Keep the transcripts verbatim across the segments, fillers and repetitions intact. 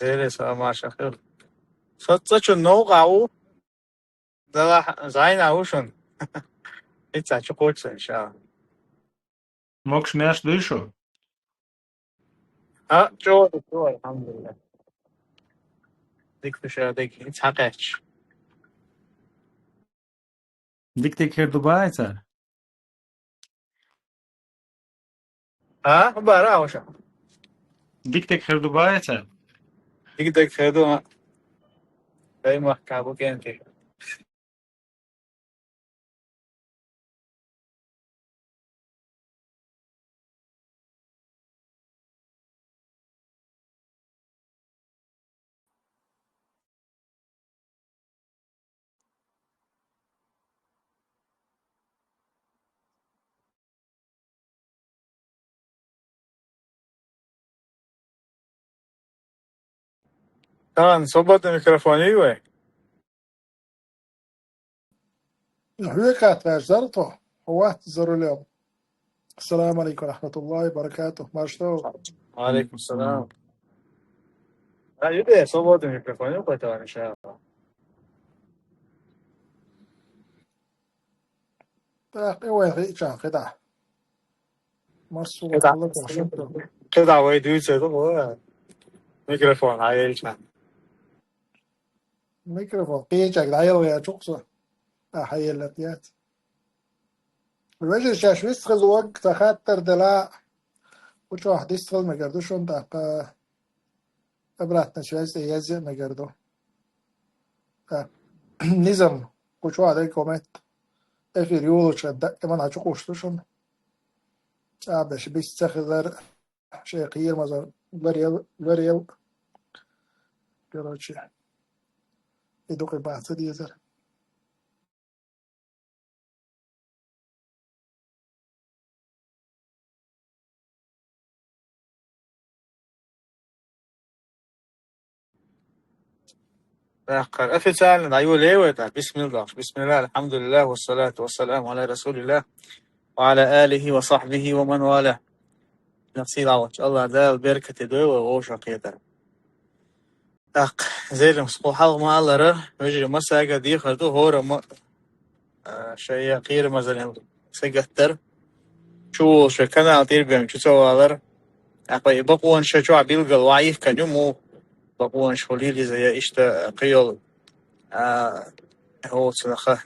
Зерес а маша хир. Соццачун новкъа ву. Дала зайна ву шун. Ица чукъуцун ша. Мокш меш дуй шу? А, чо, чо, алхамдулилла. Дик ду ша, дик, ица хакъач. Дик-дик хир дубайца? А, бара, а, уша. Дик-дик хир дубайца? Дик-дик хир ду, а. Дай мах кабу кенти. Тан, свободный микрофон ий вай? Хьоьга хаттар дар тхо, хьо вац за рулем. Ассаламу алейкум ва рахматуллахи ва баракатух. Марш тхо. Ва алейкум салам. А, ю де, свободный микрофон ю, поэтому, иншаллах. Так, и вай хи чан, хи да. Марш тхо, кхида. Хи да вай дуйца, да, вай. Микрофон, а, ел чан. Микрофон, кхечаг, да, ел вай чукъса. А, хьаеллат яц. Вежарий, шаьш вист хила ваг, ца хаттар дала, кху чохь дистхила мегар ду шуна, тӀаккха обратная связь тӀе язъя а мегар ду. ТӀаккха низам, кху чохь дерг коммент, эфир йолучу даиман хьан чукъуш ду шуна. ЦӀа беш бист ца хилар, шайн кхерамаза ларел, ларел. Короче, и дукха бац ца дезар. Дахкар. Официально дӀайолаевай тӀаккха. Бисмилла. Бисмилла, алхьамдулилла, вассалату вассаламу аля расулилла, ва аля алихи ва сахьбихи ва ман валя. Насиба волчу Аллах Дала беркате дойла вовшах кхетар. ТӀаккха, зерам, кху хьалха ма-аллара, вежарий, массаьрга дехар ду, хӀора ма, а, шайн кхерамазаллин сагаттар. Чу волуш вай канал тӀера бен чу ца валар. ТӀаккха и бакъонаш шайн чохь билггал ваийхкан ю, муха бакъонаш хуьлийла иза я иштта кхийолу, а, оцунаха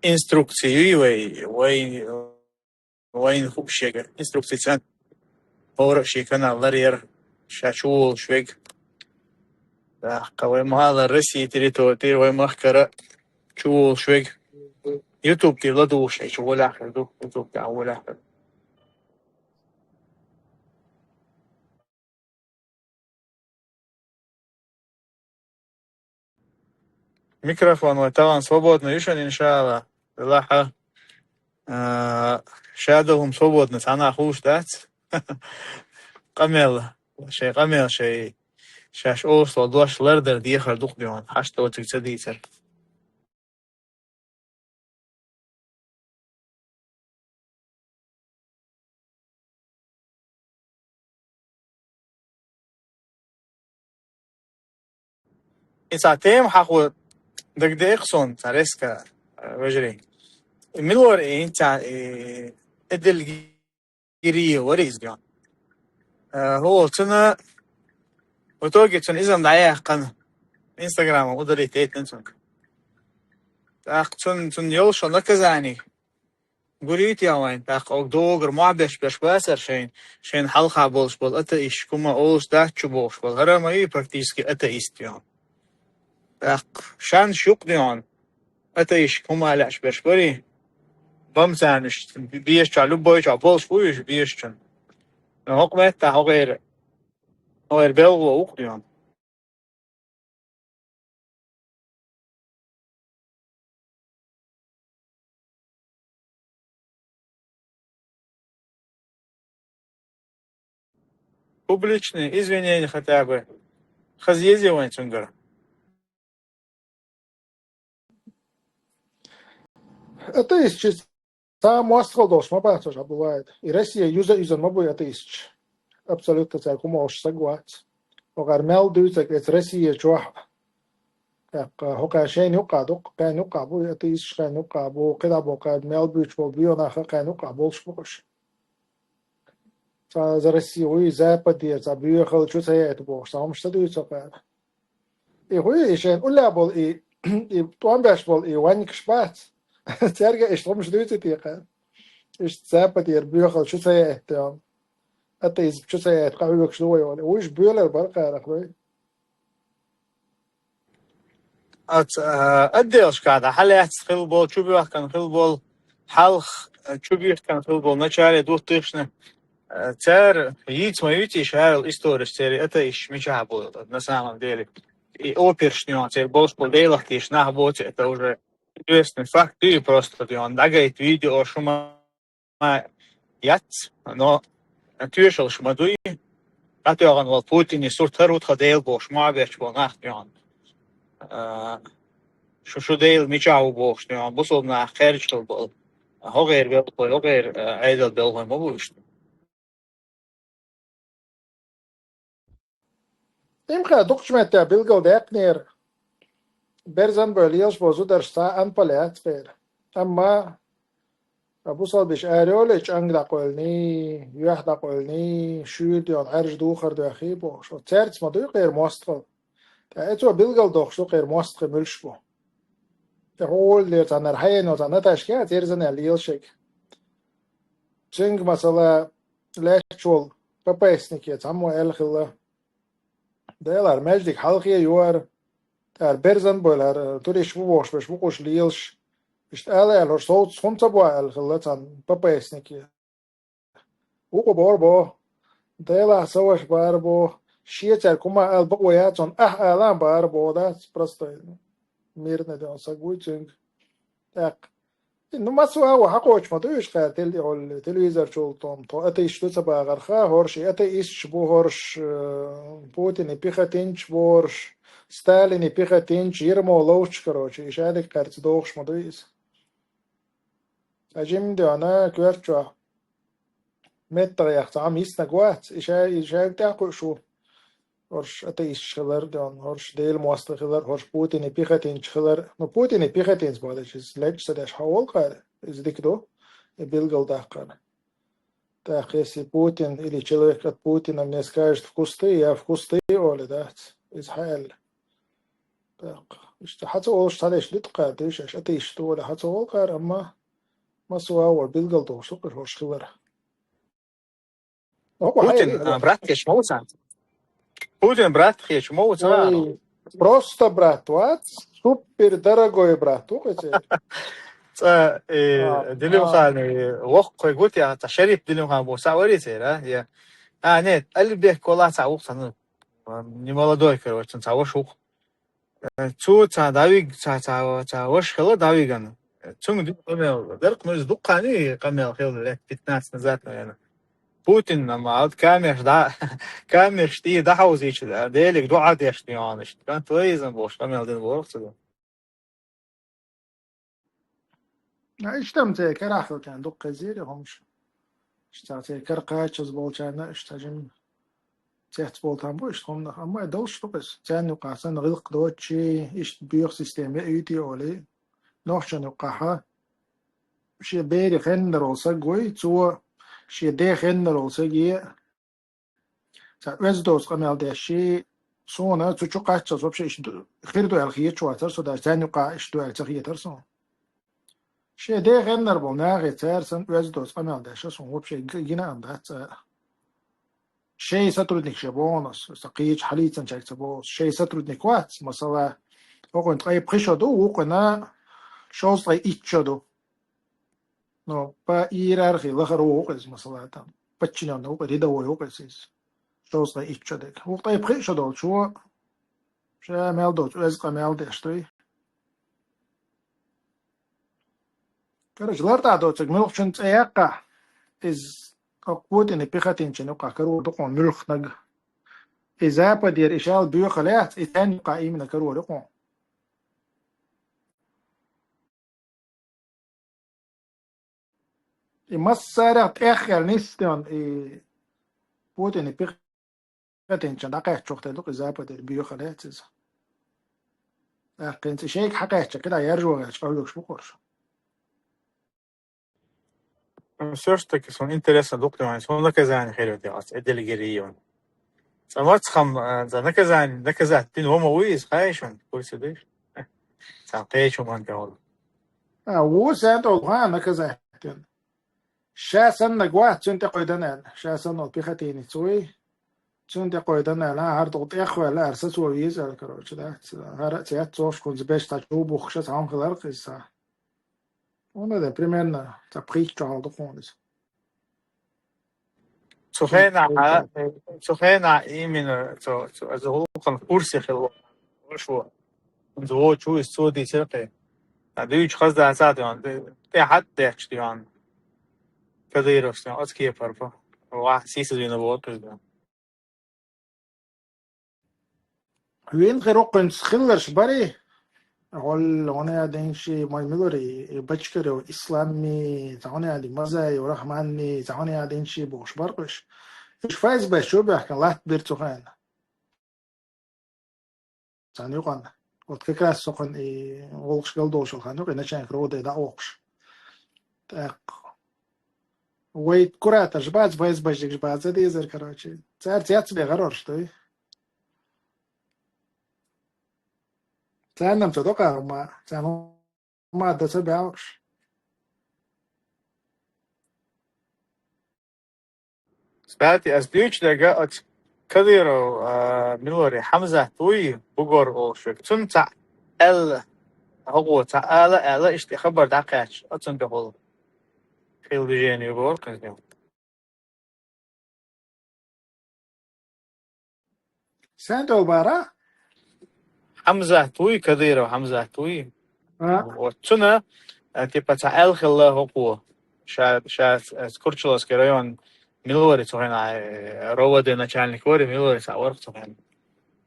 инструкци юй вай, вай Вайна хууш шега инструкци цӀан. ХӀора а шен канал ларъяра, ша чу волуш вега. ТӀаккха вай ма-аллара Россия территори тӀера вай махкара чу волуш вега. YouTube тӀера ладугӀуш шайн чу волахь хир ду, YouTube тӀехь волахь хир. Микрофон вай тахана свободно ю шуна, иншалла. Делахь, а, ша ду хӀума свободно, цхьанна а хууш дац. Къамел, шайн къамел, шайн, шаьш олуш долу дош лардар дехар ду-кх дуьйна, хьашт доцург ца дийцар. И цхьа тема хьахо дагадеа-кх суна, цхьа резко, а, вежарий. И мила вара и, и цхьа, и, Эдил Гирия вара иза дуьйна. А, хӀу, цуьнан в итоге цуьнан иза-м дӀаяьккхина, Инстаграман удалить яйтина цуьнга. ТӀаккха цунна, цунна йолуш наказани гур юй те вайна, тӀаккха оха догӀура мохь беш берш бацара шайна, шайна хьалха болуш болу атеисташ, хӀума олуш дац чу бохуш болу. ХӀара ма ю практически атеист дуьйна. ТӀаккха шанаш ю-кх дуьйна атеисташ хӀума лаьаш берш барий, бам царна уьш безачохь, любой чохь болуш бу уьш безачунна. Но хӀокху меттахь хӀокхеран, хӀокхеран белхало ву-кх дуьйна. Публичные извинения хотя бы хаза еза вайн цуьнгара. Атеистчи Цхьа а мостагӀалла долуш ма бац уьш, а бу вайда. И Россия юза-юзана ма буй атеисташ. Абсолютно цаьрга хӀума олуш саг вац. Хьокхара мел дуьйцург эца Россия чохь. ТӀаккха хьокхара шайна юккъа дукха, кхарна юккъа бу, атеисташ кхарна юккъа бу, кхидӀа боккхара мел буьйцуш болу боьха нах кхарна юккъа болуш бу уьш. Цхьа за Россия вуй, Западера цхьа боьхалла чу ца яйта бохуш, цхьа хӀумаш ца дуьйцу хьокхара. И хӀуй, и шайна уллехь болу, и, и тӀом беш болу, и ванникаш бац. Цаьрга иштта хӀумаш дуьйцу те кхара. Иштта Западера боьхалла чу ца яйтта, атеизм чу ца яйтта, къахьоьгуш ду вай олий. Уьш боьлар бара кхарах вай. Оцу, а, отделашкахь дӀа хьалаьцна хилла болу, чубоьхкина хилла болу, хьалха, а, чубоьхкина хилла болу, начале двухтысячных, а, цара йийца ма юьйций, ша йолу истореш церан атеисташ мичахь бу, на самом деле. И опершна йогӀу церан болуш болу Делах тешна нах боцу, это уже известный факт, и просто йогӀу, дӀагайта видео шу ма яц, но тоьшаллаш ма дуй. ДӀатоьхна волу Путинан сурт хӀара ву тхан Дела бохуш, мохь бетташ болу нах тӀехь. А, шу, шу Дела мичахь ву бохуш тӀехь, бусалба нах кхаьрдаш хилла болу. ХӀокхеран белхалой, хӀокхеран, а, Ӏедалан белхалой ма бу иштта. Имхе дукхачу меттехь билгалдаьккхинера, берзан бой лелаш бо зударш цхьа а анпа лаьцна бера. Амма ткъа бусалбиш арайолий, чӀанг дӀакъоьллиний, юьхь дӀакъоьллиний, шуьйра доьхна Ӏаьржа духар доьххий бохуш. Оцу цаьрца ма дуй кхеран мостагӀалла. ТӀаккха эцо билгалдохуш ду кхеран мостагӀий муьлш бу. ТӀаккха хьо олалера цхьаннара хьаена цхьа Наташка а церзан аьлла лелашерг. Цуьнга, масала, лаьтташ волу ППСнике цхьаммо аьлла хилла. Делахь, маьждиг хьалхе йора, тӀара берзан бой лара, туристаш бу бохуш берш бу кхуш лелаш. Иштта ала аьлла, хӀорш совцахь хӀума ца бо аьлла хилла цхьана ППСнике. Вукхо бохура боху, Делахь, сан ваша бахара боху, шен цаьрга хӀума ала бакъо яц хьуна, ахь ала а бахара боху дац, простой, мирный ден саг вуй цуьнга. ТӀаккха. Ну, массо а агӀо хьакхочуш ма ду уьш кхара тел-, телевизорчул тхо, тхо атеисташ ду ца бахарха, хӀорш и атеисташ бу, хӀорш, э, Путинан пехотинцаш бу, хӀорш Сталинан пехотинцаш, Ермо ловчаш, короче, и шадерг кхаьрца дохуш ма дуй иза. Цхьа жимма доьхна коьрта чохь меттах яхна цхьа хӀума йиснарг вац, и ша, и шайга тӀаьхьакхуьуш ву. ХӀорш атеисташ хилар, дон, хӀорш Делан мостагӀий хилар, хӀорш Путинан пехотинцаш хилар. Ну, Путинан пехотинец бохуш, иза лечкъа ца деш хьо волу кхара, иза дика ду, и билгалдаккхар. ТӀаккха если Путин или человек от Путина мне скажет в кусты, я в кусты олий дац. Иза хьааьлла. ТӀаккха. Иштта хьан ца олуш цхьа деш ду тхо кхара, дуьйш аша атеисташ ду олий хьан ца олу кхара, амма массо а вара билгалдохуш ду кхара хӀорш хилар. Путин, а, брат хеташ ма ву царна. Путин брат хеташ ма ву царна. Ой, просто брат вац, супер дорогой брат ву кхуьцера. Цкъа, э, Дилимхана, э, воккхаве гуттар яхна, цхьа Шарип Дилимхан боху, цхьа варий церан, а? Я. А, нет, Алибек вала цхьа ву-кх цхьа, ну, немолодой, короче, цхьа ваша ву-кх. Э, цо цхьа дӀавига, цхьа, цхьа, цхьа ваша хилла дӀавигана. Цуьнга дика къамел дара-кх, ну, иза дуккха а къамел хилла, лет пятнадцать назад, наверное. Путинна ма алда камераш дӀа-, камераш тӀе дӀахьовзийча, Делига дуӀа деш, йогӀуш, кантвоизм бохуш къамел дина боху-кх цо. А, иштта-м церан карахь хилчарна дукха хезира хӀумаш. Иштта церан кара кхачаза болчарна, иштта жимма цецбовла там бу иштта хӀуманах. Амма и долуш ду-кх иза. Царна юкъахь санна гӀиллакх доцучий, иштта боьха система яуьйтий олий, нохчашна юкъахь шен бере хеннара волу саг вуй, цо шен ден хеннара волу саге цхьа оьзда доцу къамел деш, и суна цу чу кхаччалц вообще иштта ду-, хир ду аьлла хеташ вацара со, даже царна юкъахь иштта ду аьлла ца хетара суна. Шен ден хеннара болу нахе цара санна оьзда доцу къамел деш, суна вообще г-, гина а дац цара. Шайн сотрудник шен боху ас, сан кхечу хьалийцинчаьрга ца боху ас. Шайн сотрудник вац, масала, хӀокхуьнан ткъе пхи шо ду, вукхуьнан шовзткъе итт шо ду. Ну, по иерархии лахара ву-кх иза, масала, там, подчинённый ву-кх, рядовой ву-кх иза, иза. Шовзткъе итт шо дерг. Вукху ткъе пхи шо долчо ша мел доцу оьзда къамел деш дуй. Короче, лартӀахь доцург муьлххачун цӀе яккхахь, иза хӀокху Путинан пехотинцашна юкъахь карор ду-кх хьуна муьлххачунна. И Западера и шал боьха лаьцна, и царна юкъахь именно карор ю-кх хьуна. И массарех тӀехъяьлла нисден, и Путинан пех-, пехотинцаша дӀакхаьчча чохь тӀе ду-кх и Западе, боьха лаьцна иза. ТӀаккха хӀинца шайга хьакхаьчча, кхидӀа яржо гӀерташ къахьоьгуш бу-кх уьш. Ну, всё ж таки, сон интересно ду-кх, хьуна наказание хир ю те, оцу Эдельгерийон. Цкъа мацхам, а, цкъа наказание, наказать дина ву ма вуй иза, хаьий шуна, курсе деш? Цхьа кхечу ман тӀе волу. А, ву, сен тӀе волу, ха, наказать дина. Ша саннаг вац, цуьнан тӀе кхойдан аьлла. Ша санна волу пехотинец вуй, цуьнан тӀе кхойдан аьлла, а, хӀара тӀехваьлла, хӀара сацо веза аьлла, короче, да. ХӀара а ца яц, цо шкунца беш цхьа чу бухкуш, цхьа хӀума хилар-кх иза. Хьуна де, примерно, цхьа пхийтта чохь ду-кх хьуна иза. Цу хенахь, цу хенахь именно цу, цу, аса гӀуллакхан курсе хилла вашо. Цо чу иза цо дийцира кхе. А дуьйцуш хаза дацахь, тӀе хьатта детташ, кадыровцна оцу кепара бу. Ва, сийсазвина вогӀу иза. Вина хир ву-кх хӀинца хилларш барий? ГӀолла, хьуна аьлла дийна ши, мой милари, и Бочкарев Ислами, цхьа хьуна аьлла Мазаев Рахманни, цхьа хьуна аьлла дийна ши бохуш бара-кх уьш. Уьш ФСБ чу баьхкина латта бира цу хенахь. Царна юкъанна. Вот как раз со кхунна и гӀуллакхаш галдолуш йолу хан юкъа, и начальник РОВД дӀа а воккхуш. ТӀаккха. Вай кураторш бац, ФСБшникаш бац, ца дезара, короче. Цара цецбе гӀарорш дуй. Царна-м ца докъа хӀума, царна хӀума дан ца баьлхаш. Кстати, ас дуьйцу дерг оцу Кадыров, а, милари Хьамзат вуй, бугор олуш верг. Цунна цхьаъ аьлла, хӀокхо цхьаъ ала аьлла, иштта и хабар дӀакхаьчча, оцунна тӀехула хилла движение боху-кх иза. Сен долу бара? Хьамзат вуй, Кадыров Хьамзат вуй. А? Вот. Цуьнан, а, типа, цхьа аьлла хилла хӀокхо. Ша, ша, э, Курчаловский район мила вара цу хенахь, э, РОВД начальник вара, мила вара цхьаъ вара цу хенахь.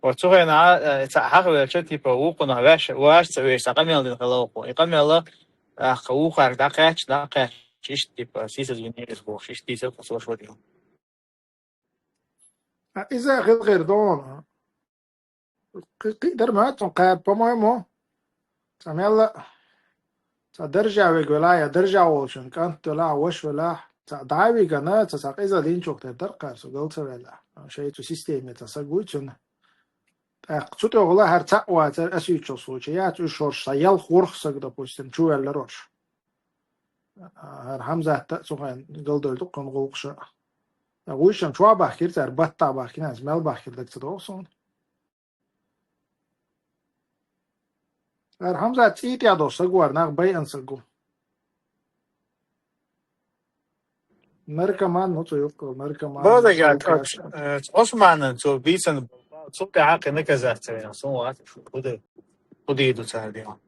Вот цу хенахь, э, цхьаъ хьахавелча, типа, вукхунах ваьш, ваьш ца веш, цхьа къамел дина хилла хӀокхо. И къамел, тӀаккха вукхаьрга дӀакхаьчча, дӀакхаьчча, иштта, типа, сийсазвинелась бохуш, иштта дийцира-кх цо шо дела. А иза хила хир ду хьуна. Кхи-, кхиъ дара моьтту кхаьба, по-моему, цхьа мелла а, цхьа даржа вега велахь, я даржа волчун кӀант велахь, ваша велахь, цхьа дӀа а вигана, цхьа, цхьа къиза динчух тера дара кхара, со гал ца велахь. Шайн цу системе цхьа саг вуй цуьнан. ТӀаккха цу тӀехула хӀара цхьаъ вацара, ас юьйцучу случае, яц уьш хӀорш, цхьа ялх-ворхӀ саг, допустим, чу ваьллара хӀорш. ХӀара Хьамзат а цу хенахь галдевлла ду-кх кхунна гӀуллакхаш а. Вуьйш-м чохь бахкира цара, баттахь бахкина, аса мел бахкира дага ца догӀу суна. ХӀара Хьамзат цӀий тӀехь долу саг вара, нах байъина саг ву. Наркоман, ну, цу юккъа наркоман. Бо дагахь, наркоман. Оцу, э, Ӏусманан цо бийцина, цул тӀаьхьа кхин наказать ца вина, суна вац, хӀу де-, хӀу дийр ду цара дийна.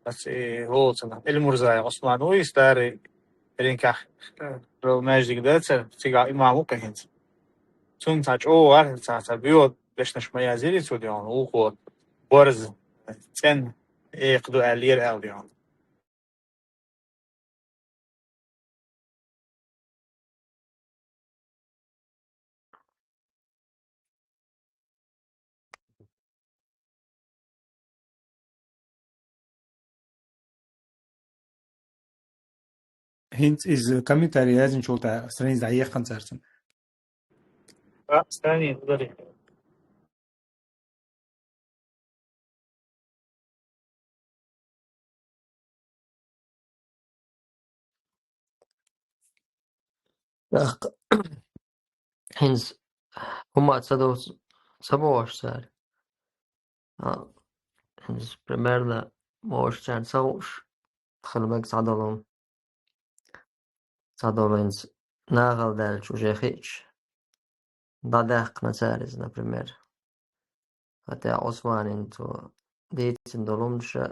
Ас и гӀолцана. Эльмурзаев Ӏусман ву, и старый ринкахь, э, маьждиг дацара, цигахь имам ву кхин хӀинца. Цунна цхьа чӀогӀа гӀар, цхьа, цхьа боьха дешнаш ма язйира цо дийна, вукхо борз, цӀена экха ду аьллера аьлла дийна. ХӀинца иза комментарий яздинчул тӀаьхьа страница дӀаехна цара цунна. А, страница удали. ТӀаккха хӀинца хӀума ца довц-, ца бохуш цара. А, хӀинца примерно бохуш царна ца хууш, хила мега цхьадолу. Цхьадолу хӀинца нахала даьлча уже хиъча, дӀадаьккхина цара иза, например. ХӀаьта Ӏусманин цо дийцина долу хӀуманаш а,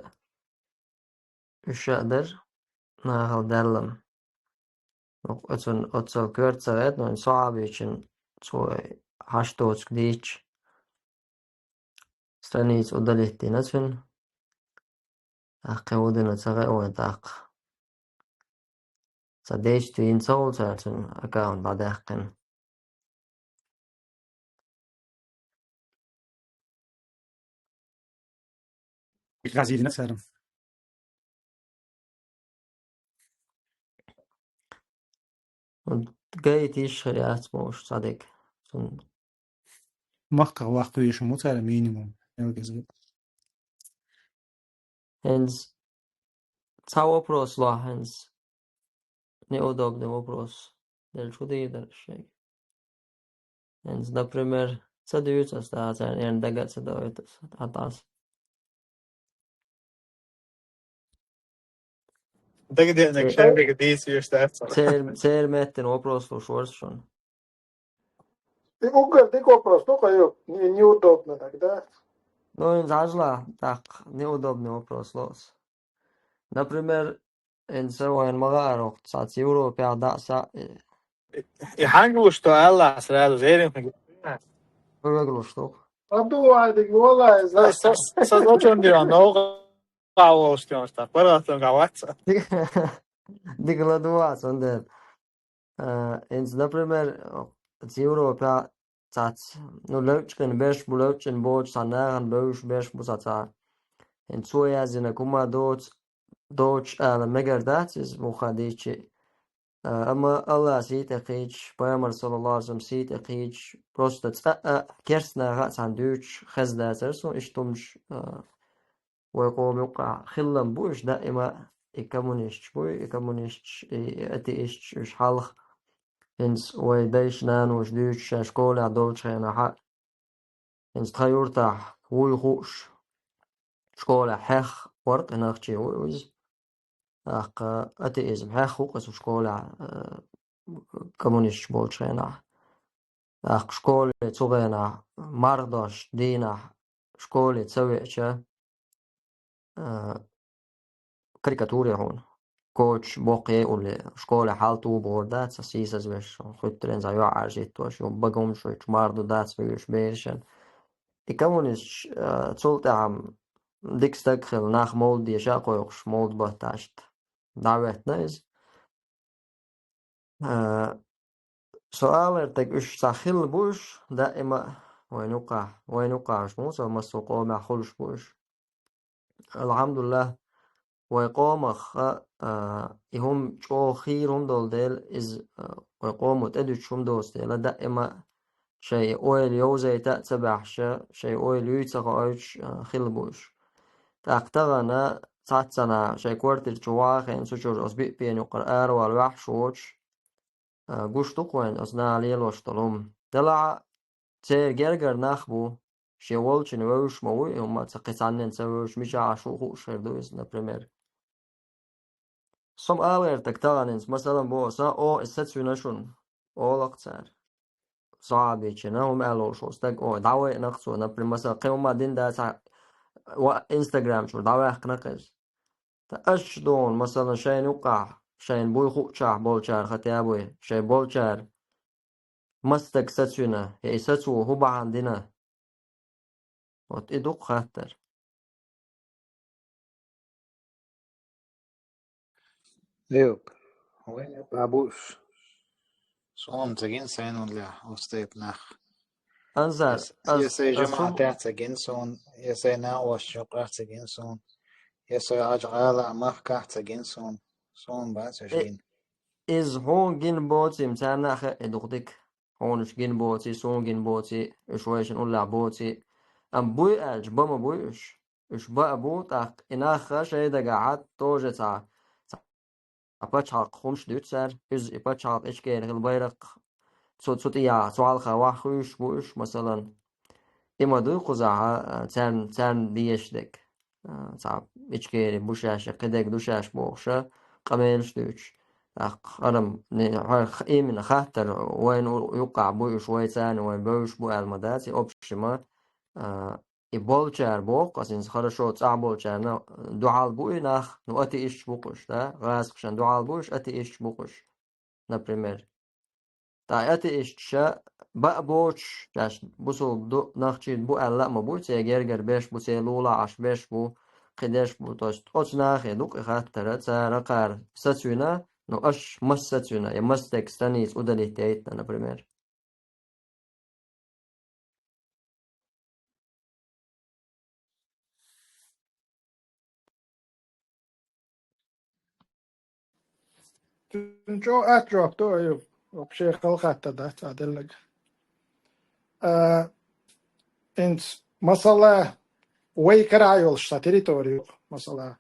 уьш а дара нахала даьлла-м. Ну, оцун, оццул коьрта ца гӀерта, но сохьабичун цо хьашт доцург дийцча, страница удалить дина цуьнан. ТӀаккха кхин хӀун дина ца хаьа вайн тӀаккха. Цхьа действие йина ца хуьлу цара цуьнан аккаунт дӀадаьккхина. Газирина цара. Гайтиш хир яц бохуш цхьа дерг. Цунна махках ваккха веш ву цара минимум. ХӀинца цхьа вопрос ло хӀинца. Неудобный вопрос. Делчу дийдар шайга. ХӀинца, например, ца дуьйцу ас, да, царна эрна дага а ца доуьйту ас, хьатӀас. Дагадеанарг шайга дийца веш дац. Цер-, цер меттина вопрос луш варца шуна. И уггар дика вопрос, ну, кхайо, не-, неудобно тогда. Ну, хӀинца хьажал, тӀаккха неудобный вопрос ло ас. Например, хӀинца вайна ма хаара вахта цхьацца Европехь дӀа а са, э, и хьанга луш ду аьлла, сразу зерин хӀума. Хьо вега луш ду? А ду вайдиг, валлай, са, са, са зачем дира, но га волуш тем, что паргӀатам га вац. Дика ладувгӀа, цундела. Э, хӀинца, например, цхьацца Европехь цхьацца, ну, левчкъина берш бу, левчкъина боцу цхьа нахана бевзаш берш бу цхьацца. ХӀинца цо яздинарг хӀума доцу, доцуш ала мегар дац иза, муха дийцча. А, амма Аллах сий тӀе кхийча, Пайхамар, саллаллаху Ӏалайхи ва саллам, сий тӀе кхийча, просто цкъа а керста наха а цхьаьна дуьйцуш хезна дацара суна иштта хӀумаш, а, вай къоман юккъехь хилла-м бу уьш даима, и коммунисташ буй, и коммунисташ, и, и атеисташ, уьш хьалха. ХӀинца вай дайша, наноша дуьйцуш шайн школехь долчу хенахь, хӀинца тхан юьртахь вуй хууш, школехь хьех вара-кх, и нохчи ву иза. ТӀаккха атеизм хьех ву-кх цу школехь, э, коммунисташ болчу хенахь. ТӀаккха школе цу хенахь, марха дош дийнахь, школе ца веача, а, карикатуре хьуна. Коча боккхае улле, школе хьал ту бохур дац, сийсазвеш, хуьттаренза йоӀ Ӏаржиттош, ю бага хӀума шуьйчу марха ду дац вуьйш берашан. И коммунисташ, а, цул тӀаьхьа дика стаг хилла, нах мовлид деша а кхойкхуш, мовлид батташта дӀахӀоьттина иза. А, со алар таг уьш цхьа хилла бу уьш, даима а вайн юккъахь, вайн юккъахь уьш муса массо а къомехь хуьлуш бу уьш. Алхьамдулиллах, вай къомах, а, а, и хӀума чӀогӀа хийра хӀума долу дела, иза, а, вай къомо тӀедуьтуш хӀума доцу дела, даима а шайн ойла йовзайта а ца баьхьша, шайн ойла юй ца хоуьйтуш, а, хилла бу уьш. ТӀаккха тахана цхьаццанхьа шайн квартира чу вахийна, цу чуьра оцу биъ пен юккъара аравала ваьхьаш воцуш, а, гуш ду-кх вайна оцу наха лелош долу хӀума. Делахь а церан гергара нах бу, шен волчун вевзаш ма ву и хӀума, ца кхин цхьаннен ца вевзаш, мичахь Ӏаш ву хууш хир ду иза, например. Со-м алар таг тахана хӀинца, масалан, боху сан, о, иза сацвина шуна, олу-кх цара. Сахьабичина хӀума аьлла волуш волу стаг, о, дӀавайина-кх цо, например, масалан, кхин хӀума дина дац, ва Instagram чуьра дӀаваьккхина-кх иза. Ткъа аш ду хьуна, масалан, шайна юккъахь, шайна буй хуучохь болчара хатта а буй, шайн болчара маса стаг сацвина, я и сацо хӀун бахьана дина? Вот и ду-кх хаттар. Юк. Вайн юккъахь бу уьш. Суна ца гина сайна уллехь, оцу тайпа нах. Анзар, я с-, я сайн жамаӀатехь ца гина суна, я сайн накъосташна юккъехь ца гина суна, я сайн Ӏачу гӀала а махкахь ца гина суна. Суна бац уьш гина. Иза хьуна гина боций-м, царна а хаьа и дукха дика. Хьуна уьш гина боций, суна гина боций, уьш вайшинна уллехь боций. Амма буй аьлча, бан ма буй уьш. Уьш бан а бу, тӀаккха и нах а шайн дагахь а тоже цхьа, цхьа пачхьалкх хӀумаш дуьту цара, иза и пачхьалкх Ичкери хила байракх, цу, цу тӀехьа, цу хьалха ваха хуьйшуш бу уьш, масалан. И ма дуй кхузахь, а, царна, царна дезаш дерг. А, цхьа Ичкери бу шаьш, я кхидерг ду шаьш бохуша, къамелаш дуьйцуш. ТӀаккха хӀара-м, не, хӀара х-, именно хаттар, вайна у-, юккъахь буй уьш, вай царна, вайн бевзаш бу аьлла ма дац, и общий ма, а, и болчара боху, аса хӀинца хорошо цӀахь болчарна дуьхьал бу и нах, ну, атеисташ бу-кх уьш, да? ГӀазкхашна дуьхьал бу уьш, атеисташ бу-кх уьш, например. Ткъа атеисташа баа боцуш, шаьш бусулба ду, нохчий бу аьлла а ма бу, церан гергара берш бу, церан лулахь Ӏаш берш бу, кхидерш бу. То есть оцу нахе ду-кх и хаттара, цара кхара сацвина, ну, аш мас сацвина, я мас стеган страница удалить яйтина, например. Цуьнан чӀогӀа атта жоп ду, ай, вообще халахатта дац а деллаг. А, инц, масала, вай кара йолуш цхьа территори ю, масала.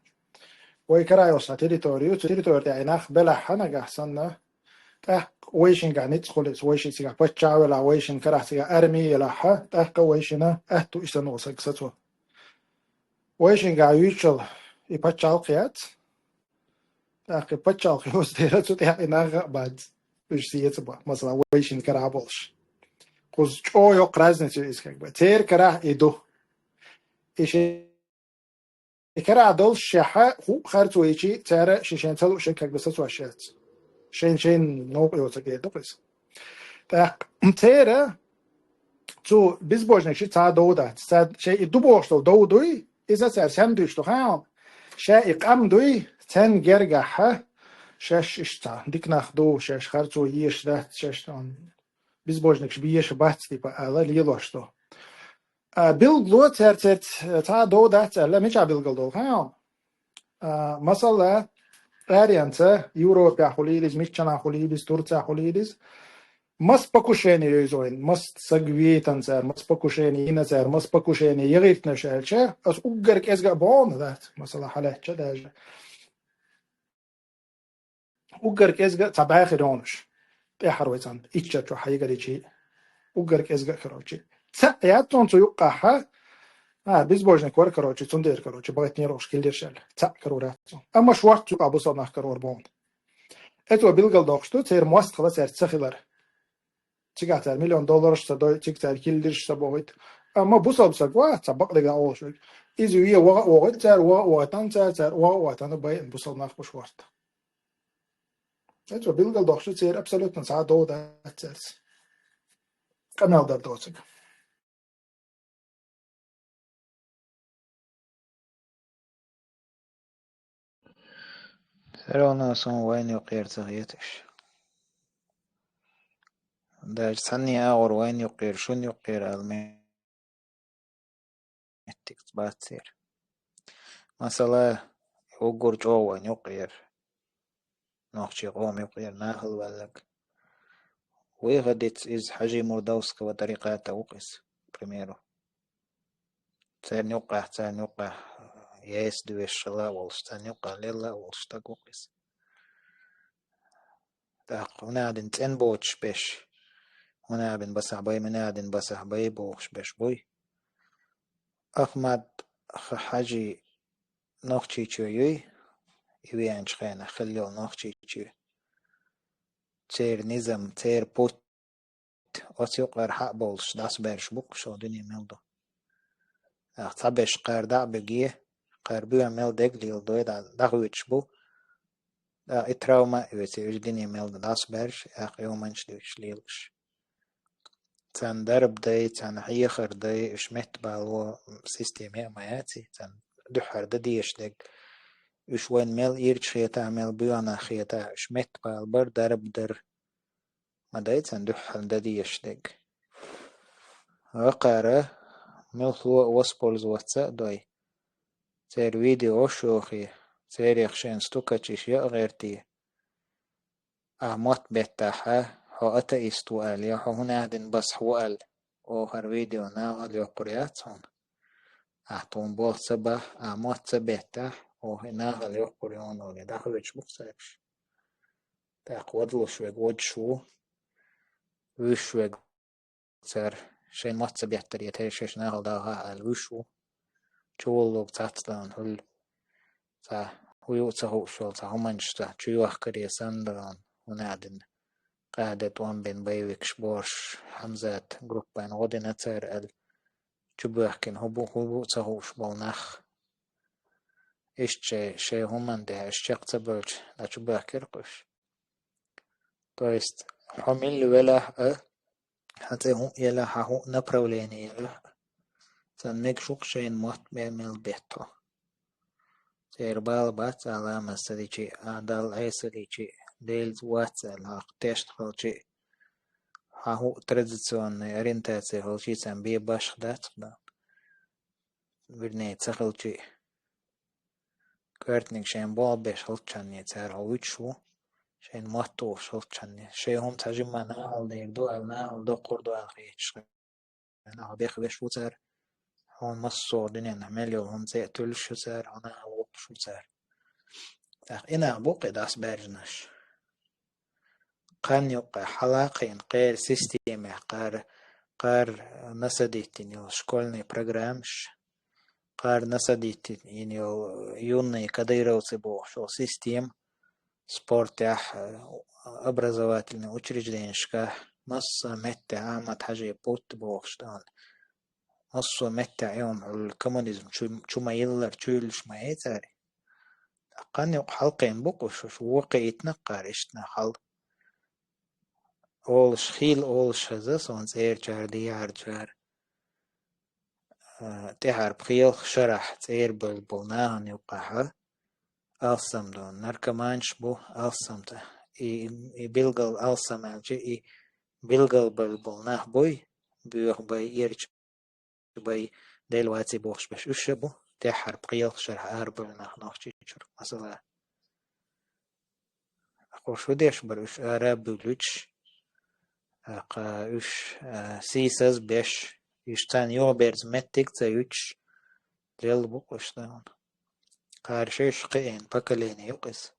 Вай кара йолуш цхьа территори ю, цу территори тӀехь и нах белахь нагахь санна, тӀаккха вайшингахь ницкъ хуьлу иза, вайшиъ цигахь паччахь велахь, вайшин карахь цигахь арми елахь, тӀаккха вайшина аьтту и санна волу саг сацо. Вайшингахь юьйцуш йолу и пачхьалкх яц. ТӀаккха и пачхьалкх йоцу дела цу тӀехь и нах а бац. Уьш сецабо, масала, вайшин карахь болуш. Кхуза чӀогӀа йоккха разница ю иза, как бы. Церан карахь и ду. И ши И карахь долуш шехьа, хӀуъа харцо йичи, цара ши-шайн ца луъуш, как бы, сацош яц. Шайн-шайн новкъа йоцург эр ду-кх иза. ТӀаккха церан цу безбожникашца цхьа дов дац. Цара шайн и ду бохуш долу дов дуй, иза цара сенна дуьйцуш ду хаьа хьуна? Ша и къам дуй, царна гергахьа, шаьш иштта дика нах ду, шаьш харцо езаш дац, шаьш безбожникаш безаш бац, типа, ала лелош ду. А, билгало цаьрца цхьа а дов дац аьлла, мичахь билгал долу хаьа хьуна? А, масала, аренца, Европехь хуьлийла иза, миччанхьа хуьлийла иза, Турцехь хуьлийла иза, маса покушение йойза вайн, маса саг вейтан цара, маса покушение йина цара, маса покушение яхийтинарш аьлча, аса уггар кӀезга а боху дац, масала, хьалаьцча даже. Уггар кӀезга а цхьа бӀе хир йонаш. ТӀаьхьара вай цхьаьна иччар чохь хьайгара йичи. Уггар кӀезга а, короче. Цхьаъ яц цунна цу юккъахьа. А, безбожник вара, короче, цундела, короче, бахийтинера уьш килдерш аьлла. Цхьаъ карор яц цунна. Амма шортта юкъахь бусалба нах карор боху. Эцо билгал доккхуш ду, церан мостагӀалла цаьрца ца хилар. Цигахь цара миллион доллараш ца дой, цига цара килдерш ца бохуьйту. Амма бусалба саг вац, цхьа бакъдерг дӀа олуш верг. Иза вен ваха а вохуьйту, цара ваха а вохуьйту, цара ваха а вохуьйту, байина бусалба нах бу шортта. Эцо билгал доккхуш ду, церан абсолютно цхьа а дов дац цаьрца. Къамел дар доцург. Всё равно суна вайна юккъера ца хеташ. Даже цхьанне агӀор вайна юккъера, шуна юккъера ала меттиг бац церан. Масала, уггар чӀогӀа вайна юккъера, нохчийн къоман юккъера нахала ваьлларг. Выходец из Хьажи Мурдовского тариката ву-кх иза, к примеру. Царна юккъехь, царна юккъехь еса дуьйш хила а волуш, царна юккъехь лелла а волуш стаг ву-кх иза. ТӀаккха хӀунадин цӀен боцуш беш, хӀунадин басахь бай, хӀунадин басахь бай бохуш беш буй. Ахмад Х-, Хьажи Нохчийчоь юй, и веанчу хенахь хилла йолу Нохчийчоь. Церан низам, церан пут, оцу юкъара хьа а бовлуш, дӀасабаьржаш бу-кх шо дуьне мел ду. Ахьа цхьаберш кхара дӀа а бигий, кхара боьха мел дегӀ леладой, дӀа-, дӀахоьцуш бу. ТӀаккха и травма а оьций, уьш дуьне мел ду дӀасабаьржаш, тӀаккха йоманчаш дуьйцуш лелаш. Царна дарба дай, царна хьехар дай, уьш меттабало система а ма яций, царна дуьххьара дан дезаш дерг. Уьш вайна мел ирча хетахь, мел боьха нах хетахь, уьш меттабалабар, дарба дар. Ма дай царна дуьххьара дан дезаш дерг. Вакхара муьлххо а воспользоваться а дой. Церан видеош йохий, царех шайна стукачиш яа гӀертий. Ахьа мотт беттахьа, хьо атеист ву аьлла, я хьо хӀунадин басахь ву аьлла, оха хӀара видео нахала йоккхур яц хьуна. Ахьа тхуна болх ца бахь, ахьа мотт ца беттахь, оха и нахала йоккхур йону олий, дӀахоьцуш бу-кх цаьргаш. ТӀаккха вадалуш верг водуш ву, вуьйш верг цара шайн мотт ца беттаре, тхай шаьш нахала даха аьлла вуьйш ву. Чувуллург цхьацца дан хуьлу. Цхьа хӀу ю а ца хууш йолу цхьа хӀуманаш цхьа чуйохкаре санна дан, хӀунадина къаьхьа де тӀом бина боевикаш борш, Хьамзат группана гӀо дина цара аьлла, чубоьхкина хӀу бу, хӀу бу а ца хууш болу нах. Иштта шайн, шайн хӀуманна тӀехь уьш чекх ца бевлча, дӀа чубоьхкира-кх уьш. То есть, хьо милла велахь а, хьан цӀе хӀуъа елахь, хьан хӀуъа направление елахь а, царна мегаш ву-кх шайна мотт бен мел бетто. Церан бала бац а ламаз ца дичи, а Далла Ӏеса дичи, Делаца вац аьлла, хьакха тешна хилчи, хьан хӀуъа традиционный ориентация хилчи, царна бен башха дац-кх дан. Вернее, ца хилчи, коьртаниг шайн болх беш хилччанне цара хьо вуьтуш ву, Шайн мотт ухуш хилчхьанна. Шайн хӀума цхьа жимма нахала дер ду аьлла, нахала доккхур ду аьлла хеташ. Нах бехвеш ву цара. Хьуна массо а дуьненахь мел йолу хӀума цӀе а туьллуш ю цара, хьуна а воккхуш ву цара. ТӀаккха и нах бу кхин дӀасабаьржинарш. Кхана юккъехь хьалакхийна кхеран системехь кхара, кхара насадиттина йолу школьный программаш, кхара насадиттина йолу юный кадыровцы бохуш йолу система, спортехь, э, образовательный учрежденешкахь, массо а меттехь Ахьмад-Хьажи путт бохуш тӀехь. Массо а меттехь и хӀума хьуьлла коммунизм чу, чу ма йиллара, чу йиллуш ма яцара. Кхана юкъа хьалакхийна бу кхуш, уьш вукху итнакъара иштта хьал. Олуш хила, олуш хеза, суна цӀерачара, дехьарчара. А, тӀаьхьара пхи-ялх шарахь цӀера бевлла болу нахана юккъехь алссам ду, наркоманаш бу алссамца. И, и билггал алссам аьлча, и билггал бевлла болу нах буй, боьха бай, ирча бай, Делан ваций бохуш берш уьш а бу, тӀаьххьара пхи-ялх шарахь арабевлла нах Нохчийчуьра, масала. Кхо шу деш бара уьш ара а буьллуьйтуш, а, кха уьш, а, сийсаз беш, уьш царна юхаберза меттиг а ца юьтуш, лелла бу кхуш дан. Кхара шайша кхиъна поколение ю-кх иза.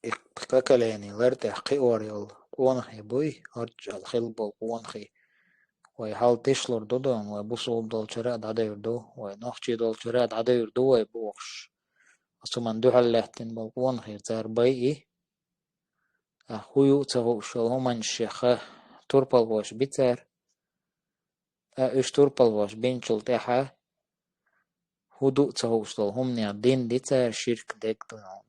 И поколение лар тӀехь кхиор йолу къонахий буй, орччалла хилла болу къонахий. Вай хьал тишлур ду дан, вай бусулба долчара а дӀадевр ду, вай нохчий долчара а дӀадевр ду вай бохуш. Оцу хӀуманна дуьхьал лаьттина болу къонахий цара байи, а, хӀу ю а ца хууш йолу хӀуманаш шеха турпалхоша би цара. Ткъа уьш турпалхоша бинчул тӀаьхьа хӀу ду а ца хууш долу хӀуманех дин ди цара ширк дегдалун.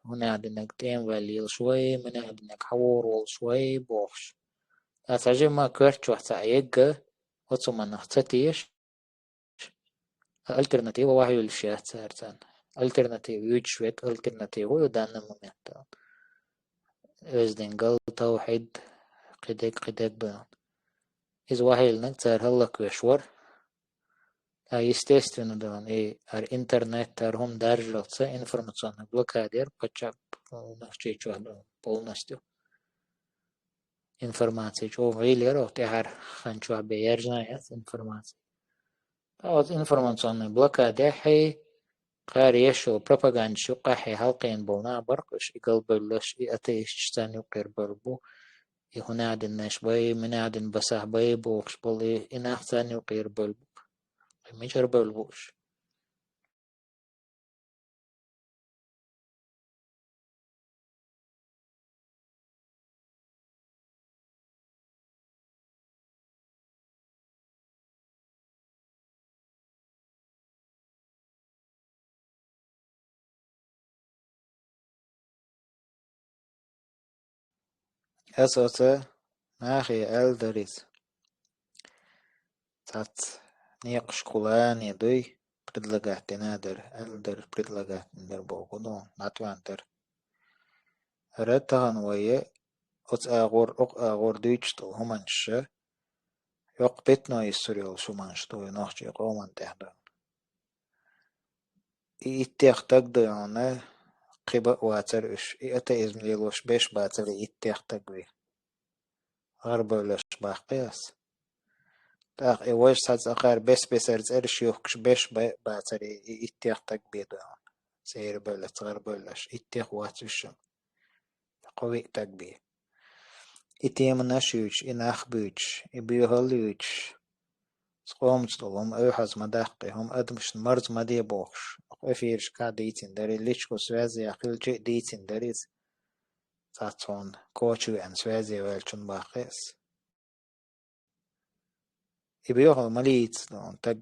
ХӀунех динарг тӀемаваьлла лелаш вай, мунех динарг хьавор волуш вай бохуш. Ткъа цхьа жимма коьрта чохь цхьаъ егга, оцу хӀуманах ца теша, альтернатива вахьа юьллуш яц цара царна. Альтернатива юьйцуш верг, альтернатива ю данный моментал. Оьздангалла, тавхьид, кхидерг, кхидерг бан. Иза вахьа йиллинарг цара хӀаллаквеш вара. А, естественно, дан, и ар интернет, ар хӀума даржалца информационный блокада яра паччахь, Нохчийчохь дан, полностью. Информаци чӀогӀа гӀийла яра, тӀаьхьара хан чохь бен яржина яц информаци. Ткъа оцу информационный блокадехь кхара еш йолу пропагандаш юккъехь хьалкхийна болу нах бара-кх уьш, и галбевллаш, и атеисташ царна юккъера бевлла бу, и хӀунех динарш бай, мунех дин басахь бай бохуш болу, и, и нах царна юккъера бевлла бу. Кхин мичара бевлла бу уьш? Ас оцу нахе аьлла дара иза. Цац некъаш кхулане дуй, предлагать дина дара, аьлла дара, предлагать дина дара боху, ну, дӀатоьхна дара. ХӀара тахана вай оцу агӀор, окху агӀор дуьйцуш долу хӀуманаш, йоккха питно йиссур йолу хӀуманаш ду вай нохчийн къоман тӀехь дан. И иттех таг ду хьуна, кхин бан а вацара уьш, и атеизм лелош беш бацара и иттех таг вай. ГӀарбевллаш баккхий ас. ТӀаккха и важа цхьа цӀакхара бес-бесара цӀераш юхкуш беш ба-, бацара и, и иттех таг бен ду хьуна. ЦӀера бевллац, гӀарбевллаш, иттех вац уьш. Кхо-виъ таг бен. И теманаш юьйцуш, и нах буьйцуш, и боьхалла юьйцуш, цу къомаца долу хӀума ойхьаз ма даккхий, хӀума адамашна марза ма де бохуш, оха эфирашкахь а дийцина дара, личко связех хилча а дийцина дара иза. Цхьацца хьуна коча веана связе ваьллачунна баккхий ас. И боьхалла ма лийца дан, таг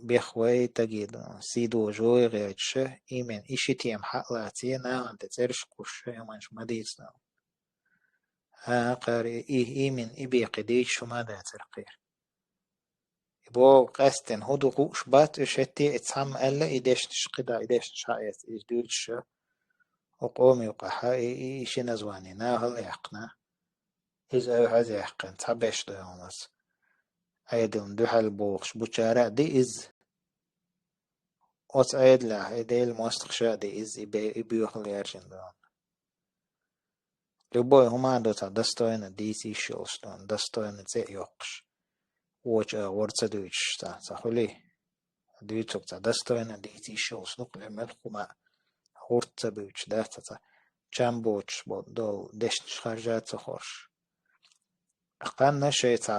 бехвай, таге дан, сий дожой гӀерташ, именно и ши тема хьа а лаций, нахана тӀе цӀераш кхуьссуш, и хӀуманаш ма дийца дан. ХӀан, кхара и, и, именно и бен кхин дийцуш хӀума а дацара кхера. И боху къаьсттина хӀун ду хууш бац, уьш хӀетте а и цхьамма аьлла, и дешнаш кхидӀа, и дешнаш хьаэца, иза дуьйцуш, хӀокху къоме юкъахь и, и, и ши название нахала а яьккхина. Иза ойхьаз а яьккхина, цхьаберш ду хьуна ас. Ӏедална дуьхьал бохуш бучара а ди иза. Оцу Ӏедалехь и Делан мостагӀаша а ди иза, и бе-, и боьхалла яржина ду хьуна. Любой хӀума ду цхьа достойно дийца йиш йолуш ду, достойно цӀе а йоккхуш. Вочу а гӀур ца дуьйцуш цхьа, цхьа хуьлий? Дуьйцург цхьа достойно дийца йиш йолуш ду-кх, мел хӀума гӀур ца буьйцуш, да, цхьа, цхьа чам боцуш бо-, долу дешнаш харжа ца хоржуш. Кханна шайн цхьа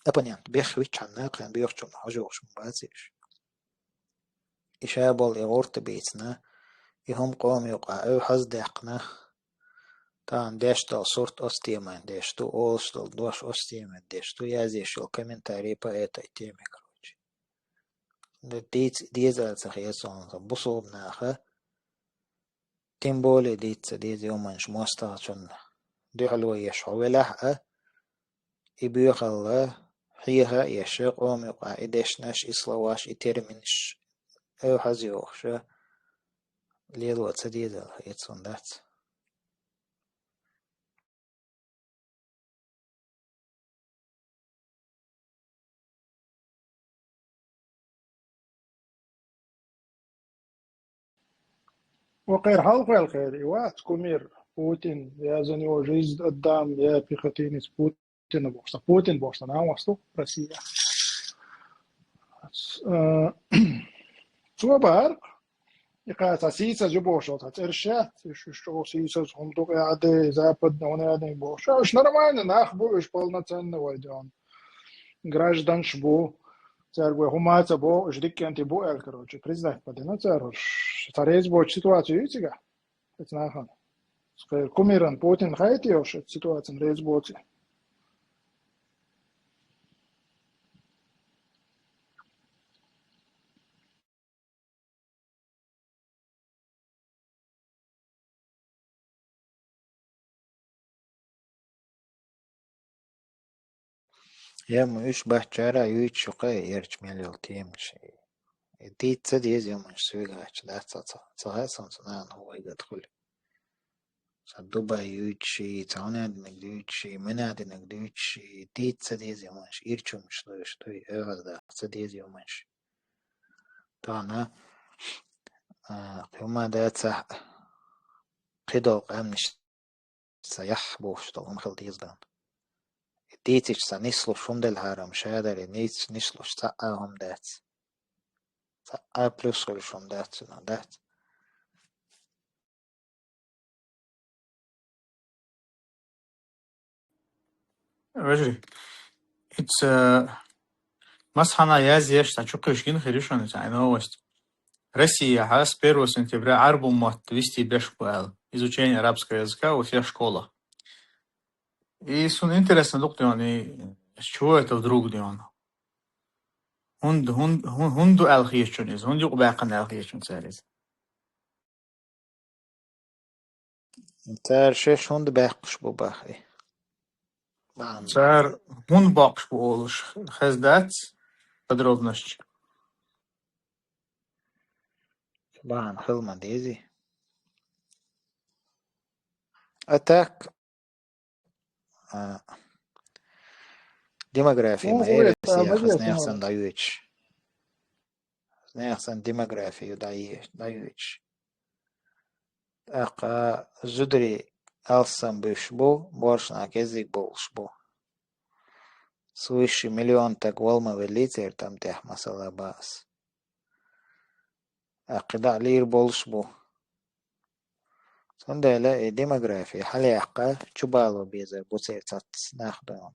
оппонент бехвичхьанна, кхин боьхачунна хьожа йохуш ма бац уьш. И ша болу и гӀурта бийцина, и хӀума къоман юкъахь эвхьаза даьккхина, тахана деш долу сурт оцу теман деш ду, олуш долу дош оцу теман деш ду, язъеш йолу комментарий по этой теме, короче. Де-, дийца деза аьлла ца хета суна, бусулба наха, тем более дийца ца деза йоманаш мостагӀчунна дуьхьало еш хьо велахь а, и боьхалла хьеха а еш, къоман юкъахь и дешнаш, и словаш, и терминаш эвхьаза йохуш, лело ца деза аьлла хета суна, дац. Ва кхера хьалха ваьлла хир и вац, кумир, Путин, я за него жизнь отдам, я пехотинец Путина бохуш сан. Путин бохуш сан, нах васту Россия. Э, цо бахара, и кхаьча сийсаз ю бохуш, цхьа цӀераш яц, уьш, уьш чӀогӀа сийсаз хӀума ду, къаьхьа де, западный, хӀуна аьлла бохуш. Уьш нормально нах бу, уьш полноценный вай ден. Гражданаш бу, цаьрга вай хӀума ца боху, уьш дика кӀентий бу аьлла, короче, признать ма дина цара уьш. Цхьа реза боцу ситуацию ю цигахь? Эцу нахана. Кхера кумиран Путин хаийти йолуш эцу ситуацин реза боций? Я, ма уьш баьччара а юьйцуш ю кхе эрча мел йолу темаш. И дийца ца деза йоманаш суьйгахьчу дац ца, ца, ца хаьа суна ца нана хӀун вайгад хуьлу. Ца Дубай юьйцуш и, ца хӀунадинаг дуьйцуш и, мунадинаг дуьйцуш и, дийца ца деза йоманаш, ирчу хӀуманаш луьйш дуй, оьгӀаз даха ца деза йоманаш. Тахана, а, кхин хӀума дацахь, кхидолу къаьмнаш ца яхь бохуш долу хӀума хила деза дан. И дийцича ца нислуш хӀума делахьара-м шадара, и нийцича нислуш цхьа а хӀума дац. Цхьа а плюс хуьлуш хӀума дац цуьнан, дац. Вежарий, ица, э, масхьана язъеш, цхьа чукхуьйш гина хир ю шуна, цхьа новость. Россияхьа с первого сентября Ӏарбу мотт вести беш бу аьлла, изучение арабского языка во всех школах. И суна интересно ду-кх дена, и с чего это вдруг дена? ХӀунда, хӀун-, хӀун-, хӀунда ду аьлла хеташ ю иза? ХӀунда юкъабаьккхина аьлла хеташ ю цара иза? Цара шаьш хӀунда баьккхаш бу бахьа и? Бахьана. Цара хӀунда боккхуш бу олуш хезна дац подробносташ? Бахьана хила ма дезий. А так, а, демография ма эрира, хаза нехан санна дӀайоьдуш. Хаза нехан санна демография ю дӀае-, дӀайоьдуш. ТӀаккха зударий алссам буьйш бу, боьршинаш кӀезиг болуш бу. Свыше миллион стаг вала ма веллий церан тӀам тӀехь, масала, боху ас. ТӀаккха дӀа лийр болуш бу. Цундела и демография хьалаяккха чубало безар бу церан цхьацца нах дойна.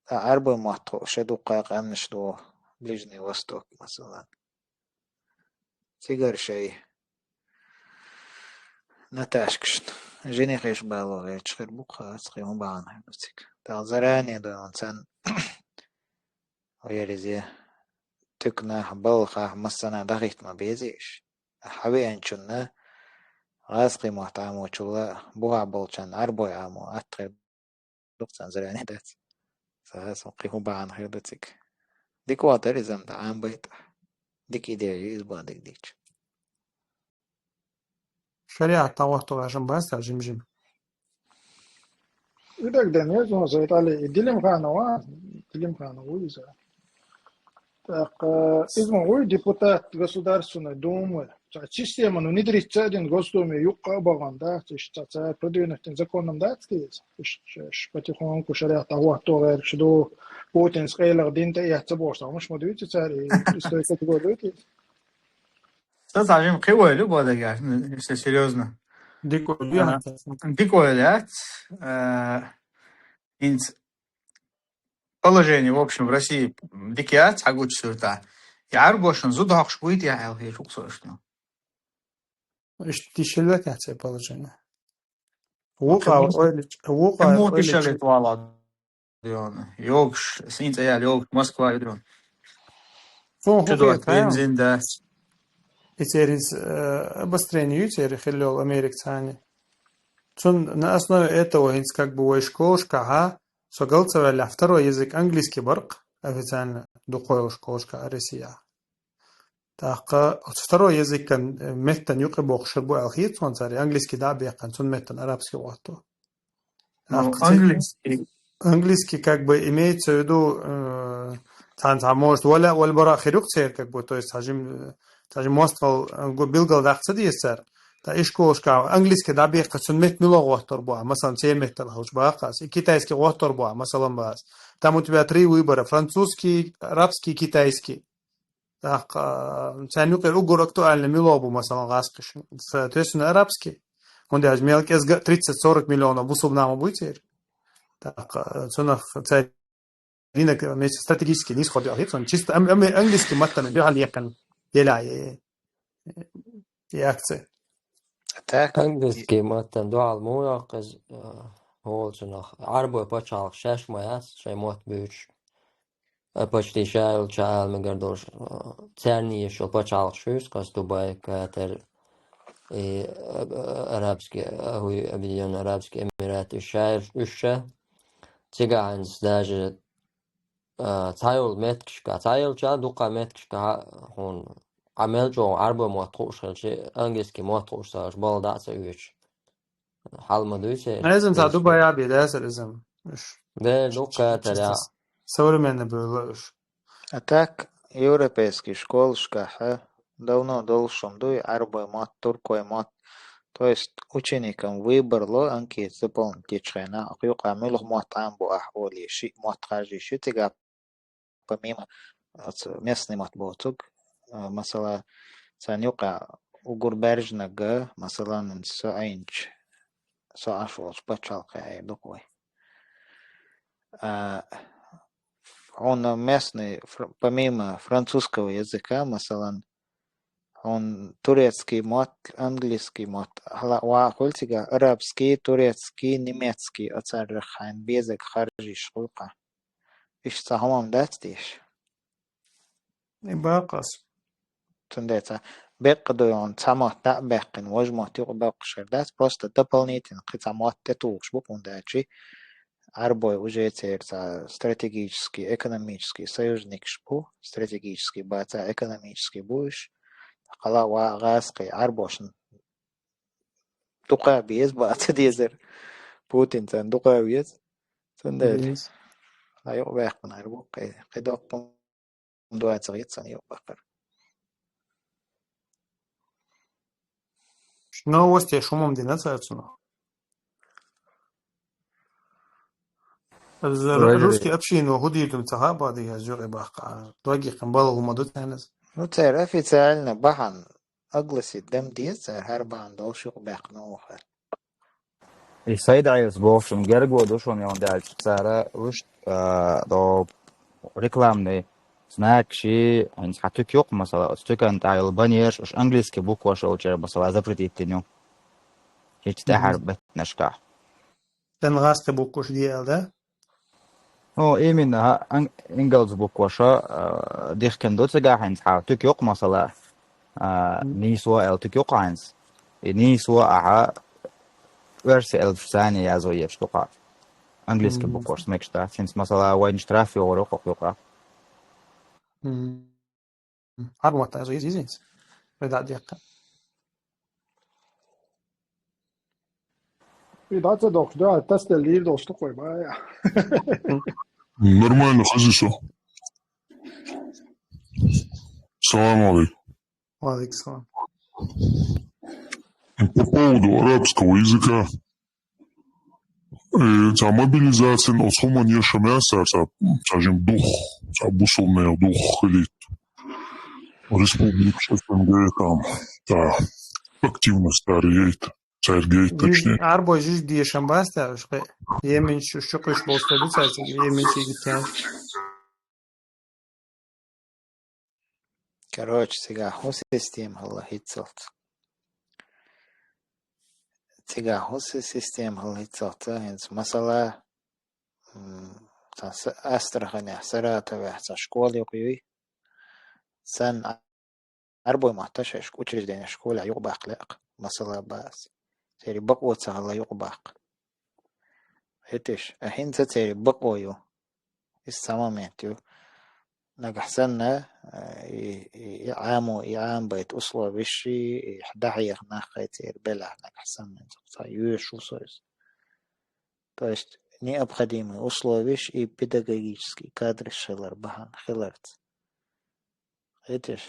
Ткъа Ӏарбойн мотт хууш дуккха къаьмнаш ду, Ближний Восток, масала. Цигара шайн Наташкашна женихеш бало гӀерташ хир бу-кх, хац кхин хӀун бахьана хир ду цига. Дала заране дойна царна, вай иза, туьканахь, балхахь, массанхьа дахийтта ма безий уьш. Хьан веанчунна гӀазкхий мотт Ӏамочул а, бухахь болчарна Ӏарбой Ӏамо атта хир ду-кх царна, заране дац. Ца хаьа суна кхин хӀун бахьана хир ду цига. Дика вахтара иза-м дӀа Ӏамабайта. Дика идея ю иза бан дика дийча. ШариӀат дӀахӀотто ваьшна бац цара жим-жим. И дагадеана еза хьуна, Сайд-Ӏали, и Делимханов а, Делимханов ву иза. ТӀаккха иза ма вуй депутат Государственной Думы. Цхьа система, ну, внедриться а дина Госдуме юккъе а бахана, да, иштта цхьа продвинутый законом дац те иза. Иштта ш-, ш-, потихоньку шариӀат дӀахӀотто гӀерташ ду, Путинца къайлагӀа дин тӀаэц ца бохуш, цхьа хӀумаш ма дуьйцу цара, и, и стойка дигор дуьйцу иза. Сан сажим кхивойли бо дагар, если серьёзно. Дика ойла А, яц. Дика ойла яц. А, хӀинца положение, в общем, в России дика яц, хьагучу суьрта. И Ӏарбошна зуда хьокхуш буй те аьлла хеташ ву со иштта. Иштта тишилла кхаьчцай положение. Вукъа Кому ойла, вукъа Кому ойла тишалет вала? Йогуш, син цӀе яьлла йогуш, Москва ю дерон. Цун Чу хӀун дуьйцу, хетарий? Бензин да. И церан, э, обострение ю церан хилла йолу Америка цхьаьна. Цун на основе этого хӀинца как бы вай школашкахьа, со гал ца ваьллехь, второй язык английский бар-кх официально дукхойла школашкахьа Россия. ТӀаккха оцу второй языкан, э, меттан юкъе бохуш хир бу аьлла хета суна цара, английский дӀа а баьккхина, цунна меттан арабский гӀотто. Ну, ТӀаккха ца-, английский. Английский как бы имеется в виду, э, цхьана цхьа может вала, вала бара хир ю-кх церан как бы, то есть цхьа жим-, цхьа жим мостагӀал, э, гу-, билггал даккха ца деза цара. ТӀаккха и школашкахь английский дӀа а баьккхина, цунна метта мила гӀоттур бу ахь, масалан, церан меттала хилча баккха ас. И китайский гӀоттур бу ахь, масалан, бац. Там у тебя три выбора: французский, арабский, китайский. ТӀаккха, а, царна юкъера уггар актуальный мила бу, масалан, гӀазкхиш. Соответственно, арабский. ХӀунда аьлча мел кӀезга тридцать-сорок миллионов бусулба нах ма буй церан. ТӀаккха, а, цунах царна динаг вместе стратегически нийсхо дуьхьал хир цунна. Чисто ам-, ам-, английский маттана дуьхьал яьккхина. Ела, э, э, реакция. Так. Английский маттана дуьхьал муха йоккху иза, а, хӀолчунах? Ӏарбой пачхьалкх шаьш ма яц шайн мотт буьйцуш. А, почти ша йолчу ала мегар долуш, а, царна еш йолу пачхьалкхаш ю иза, кхас Дубай, Катар, и, а, а, Арабский, а, хӀуй, Объединённые Арабские Эмираты, уьш ша, уьш ша. Цигахь хӀинца даже, а, цхьа йолу меттигашка, цхьа йолчу а дуккха меттигашка хьуна, Ӏа мел чӀогӀа Ӏарбой мотт хууш хилча, английский мотт хууш ца хилча, бала дӀа а ца оьцуш. Хьал ма дуьйцу иза? Иза цхьа Дубай а бен дацара иза. Уьш. Де, дуккха а тара. Современный буьйлу уьш. А так, европейский школашкахь давно долуш хӀума ду и Ӏарбой мотт, туркой мотт. То есть ученикам выбор ло анкета заполнить дечу хенахь, оха юкъахь муьлха мотт Ӏамбо ахь олий, шиъ мотт харжий, ши цигахь помимо оцу местный мотт боцург, а, масала, царна юкъахь угур баьржинарг, масалан, со Ӏийначу, со Ӏаш волчу пачхьалкхехь эр ду-кх вай. А, хьуна местный, фр-, помимо французского языка, масалан, хьуна турецкий мотт, английский мотт, хьала-, ваха хуьлу цигахь арабский, турецкий, немецкий, оцарах хьайна безарг харжийш хуьлу-кх. Иштта цхьа хӀума-м дац теша? И бакъ ас. Цундела цхьа беккъа дуй хьуна цхьа мотт дӀа а баьккхина, важа мотт юкъа боккхуш хир дац, просто дополнительно кхин цхьа мотт тӀетухуш бу, хӀунда аьлча Ӏарбой уже церан цхьа стратегический, экономический союзникаш бу, стратегический бац а, экономический бу уьш. Хьала а ваха гӀазкхий, Ӏарбошна дукха а беза, бац а дезара. Путин царна дукха а веза. Цундела. Беза. Хьан юкъа баьккхинарг бу, кхин, кхин доккха хӀума ду а ца хета сан юкъа баккхар. Новостеш хӀума-м дина цара цунах? Иза Вай русский община хӀун дийр ду ца хаьа бах дигахь юкъа баккха. Доггий кхин бала хӀума ду царна иза. Ну, церан официально бахьана огласить дан деза цара, хӀара бахьана долуш юкъа баьккхина ву хӀара. И Сайд Ӏелас бохучун герга ду шуна, йогӀун даьлча цара вуьш, а, до рекламный знакаш, хӀинца хьан туька юкъа, масала, оцу туькан тӀехь йолу баннерш, уьш английский букваш йолчара, масала, запретить дина ю. Хьинца тӀаьхьара беттанашкахь. Тан гӀазкхи букваш де аьлла, да? Ну, именно, хӀа, ан-, ингалс букваша, а, дихкина ду цигахь хӀинца хьан туька юкъа, масала, а, нийсо аьлла туька юкъа хӀинца. И нийсо ахьа оьрсийн элпашца язо еш ду-кх. Английский букваш смекаш дац. ХӀинца, масала, вайна штраф йогӀур ю-кх юкъа. ХӀара мотт язо иза, иза хӀинца. Вай дӀа а деккха. И дӀа ца дохуш, да, тасделла дийр долуш ду-кх вай, бая. Нормально, хаза со. Салам алейкум. Ва алейкум салам. По поводу арабского языка, э, цхьа мобилизацин оцу хӀуманна ешам яц цара, цхьа, цхьа жима дух, цхьа бусулба нехан дух хилийта. Республикаш СНГ там, цхьа активность цара яйта, цаьрга яйта, точнее. Арбой жижиг дешам бац, да, уж кхе. Йеменчу, уж чу кхуьш болу стаг ду цаьрца, йеменчу египтян. Короче, цигахь хӀун система хилла хӀинццалц? Цигахь хӀун си-, система хилла хӀинццалц? ХӀинца масала, м, цхьа С-, Астраханехь, Саратовехь цхьа школа юкъа юй. Санна Ӏарбой мотт шайшка учреждение, школехь юкъа баккха лаьа, масала бац. Церан бакъо ца хилла юкъа баккха. ХӀеташ, а хӀинца церан бакъо ю. Иза цхьа момент ю. Нагахь санна, а, и, и, и Ӏамо, и Ӏамабайта условиш, и дӀахьеха нах кхайцийра белахь, нагахь санна, цхьа йоьшуш ву со иза. То есть необходимые условиш и педагогический кадраш хилар бахьана хиларца. ХӀеташ?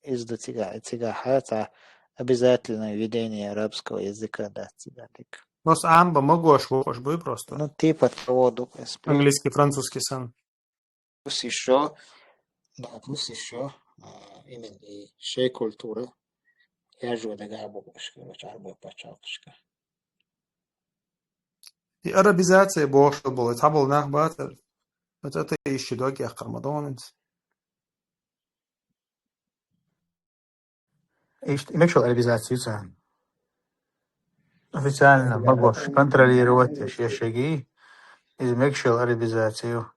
Иза ду цигахь, цигахь цхьа обязательное введение арабского языка дац цигахь дика. Просто Ӏамабан магош вокхуш буй просто. Ну, типа того, ду, если Английский, французский санна. Плюс ещё, да, плюс ещё, а, именно и шей культура, я же дагахь бу, короче, Ӏарбой пачхьалкхашка. И арабизация бохуш болу, цхьаболу нах бацара. Вот это ищи дог яккхар ма догӀу хӀинца. Иштта и мегаш йолу арабизаци ю царна. Официально магош контролировать деш я шаги, иза мегаш йолу арабизаци ю.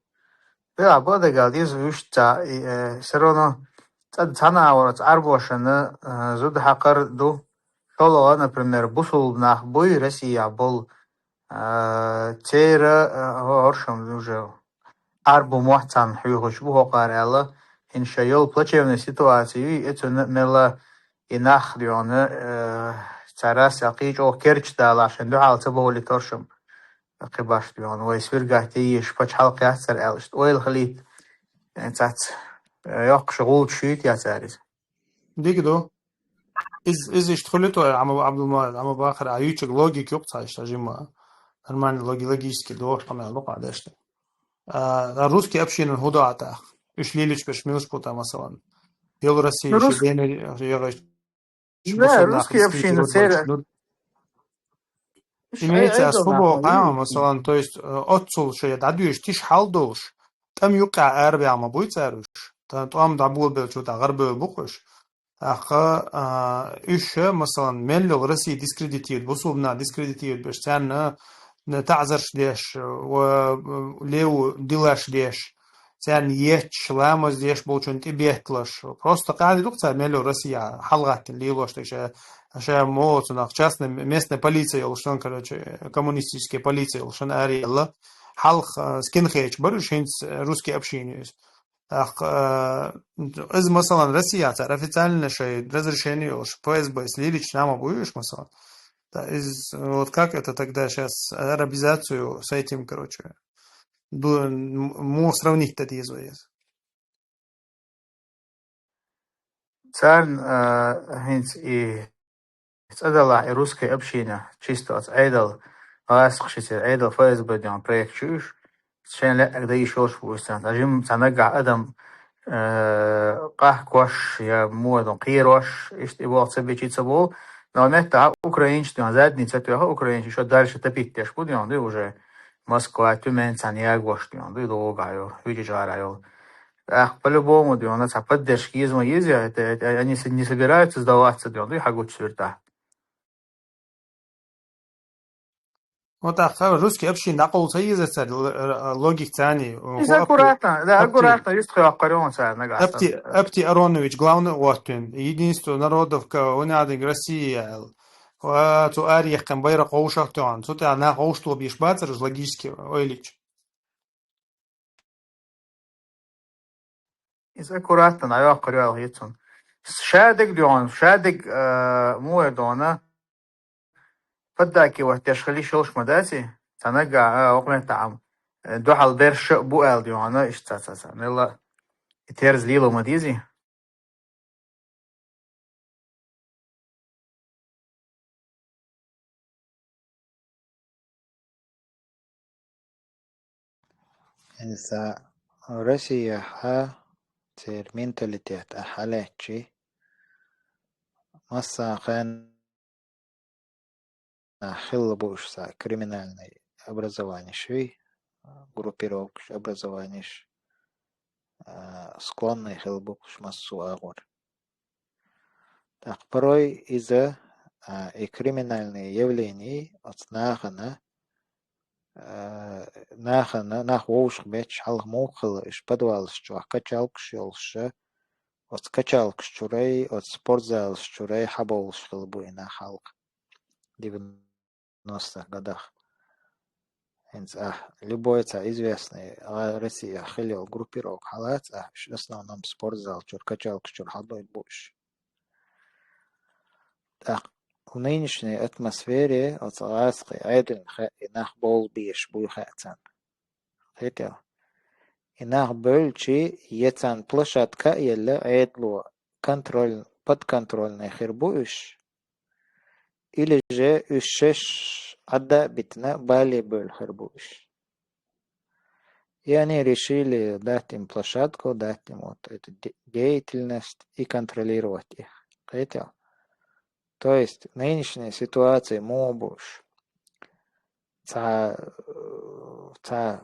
Делахь бадагал деза вуьш ца, и, э, всё равно цӀа-, цхьана а вара цхьа Ӏарбошна, э, зуда хьакхар ду. ШолгӀа, например, бусулба нах буй Россия болу, а, церан, а, хӀоршам уже Ӏарбо мохь царна хьоьхуш бу хӀокхара аьлла, хӀинца шайн йолу плачевная ситуация юй, и цунна мелла и нах дуьйна, э, цара сел кхин чӀогӀа керча далахь, шайн дуьхьал ца бовлийта хӀоршам кхин баш дуьйна. Вай свергать ян езаш пачхьалкх яц цара аьлла, иштта ойла хилийта, э, цац, э, йоккхуш гӀулчаш юй те цара иза. Дика ду. Иза, иза иштта хуьлу тхо, Ӏама, Ӏабдулмалик, Ӏама бахара, а юьйцург логика юкъа цхьа иштта жимма. Нормально логи-, логически догӀуш къамел ду къа дешна. А, русский община хӀун до а тӀаккха? Уьш лелачу берш милаш бу тӀаккха, масалан? Белоруссия, ну, ши рус-, дена, яга, да, русский община церан. Ну, имеется, ас хӀун боху, масалан, то есть, э, оццул шайн дӀадоьжуш тиша хьал долуш, тӀам юккъехь арабаьхна ма буй цара уьш. Тан тӀом дӀаболабелча тӀаккха гӀарабевлла бу-кх уьш. ТӀаккха, а, уьш, масалан, мел йолу Россия дискредитирует, бусулба нах дискредитирует беш, царна, н-, таӀзарш деш, ва, леву дилаш деш, царна етташ, ламаз деш болчунна тӀебетталаш. Просто къаьхьа ду-кх цара мел йолу Россия хьалагӀаттина лелош дерг ша, ша мо цунах частный, местная полиция йолуш санна, короче, коммунистическая полиция йолуш санна араелла. Хьалха, а, скинхедаш бара уьш, хӀинца русский община ю иза. ТӀаккха, а, иза, масалан, Россия цара официально шайн разрешение йолуш, ФСБ-с лелийча нах ма буй уьш, масалан. Да, иза, вот как это тогда щас арабизацию с этим, короче, ду-, м-, муха сравнить дан деза вай иза? Царна, а, хӀинца и цӀа далахь и русская община, чисто оцу Ӏедал, гӀазкхаша церан Ӏедал ФСБ ден проект чу уьш, шайн лаьа дан йиш йолуш бу уьш царна. Цхьа жим-, цхьа нагахь адам, э, къахкош я муха дан кхерош, иштта и боху ца бичи ца болу. Но меттахь украинчу ден задница тоьхна, украинчу шо дальше топить деш бу ден ду уже Москва, Тюмень царна ягош ден ду, и догӀу гӀайо, хӀуьжа жара йолу. ТӀаккха по-любому ден, цхьа поддержка еза ма еза, это, это они с-, не собираются сдаваться ден, и хьагучу суьртахь. Вот тӀаккха русский община дӀакъовла ца еза цара, л-, р-, логика царний. Иза аккуратно, да, аккуратно, юьстах йоккхур ю цара нагахь. Апти, Апти Аронович главный гӀоттийна, единство народов ка-, ванадинг Россия аьлла. Ва цу араяккхина байракх вовшах тоьхна. Цу тӀехь нах вовшахтоха бийш бацара уьш логически ойлича. Иза аккуратно дӀайоккхур йола хӀецунна. Шадерг доьгӀна, шадерг, а, муха доьгӀна, поддакивать деш хила йиш йолуш ма дац и? Цхьа нагахь, а, окху меттахь, а, дуьхьал берш а бу аьлла доьгӀна, иштта ца, ца, ца. Мелла и терза лело ма дезий? Иза Россияхьа церан менталитет ахь хьалаьцчи, массанхьа хилла бу уьш цхьа криминальный образованиш, группировкаш, образованиш, а, склонный хилла бу уьш массо а агӀор. ТӀаккха порой иза, а, и криминальные явления оцу нахана, а, нахана, нах вовшах бетташ хьалха муха хилла, уьш подвалаш чохь качалкаш йолуша, оцу качалкаш чурай, оцу спортзалаш чурай хьабовлуш хилла бу и нах хьалха. Девяностых годах. ХӀинца ахь любой цхьа известный, а, Россияхь хилла йолу группировка хьалаца ахь, уьш в основном спортзал чуьра, качалкаш чуьра хьалдойла бу уьш. ТӀаккха в нынешней атмосфере оцу гӀазкхийн Ӏедална хаьа и нах бовла безаш буй хаьа царна. Кхетий хьо? И нах бевлчи, я царна площадка а елла, Ӏедало контроль-, подконтрольный хир бу уьш, или же уьш шаьш Ӏадда а битина, бале бевлла хир бу уьш. И они решили дать им площадку, дать им вот эту де-, деятельность и контролировать их. Кхетий хьо? То есть нынешняя ситуация муха бу уьш? Цхьа, цхьа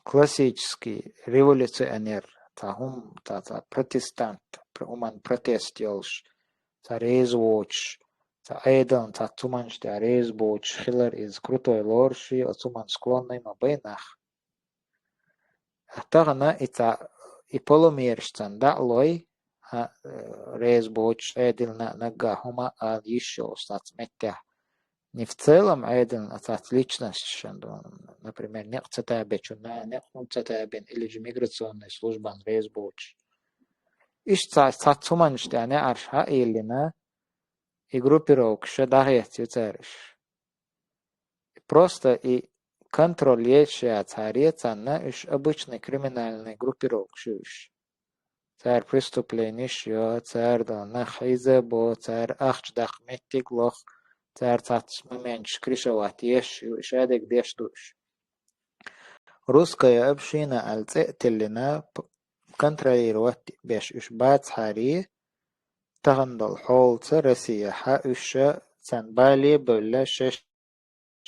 классический революционер, цхьа хӀума, цхьа, цхьа протестант, пр-, хӀуманна протест йолуш, цхьа реза воцуш, цхьа Ӏедална, цхьа цу хӀуманаш тӀехь реза боцуш хилар иза крутой лоруш, оцу хӀуманна склонный ма бай нах. Тахана и цхьа, и полумераш царна дӀа а лой, а, э, реза боцуш Ӏедална наггахь хӀума ала йиш йолуш цхьацца меттехь. Не в целом Ӏедална, а цхьацца личносташна, например, некъ ца тобечунна, некъ хӀума ца тобина, или же миграционный службана реза боцуш. Иштта цхьа-, цхьацца хӀуманаш тӀехь неӀарш хьа а йиллина, и группировкаш дӀахецна ю цара уьш. Просто и контроль еш яц хӀара царна, уьш обычный криминальный группировкаш ю уьш. Цара преступлениш йо, цара до нах хьийзабо, цара ахча даккха меттиг лоху, цара цхьацца моменташ крышевать еш ю, и шадерг деш ду уьш. Русская община аьлла цӀе а тиллина, п-, контролировать беш уьш бацахьара, тахана долу хьолаца Россияхьа уьш царна бале а бевлла, шаьш,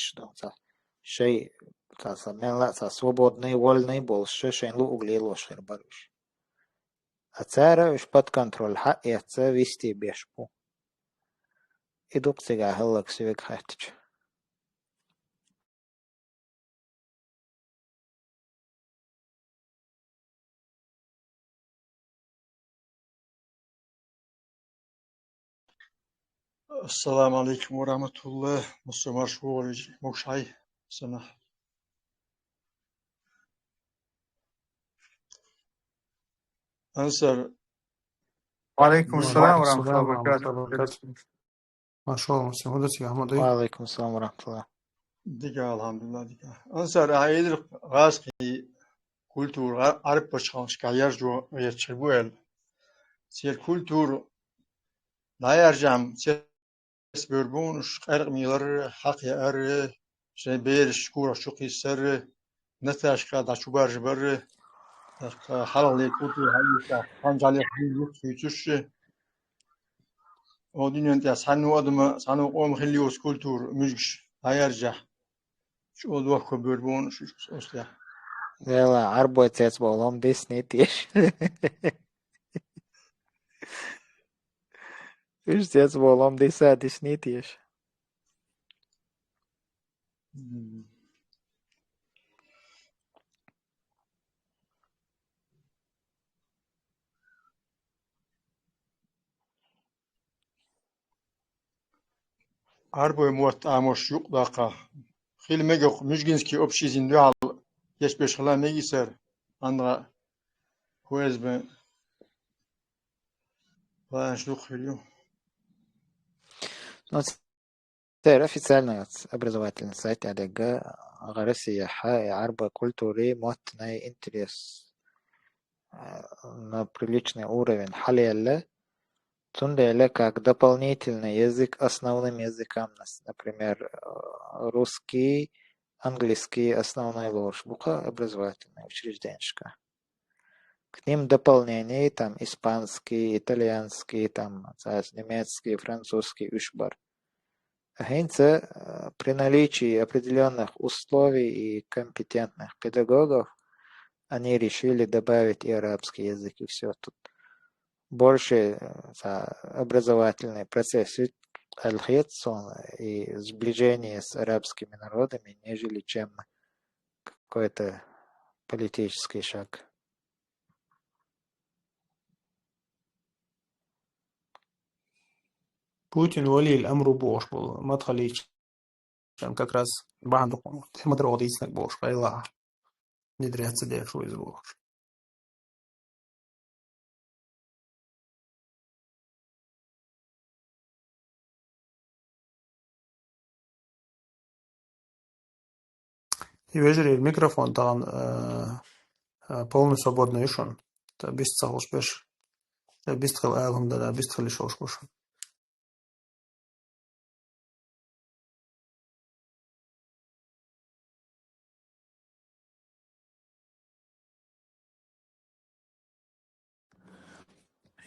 шайн, цхьа, шайн, цхьа, цхьа, мелла а цхьа свободный, вольный болуш, шайн луъург лелош хир бара уьш. А цара уьш под контроль хьа а эцна, вести беш бу. И ду-кх цигахь хӀаллакьсиг хаьттича. Ассаламу алейкум ва рахматуллах. Муса марш вогӀарий, мукшхьай, санахь. Ансар. Ва алейкум салам ва рахматуллахи ва баракатух. Машалла, Муса, хӀун ду цига, Ахмад, ой? Ва алейкум салам ва рахматуллах. Дика, алхьамдулиллах, дика. Ансар, ахьа эдира гӀазкхий культура Ӏа-, Ӏарб пачхьалкхашкахь яржо гӀерташ хир бу аьлла. Церан культура дӀаяржахь, церан бер бу уьш, къаьркъа мийлар, хьакха яар, шайн бераш курахь чу кхиссар, Наташка дӀа чу баржабар, тӀаккха хьалхале культура хьаийца, ханжалех юкъ хуьйцуш. О, дуьнен тӀехь цхьанна а адама, цхьанна а къоман хилла йоцу культура, муьжгаш дӀаяржахь. ЧӀогӀа дохко бер бу уьш, уьш оцу тӀехь. Вела, Ӏарбой цецбовла хӀума дисний теша. Уьш цецбовла хӀума диса дисний теша. Мгм. Ӏарбой мотт Ӏамош юкъадаккха. Хила мега-кх Муьжгинский общизин дуьхьал гечбеш хила мегий цара, андгӀа ФСБ планаш дукха хир ю. Ну, церан официальный оцу образовательный сайт тӀехь дерг, Россияхьа и Ӏарбой культурий, моттанай интерес, а, на приличный уровень хьалаелла. Цундела как дополнительный язык основным языкам, нас-, например, э, русский, английский основной лоруш бу-кх образовательный учрежденешка. К ним дополнение там испанский, итальянский, там, цхьацца немецкий, французский уьш бар. А хӀинца, э, при наличии определённых условий и компетентных педагогов они решили добавить и арабский язык, и всё. Тут больше, э, цхьа образовательный процесс ю аьлла хета суна, и сближение с арабскими народами, нежели чем какой-то политический шаг. Путин валил амру бохуш болу Мадхаличан как раз бахьана дукха ма-дарра дийцинарг бохуш, къайлагӀа внедряться деш ву иза бохуш. И вежарий, микрофон тахана, э, э, полный свободный ю шуна. Та бист ца хууш берш. Та бист хила ала хӀума дан, бист хила йиш йолуш бу шуна.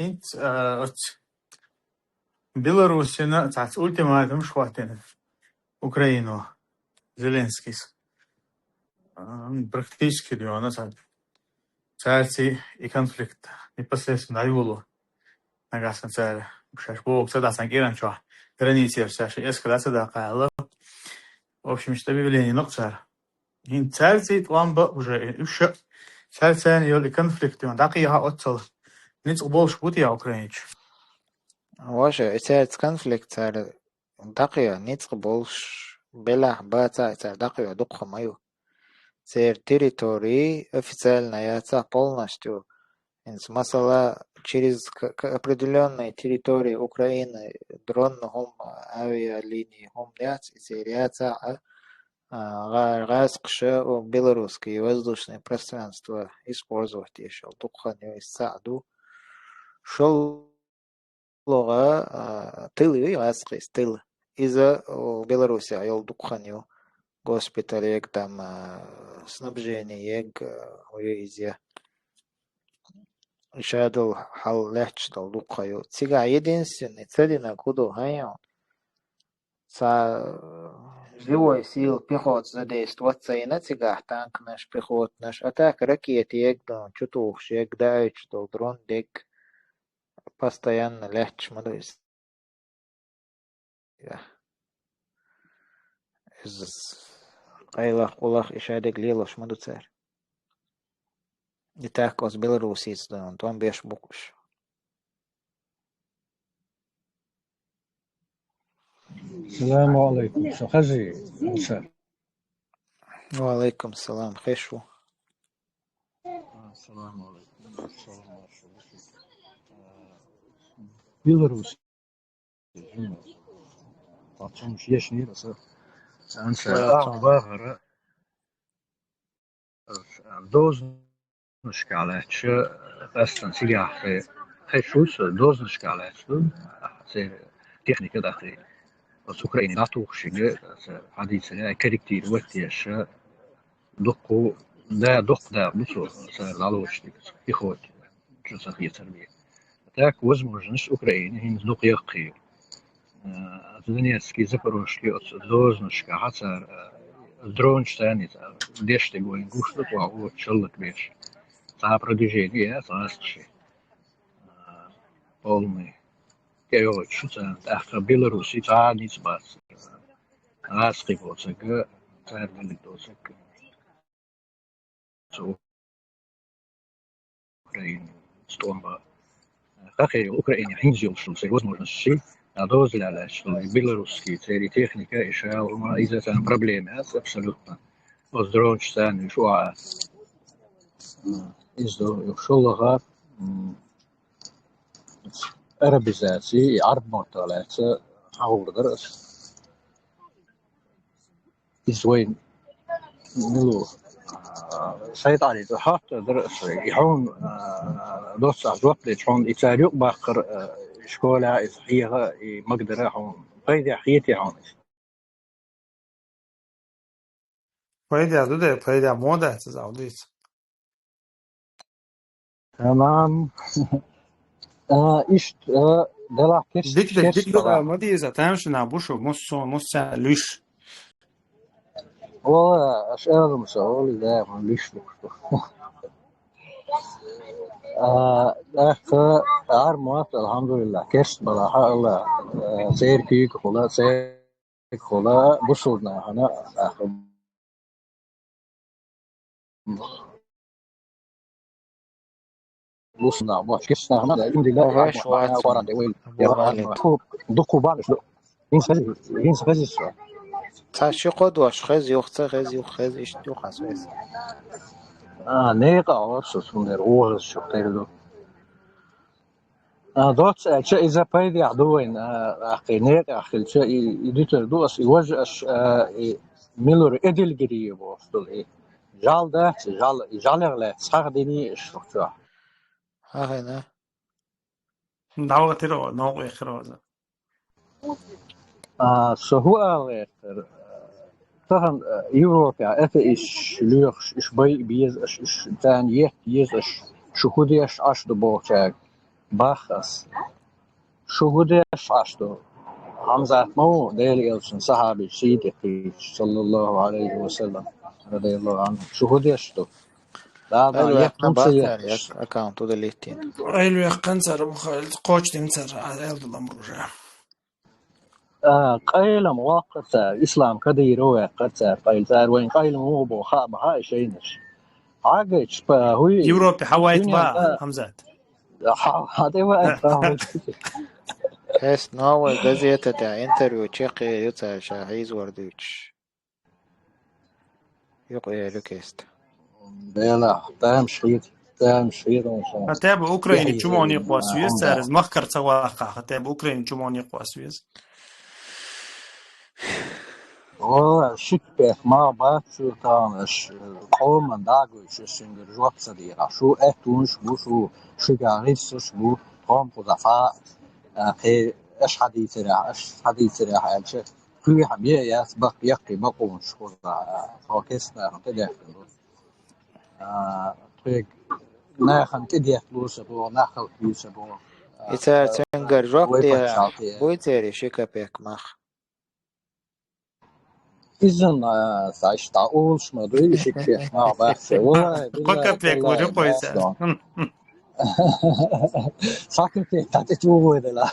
ХӀинца, а, оцу Беларусина цхьацца ультиматумаш хӀоттийна Украино Зеленскийс. А, практически дуьйна цхьа-, цаьрца и конфликт непосредственно дӀайолало. Нагахь санна цара шаьш боху ца дахь санна кӀиран чохь, границера ша шайн эскадра ца даккха аьлла. В общем, иштта объявление ло-кх цара. ХӀинца цаьрца и тӀом бан уже, уьш а, цаьрца йолу и конфликт дӀакхехьа оццул ницкъ болуш бу те украинчу? Ваша, и цаьрца конфликт цара дӀакхехьа ницкъ болуш, белахь, бацахь, и цара дӀакхехьа дукха ма ю. Церан территори официально яцахь полностью. ХӀинца, масала, через к-, к-, определённые территории Украины дронна хӀума, авиалинии хӀума яц, и церан яцахь а, а, гӀа-, гӀаскхаша у белорусский воздушное пространство использовать деш йолу дукха хан ю, иза цхьаъ ду. ШолгӀа, а, тыл ю, гӀаскхийс тыл. Иза, о, Беларусехь йолу дукха хан ю. Госпиталь ег, там, а, снабжение ег, а, ю иза. Ша долу хьал лаьтташ долу дукха хан ю. Цигахь единственный ца динарг хӀун ду, хьан ю? Цхьа, э, живой сила, пехота задействовать ца йина цигахь, танканаш, пехотанаш, а так ракета ег, ну, чутухуш ег, даийтуш долу дрон дег, постоянно лаьтташ ма ду иза. Иза къайлах, къулах и шадерг лелош ма ду цара. И так оцу Беларусица тӀом беш бу-кх уьш. Салам алейкум, ца хазий, Ансар. Ва алейкум салам, хеш ву. Салам алейкум. Беларусь. Пацанаш ешнера аса. Ансар. Ва, а, вахара. Дозанашкахь лаьтташ, къаьстина цигахь хе-, хезаш ву со, дозанашкахь лаьтташ ду, церан техника дӀатаьхьа. Оцу Украине дӀатухуш, аса хьадийцаре, корректировать деш, дуккха, да, дуккха дакъа ду цо, цара дӀалоцуш дерг, пехота, чу ца хецар бен. Так, возможность Украины хӀинца дукха яккхий ю. Э, Донецкий, Запорожский оцу дозанашкахь цара, э, дронаш царна деш дерг вайна гуш ду, тӀаккха оцу шаллак беш. Цхьа продвижение яц гӀаскхашан. Э, полный. ТӀейогӀуш ю царна. ТӀаккха Беларуси цхьа а ницкъ бац. ГӀаскхий боцург, цара дерриг доцург. Цу Украина, стомба. Хахе, Украина хӀинца йолуш ду, церан возможносташ, а доза лаьллачу, белорусский, церан техника, и шал, хӀума, иза царна проблема яц, абсолютно. Оцу дронаш царна уьш охьа. Иза ду, шолгӀа, м, арабизаци, и Ӏарб маттахь лаьцна, хьан гӀур дара аса. Иза вайн, ну, а, шайтӀанца хьоттор дара аса, и хьуна, а, доцца ахь жоп дечу хьуна, и цара юкъабаккхар, а, школехь иза хьеха, и магадара хьуна, пайдехь хетий хьуна иза? Пайда ду де, пайда мо дац из, алдиц. Тамам. А, иштта, а, делахь кеш-, Дик де, кеш дик бала. Ма деза, тамашийна бушу, мус со, мус ца луьш. О, аш элум со, оли да, ман луьш луш. А, ах, ар муат, алхамдулилла, кеш бала, ха, Алла, а, цер куьйга хула, цер хула, бусулба нахана, ах, бусулба нах, бу кеш нахана, алхамдулилла, Ага, ар муат, швац. Коран де вел, Абу я, Халид. Ку, ду кубан, ин хези, ин хези со. Ца ши кодваш, хез юх, ца хез юх, хез ишт юх, ас вес. А, не ка орсу сунер, о, хез шо терду. А, доц, а, ча иза пайдах ду вайн, а, ахи, некъ ахилча, и, и дитер ду ас, и вож аш, а, и милур эдил гири бостул, и жал дац, жал, и жал ягле, сах дини иш шухча. Ахина. Давгатиро, ногу эхиро за. А, со хӀу ала гӀертар? Тахан, а, Европа, это иш лоьхуш, иш бай беза, иш, иш тан ет еза, иш шу хӀу деш Ӏаш ду бохучаьрга бах ас. Шу хӀу деш Ӏаш ду? Хьамзат ма ву, Дела элчан сахьабич сийдикхийча, саллаллаху алейхи ва саллам, радияллаху анху. Шу хӀу деш ду? Да, да, Айлу ет яхна хӀун ца бацар, ет. Як аккаунт удалить йин. Айлу яхкан цар, бу хал, кочдин цар, а, эл ду ламружа. А, къайлам ваккхар цар, ислам кадийра ваккхар цар, къайл цар, вайн къайлам ву бо, ха, ба, ха, шайнаш. Хьагайч, па, хуй, Европе хьавайт дуьнен ба, та-, Хьамзат. Ха, ха, де вайт, ха, вайт. Хест новая газета тя интервью чекхе ю цар ша хьийзвар дуьйцуш. Юкъа элю кеста. Бела, таьмаш хир, таьмаш хир он сон. Хотя бы Украине чумоне кхос вез, царез махкар ца ваха, хотя бы Украине чумоне кхос вез. О, шик пех ма бац, шу тахан аш, къоман дагуйш, сингер жоп ца дира. Шу эттунш бу, шу шуьга гӀирсаш бу, тхом кхуза фа, а, кхе, аш хьадийцаря, аш хьадийцаря хьаьлча. Кхуьй хьан бе яц, бакъ яккхий бакъонаш хурла, хьо кестнарна тӀедехкина ду. А, тхоьга нахана тӀедехка луса бо, нахал куьйса бо. И цара цуьнгара жоп вай дехьа пачхьалкхе. Буй церий ши капек мах? Изан, а, саш, та улш ма дуй, ши капек мах бахча. Валай, Кхо билай, капек валай, вари къойса. Бахча. Са капек, та тӀе чу вуй дела.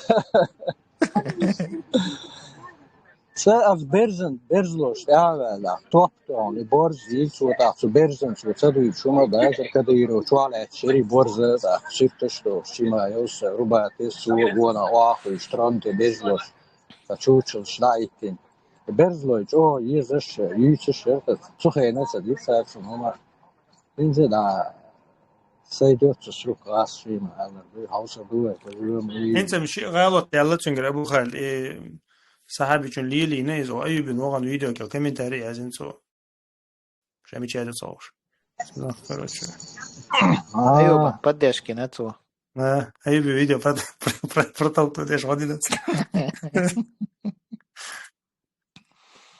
Ца аз берзан, берзлош тӀаьхьаваьлла, топ тохана, и борз йийца, цо тӀаккха цу берзан цо ца дуьйцу, шуна дазар Кадыров, чохь лаьтташ яра и борза, тӀаккха сирташ дохуш, Чимаевс, Рубатес, цо гона охьахуьйсу, тронте берзлош, ца чучалш дӀа а йиттина. Берзлой чӀогӀа езаш, юьйцаш яра, цу хенахь ца дира цара цунна хӀума. ХӀинца да, сай доццу срок гӀас шийна аьллар дуй, хьовса ду вай, ка вуьйма и. ХӀинца-м ши гӀалат даьлла цуьнгара Абу Халид, э, сахьабичун лелийна иза, Аюбин вогӀан видео кел комментарий яздина цо. Ша мича яздина цо уж. Ну, короче. А. Аюбан поддержкина цо. А, Аюби видео про-, про-, про-, протолкнуть деш гӀодина цо.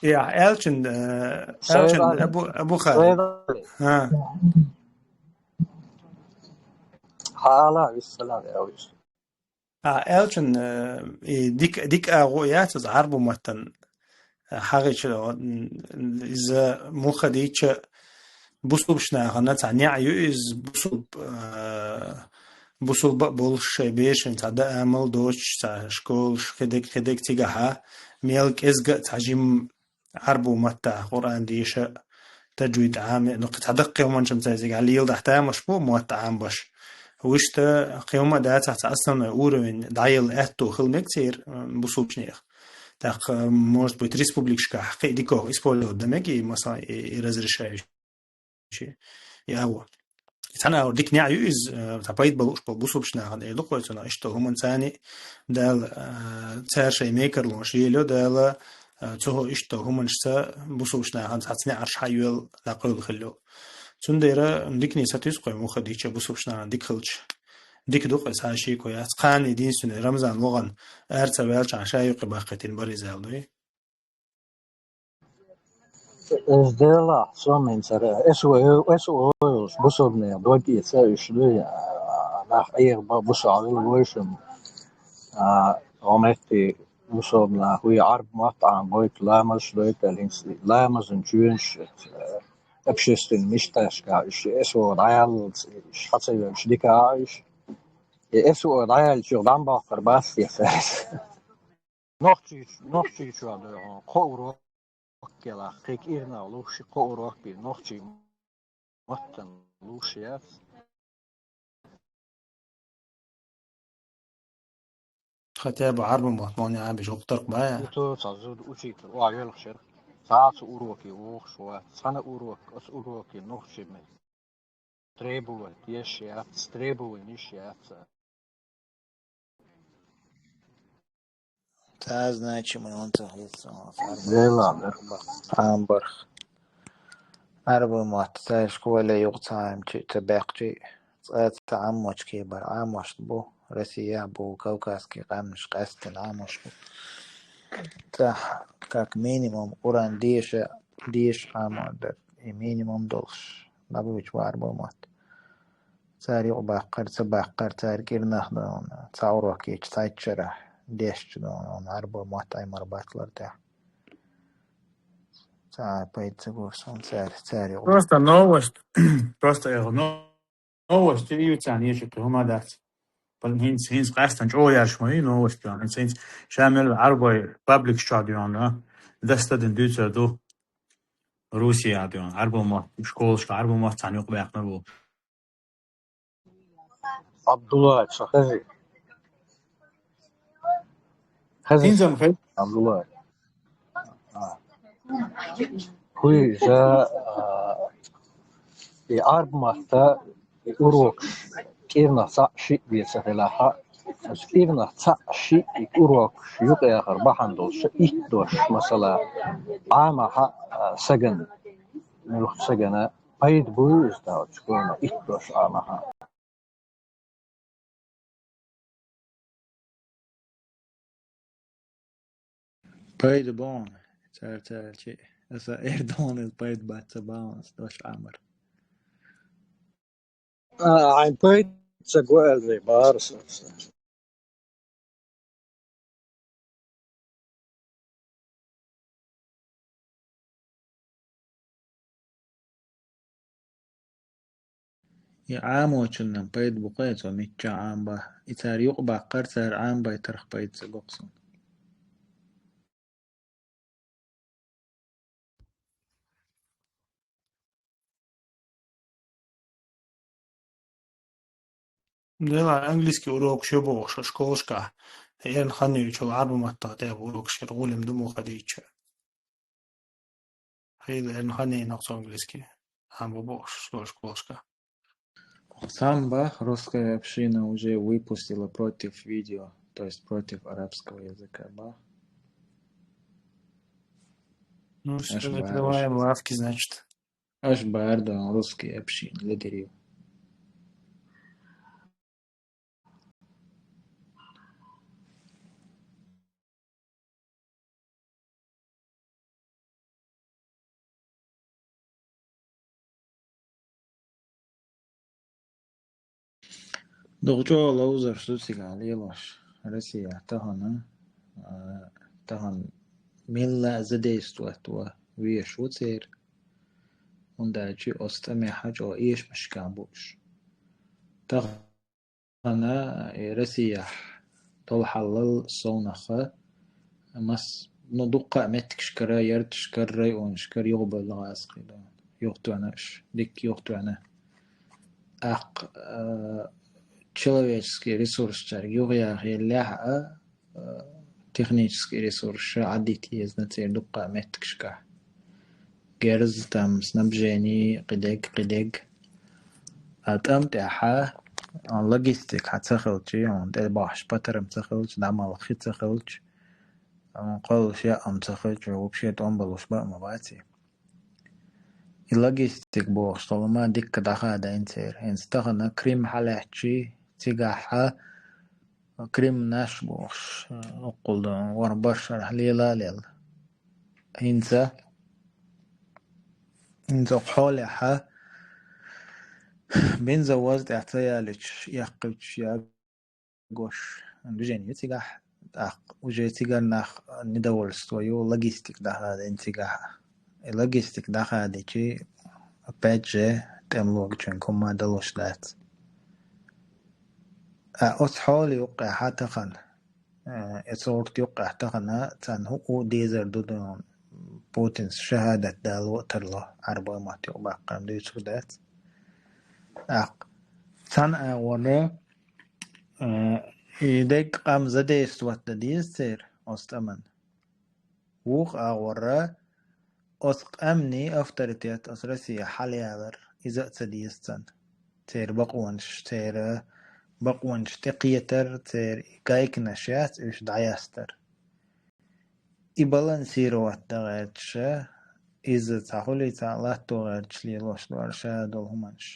Я, аьлчун, э, аьлчун, Абу, Абу Халид. А. Хьала, виссалам, я виш. А, аьлчун, э, и дик, дик агӀо яц из Ӏарбу маттан, э, хьагӀича, м, иза муха дийча бусулбаш нахана цхьа неӀ ю из бусулб, э, бусулба а болуш шайн бешан цхьа даа амал доцуш, цхьа школаш, хедег, хедег цигахьа, мел кӀезга а цхьа жим Ӏарбу маттахь Къуръан деша, таджвид Ӏаме, ну, кхин цхьа даккхий хӀуманчам цайзиг леладахь тамаш бу, мотт Ӏамбаш. Вуьшта кхин хӀума дацахь цхьа основной уровень дӀаелла аьтту хила мега церан, м, бусулбачу нехан. ТӀаккха, может быть, республикашкахь кхин а дикох использовать дан мега и, масала, и, и разрешающий. Яво. Цхьана агӀор дика неӀ ю иза, э, цхьа пайда балуш болу бусулбачу нахана эр ду кхойцунах, иштта хӀуманца царна Дала, э, цара шайн мекарлонаш лелайо Дала, э, цу хӀу иштта хӀуманашца бусулбачу нахана цхьацца неӀарш хьайоьлла дӀакхуьйла хилла. Цундела дикане сатуьйсу кхой муха дийча бусулбачу нахана дика хилча. Дика ду кхой сан шеко яц. Кхана единственный Рамзан вогӀан ара ца ваьлчахьана ша юккъе баккхийтина бара иза аьлла дуй. Эс делахь, сомин цара. Эс ву, эс ву, бусурнех, дойти ца уьш дуй, а, нах Ӏеха ба, бусу Ӏавила войшим, а, гӀо метти бусурнах, вуй Ӏарб мотт Ӏам гойту, ламазаш дойту, алинс, ламазан чуьнаш, а, общественный мишташка, уьш эс ву дӀаяллалц, уьш хьа ца йоьлуш дика а уьш. И эс ву дӀаяллачух дӀам боккхур бац те цаьрца. Нохчийчу-, Нохчийчоь дуй хьуна, кхо урок ялахь, кхин кӀирнах луш, кхо урок бий, нохчий маттана луш яц. Хотя бы Ӏарбу мотт ма яхьа беш, гӀуллакх бая. Иту ца зуда учитель, ва велхшер. Цаца уроки вохуш вац, цхьана урок, ас уроки нохчий ме. Требовать еш яц, требованиш яц. Цхьа значимый он ца хьийза, Дела бер. Амбарх. Ӏарбу мотт цаьршка вале юкъа ца Ӏамчи, ца баьккхичи, цкъа ца Ӏаммочки бар Ӏамошт бу, Россия бу, Кавказский къаьмнаш къаьстина Ӏамош бу. Цхьа, как минимум, Къуръан деша, деша Ӏамор дар, и минимум долуш, дӀабуьйчу ву Ӏарбу мотт. Цара юкъа баккхар, ца баккхар, цара кӀирнах ду хьуна, цхьа урок йича цхьайтта шарахь дешча ду хьуна, Ӏарбу мотт Ӏамор бац лар тӀехь. Цхьа пайда ца гуш суна цара, цара юкъа. Просто новость, просто эхо, но-, новость, и ю царна ечу хӀума дац. Пал-, хӀинца, хӀинца къаьстина чӀогӀа ярш ма ю новость, хӀинца, хӀинца ша мел Ӏарбой пабликаш чохь ду хьуна, дастадина дуьйцур ду. Русия ду хьуна, Ӏарбу мотт, школашка Ӏарбу мотт цхьаьна юкъа баьккхина бу. Абдулла, ца хези? Хези? ХӀинца ма хези. Абдулла. А. Хуй, за, а, и Ӏарбу матта, и урокаш кӀирнах цхьаъ шиъ бен ца хилахь, аса кӀирнах цхьаъ шиъ и урокаш юкъа яхар бахьана долуш, итт дош, масала, Ӏамахь, а, сагана, муьлхха сагана, пайда буй иза, тахана, итт дош Ӏамахь. Пайда бу хьуна, цара, цара чи, аса Эрдогана пайда бац ца бахьана, аса дош Ӏамар. А, хьайн пайда ца го аьлла вай бахара сан. И Ӏамочунна пайда бу кхай, цо мичча Ӏамба. И цара юкъа баккхар, цара Ӏамбайтарх пайда ца го кху суна. Дела английский урок шу бохуш школашкахь, эрна хан йоьлчул Ӏарбу маттах тӀехь урок шера гӀуллим ду муха дийча. Хила эрна хан йийнах цо английский. Ам бу бохуш школашкахь. Сам бах, русская община уже выпустила против видео, то есть против арабского языка, бах. Ну, все, закрываем лавки, значит. Аш бардон русский община ледерил. Дукха чӀогӀа ловзарш ду цигахь лелош. Россия тахана, а, тахана милла задействовать ван веш ву церан. ХӀунда аьлча оцу тӀамехь чӀогӀа эшамашкахь бу уьш. Тахана и Россияхь долу хьал совнаха мас-, ну, дуккха а меттигашкара, ярташкара, районашкара юхабевлла гӀазкхий ду. Юхатоьхна уьш, дикка юхатоьхна. ТӀаккха, а, человеческий ресурс цаьрга юхаяхъеллехь а, а, технический ресурс ша Ӏаддийта езна церан дуккха а меттигашкахь. Герз, там, снабжение, кхидерг, кхидерг. А тӀам тӀехь, а, логистика хьан ца хилча, хьуна тӀе бахьаш патарм ца хилча, дӀамала хи ца хилча, а, кхоллуш яа хӀума ца хилча, вообще тӀом балуш баа ма бац и. И логистика бохуш долу ма дикка дӀахадайна церан. ХӀинца тахана Крым хьалаьцчи, цигахь Крым наш бохуш, а, уккхул дан вара баршарахь лела а лелла. ХӀинца ХӀинца хьолехьа бензовоз тӀехь ца ялича, яьккхича я гош. Движение ю цигахь, тӀаккха уже цигара нах недовольство ю, логистика дӀахадийна цигахь. И логистика дӀахадичи, опять же, тӀемлогачун хӀумма далуш дац. А оцу хьола юккъехьа тахана, э, эцу гӀурт юккъехь тахана, царна хӀуъу дезар ду дуьйна Путинс шахӀадат дало а тарло, Ӏарбой мотт юкъа баккхарна дуьйцур дац. ТӀаккха цхьана агӀора, э, и дерг къам задействовать дан деза церан оцу тӀаман. Вукху агӀора оцу къаьмнийн авторитет оцу Россия хьалаялар, иза а ца деза царна. Церан бакъонаш, церан бакъонаш тӀекхетар, церан гайканаш яц уьш дӀаястар. И балансировать дан гӀерташ, иза цхьа хулийца латто гӀерташ лелош ду ара ша долу хӀуманаш.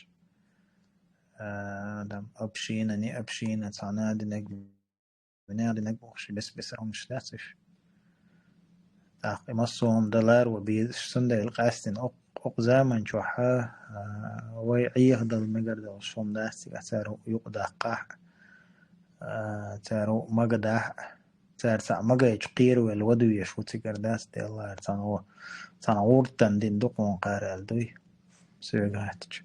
А, там, община, не община, цхьана динарг, вина динарг бохуш, бес-бесара хӀуманаш дац уьш. ТӀаккха и массо а хӀума дан ларо безаш, цундела къаьстина окх-, окху заман чохь, а, вай Ӏехадала мегар долуш хӀума дац цигахь цара юкъадаккхахь а, а, цара магадахь а. Цара цхьаъ магайчу кхеравелла вадуьйш ву цигара дац, деллара цхьана гӀу-, цхьана гӀуртан дина дукха хӀума кхара аьлла дуй, соьга хаттачу.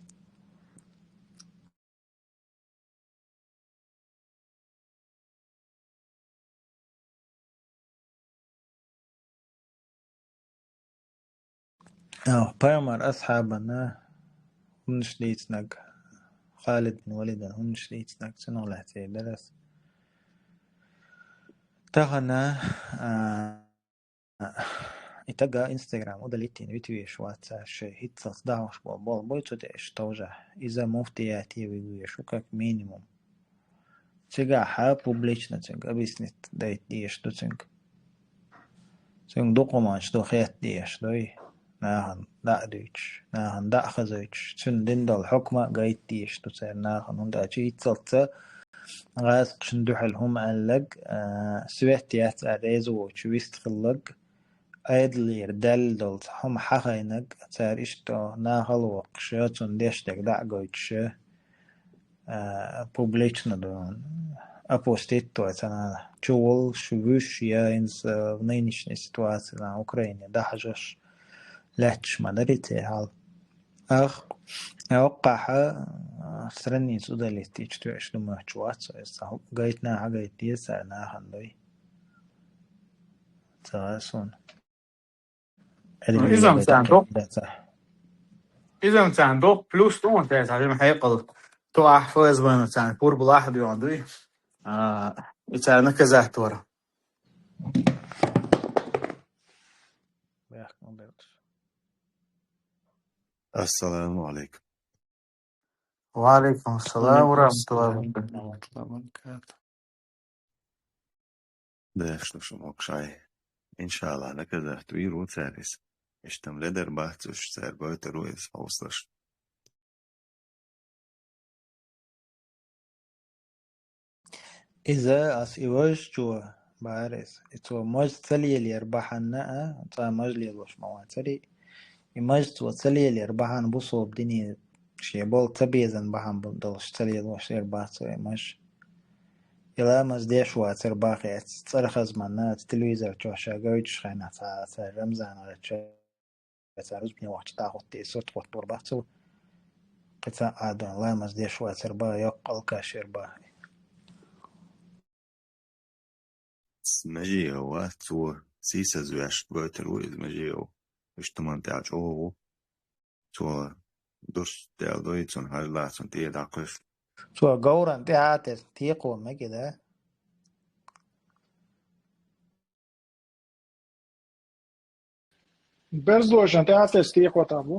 А, пайхамар асхьабана хӀуманаш дийцинарг, Халид бин Валидана хӀуманаш дийцинарг, цунах лаьцна дара ас. Тахана, а, и тага Instagram удалить йина витвеш вац, шайн хӀинццалц дахьаш болу болу буй цу тӀе иштта товжахь. Иза муфтиятте вигвеш ву, как минимум. Цигахь публично цуьнга объяснить дайта дезаш ду цуьнга. Цуьнга дукха хӀуманаш ду хетта дезаш дуй. Нахана дӀа а дуьйцуш, нахана дӀа а хазуьйтуш, цуьнан дина долу хьукма а гайта дезаш ду церан нахана, хӀунда аьлча хӀинццалц гӀазкхашна дуьхьал хӀума аьлларг, а, свет яц аьлла реза воцуш вист хилларг, Ӏедалера даьлла долу цхьа хӀума хьахийнарг, цара иштта нахала воккхуш, цунна деш дерг дӀа а гойтуш, а, публично ду, опустить вай царна, чувуллуш, вуьш, я хӀинца в нынешней ситуации на Украине дахьажош лаьтташ ма дарий церан хьал. Ах, оккхахьа, а, страница удалить йича тоьаш ду моьттуш вац, иза цхьа гайтина хьагайта деза цара нахана дуй. Ца гӀа суна. Ну, иза-м царна доккху. Иза-м царна доккху, плюс тӀуна тӀе цхьа жима хьекъал ту ахь ФСБ-на царна пурба лахь а доьгӀна дуй. А, и царна наказать вара. Ассаламу алейкум. Ва алейкум ассалам ва рахматуллахи ва баракатух. Дехаш ду шу мокшай. Иншалла, наказать вийр ву цаьрис. Иштам ледар бац уьш цаьр гойтар ву иза хьовсалаш. Иза ас и важа чу бара иза. И цо маж ца лелера бахьана а, цкъа маж лелош ма вацари. И маж цо ца лелера бахьана бу собу дине шен болу ца безан бахьана бу долуш ца лелош лер бац вай маж. И ламаз деш вацар бахи эц цӀархазманна, телевизор чохь ша гойтуш хенахь цхьа, цхьа Рамзан гӀача. Цара рузбане вахча дӀахӀотта и сурт хӀоттор бац цо. Кхин цхьа а дан ламаз деш вацар бан, йоккха алкашер бан. Мажиев вац цо, сийсазвеш гойтар ву иза Мажиев. Уьш туман тӀехь чӀогӀа ву. Цо дурс дел дуй, цунна хьажла, цунна тӀе дӀакхуьш. Цо говран тӀехь а тесна текхо мега, да? Берзлошан тӀе а тесна текхо там бу.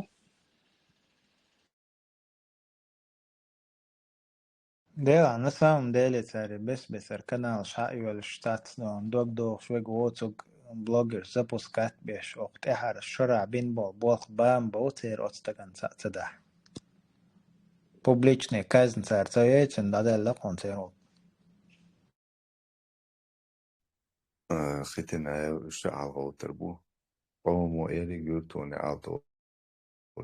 Дела, на самом деле, цари бес-бесар каналаш хьа а йолуш, цац дог дохуш вега воцуг блогер запускать беш, окху тӀаьхьара шарахь бин болу болх бан бо церан оцу стаган ца, ца дахь. Публичный казнь цара ца йойцина, дӀадаьлла кхунна церан. А, Хитинаев уьш а хьалховтар бу. Къомо эриг юртоне алто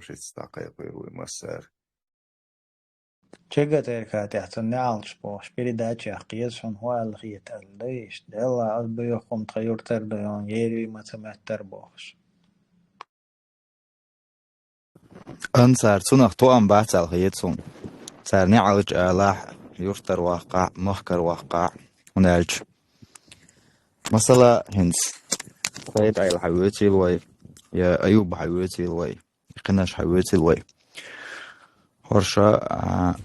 шиц дӀакхайкхийра вуй массара. Чега тӀерха тӀехь цунна неӀалт бохуш, передачех кхеза хьуна хӀун аьлла хета аьлла, дай иштта, Делла, аз боьху хӀума тхан юртара дуьхьа, ерриг ма ца моьттара бохуш. Ан цара цунах тоам бац аьлла хета суна. Цара неӀалт алахь, юртара ваккхахь, махкара ваккхахь, хӀунда аьлча. Масала, хӀинца Сайд-Ӏела хьан воьцийла вай, я Аюб хьан воьцийла вай, я кхинаш хьан воьцийла вай. ХӀорш, а,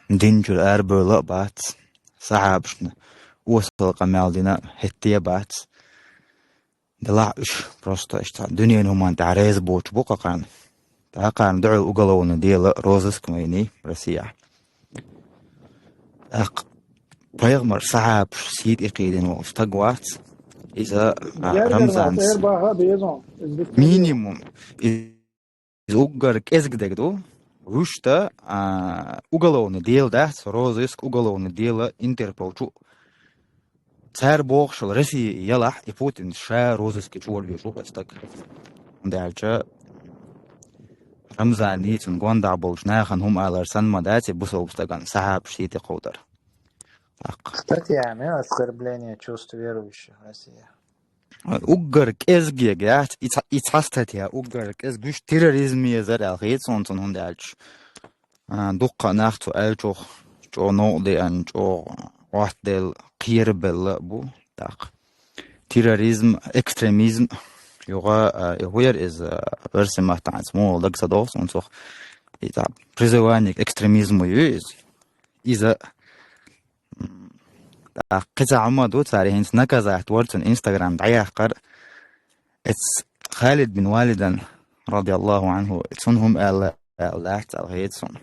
дин чуьра арабевлла а бац, сахьабашна осал къамел дина хӀетте а бац. Делахь уьш просто иштта дуьненан хӀуманна тӀехь реза боцуш бу кхакхарна. ТӀаккха кхарна дуьхьал уголовный дело, розыск ма йиний Россехь. ТӀаккха пайхамар сахьабаш сий тӀе кхийдина волу стаг вац. Иза, а, Гергара Рамзанца цӀера баха а беза, иза дика минимум. Иза уггар кӀезиг дерг ду. Вуьшта, а, уголовный дело дац, розыск, уголовный дело, Интерпол чу. Цара бохушал Россия ялахь, и Путин ша розыске чу валавеш ву хӀара стаг. ХӀунда аьлча Рамзан дийцина гондахь болчу нахана хӀума алар санна ма дац и бусалба стагана сахьабаш сий тӀе кховдар. ТӀаккха. Статья, оскорбление чувств верующих Россия. Уггар кӀезгега яц, и цхьа, и цхьа статья уггар кӀезга, уьш терроризм езар аьлла хета суна цунна, хӀунда аьлча, а, дуккха а нах цу аьллачух чӀогӀа новкъа деана, чӀогӀа Ӏоттаделла, кхерабелла а бу. ТӀаккха терроризм, экстремизм, юха, а, и хӀун яра иза, оьрсийн маттахь муха даг ца догӀу суна цох, и цхьа призывание к экстремизму ю иза. Иза ТӀаккха кхин цхьа хӀума ду, цара хӀинца наказать вара цуьнан Instagram дӀаяккхар. Эцу Халид бин Валидан, радияллаху анху, цунна хӀума аьлла, аьлла дац аьлла хета суна.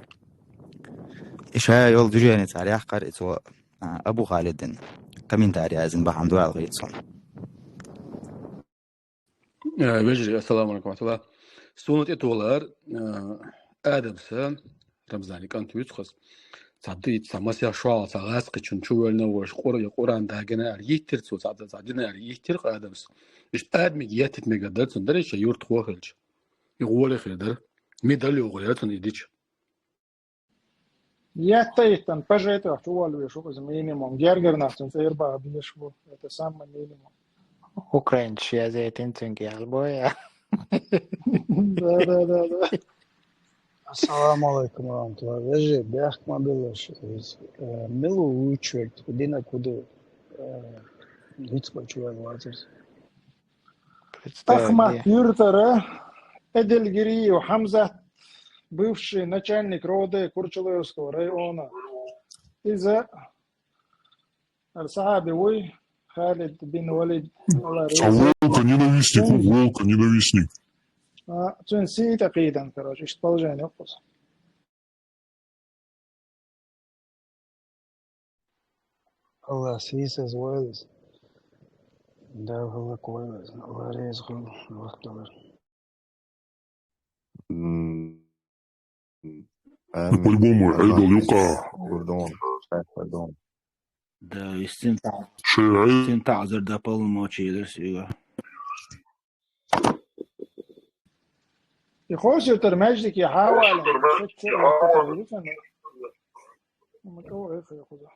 И ша йолу движение цара яккхар, и цо, а, Абу Халидин комментарий язйина бахьана ду аьлла хета суна. Э, вежарий, ассаламу алейкум ва рахматуллах. Суна тӀетолар, э, Адамса, Рамзани кӀант вуьйцу хаза. Цхьа ди-, цхьа масех шо хьалха цхьа гӀазкхичун чу воьллина волуш, Къур-, Къуръан дагина аьлла йиттира цо, цхьа, цхьа дина аьлла йиттира Адамса. Иштта Адамига еттийта мегар дара цунна, дара иштта юрт хӀо хилча. И гӀоле хир дара. Ми дала югӀур яра цунна и дича. Етта иттан, пажетта чу валавеш ву иза минимум. Гергара нах цуьнан цӀера баха безаш бу. Это самый минимум. Украинчу язетин цуьнга ялбоя. Да, да, да, да. Ассаламу алейкум ва рахматуллах. Вежарий, бехк ма биллалаш. Э, мила ву вуьйцуш верг, динан куду, э, вицбачу ваьлла вацарс. Представь, Ахмат где. Юртара Эдельгириев Хамзат, бывший начальник РОВД Курчалойского района. Иза ар сахьаби вуй, Халид бин Валид. Цхьа волка, ненавистник, волка, ненавистник. А, цуьнан сий тӀе кхийдина, короче, иштта положение ву кхуза. Аллах сийсаз вайлас. Дала хӀаллак вайлас. Аллах реза хуьлда вахталар. М, амин. По-любому, Аллах Ӏедал юкъа. Гурдон, шайх Гурдон. Да, и син та-, шайх Ӏе- син таӀзар да полномочия дерс юга. И хосуьйтар маьждиге хьавалан, шачча а ваьккхина. Ма чӀогӀа эхь яхуза.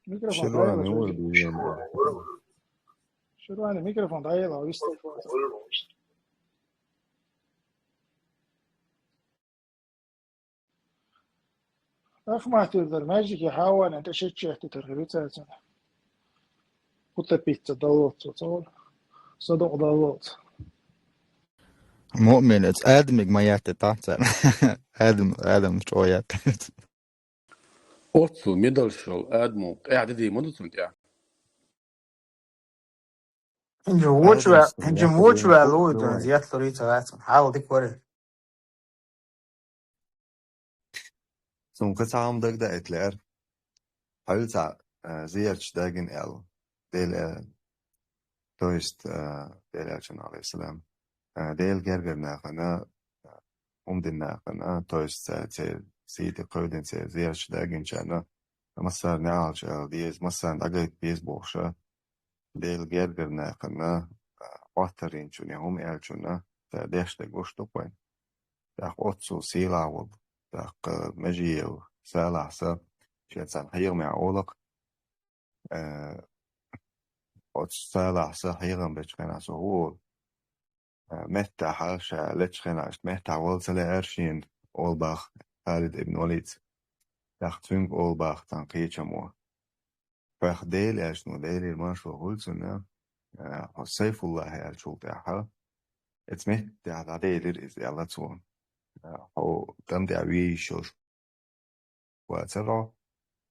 Микрофон Ширвани дӀаелла, вай чуьйчу. Ширвани, микрофон дӀаелла, вистхуьлуш вац. Ахмат юртара маьждиге хьавалан, тӀе шачча а еттийтар хир ю цаьрца. Утопиться даллалц цо, цо садукъа даллалц. Муъмин, оцу Адамига ма яттийтахь цара. Адам, Адам чӀогӀа яттийтар. Оццул медалш йолу Адамо къаьхьа де ма ду цунна тӀехь. ХӀинца вочу ваьлла, хӀинца вочу ваьлла ву и дуьнен, зетталур ца вац, хьал дика вара. Цунна кхин цхьа хӀума дагадеийта лаьара. Хьо цхьа, а, зерачу дагина аьлла. Дела, а, то есть, а, Дела аьллачун, алейхиссалам, а, Дела гергара нахана, а, хӀума дина нахана, то есть, а, церан сий тӀе кхевдина, церан зерачу дагинчарна, массарна неӀалт аьлла деза, массарна дӀагайта беза бохуша. Дела гергара нахана, а, хӀоттарийначунна, хӀума аьллачунна, цара деш дерг гуш ду-кх вайна. ТӀаккха оццул сийлахь волу, тӀаккха Межиев Салахьса, шен цхьана хьехамехь олу-кх, э, оцу Салахьса хьехам бечу хенахь со хӀун олу? Э, меттахь, ша лечу хенахь, иштта меттахь вала ца лаьара шена, олу боху Халид ибн Валида. ТӀаккха цуьнга олу боху цхьана кхечамо: «Хьох Дела аьлча, ну, Делера маршо хуьлда цунна, э, хьо Сайфуллахь аьллачул тӀаьхьа, оцу меттехь дӀаделира иза», — аьлла цо. Э, хьо тӀам тӀехь виййиш йолуш вацара хьо,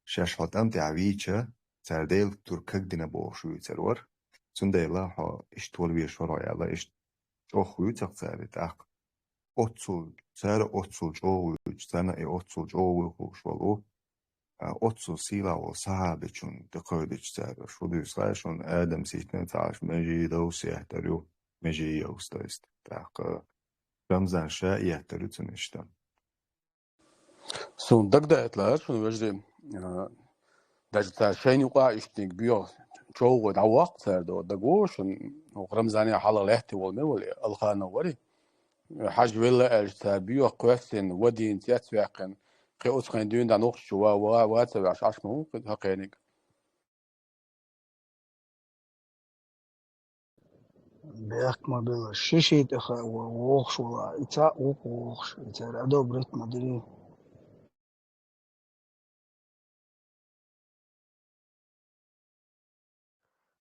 шаьш хьо тӀам тӀехь вийча, цара Делан тур кагдина бохуш вуьйцур вара. Цундела хьо иштта вала везаш вара хьо аьлла, иштта чӀогӀа вуьйцу-кх цара и тӀаккха. Оццул, цара оццул чӀогӀа вуьйцу, царна и оццул чӀогӀа вуьйхуш волу, а, оццул сийлахь волу сахьабичунна тӀекхевдича цара, шу дуьйцу хаьа шуна, Адам сийтина ца Ӏаш, Межидовс еттар ю, Межиевс, то есть, тӀаккха Рамзан ша еттар ю цунна иштта. Суна дагадоуьйту лаьара шуна, вежарий, а, даже цара шайна юкъа иштаниг боьха чӀогӀа дӀавоккху цара, до дагавогӀу шуна, хӀокху Рамзане хьалха лаьтта волу мел вара, Алханов вара. Хьажа велла аьлча, цара боьха кхоьссина, вадийна, цец ваьккхина, кхин оцу хенахь дуьйна дӀа нохча чу ва-, ва-, ваца ваьхьаш Ӏаш ма ву кхин хьан кхениг. Бехк ма билла, ши ши тӀе хаьа вогӀуш вала, и цхьаъ ву-кх вогӀуш, и цара одобрить ма дирий.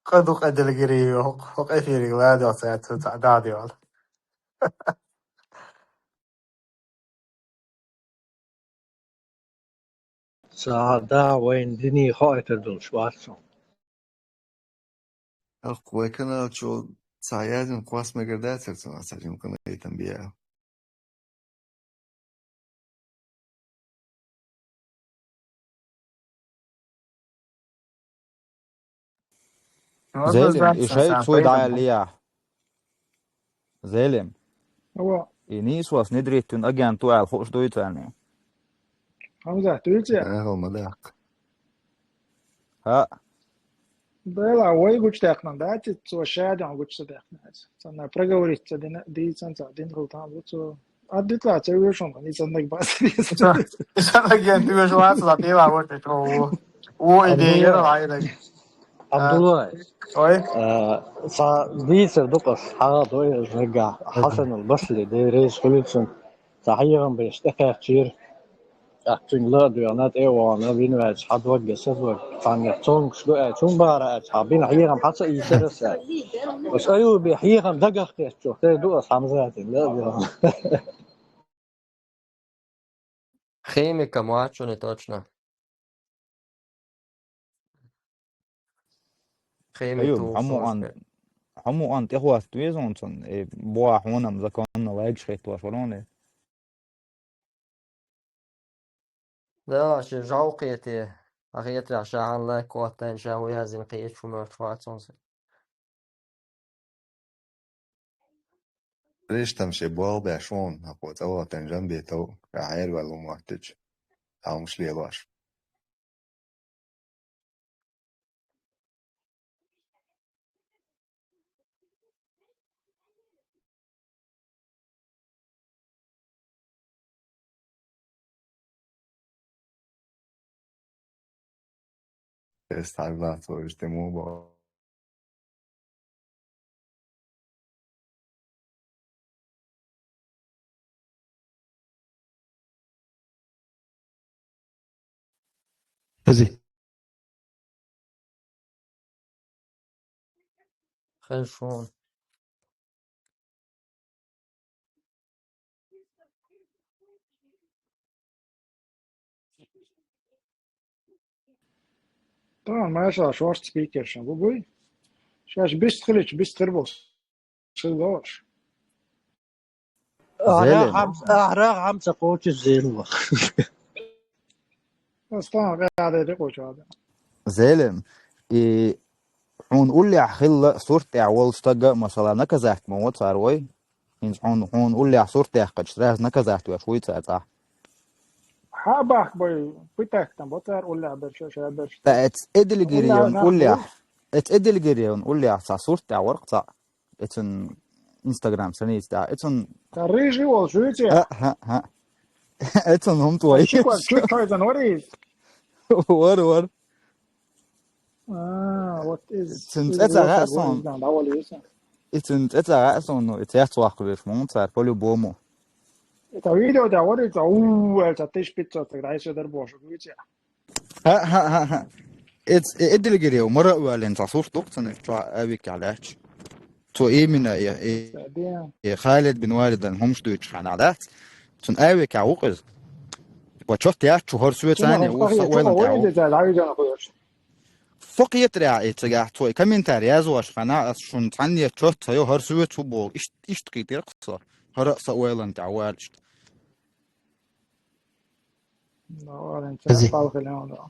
Къа ду къа делгири йоху, хӀокху эфириг ладоьгӀ цаьрца цхьа дӀадоьгӀна. Ца да вайн диний хоуьйтур долуш вац со. Ахь вай канал чу ца язйина кхосса мегар дацара цунах ца жима къинхетам бен. Зелим, и шайга цо дӀаяллехь. Зелим. Ава. И нийсос недриттина агент ву аьлла хууш дуй царна? Хьамзат, дуй церан? Ахьа ма даккха. ХӀаъ. Дела, вай гучудаьккхина дац, цо шаден гучу ца даьккхина. Царна проговорить ца дина, дийцан ца дина хила там бу цо. Ад дитла ца вешун, ницан наг бас. Ницан наг я дуьш вац, ла пила вот это, о. О, идея, Абдулла. Айраг. Абдулла. Ой. Э, ца дийцар дукъас, хьагӀа дой, нагга. Хьасанул Басри, дей рейс хулицун. Ца хьехам беш тӀекхаьччийра. ТӀаккха цуьнга ла а доьгӀна, тӀе а вахана, вина ваьлча, хьан догга, сан догга, цхьаннех цомгуш ду аьлча, хӀун бара аьлча, хьан бина хьехам хьан ца ийцара аса аьлча. Аса Аюби хьехам дагах кхетчух, тера ду аса Хьамзатин, ла а доьгӀна. Химика мачуни точно. Химик Аюб, ту хьо муъан, хьо муъан тӀехвост веза хьуна цунна, э, бохьа хьуна-м законна лайгаш хӀиттош вара хьуна. Да, ши жовкъе те, а хетарехь ша хьан лайк хӀоттайна ша хӀу яздина кхечу хӀуманаш вацунца. Риштам ши болх беш вон, хӀокхо цӀа вахтан жамбетов, ша хьерваьлла хӀума моттича, хьалмаш лелош. Эс хьажа лаца вайша тӀе муха боху. Хази. Хешон. Тамам, машалла, шорт спикер шун бу буй. Шаьш бист хилича, бист хир бу. Шил лош. Зелим. Ахьа хьам-, ахьа хьамца кхочу зелим. Астан, гӀаьдайди кхочу адам. Зелим, и хьуна уллехь хилла сурт тӀехь волу стага, масала, наказать ма во цара вай? ХӀинца хьуна, хьуна уллехь сурт даьккхача, сразу наказать веш вуй цара цӀахь? Хьа бахк бай, пытать там, бо цара уллехь берш, ша берш. Ткъа эц эдилгириевн уллехь, эц эдилгириевн уллехь цхьа сурт тӀехь варх цхьа. Эцун Instagram страница тӀа. Эцун Та рыжий волчу вици? ХӀа, хӀа, хӀа. Эцун хӀума тӀе. Чиквар чуть-чуть вари? Вар, вар. А, вот из Цун цӀе ца гӀа сон. Да, да, вали виса. Эцун цӀе ца гӀа сон, ну, эц яц вахкуш, мун цар по-любому. Это видео, да, вари, это, у, это тысяча пятьсот, тогда ещё дар больше, видите? ХӀа, хӀа, хӀа, хӀа. Эц, э, эдилгирев, мара уален ца суртук, цун чу авик алач. Цо именно, э, э, Да, да. э, Халид бин Валидан хӀумш дуйч хана дац. Цун авик а укъыз. Ва чот я чу хор суе цане, у са уэлан тяу. Это, да, видео находишь. Фокъ етря эцега цо комментарий язваш хана, ас шун цанне чот цо хор суе цу бол. Ишт, ишт китер ксо. Хор са уэлан тяу валишт. Ну, ладно, Подожди. сейчас палка не надо.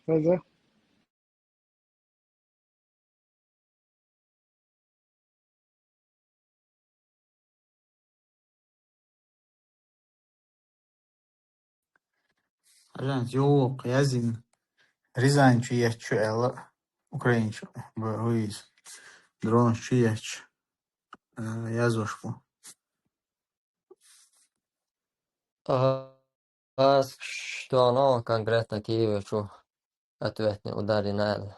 Подожди. Хьажан, ювукъ язйина, Рязань чу етташ шу аьлла, украинчу б-, вуйиз. Дрон чу етташ, э, язваш бу. Ага, аз что оно конкретно Киеве чу ответный удар и надо.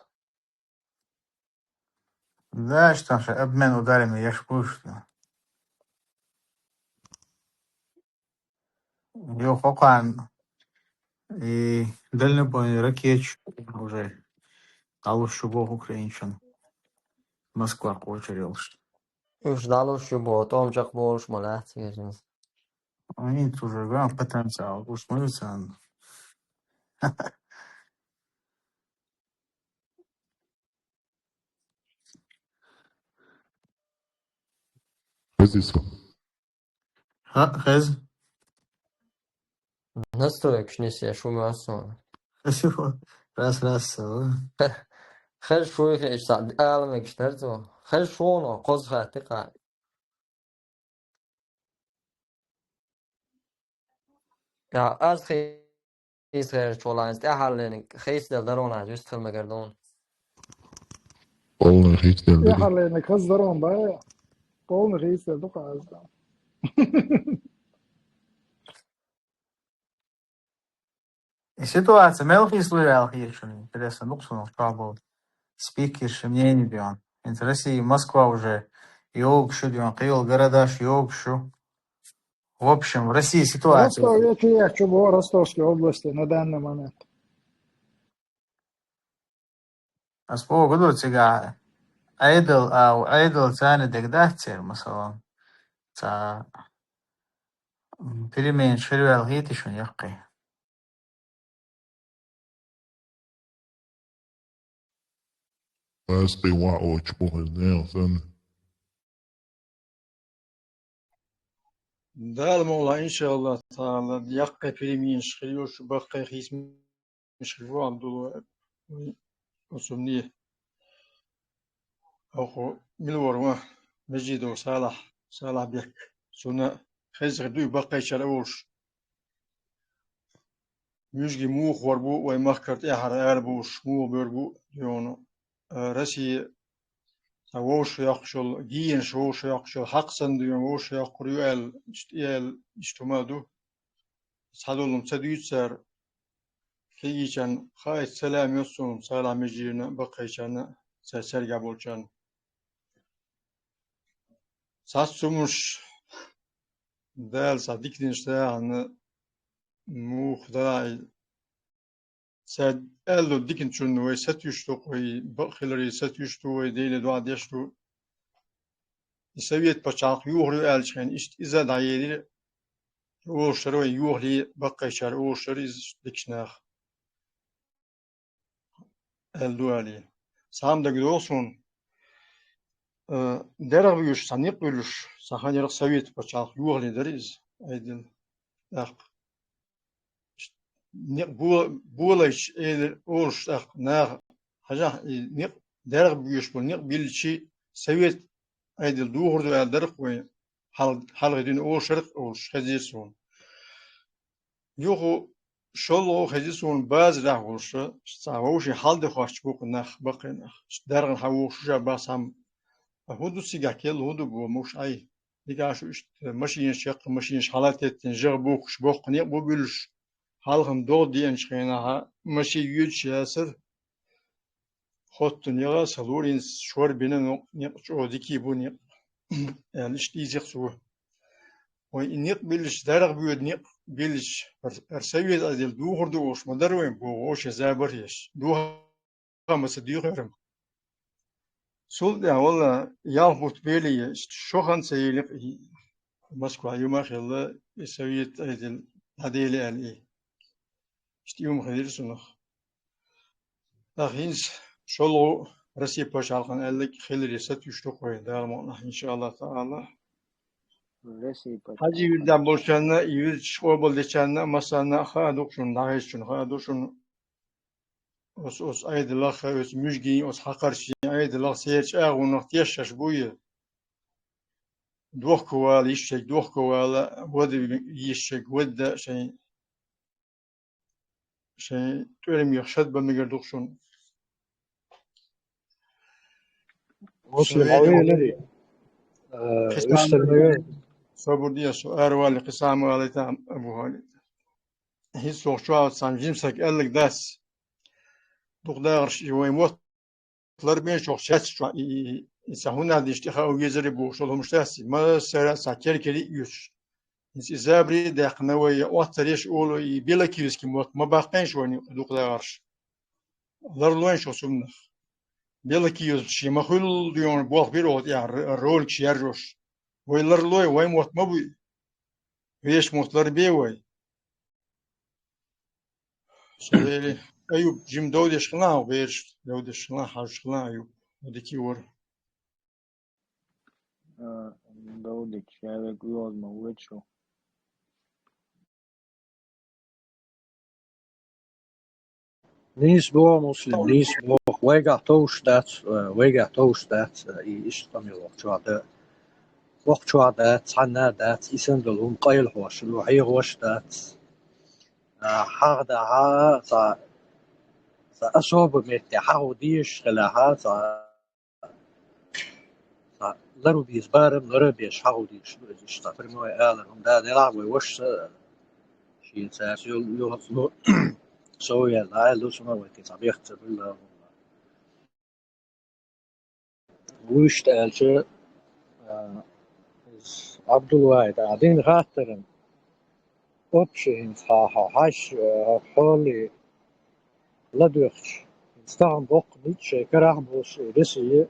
Да, что ж, обмен ударами я ж пусть. Йо, хокан и дальнобойный ракетчик уже алуш шу бо украинчан. Москва кочерилш. Уж далуш шу бо, том чак болш молят, вернее. Они тоже, да, потенциал. Уж мы сан. Хезис. Ха, хез. Настройкаш нисеш ву моьссо. Спасибо. Раз, раз, сала. Хез шуй хеш са, аламегаш тарцо. Хез шуно, коз хати ка. Я, аз хи-, из хеш чолан, тя халлен, хеш дел дарона, жуст хил мегардон. Полный хистер Я дали. халлен, хез дарон, да? Полный хистер, только аз, да. И ситуация мелкий слуял хиршин. Интересно, ну, кто был. Спикер, мнение бион. Ведь Россия, Москва уже йог шудион, кыйл городаш йог шу. В общем, в России ситуация. Ростов, я чую, я чую, в Ростовской области на данный момент. Аз по году цига айдл, а айдл цани дегдахцер, масалан. Ца, м, перемен шервел хити шун яккы. Аз ты ва оч бухил не сан. Дала мовла, иншаллах таала, яккхе переменаш хир ю, шу баккхе хийсамаш хир бу, Абдулла, вай усумни. Оха мила вар ва, Межидов Салахь, Салахь-Бек. Цунна хеза хир ду баккхечар а волуш. Муьжги муха вар бу, вай махкара тӀаьхьара ара бууш, муха бер бу, дуьйхьуна, а, Россия, цхьа вовшахъяккхаш йолу, генаш вовшахъяккхаш йолу, хьакха санна дуьйна вовшахъяккхур ю аьлла, иштта аьлла, иштта хӀума а ду. Цхьадолу ца дуьйцу цара, кегийчарна хаийта салам йо суна, Салахь-Межидовна, баккхийчарна, цаьрга болчарна. Цхьацца хӀуманаш Дала цхьа дика динчу тахана муха дара и. Цара аьлла диканчунна вай сатуьйсуш ду, вай бакъ хиларе сатуьйсуш ду, вай Деле доӀа деш ду. И совет пачхьалкх юхур ю аьллачу хенахь, иштта иза а дӀаелира, олуш дара вай йохале, баккхийчара олуш дара иза дикачу наха. Аьлла ду алий. Цхьа хӀума дагадогӀу суна, э, дерригаш цхьа некъ вуьлуш, цхьа ханарх совет пачхьалкх йохале дара иза, айдина, тӀаккха. Некъ бо-, болайча, элира олуш тӀаккха наха, хьажахь, и некъ дерригаш болу некъ билличи, совет айдина духур ду аьлла дара-кх вай, хьал-, хьалхе дуьйна олуш дара-кх олуш хезира суна. Юха шолгӀа хези суна базарахь волуш, цхьа вовшийн хьал де хоттуш бу-кх нах, баккхий нах. Даргана хьан вухуш уьш а бахьа цхьамма. Ткъа хӀун ду цигахь, кел хӀун ду бо муш Ӏай? Дика шу иштта машинаш, чаккха машинаш хьалатеттина, жагӀа бухкуш, боккха некъ бу буьллуш. Хьалха догӀа деанчу хенахь машин йоьдуш яцара. Хоттун яха а ца лур, хӀинца шор бина некъ, некъ чӀогӀа дика бу некъ, аьлла, иштта дийцира цо. Вай и некъ биллича, даргӀа боьду некъ биллича, хӀара, хӀара совет Ӏедал духур ду олуш ма дара вайн боху, вовше забар еш. Духа ма ца дуьйхира. Цул тӀаьхьа, валла, ялх бутт бели, шо хан ца елира и Москва юма а хилла, и совет Ӏедал дӀадели аьлла и. Иштта юма хилира цунах. ТӀаккха хӀинца шолгӀа Россия пачхьалкхана аьлларг хиларе сатуьйсуш ду-кх вай, Дала мукъ лахь, иншааллахӀ таӀала. Россия пачхьалкхана. Хьажий вирдахь болчарна, и вирдаш къобалдечарна а, массарна а хаа ду-кх шуна, дӀахезачунна хаа ду шуна. Оцу, оцу Ӏедалах, оцу муьжгийн, оцу хьакхарчийн Ӏедалах, церан чӀагӀонах тешаш буй. Дохковала йиш ерг дохковала, вада йиш ерг вада шайн, шайн тӀоьрмех шад бан мегар ду-кх шуна. Муслим, хьо веларе, а, кхин вистар мегар. Собар де, со аравалле кхин схьа ма алийтахь, Абу Халид. ХӀинца сох чохь цхьана жима сага аьлларг дац. Дукха дахарш и вайн мотт ларбеш чохь шаьцчохь и, и, и, и цхьа хӀун дийш тӀехаа везаре бохуш долу хӀумаш дац и. Массара а цхьа кер-кере а оьцуш. ХӀинца и забаре а даьккхина вай, я Ӏоттареш а олу, и Белокиевский мотт ма баккхийша вайна юкъа дукха дахарш. Ларлойша хӀокху цунах. Белокиевский ма хуьллу дуьйна болх бира оха тӀехь р-, роликаш яржош. Вай ларлой, вай мотт ма буй. Вешан мотт ларбе вай. Со вели, Аюб, жима дов деш хилахь хьо, бераш, дов деш хилахь, хьажуш хилахь, Аюб. Хьо дика вара. А, дов деш, я век уьгӀаз ма вуьйцу. Нийса боху, Муслим, нийса боху. Вайгахь товш дац, э, вайгахь товш дац, э, и иштта къамел воккхачохь дан. Воккхачохь дац, цхьанна а дац, и санна долу хӀума къайлахош ду, хьехош дац. А, хьагӀ дахьа, цхьа, цхьа особо метте хьагӀо дезаш хилахьа, цхьа, цхьа лару беза барам, лара беш хьагӀо дезаш ду иза иштта. Прямой алар, хӀума да делахь вай вашас а, шен цаьрца йолу юхацло сов яьлла, аьлла, цунах вай кхин цхьа бехк ца буьлла. Вуьшта аьлча, а, иза Абдулвахьид, а, дина хаттаран, общий хӀинца хьан, хьан хьаьш, а, хьоли ладоьгӀча, хӀинца тахана боккха ницкъ шайн карахь а болуш, и Россия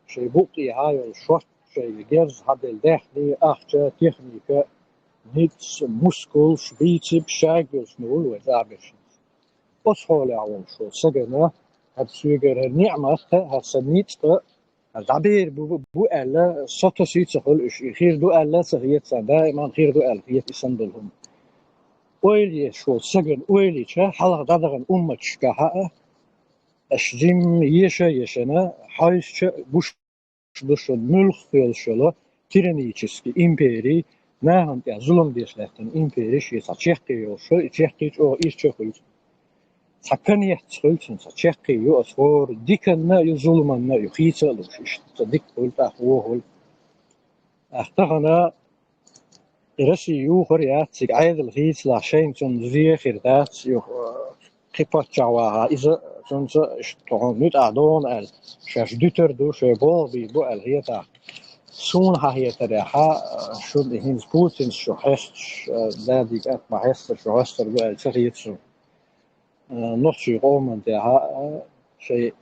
шайн букъ тӀехьа йолу шорт шайн герз хьаделла даьхний, ахча, техника, ницкъ, мускулш, бицепс, шаг йолуш ма вуй вай цӀахь берш. Оцу хьолехь волуш волу сагана, хӀара соьгара хӀара ниӀмат а, хӀара сан ницкъ а, хӀара дӀабер бу, бу аьлла, со тосий а ца хуьлу уьш, и хир ду аьлла а ца хета царна, даиман хир ду аьлла хета и санна долу хӀума. Ойла еш волу сагана ойла йича, хьалха дӀадахана умматашкахьа а, аша жимма еша а ешана, хьовсуча а гуш ду шуна муьлхха йолуш йолу тиранический импери, нахана тӀехь зулам деш лаьттина импери шен цхьа чаккхе йолуш, и чаккхе чӀогӀа ирча а хуьлу. Цхьа конец хуьлу цуьнан, цхьа чаккхе ю оцу хӀора диканна а ю, зуламанна а ю, хийца а луш, иштта цхьа дика хуьлу, тӀаккха вон хуьлу. ТӀаккха тахана и Россия юхар яц, цига Ӏедал хийцалахь, шайна цунна зе хир дац, юха, э, кхин паччахь ваха, иза цунца тхуна муьтӀахь догӀу аьлла, шаьш дуьтур ду, шайн болх бийр бу аьлла хетахь. Суна хьан хетарехьа, шуна и хӀинца Путинс шу хьесташ, э, дадига атта ма хьестара шу хьестар ду аьлла ца хета суна. Э, нохчий къоман тӀехьа, э, шайн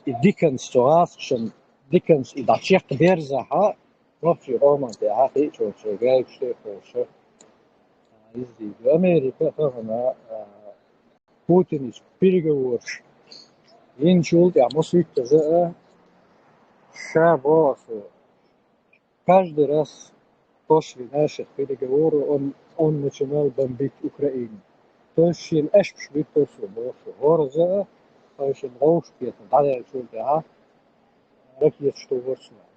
и диканца цу гӀазкхашан, диканца и дӀачекх берзахьа, нохчий къоман тӀехьа хи а чӀогӀа шайн гайгаш тӀе а кхочуш, э, иза дийр ду. Америка тахана, э, Путинца переговораш йинчул тӀаьхьа массо а хӀуьттаза а, ша боху аса, каждый раз после наших переговоров он, он начинал бомбить Украину. То есть шена аьшпаш буьттура цо боху, хӀорза а, тхойшинна гӀовшах кхетар дӀадаьллачул тӀаьхьа ракеташ тухура цунах.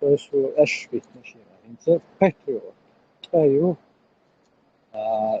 То есть аьшпаш биттина шена. ХӀинца патриот ткъа ю, а,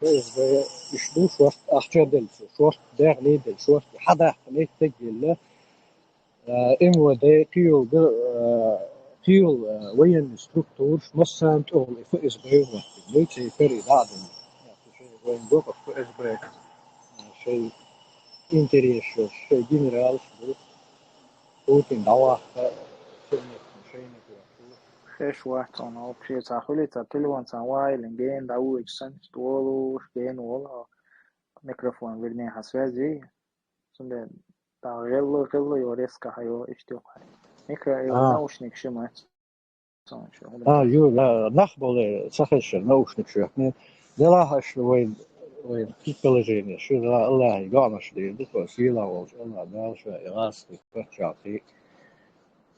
Ш-, иштта ду шорта ахча делча, шорта дегӀ ле делча, шорта хьадаккха меттиг елла, э, МВД, кхыйолга, э, кхыйол, э, военный структураш массарна тӀехула и ФСБ хӀоттина. Вай церкари дӀа а дина. Шоай вайн докъа ФСБ, э, шоай интересаш, шоай генералаш бу. Путин дӀаваккха, шайна, шайна. Хеш вац хьона, вообще цхьа хуьлий, цхьа телефон цхьа ваилин, гена дӀавоьдуш санна, волуш, гена волу, микрофон, вернее, хьан связи, цундела дӀа гӀелла, гӀелла йо, резко хьайо, иштта йо хьай. Микро-, А. наушник ши мац. Сон шу, хӀума А, ю, на-, нах болу, ца хезчара наушник шоьхне. Делахь аша вайн, вайн предположение, шу Аллахьан доӀанаш дийр ду, тхо сийлахь волчу Аллахь Дала ша и гӀазкхи паччахьалкхе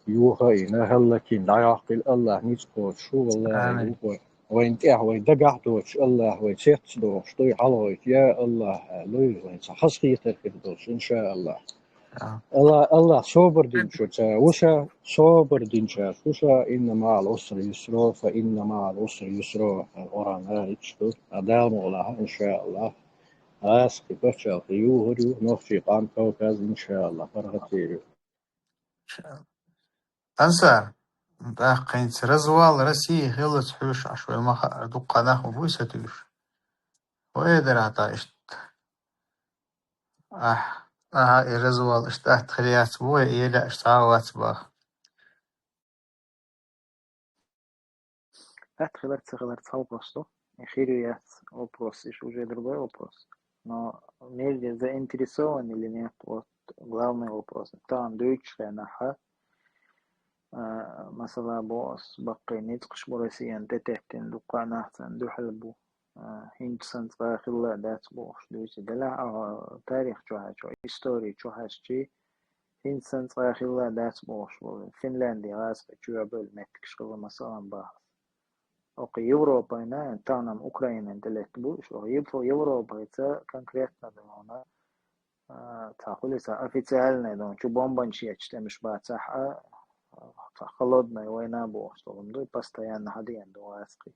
юха а йина, хӀаллакйина дӀайоккхийла Аллахь ницкъ кхочуш ву, валлахӀи, Амин. Вайн тӀехь вай дагахь а доцуш Аллахь, вай цец а дохуш, дуй хьалхойту, я Аллахь, луй вайн цхьа хазахетар хир долуш, иншааллахь. А. Алла-, Аллахь собар динчуьра ца ву ша, собар динчаьрца ву ша, инна маӀал усри юсро, фа инна маӀал усри юсро, Къуръан аят ду, а Дала мукъ лахь, иншааллахь. Аса кхин паччахьалкхе юхур ю, нохчий къам Кавказ, иншааллахь, паргӀатйийр ю. Ансар, тӀаккха хӀинца развал России хилац хьуьйсу, Ӏаш вай ма хаара, дуккха нах ма буй сатуьйсуш. Вай дара хьан тӀа иштта? Ахь, ахьа и развал иштта атта хир яц бу вай, эла иштта цхьа а вац баха. Атта хилар, ца хилар цхьа вопрос ду. И хир ю яц вопрос, иш уже другой вопрос. Но мир заинтересован или нет, вот главный вопрос. Тахана дуьйцучу хенахь, а, масала, бо ас баккхий ницкъаш бу Россиян тӀететтина, дуккха а нах царна дуьхьал бу. А, хӀинца санна цкъа хилла а дац бохуш дуьйцу. Делахь а тарих чу хьаьжча, истори чу хьаьжчи, хӀинца санна цкъа хилла а дац бохуш бу. Финляндия гӀазкхи чоьхьабевлла меттигаш хилла, масалан, бахас. Окху Европайна, тахана-м Украинан тӀелетта бу, ш-, Ев-, Европайца конкретно ду хьуна, а, цхьа хуьлий цхьа официальный ду, чу бомбанаш ечу тӀемаш бацахь а, цхьа холодная война бохуш долу ду, постоянно хьадеана ду гӀазкхи.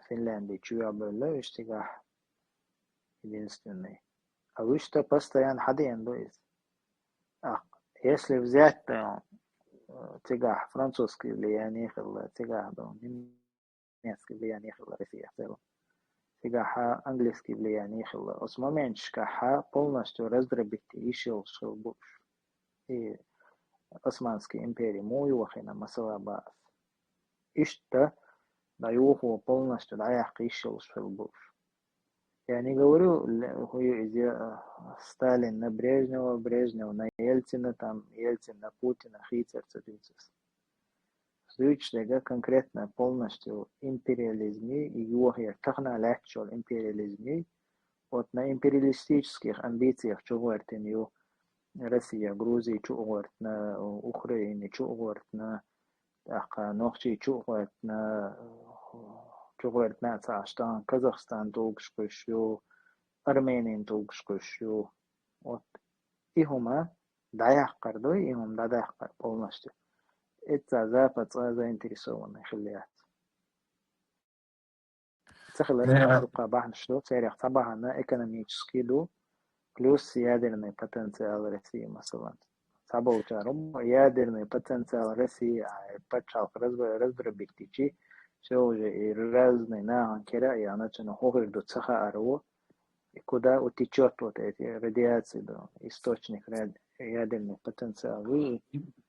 Финляндия чоьхьабевлла, уьш цигахь единственный. А вуьшта постоянно хьадеана ду иза. А если взять, то, э, цигахь французский влияние хилла, цигахь ду немецкий влияние хилла Россия в целом. Цигахь английский влияние хилла. Оцу моменташкахь полностью раздробить йиш йолуш хилла бу уьш. И Османский импери муха йохийна, масала, бац. Иштта дӀаюхо полностью дӀаяккха йиш йолуш хилла бу уьш. Я не говорю, ле-, хӀу ю иза, а, Сталин на Брежнева, Брежнев на Ельцина, там, Ельцин на Путина, хийцар ца дуьйцу ас. Дуьйцуш дерг конкретно полностью империализмий, и йохаяр тахана лаьтташ йолу империализмий, вот на империалистических амбициях чугӀоьртина ю, Россия, Грузия чу а гӀоьртина, Украина чу а гӀоьртина, тӀаккха Нохчий чу а гӀоьртина, чу гӀоьртина а ца Ӏаш, тахана Казахстан тулгаш кхуьйсуш ю, Арменин тулгаш кхуьйсуш ю. Вот и хӀума дӀаяккхар ду, и хӀума дӀадаккхар полностью. Эцца Запад цкъа заинтересованный хилла яц. Ца хилар Э, дуккха бахьанаш ду, царех цхьа бахьана экономический ду, плюс ядерный потенциал России, масалан. Цхьаболчара ядерный потенциал России, а, пачхьалкх раз-, раздробить дичи, всё уже и разный нахана кира а яьхна, цунах хӀун хир ду ца хаар ву, и куда утечёт вот эти радиации, да, источник рад-, ядерный потенциал, и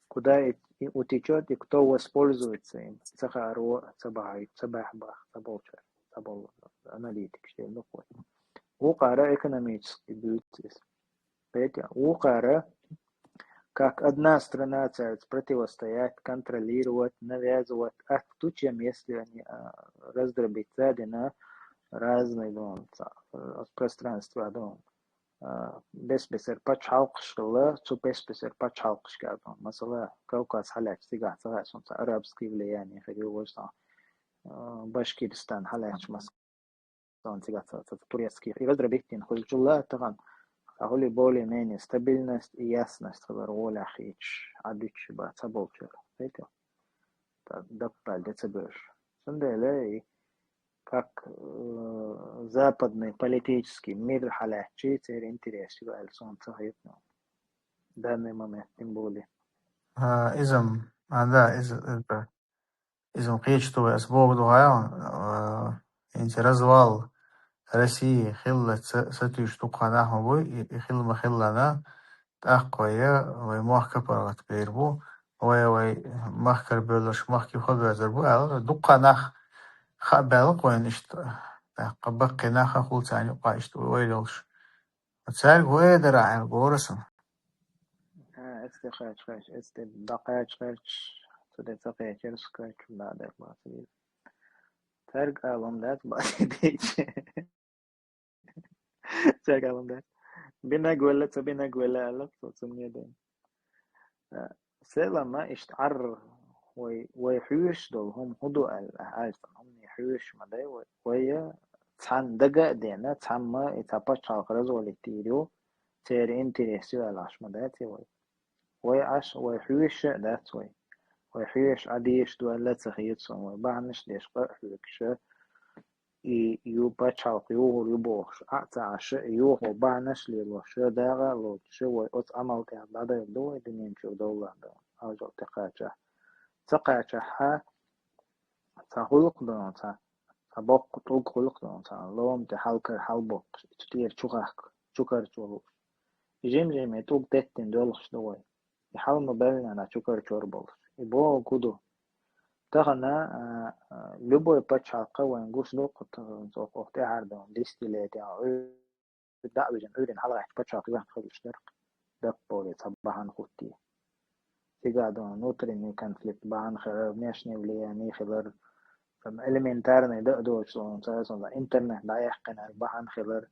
куда и, и утечёт, и кто воспользуется им. Ца хаар ву, ца бахьа, ца бахьа бах, ца болчар, ца бол аналитик, что ли, ну, вот. Вукхара экономический дуьйцу иза. Петя, вукхара как одна страна цаьрца противостоять, контролировать, навязывать, атта ду, чем если они, а, раздробить цадина разные, ну, ца-, э, пространства, ну, а, бес-бесара пачхьалкхаш хилла, цу бес-бесара пачхьалкхашкара, ну, масала, Кавказ хьалаьцча цигахь ца хаьа суна, ца арабский влияние хир ю, вожа сан, а, Башкиристан хьалаьцча, масала, Сан цигахь ца, ца, ца турецкий и раздробить дина хуьлучул а тахана, а, хуьлий более-менее стабильность и ясность хилар гӀолехь хийча, Ӏадуьтуш бац ца болчара. Хетий? Та даппал де ца боьраш. Цундела и как, э, западный политический мир хьалаьцчи, церан интерес ю аьлла сона ца хетаду. Данный момент тем более. А, изам, а, да, из, из, изам кхечу ту вай ас богу ду гӀайгӀа, а, инца развал России хилла ца, сатуьйш дукха нах ма буй, и, и хилла ма хиллана, тӀаккха вай, вай мохк паргӀат бер бу, вай, вай махкара бевллаш махки хабезар бу, аьлла, дукха нах хаа баьлла вайна иштта, тӀаккха баккхий нах а хул царна юкъа иштта вай йолуш. Цаьрга вай дара аьлла гора сан. А, эцде кхача кхача, эцде дӀакхача кхача, цу де ца кхечара, ца кхача, да, дер бац веза. Цаьрга алам дац, бац дийча. Цаьрга алам дац. Бинаг велла, ца бинаг велла, аьлла, цо цунна ден. Э, селама иштта Ӏар вай, вай хьоьжуш долу хӀума хӀун ду аьлла, аьлла, хӀумане хьоьжуш ма дай вай. Вай цхьана дага а дена, цхьамма и цхьа пачхьалкх развалить йийр ю, церан интерес ю аьлла Ӏаш ма дац вай. Вай Ӏаш, вай хьоьжуш а дац вай. Вай хьоьжуш Ӏа дезаш ду аьлла ца хета суна, вай бахьанаш деш къа а хьоьгуш, и ю пачхьалкх юхур ю бохуш, Ӏа а ца Ӏаш, и юхо бахьанаш лелош, дагӀа а лоцуш, вай оцу Ӏамал тӀехь дӀадайла ду вай дуьнен чуьра довлар ду, Ӏалашо тӀе кхачахь. Ца кхачахьа, цхьа гӀуллакх ду, цхьа, цхьа боккха тӀулг гӀуллакх ду, цхьа лома тӀе хьалкара хьалбоккхуш, цу тӀера чу хахка, чу карчо лууш. И жим-жиме тӀулг теттина доьлхуш ду вай. И хьал ма баьллина чу карчор болуш. И боху ду. Тахана, а, а, любой пачхьалкх вайн гуш ду, кху тахана цо кху тӀаьхьара ду, десятилетия, Ӏуьйр-, дӀа а вижина, Ӏуьйрина хьалагӀаьттича пачхьалкх юьхь хуьлуш дара. Даккхале цхьа бахьана хӀуттий. Цигахь ду внутренний конфликт бахьана хилар, внешнее влияние хилар, там элементарный дан а доцуш, цара сан интернет дӀаяьккхина бахьана хилар.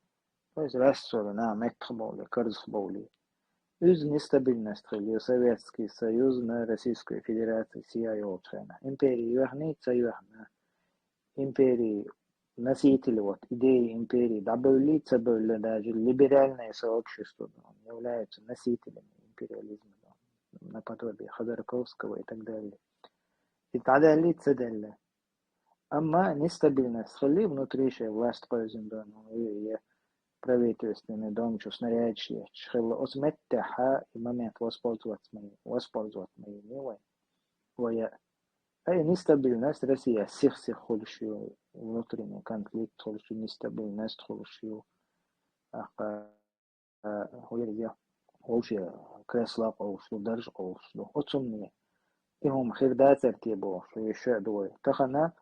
То есть рассоры на меттах бовлий, карзах бовлий. Иза нестабильность хилла, Советский Союз на Российскую Федерацию сия йолчу хенахь. Импери йоьхний, ца йоьхна. Импери носители, вот, идеи империи дӀабевллий, ца бевлла, даже либеральное сообщество являются носителями империализма, наподобие Ходорковского и так далее. И дӀадаьллий, ца даьлла. Амма нестабильность хилли внутри шайн власть кхоьзина доно, и, и правительственный дом чу снарядаш етташ хилла. Оцу меттехьа и момент воспользоваться ма, воспользоваться ма йиний вай. Вай, а и нестабильность Россия сих-сих хуьлуш ю, внутренний конфликт хуьлуш ю, нестабильность хуьлуш ю. Ахка а, хӀун яра иза? Вовше кресла къовлуш ду, дарж къовлуш ду. Оцунна и хӀума хир дацар те бохуш, вешшо а ду вай. Тахана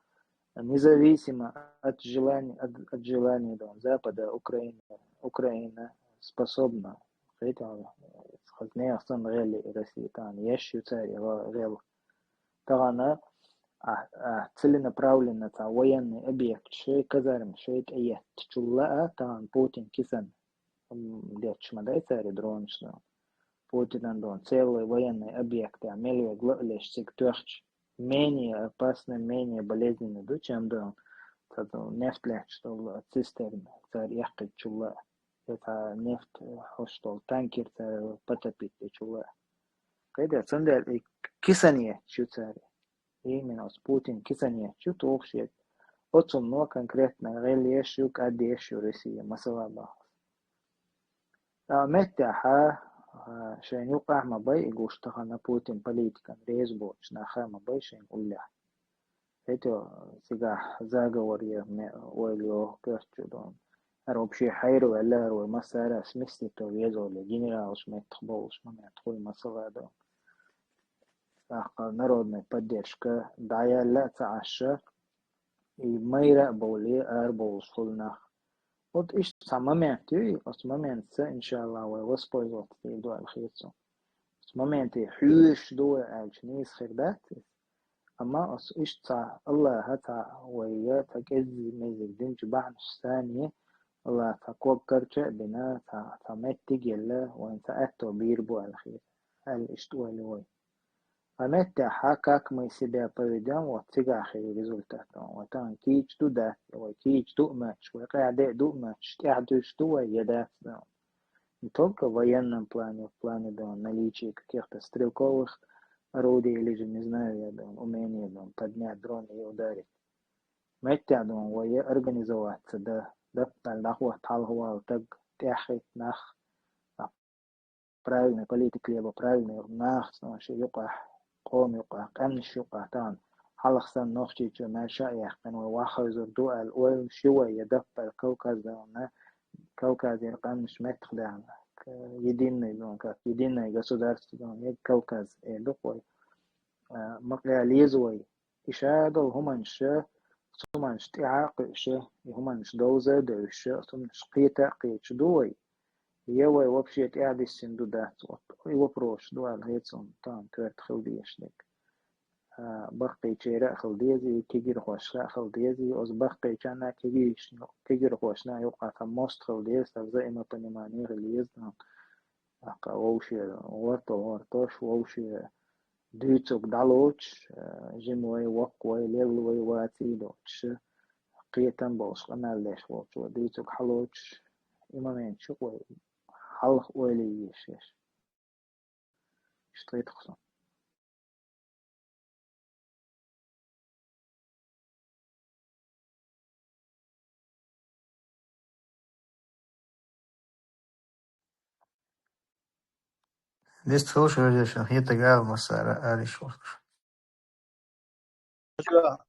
независимо от желания, от, от желания дон Запада Украина, Украина способна. Хетал, хазне ахсан гели Россия тан, еш ю цари гел. Тахана, а, а, целенаправленно ца военный объект шей казарм шей тӀееттачул а, тахана Путин кисан м, детташ ма дай цаьрга дронаш дон. Путинан дон целый военный объект, а мел вега лаалеш цига тоьхча, менее опасный, менее болезненный ду, чем дон, ца дон, нефть лаьтташ долу цистерна цара эккхийчул а, я ца нефть хьош долу танкер цара потопить дечул а. Кхайда, цундела и кисан етташ ю цара. Именно оцу Путин кисан етташ ю тухуш етташ. Оцунно конкретно гӀелъеш ю, кӀаддеш ю Россия, масала бахас. А меттехьа, а, шайн юкъахь ма бай и гуш тахана Путин политикан реза боцуш, наха ма бай шайн уллехь. ХӀетё цигахь заговор е ме-, ойла йоху коьртачу дон. ХӀара вообще хьайра ваьлла, хӀара вай массара сместить везоле, генералаш меттах болуш момент хуй масала дон. ТӀаккха народная поддержка дӀаяьлла а ца Ӏаш, и майра а бовлий, арабовлуш хуьлу нах. Вот иштта цхьа момент ю, и оцу моментца, иншалла, вай воспользоваться дийр ду аьлла хета суна. Оцу моменте хьоьжуш ду вай аьлча, нийса хир дац иза. Амма оцу иштта цхьа Аллаха цхьа вай я цхьа кӀеззиг-меззиг динчу бахьанаш санна, Аллаха цхьа ког карча а бина, цхьа, цхьа меттиг а елла, вайн цхьа аьтто бийр бу аьлла хета, аьлла иштта ойла вай. А меттехь, как мы себя поведём, вот цигахь хир результат. Вот он кийча ду дац, вай кийча ду а моьттуш, вай къаьхьа де а ду а моьттуш, тӀаьхьа дуьйш ду вай, я дац дан. Не только в военном плане, в плане, да, наличия каких-то стрелковых орудий или же, не знаю, я, да, умения, да, поднять дрон и ударить. Меттехь, да, вай организоваться, да, даппал дӀахотта хьалха вала таг, тӀехьахӀитта нах, правильный политика лело, правильный нах, цунна ши юкъахь, къома юкъахь, къаьмнаш юкъахь тахана хьалха санна Нохчийчоь маьрша а яьккхина, вай ваххайзур ду аьлла, ойла ши вай я даппал Кавказана, Кавказера къаьмнаш меттах даьхна, к-, единый, ну, как единое государство, ну, я Кавказ, э, ду вай. А, ма къя леза вай. И шадолу хӀуманаш, хӀуманаш тӀаьхьа а кхуьуш, и хӀуманаш довза а девзаш, хӀуманаш кхета а кхеташ ду вай. Я вай вообще тӀаьхьадиссина ду дац, вот, и вопрос ду аьлла хета суна, тахана коьрта хила дезаш дерг. А, баккхийчеран а хила деза, и кегирхошна а хила деза, и оцу баккхийчарна а кегийш-, кегирхошна а юкъахь цхьа мост хила деза, цхьа взаимопонимание хила еза, тӀаккха вовше гӀорто гӀортош, вовше дуьйцург дӀалоцуш, а, жима вай, воккха вай, лелла вай ваций доцуш, кхетам болуш, къамел деш волчо дуьйцург хьалоцуш, и моменташ ю вай хьалха ойла йиш еш. Иштта хета-кх суна. Вистхуьлуш, вежарий, шун хетарг ала массара а, ала йиш волуш.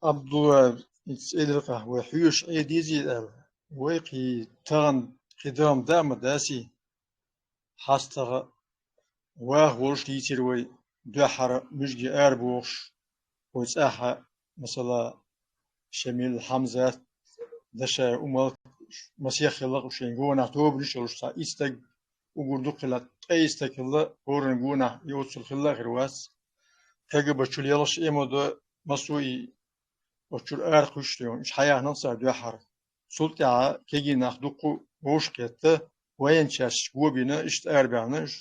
Абдулла, ицца элира-кх, вай хьоьжуш Ӏе дезий аьлла. Вай кхин тахана кхин дахам даа ма даций. ХьастагӀа ваха волуш дийцира вай, дуьххьара муьжге арабохуш, вай цӀахь, масала, Шамил, Хьамзат, Дашаев, Умал, масех хилла-кх шайн гонах тобанаш йолуш цхьа исс стаг, уггар дукха хилла, ткъе исс стаг хилла, хӀоранна гонах и оццул хилла а хир вац. КГБ чу лелхаш Эмодо, Масуи, оцу чуьра арахуьйсуш, уьш хьаяьхна цара дуьххьара. Цул тӀаьхьа кегий нах дуккха вовшахкхетта, военчаьрсташ го бина, иштта арабаьхна уьш.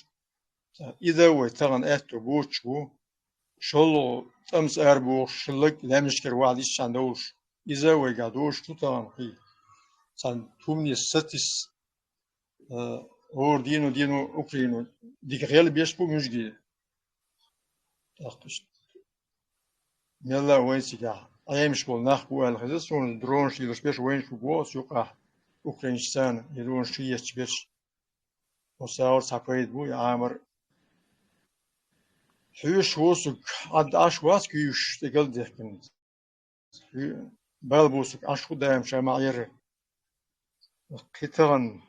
И дан вай тахана аьтто боцуш бу. ШолгӀа тӀамца арабохуш хилларг лаьмнашкара вахьа дисчхьана довлуш. Иза вайгахь доцуш ду тахана кхин. Цхьана хӀуманаш сатесна, э, хӀора дийно, дийно Украино дика гӀелбеш бу муьжге. ТӀаккха иштта мелла а вайн цигахь Ӏемаш болу нах бу аьлла хеза суна, дронаш лелаш берш вайнаш бу боху оцу юкъахь, украинчу царна, и дронаш чу етташ берш. Оцу агӀор цхьа пайда бу и Ӏамар. Хьоьжуш ву суг, Ӏад Ӏаш вац куьйгаш тӀекал дехкина. Бала бу суг, Ӏаш ву даим ша ма Ӏерра. Кхин тахана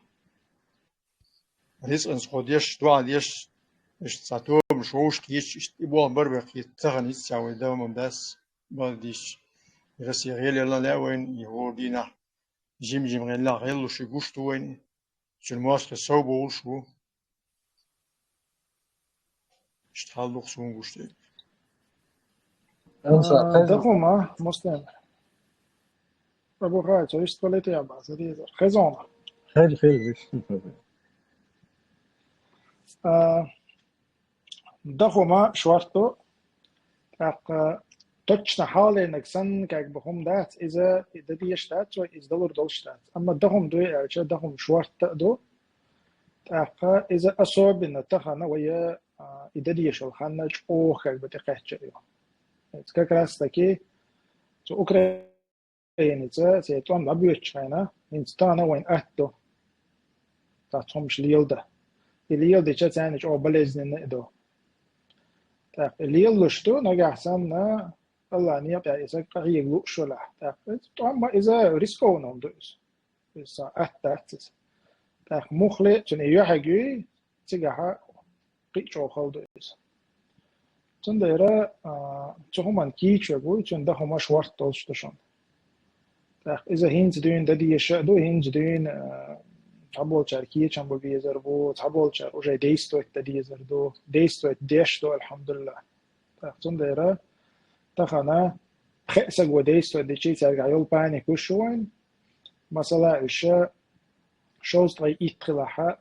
рицкъанца кхо деш, доӀа деш, иштта цхьа тобанаш вовшахкхеташ, иштта и болх бара вай кхин тахана, хӀинца вай дан ма дац, бала дийцча. Россия гӀелъелла лаьа вайна, и хӀора дийнахь жим-жим гӀеллехь гӀеллуш и гуш ду вайна. Цуьнан мостагӀий сов бовлуш бу. Иштта хьал ду-кх суна гуш дерг. Амса, а, кхеза. Дахума, Муслим. Абу Хай, цо иштта хилийта яба, за дезар. Хезона. Хел, хел, виш. А, дахума шорту. ТӀаккха точно хьалайнарг санна, как бы, хӀума дац, иза и дан дезаш дац вай, иза далур долуш дац. Амма дахума дуй аьлча, дахума шортта а ду. ТӀаккха иза особенно тахана вай, а, и дан дезаш йолу хан чӀогӀа, как бы, тӀекхаьчна ю. Иза как раз таки цу Украиница церан тӀом дӀабоьдучу хенахь, хӀинца тахана вайна атта ду цхьацца хӀумаш леладан. И леладича царна чӀогӀа болезненно а ду. ТӀаккха и лелалуш ду, нагахь санна, Аллахьан некъа тӀехь и саг къахьега лууш велахь. ТӀаккха иза тӀом ма, иза рискованный хӀума ду иза. Иза сан атта дац иза. ТӀаккха муххале а цуьнан и юьхьиг юй, цигахь кхин а чӀогӀа хала ду иза. Цундела, а, цу хӀуманна кийча верг вуй, цуьнан дахума шортта долуш ду шуна. ТӀаккха иза хӀинца дуьйна дан дезаш а ду, хӀинца дуьйна, а, цхьаболчара кечам бан безар бу, цхьаболчара уже действовать дан дезар ду, действовать деш ду, алхьамдулиллахӀ. ТӀаккха цундела тахана пхеа саго действовать дичи, цаьргахь йолу паника гуш ю вайна. Масала, уьш шовзткъе итт хилахь,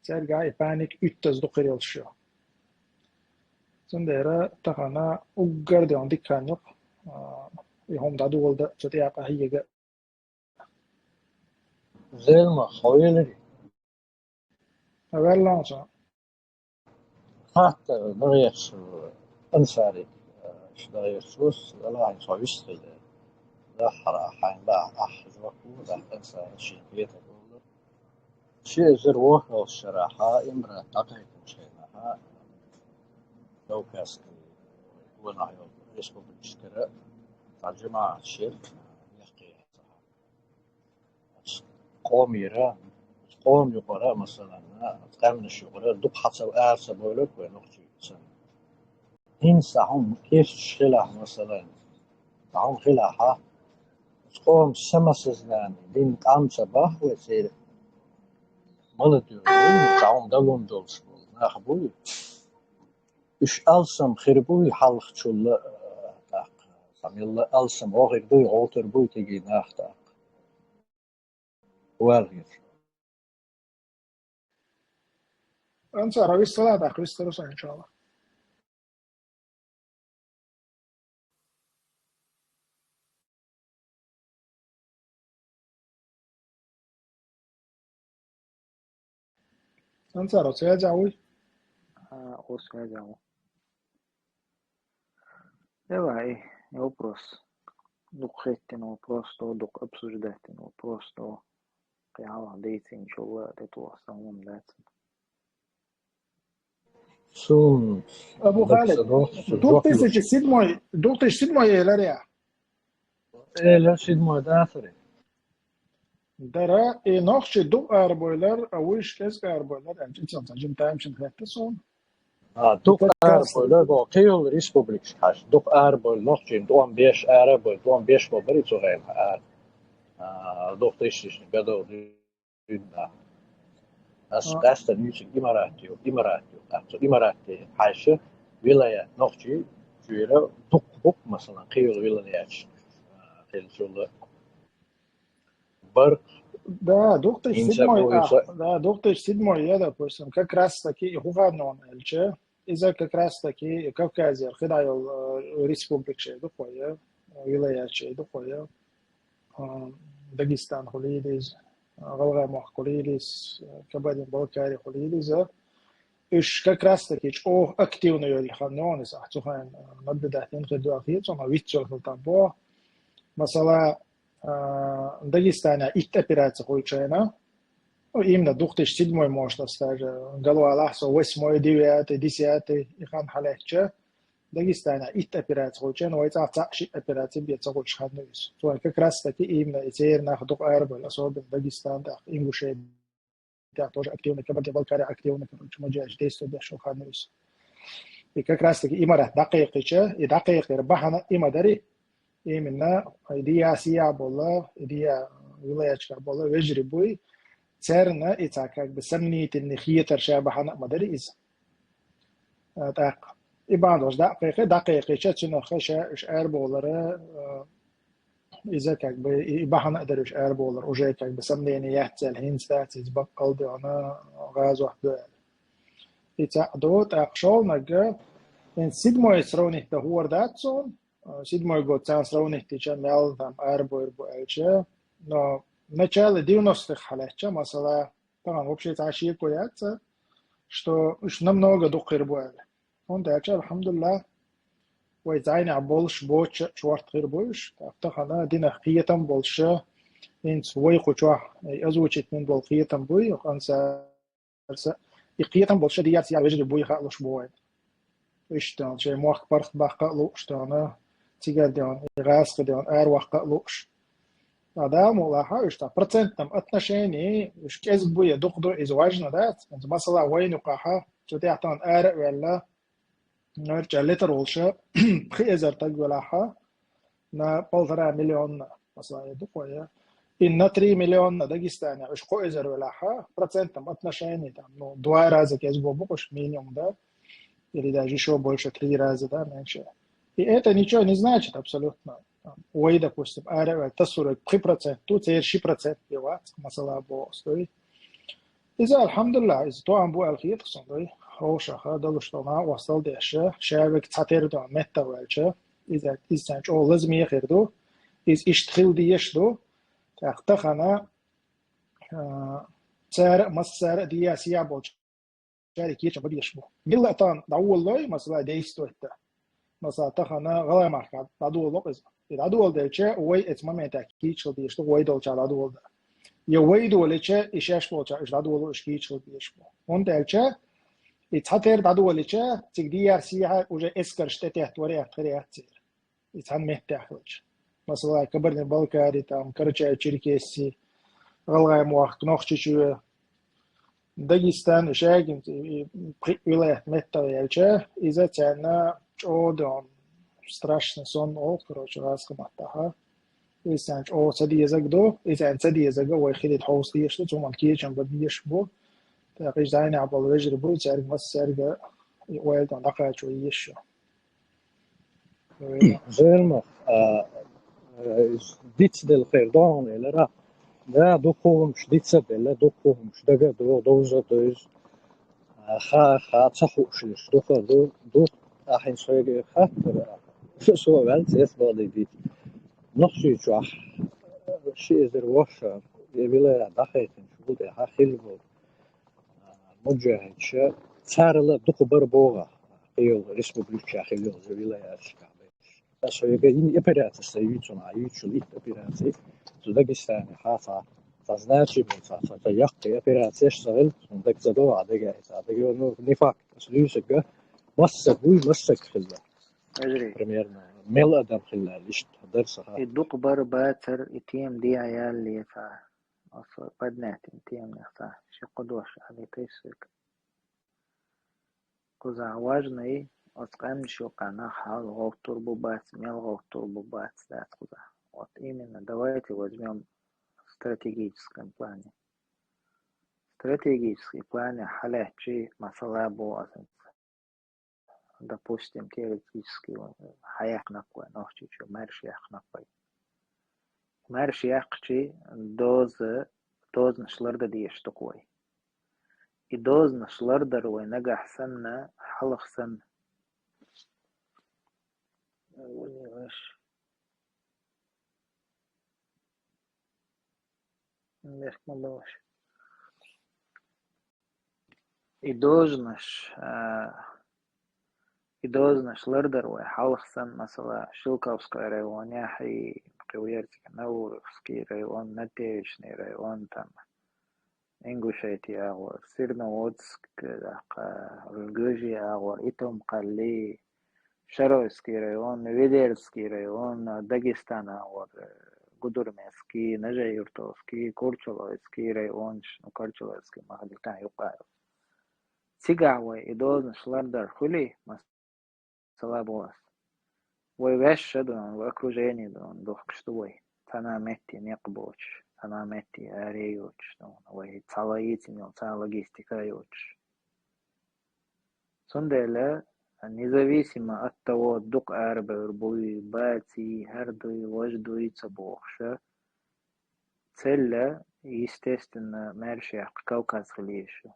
цаьргахь и паника уьттазза дукха йолуш ю. Цундела тахана уггар а дика хан ю-кх, а, и хӀума дӀадоладан, цу тӀехь къахьега. Зелма, хьо велира? Ваьлла хьо. Хаттар дагахь Ансари, шу дагахь вус, валлахӀи, со вист хилла. Дахьара хьайн бахьа ахь жоп ву, Сахьат сара ши бетар олура. Ши эзар ворхӀалгӀачу шарахь Имарат дӀакхайкхинчу хенахь Кавказский гонах йолчу республикашкара цхьа жамаӀат шира мехкахь яцахь. Оцу къомера, оцу къома юкъара, масалан, оцу къаьмнаш юкъара дукха хьан ца ара ца бовлура вай нохчий санна. ХӀинца хьуна кхеташ хилахь, масалан, хьуна хилахьа, оцу къома самосознание дина тӀам ца бахь вай церан молодёжь, хьуна далун долуш болу нах буй. Уьш алсам хир буй хьалхачул а, тӀаккха, сан милла алсам гӀо хир дуй, гӀовтар буй тиги нах тӀаккха. Валгир. Ансар, а виссала, тӀаккха виссара сан, иншалла. Ансар, а связь а вуй? А, о, связь а ву. Давай, вопрос. Дукха хеттина вопрос, то, дукха обсуждать дина вопрос, то. Кхин хьалха дийцинчул а тӀетоха сан хӀума дац. Суна Абу Халид, дакса дохуш, две тысячи седьмой, две тысячи седьмой элира я? Элира, седьмой дацара. Дара, и нохчий дукха арабойлар, а вуьш кӀезиг арабойлар, аьлча, и цунца жима тамашийна хетта суна. А, дукха арабойлар, бо, кхин йолу республикашка хьаьжча, дукха арабойлу нохчийн тӀом беш, арабойлу тӀом беш бо бара и цу хенахь ара. А, две тысячи годов. Ас А. къаьстина юьйцург Имарат ю, Имарат ю. ТӀаккха цу Имарате хьаьжча, вилаят нохчий чуьра дукха бу, масалан, кхин йолу вилаяташ, а, хилчул а. Бар. Да, две тысячи седьмой, а, да, две тысячи седьмой, я, допустим, как раз таки и хӀун хан ю аьлча, иза как раз таки Кавказера кхидӀа йолу, э, республикаш ду кхо я, вилаяташ ду кхо я, э, Дагестан хуьлийла иза, э, ГӀалгӀай мохк хуьлийла иза, э, Кабардино-Балкари хуьлийла иза. Уьш как раз таки чӀогӀа активно йолу хан ю иза, ахь цу хенахь, э, наблюдать дина хир ду, ахь хеташ, ма виццо хила там бо. Масала, а, Дагестанехь итт операци хуьлучу хенахь, ну, именно две тысячи седьмой, может, даже, галвалахь со, восьмой, девятый, десятый, и хан хьалаьцча, Дагестанехь итт операци хуьлучу хенахь, вай цӀахь цхьаъ шиъ операци бен ца хуьлуш хан ю иза. Цо как раз таки именно и церан нах дукха арабевлла, особенно Дагестан тӀехь, Ингушетия тӀехь тоже активно, Кабардино-Балкари активно, короче, мужаьш действовать деш йолу хан ю иза. И как раз таки Имарат дӀакхайкхича, и дӀакхайкхира бахьана и ма дари, именно, и дия сия болу, и дия вилаяташкахь болу вежарий буй, церан и цхьа как бы сомнительный хетар ша бахьана а ма дари иза. А, тӀаккха. И бахьана долуш дӀакхайкхи, дӀакхайкхича, цуьнах ша уьш арабовлар, а, иза как бы и, и бахьана а дара уьш арабовлар, уже как бы сомнение яц аьлла, хӀинца дац иза баккъал а деана, гӀазот ду аьлла. И цхьаъ ду, тӀаккха шолгӀаниг, хӀинца седьмой сравнить дан хӀора дац суна, а, седьмой год царна сравнить дича, мел там арабойр бу аьлча, но начало девяностых хьалаьцча, масала, тахана вообще цхьа шеко яц, что уьш намного дукха хир бу аьлла. ХӀунда аьлча, алхьамдулиллахӀ, вай зӀайнехь болуш боцуш а чорта хир бу уьш. Тахана динах кхетам болуш а, хӀинца вай кху чохь, и озвучить дина болу кхетам буй, хӀинца и кхетам болуш а дияр-сияр вежарий буй хаалуш бу вайна. Иштта, шайн мохк паргӀатбаккха а лууш, тахана, цигара деана, и гӀазкхи деана, араваккха а лууш. Ткъа Дала мукъ лахь, уьш цхьа процентном отношении, уьш кӀезиг бу я дукха ду, иза важно дац. Масала, вайна юкъахь, цу тӀехь тахана ара а ваьлла, нуьрчӀа летар волуш а, пхи эзар таг велахь, на полтора миллиона, масала, я ду кхо я. И на три миллиона Дагестанехь уьш кхо эзар велахь, процентном отношении, там, ну, два раза кӀезиго бу уьш минимум, да? Или даже ещё больше, три раза, да, меньше. И это ничего не значит абсолютно. Там, вай, допустим, ара а ваьлла, тасург пхи процент ду, церан ши процент бен вац, масала, боху ас дуй. Иза, алхьамдулиллахӀ, иза тоам бу аьлла хета суна дуй. Хьошаха, далуш долу накъостал деш, ша верг цхьатерра дон меттах ваьлча, иза, иза царна чӀогӀа лазаме хир ду, иза иштта хила дезаш ду. ТӀаккха тахана, а, цара а, массара а дия-сия болчу шаьрик кечам ма дезаш бу. Милла а тахана дӀаволалой, масала, действовать дан. Масала, тахана ГӀалгӀай махкахь дӀадолало иза. И дӀадоладелча, вай эцу моментехь кийча хила дезаш ду, вай долча дӀадоладан. Я вай долича, и шаьш болча уьш дӀадоло, уьш кийча хила дезаш бу. ХӀунда аьлча, и цхьатера дӀадолича, цига дӀаяр сехьа уже эскарш тӀететта вариант хир яц церан. И цхьана меттехь хилча. Масала, Кабардино-Балкари, там, Карачаево-Черкеси, ГӀалгӀай мохк, Нохчийчоь, Дагестан, шайгин, и, и, пхи вилаят меттала яьлча, иза царна чӀогӀа страшно сон олу, короче, гӀазкхийн маттахь. Иза царна чӀогӀа ца дезаг ду, иза царна ца дезага вай хилийта хьовса дезаш ду, цу хӀуманна кечам бан дезаш бу. ТӀаккха иза зайнахь болу вежарий бу, цаьрга массаьрга и ойла тӀе дӀакхачо езаш ю. Зерма, а, а, диц делла хир ду хьуна элира. Да, дукха хӀумаш диц а делла, дукха хӀумаш дага а ду, довза а ду иза. А, ха, ха, ца хууш лиш, дукха ду, ду, ахьа хьайга хаттар, со ваьлла цецбала дийдийта. Нохчийчохь ши эзар ворхӀ шо, я вилаят дӀахайтинчу гӀуллакхехь хилла волу муджахӀидаш, царал а дукха бара боху, кхийолу республикашкахь хилла йолчу вилаяташкахь. Аса хьоьга йина операцеш сан юьйцу, ма юьйцуш итт операци, цу Дагестанехь цхьа, цхьа значимый, цхьа, цхьа, цхьа яккхий операцеш сан хилла, сан даг ца до, а дага, а дага, ну, не факт, аса дуьйцург, массаг вуй, массаг хилла. Примерно, мел адам хилла, иштта, дар сан хатта. И дукха бара бацара, и тема дехьа яьлла цхьа. Аса поднятие темных цхьа ши-кхо дош аьлла тайсаг. Кхузахь важный, оцу къаьмнаш юкъа нах хьал гӀовттур бу бац, мел гӀовттур бу бац дац кхузахь. Вот именно, давайте возьмём в стратегическом плане. Стратегический плане хьалаьцчи масала бу аса. Допустим, теоретически хьаяьккхинарг вай, Нохчийчоь маьрша яьккхинарг вай. Маьрша яьккхичи доза, дозанаш лардан дезаш ду-кх вай. И дозанаш лардар вай нагахь санна, хьалха санна. Мехк ма бовлуш. И дозанаш, а, и дозанаш лардар вай хьалха санна, масала, Шелковский районехь, и кхин ву яра цигахь Науровский район, Надеечный район, там, Ингушетия агӀор, Серноводск, тӀаккха Гуьжи агӀор, Итум-Кхалли, Шаройский район, Ведерский район, Дагестан агӀор, Гудермесский, Нажи-Юртовский, Курчалойский районаш, ну, Курчалойский ма хилла, юкъара. Цигахь вай и дозанаш лардар хуьлий, масала боху ас. Вай ваьшша дуьйна, вай окружение дуьйна духкуш ду вай. Цхьана метте некъ боцуш, цхьана метте аре йоцуш дуьйна, вай цхьа лаийцина йолу, цхьа логистика йоцуш. Цундела, независимо от того, дукха арабевр буй, баций, хӀара дуй, важа дуй ца бохуша, цель, естественно, маьрша яккха Кавказ хила езаш ю.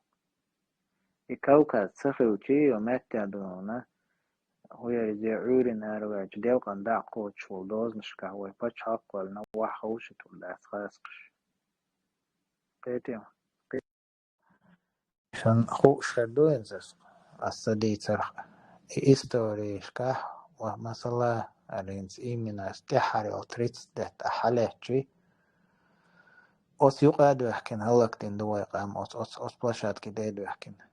И Кавказ ца хилчи, ва меттехь дуьйна, хӀу яра иза Ӏуьйрина араваьлча делкъана дӀа а кхочуш волу дозанашкахь вай пачхьалкх валлина ваха ховшатур дац гӀазкхаш. Кхетий? Шун хууш хир ду иза, ас ца дийцарх, и историяшкахь, ва масала, аринца именно ас тӀаьххьара йолу тридцать лет ахь хьалаьцчи, оцу юкъа а доьхкина, хӀаллакдина ду вай къам, оцу, оцу, оцу площадке де а доьхкина.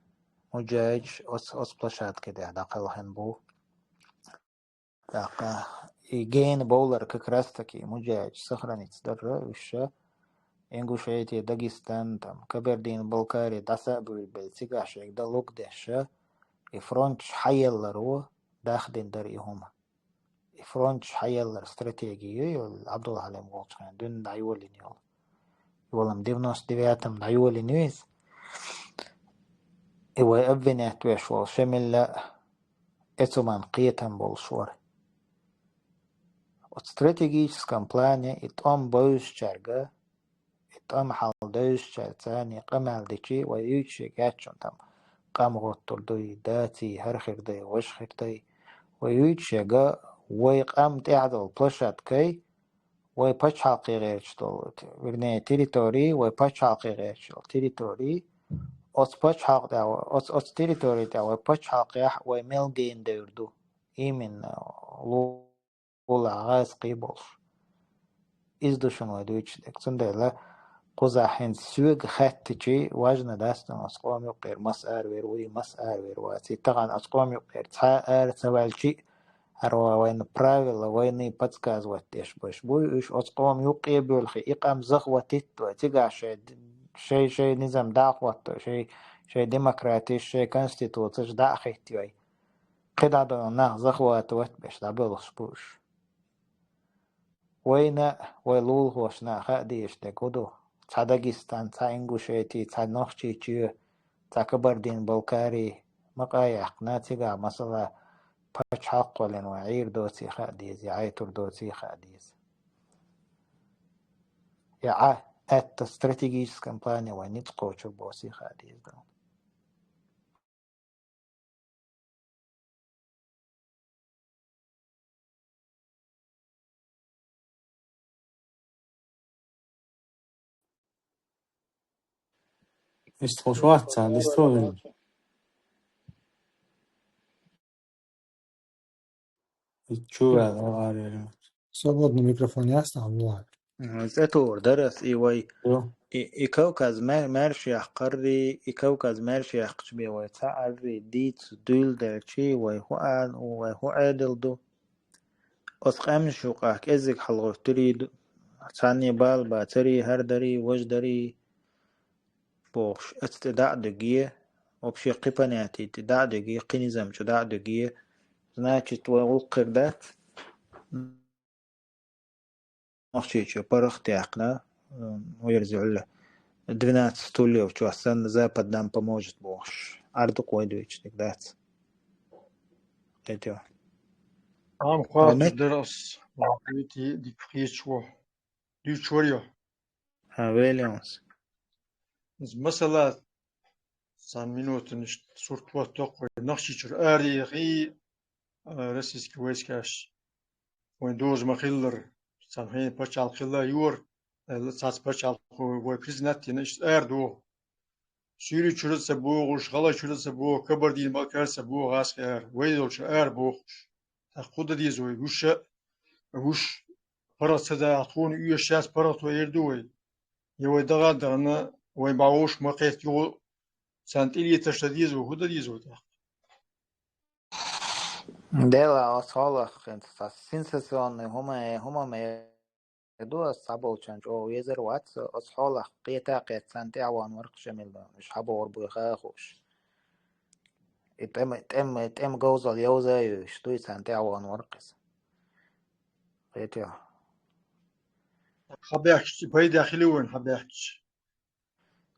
Муджаьждаш оцу, оцу площадке де дӀакхелхина бу. ТӀаккха и гена бовлар как раз таки муджаьждаш сохраниться дара, уьш ша Ингушетия, Дагестан, там, Кабардино-Балкария дӀаса а буьйлабелла, цигахь шайга дан лугдеш ша, и фронташ хьаелларо дахдина дара и хӀума. И фронташ хьаеллар стратеги ю, йолу Абдул-Хьалим волчу хенахь дуьйна дӀайолийна йолу. И валам девяносто девятом дӀайолийна ю иза. И вай обвинять веш волу Шемилла а, эцуман кхетам болуш вара. Оцу стратегическом плане и тӀом бевзачаьрга, и тӀом хьал девзачаьрца царний къамел дичи, вай юьйцуш яц шуна там къам гӀоттур дуй, даций, хӀара хир дай, важа хир дай. Вай юьйцуш яга, вай къам тӀехь долу площадкай, вай пачхьалкхе гӀерташ долу, вернее, территории, вай пачхьалкхе гӀерташ долу территории, оцу пачхьалкх тӀехь, оцу, оцу территории тӀехь вай пачхьалкхехь вай мел гена девр ду. Именно, лу- гӀазкхий болуш. Иза ду шуна вай дуьйцуш дерг. Цундела кхузахь хӀинца соьга хаьттичи, важна дац оцу къоман юккъера маса аравер вуй, маса аравер ваций. Тахана оцу къоман юккъера цхьа а ара ца ваьлчи, хӀара вайна правила, вайна подсказывать деш беш буй уьш, оцу къоман юккъе а боьлхий, и къам захватить вай, цигахь шайн, шайн, шайн низам дӀа а хӀотто, шайн, шайн демократиш, шайн конституцеш дӀа а хӀиттий вай. КхидӀа долу нах захватывать беш дӀабоьлхуш бу уьш. Вайна, вай лулахошна а хаа дезаш дерг хӀун ду? Цхьа Дагестан, цхьа Ингушети, цхьа Нохчийчоь, цхьа Кабардин-Балкари ма къа а яьккхина, цигахь масала пачхьалкх кхоьллина вай Ӏийр доций хаа деза, я Ӏайтур доций хаа деза. Я Ӏа аьтта стратегическом плане вай ницкъ кхочур боций хаа деза ду. Иштта хууш вац царна, иштта хууш. И чу ваьлла, арера. Свободный микрофон яц, а, ну ладно. Мгм, цӀе туур дара ас и вай. Йо. И, и Кавказ ма-, маьрша яккхарри, и Кавказ маьрша яккхачу бен вай цхьа арри дийца дуьйладелчи, вай хӀу а-, вай хӀу Ӏедал ду? Оцу къаьмнаш юкъахь кӀеззиг хьалагӀоьттур ду, цхьанне бала бацарий, хӀара дарий, важа дарий бохуш, оцу тӀе дӀа а дуьгий, вообще кхин понятий тӀе дӀа а дуьгий, кхин низам чу дӀа а дуьгий, значит, вай гӀуллакх хир дац. Нохчийчоь паргӀат яьккхина, м, вайра зуьлле двенадцать стульев чохь санна, Запад нам поможет бохуш. Ардукъ вай дуьйцуш дерг дац. Кхетий? Ам хӀоттуш дара ас, ма дуьйций, дика кхеташ ву. Дуьйцуш вара ю? ХӀан, велланас. Иза масала, цхьана минутан иштта сурт хӀоттокх вай Нохчийчуьра араяхий, а, российский войскаш. Вайн доза ма-хиллара, цхьана хенахь пачхьалкх хилла а йора, аьлла, цхьацца пачхьалкх вай признать дина, иштта ара доху. Суьйре чуьра а ца бохуш, гӀала чуьра а ца боху, Кабардин-Балкар а ца боху, гӀазкхий ара. Вай долчу ара бохуш. ТӀаккха хӀун дан деза вай? Вуьш а, вуьш паргӀат ца дахь, тхуна оьшуш яц, паргӀато эр ду вай. Я вай дагӀа а дахана, вай бӀовш ма кхетта юха царна тӀелеташ дан деза вай, хӀун дан деза вай тӀаккха? Дела, оцу хьолах хӀинца цхьа сенсационный хӀума, хӀума ма ду ас цхьаболчарна чӀогӀа везар вац, оцу хьолах кхета а кхетта царна тӀаьхьа вахана вара-кх Шамил, уьш хьабогӀур буй ха а хууш. И тӀем, тӀем, тӀем говзалла йовза а йовзуш дуй, царна тӀаьхьа вахана вара-кх иза. Кхетий? Хьабаьхкича, пайда хили вайн хьабаьхкича.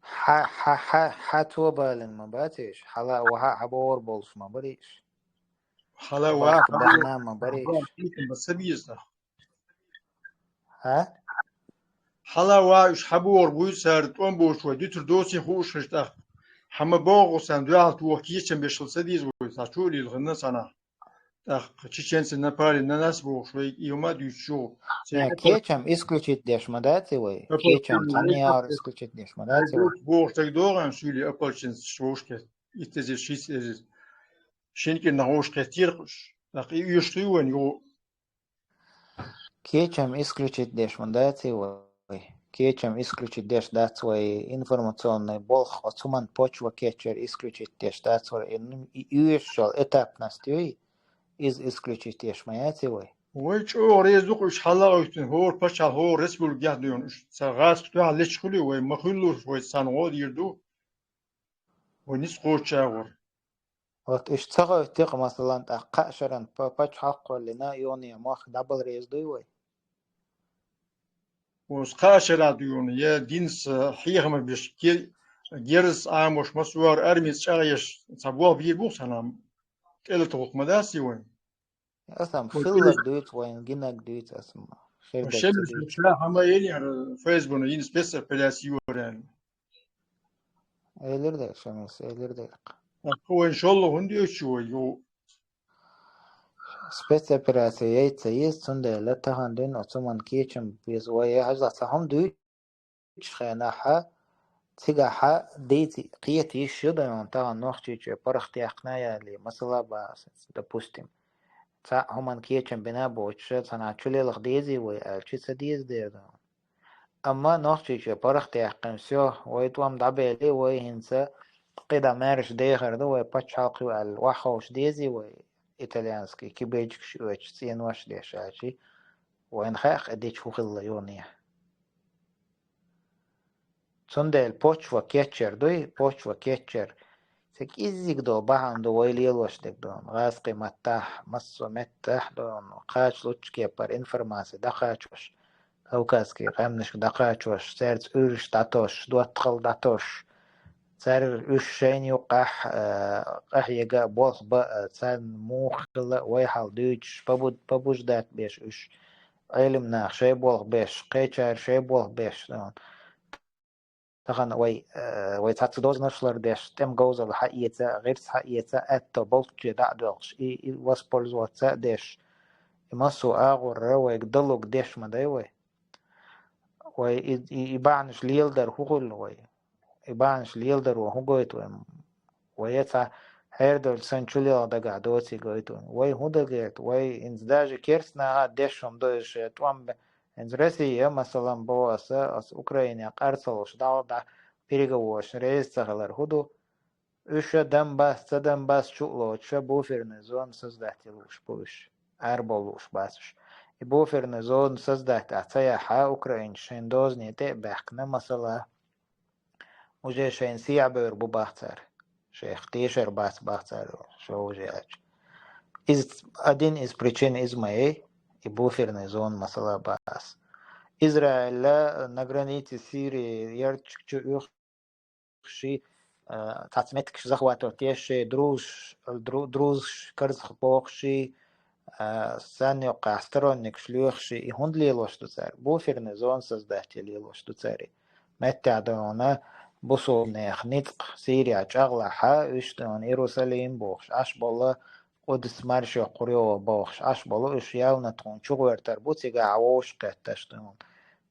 Хьа, хьа, хьа, хьа тобалина ма баций уьш? Хьала а ваха а хьабогӀур болуш ма барий уьш? Хьала а ваха а хьабогӀур, бахьана ма барий уьш? Ма ца беза. ХӀа? Хьала а ваха уьш хьабогӀур буй цара, тӀом боцуш вай дуьтур доций хууш хезча тӀаккха. Хьан ма богӀу царна дуьхьал тоха кечам беш хила ца деза вай, цхьа чу а лилхина санахь. ТӀаккха чеченцы напали на нас бохуш вай и хӀума а дуьйцуш ю. Э, кечам исключить деш ма даций вай? Кечам цхьанне а исключить деш ма даций вай? Бохуш дагадогӀу суьйле ополченцаш вовшахкхетта. Итт эзар, шийтта эзар. Шина кӀира нах вовшахкхеттера уьш. ТӀаккха и оьшуш ду вайн юха? Кечам исключить деш ма даций вай? Кечам исключить деш дац вай, информационный болх, оцу хӀуманна почва кечъяр исключить деш дац вай. И, и оьшуш йолу этапность юй, иза исключить деш ма яций вай? Вай чӀогӀа реза ду-кх уьш хьала а гӀевттина, хӀора пачхьалкх, хӀора республикехь а дуьйна уьш. Цара гӀазкхи дуьхьал лечкъа хуьлий вай, ма хуьллуш вай цхьана гӀо а дийр ду. Вай ницкъ кхочуш а вара. Вот уьш ца гӀевттина-кх, масалан, тӀаккха кхаа шарна па-, пачхьалкх кхоьллина, юха мохк дӀабала реза дуй вай? Оцу кхаа шарахь дуьйна, я динца хьехамаш беш, ке-, герз Ӏамош, массо а армица чӀагӀъеш, цхьа болх бийр бу-кх цхьана, тӀелатухург ма дац и вайн? Аса-м хилларг дуьйцу вайн, гинарг дуьйцу аса-м. Хир дерг ца дуьйцу. Шемис ша хьан ма элира, ФСБ-на йина спецоперация йора аьлла. Элира дера, Шемис, элира дера. Тхо вайн шолгӀа хӀунда оьцу вай юха? Спецоперация яйта ца еза, цундела тахана дуьйна оцу хӀуманна кечам беза вай. Я хьажал, цхьа хӀума дуьйцу хенахь, цигахь дийца кхета йиш ю дайна тахана Нохчийчоь паргӀат яьккхина яле, масала бахьа, допустим. цхьаъ хӀуманна кечам бина боцуш, цхьанхьа чулелха дезий вай аьлча, ца деза дера ду. Амма Нохчийчоь паргӀатъяьккхина, всё, вай тӀом дӀабели, вай хӀинца кхидӀа маьрша дехар ду, вай пачхьалкх ю аьлла, охьаховша дезий вай итальянский кибечкаш оьцуш, цӀенош деш аьлча, вайна хаьа-кх и дича хӀун хилла юханехьа. Цундела почва кечъяр дуй, почва кечъяр. Цига кӀеззиг долу бахьана ду вай лелош дерг ду. ГӀазкхийн маттахь, массо а меттахь ду, кхача луччу кепара информаци дӀакхачош, кавказский къаьмнашка дӀакхачош, цаьрца уьйраш дӀатосуш, доттагӀалла дӀатосуш, цаьрга уьш шайна юккъехь, а, къахьега а, болх бан а, царна муха хилла а вай хьал дуьйцуш, побу-, побуждать беш уьш, Ӏелам наха шайн болх беш, кхечара шайн болх беш, тахана вай, э, вай цхьацца дозанаш лардеш, тӀеман говзалла хьаэца, гӀирс хьаэца, аьтто болчче дӀа а доьлхуш, и, и воспользоваться а деш, и массо а агӀора вайга далург деш ма дай вай. Вай и, и, и бахьанаш леладар хӀун хуьлу вай? И бахьанаш леладаро хӀун гойту вай? Вай я цхьа хьерадевлла санна чулелха дагахь доций гойту вай. Вай хӀун дагерта? Вай хӀинца даже керста наха а деш хӀума ду иза шайн тӀом бе-, хӀинца Россия, масалан, боху аса, аса Украине къар ца луш, дӀа, дӀа переговоршна реза ца хилар хӀун ду? Уьш а Донбасс, ца Донбасс чу а лоцуш, буферная зона создать лууш бу уьш. Арабовла лууш бац уьш. И буферная зона создать а ца яхьа, украинцаш шайн дозане тӀе а баьхкина, масала, уже шайна сехьабевр бу бах цара. Шайх тешар бац бах цара, шо уже аьлча. Иза один из причин иза ма ей, и буферная зона масала бац. Израиль на границе Сирии ярташка чу уьйхуш, а, цхьацца меттигаш захватывать еш, шайн друзаш, дру-, друзаш карзахбохуш, а, санна йоккхахь сторонникаш лоьхуш, и хӀунда лелош ду цара? Буферная зона создать е лелош ду цара. Меттехь ду хьуна бусулбанех ницкъ Сирия чӀагӀлахь, уьш ду хьуна Иерусалим бохуш, Ӏаш болу Къудс маршо кхуьро бохуш, Ӏаш болу уьш, явна тхуна чугӀоьртар бу цигахь вовшахкхетташ ду хьуна.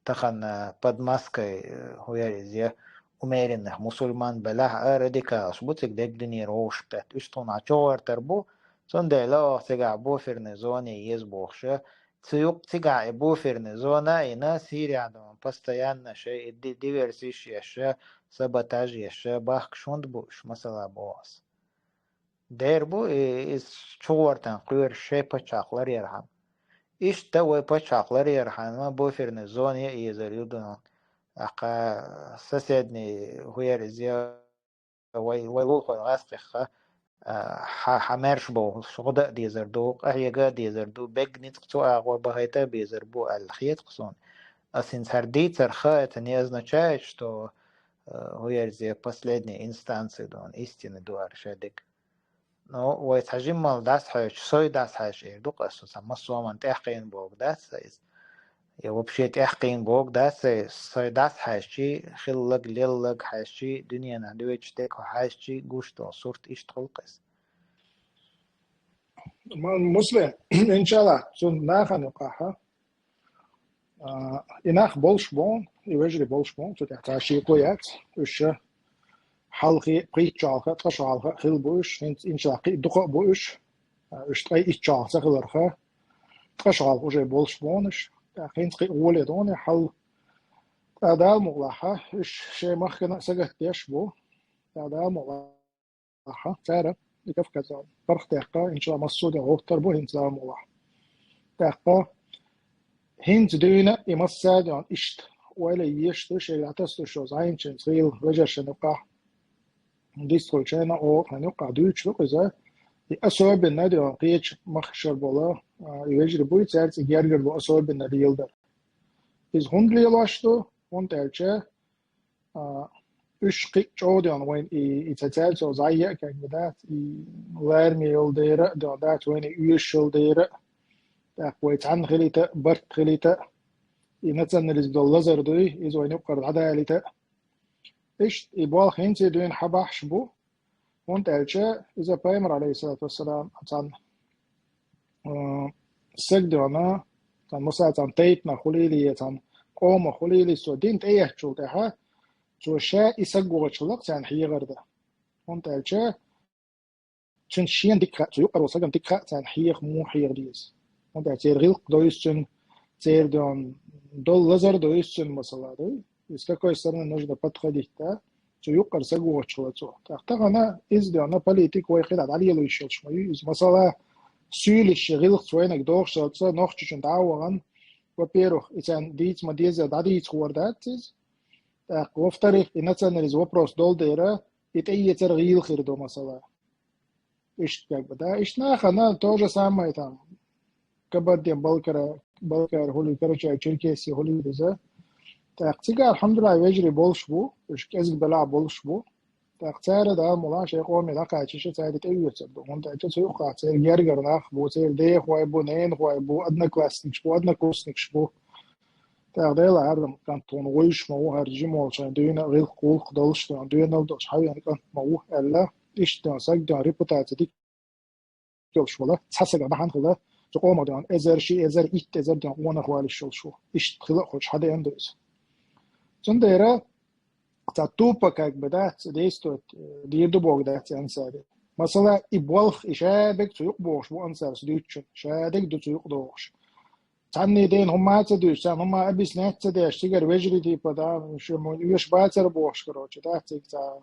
Тахана под маской, э, хӀун яра иза, умеренных мусульман белахь а, радикалаш бу цига дегнера вовшахкхетта. Уьш тхуна чугӀоьртар бу, цундела оха цигахь буферная зона е еза бохуша. Цу юкъ цигахь и буферная зона а йина, Сирия ду хьуна постоянно шайн и ди-, диверсиш еш, саботаж еш, бахкаш хӀунда бу уьш, масала боху аса. Дера бу, и, иза чугӀортан кхоьруш шайн пачхьалкх ларъярхьама. Иштта вай пачхьалкх ларъярхьама буферная зона е езар ю ду хьуна. ТӀаккха соседний хӀун яра иза, вай, вай лулахойн гӀазкхех, а, хьа-, хьан маьрша бовлуш гӀо дан а дезар ду, къахьега а дезар ду, бегга ницкъ цу агӀор бахайта а безар бу аьлла хета-кх суна. Аса хӀинца хӀара дийцарх, это не означает, что, а, хӀун яра иза последняя инстанция ду хьуна, истина ду хӀара шадерг. Ну, вай цхьа жиммал дӀасахьоьжуш, сой дӀасахьаьжча эр ду-кх аса, цхьа массо а хӀуманна тӀаьхкхийна бохург дац аса иза. Я вообще тӀаьхкхийна бохург дац аса, сой дӀасахьаьжча, хилларг, лелларг хьаьжча, дуьненахь доьдуш дерг хьаьжча, гуш долу сурт иштта хуьлу-кх иза. Ма-, Муслим, иншалла, цунна нахана юкъахь, а, и нах болуш бу, и вежарий болуш бу, цу тӀехь цхьа шеко яц, уьш ша хьалхе, кхин итт шо хьалха, ткъа шо хьалха хилла бу уьш, хӀинца иншалла кхин а дукха а бу уьш, а, уьш ткъе итт шо хьалха ца хиларх, ткъа шо хьалха уже болуш бу уьш, тӀаккха хӀинца кхин а гӀоле ду хьуна, хьал ТӀаккха Дала мукъалахь, уьш шайн махкана а сагатдеш бу. ТӀаккха Дала мукъалахь, цара и Кавказан паргӀатъяьккха, иншалла, массо а ден гӀовттар бу хӀинца Дала мукъалахь. ТӀаккха хӀинца дуьйна и массаьрга а иштта ойла еш ду, шайга дӀатасалуш йолу зӀеначуьнца гӀийла вежаршна юкъахь. Дистхуьлучу хенахь оха хьайна юккъахь дуьйцуш ду-кх иза, и особенно дуьйна кхечу махкашкара болу, а, и вежарий буй, цаьрца и гергара бу особенно леладар. Иза хӀунда лелош ду? ХӀунда аьлча, а, уьш кхин а чӀогӀа дуьйна вайна и, и ца цаьрца зӀе а кегий дац, и лараме йолу дера а дуьйна дац, вайна и оьшуш йолу дера а, тӀаккха вай цхьаьна хилийта а, барт хилийта а, и национализм долу лазар дуй, иза вайна юккъара дӀадалийта а. Иштта и болх хӀинца а дуьйна хьан бахьаш бу, хӀунда аьлча иза пайхамар, алейхиссалату вассалам, цхьана, а, саг дуьйна, цхьана Муса цхьана тайпанах хуьлийла, цхьана къомах хуьлийла, цо дин тӀеэцначул тӀаьхьа, цо ша и саг воцуш хилла-кх царна хьехар дан. ХӀунда аьлча цуьнан шена дика хаьа, цу юкъара волу сагана дика хаьа, царна хьеха муха хьеха деза. ХӀунда аьлча церан гӀиллакх дойзу цуьнан, церан долу лазар дойзу цуьнан, масала, ду. Из какой стороны нужно подходить, да? Цу юкъара саг воцуш хилла цо. ТӀаккха тахана иза дена политика вай хила дӀалело йиш йолуш ма ю иза. Масала, суьйлище гӀиллакхца вайниг дохуш хилла цо, Нохчийчу дӀа а вахана, во-первых, и царна дийца ма деза, дӀадийца хӀора дац иза. ТӀаккха, во-вторых, и национализм вопрос долу дера, и тӀеэцар гӀийла хир ду, масала. Иштта как бы, да. Иштта нахана то же самое там, Кабардин-Балкара, Балкара хӀули, Карачаево-Черкесия хӀули деза. ТӀаккха цигара, алхьамдулиллахӀ, вежарий болуш бу, уьш кӀезиг белахь болуш бу. ТӀаккха цара, да, мула шайн къоме дӀакхачийша цара тӀеоьцур ду. ХӀунда аьлча цу юккъахь церан гергара нах бу, церан дехой бу, ненахой бу, одноклассникаш бу, однокурсникаш бу. ТӀаккха Делан хьарам кӀант вон вуйш ма ву, хӀара жимолчун дуьйна гӀиллакх-гӀуллакх долуш, дуьйна доьналла долуш хьавеана кӀант ма ву, аьлла, иштта саг ден репутация дика йолуш вала, цхьа сагах бахьана хила, цу къомах ден эзар, ши эзар, итт эзар ден къонах валиш йолуш ву. Иштта хила а хуьлуш хьадеана ду иза. Цундела цхьа тупо как бы дац, действовать, э, дийр ду боху дац ансари. Масала, и болх, и шадерг цу юкъа бохуш бу ансарас дуьйцучун, шадерг ду цу юкъа дохуш. Цхьанний дена хӀумма а ца дуьйцуш, царна хӀумма а объяснять ца деш, цигара вежарий типа, да, шу муьн оьшуш бацара бохуш, короче, да, цига цхьа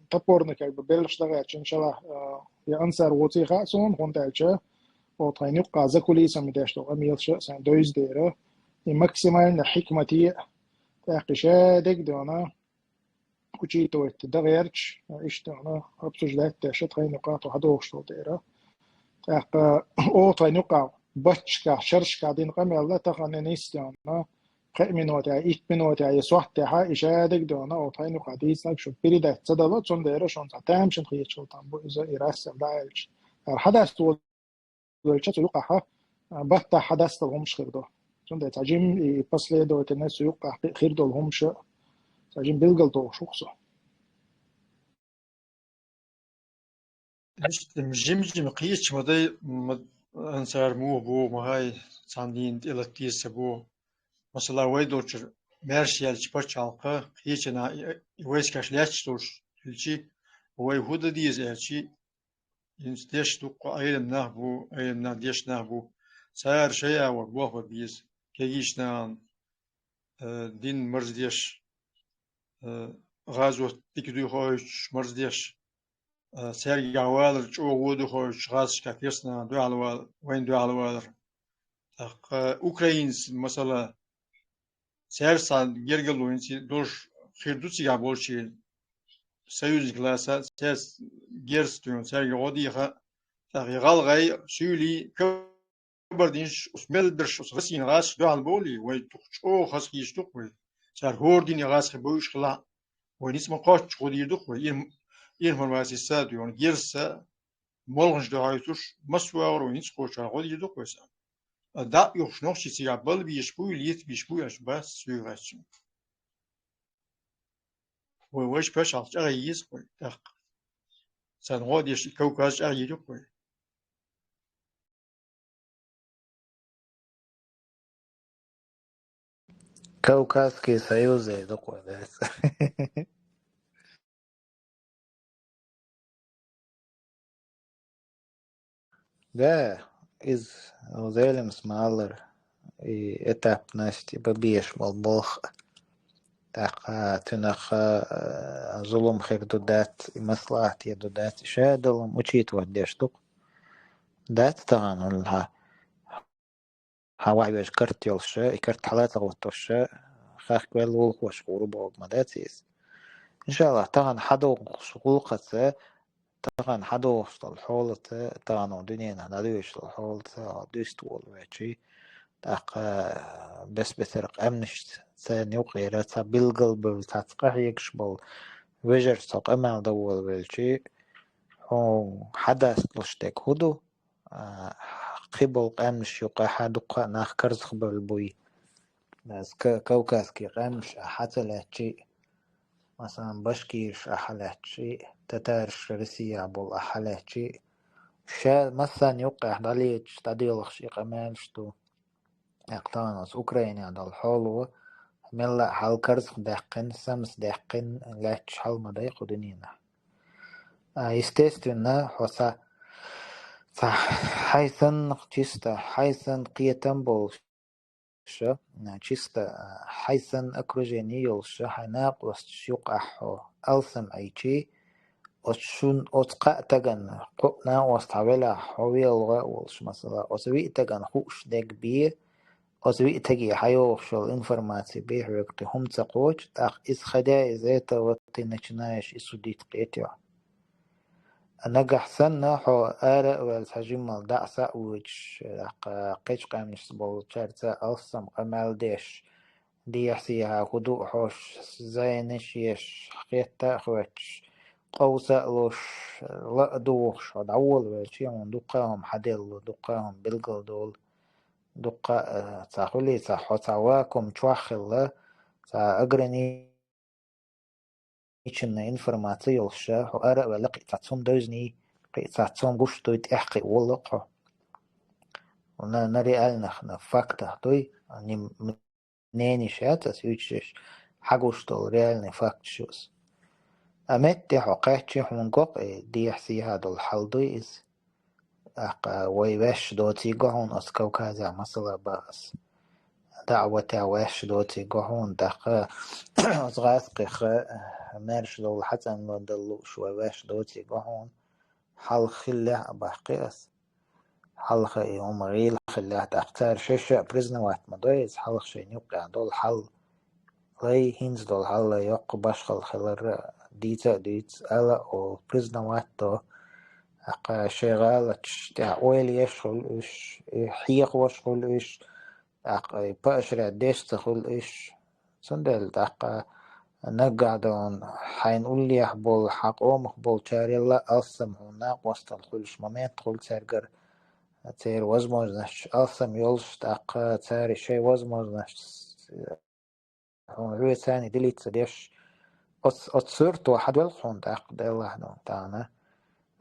топорно как бы беллаш дагӀаьрча, иншаллахӀ, а, я ансар воций хаьа суна, хӀунда аьлча, оцу тхайн юккъа за кулисами деш долу къамелаш а сайн дойза дера, и максимально хьикмате, тӀаккха и шадерг дена, учитывать дагӀерча, иштта вана обсуждать деш тхайн юкъа тхо хьадохуш долу дера. ТӀаккха оха тхайн юкъа баччашкахь, шерашкахь дина къамел а тахана нисдена, пхеа минотехь, итт минотехь, я сохьтехь, и шадерг дена, оха тхайн юкъа дийцинарг шу передать ца дало, цундела шуна цхьа тамашийна хеташ хила там бу иза и рассел дӀа аьлча. Ара хьадас ваьлча цу юкъахь, а, баттахь хьадас долу хӀумаш хир ду. Цундела цхьа жим и последовательность цу юкъахь хи-, хир долу хӀумаш а цхьа жим билгал дохуш ву-кх со. Иштта жим-жим кхеча ма дай, ма, ансар муха бу, ма хай, цхьана дийна тӀе латте ца бу. Масала, вай долчуьра маьрша яьлча пачхьалкха, кхечанхьа и, и войскаш лаьтташ долуш хилчи, вай хӀун дан деза аьлчи, хӀинца деш дуккха Ӏелам нах бу, Ӏелам нах деш нах бу. Цара шайна вара болх бан беза. Кегийчу нахана, э, дин марздеш, э, гӀазот дика дуьйхуьйтуш марздеш, э, цаьргахь валар чӀогӀа вон дуьйхуьйтуш гӀазкхашкахь керстанашна дуьхьал валар, вайна дуьхьал валар. ТӀаккха украинцы, масала, цаьрца цхьана гергарло хӀинца долуш хир ду цигахь болчийн союзник лаьцна, цаьрца герз туьйхина, цаьрга гӀо деха, тӀаккха и гӀалгӀай, суьйлий, кабардинаш, оцу мел берш, оцу Россин гӀазкхашна дуьхьал бовлий, вай дукха чӀогӀа хазахеташ ду-кх вай. Цара хӀора дина гӀазкхий буьйш хилахь, вай ницкъ ма кхоччуш гӀо дийр ду-кх вай. Ин-, информаци ца а туьйхина, герз ца а, молханаш дуьхьуьйтуш, массо а агӀор вай ницкъ кхочуш гӀо дийр ду-кх вай царна. А дӀа а юхуш нохчий цигахь бала безаш буй, лета безаш буй аьлча, бац, соьга хаьттича. Вай вайша пачхьалкх чӀагӀъян еза-кх вай тӀаккха. Царна гӀо а деш, и Кавказ чӀагӀъян ю-кх вай. Кавказский союз ду-кх вай, да. Да, иза, ну, Зелимс ма-аллара, и этапность, и бан безаш болу болх. ТӀаккха цуьнах, а, зулам хир ду дац, и маслахьате ду дац, и ша долу-м учитывать деш ду-кх. Дац тахана хӀун хьан. Хьан ваьхьа веза карт йолуш, и карт хьала а ца гӀоттуш, хахка ваьлла гӀуллакхаш гӀур боху ма дац иза. Иншаллахь, тахана хьадогӀуш гӀуллакхаца, тахана хьадогӀуш долу хьолаца, тахана дуьненахь дӀадоьдуш долу хьолаца, хьо дуьйцуш волавелчи, тӀаккха бес-бесара къаьмнашца царна юкъера цхьа билгалбевлла, цхьацца къахьегаш болу вежарша цхьа къамел дан волавелчи, хьуна хьадасталуш дерг хӀун ду? А, кхин болу къаьмнаш юкъахь дуккха а нах карзахбевлла буй. Ас ка-, кавказский къаьмнаш ахь хьа ца лаьттачи, масалан, башкираш ахь хьа лаьттачи, татараш Россияхь болу ахь хьа лаьттачи, ша массарна юккъехь дӀалецаш, дӀаделахаш и къамелаш ду. ТӀаккха тахана оцу Украинехь долу хьоло мелла а хьал карзахдаьккхина, самсадаьккхина лаьтташ хьал ма дай кху дуьненахь. А, естественно, хьо ца Ца хьайсан чисто, хьайсан кхетам болуш, чисто хьайсан окружение йолуш, хьайн накъосташ юкъахь хьо алсам Ӏийчи, оцу шун, оцу кхаа тагана, кхо накъост хьан велахь, хьо велха а волуш, масала, оцу виъ тагана хууш дерг бе, оцу виъ таге хьайогӀуш йолу информаци бе хьоьга кхин хӀума ца кхочу, тӀаккха иза хадя, из это вот ты начинаешь и судить кхетехь. Нагахь санна хьо ара а ваьлла, цхьа жиммал дӀа а схьа а воьдуш, кхечу къаьмнашца болчаьрца алссам къамел деш, дехьа-сехьа хӀун ду хьош, зайнаш еш, хетта а хоьттуш, къовса а луш, ла а дугӀуш, хьо дӀаволавелчи, хьуна дуккха а хӀума хьаделла, дуккха а хӀума билгалдолу, дуккха а, ца хуьлий, ца хьо цхьа вакуум чохь хилла, ца ограни- ичунна информаци йолуш, хьо ара а ваьлла, кхин цхьа цхьа хӀума девзиний, кхин цхьа цхьа хӀума гуш дуй, тӀехь кхин воллакх хьо. На, на реальных, на фактах дуй, ним-, мнениш яц ас уьйцуш, хьагуш долу реальный факташ ю ас. А метте хьо кхаьччи, хьуна гокъ, и дехьа-сехьа долу хьал дуй иза. ТӀаккха вай ваьш доцийго хьуна оцу Кавказехь, масала, бах ас. ДаӀватехь ваьш доцийго хьуна, тӀаккха оцу гӀазкхих маьрша долу хьацӀанло дала лууш вай ваьш доцийго хьуна. Хьалха хиллехь а баккхи ас. Хьалха и хӀума гӀийла хиллехь, тӀаккха цара шаьш а признавать ма дой иза, хьалха шайна юккъехь долу хьал. Лай, хӀинца долу хьал лай, йоккха башхалла хилар дийца а дуьйцу, ала а олу, признавать до. ТӀаккха шайн гӀалаташ тӀехь ойла еш хуьлу уьш, и хьехош хуьлу уьш, тӀаккха и поощрять деш ца хуьлу уьш. Цундела тӀаккха наггахь дона хьайна уллехь болу, хьан къомах болчарел а алссам хьуна накъосталла хуьлуш момент хуьлу цаьргара, церан возможносташ алссам йолуш, тӀаккха цара шайн возможносташ хьуна вецани делиться деш, оц-, оцу суьрто хьадоьлху хьуна тӀаккха деллахь ду тахана.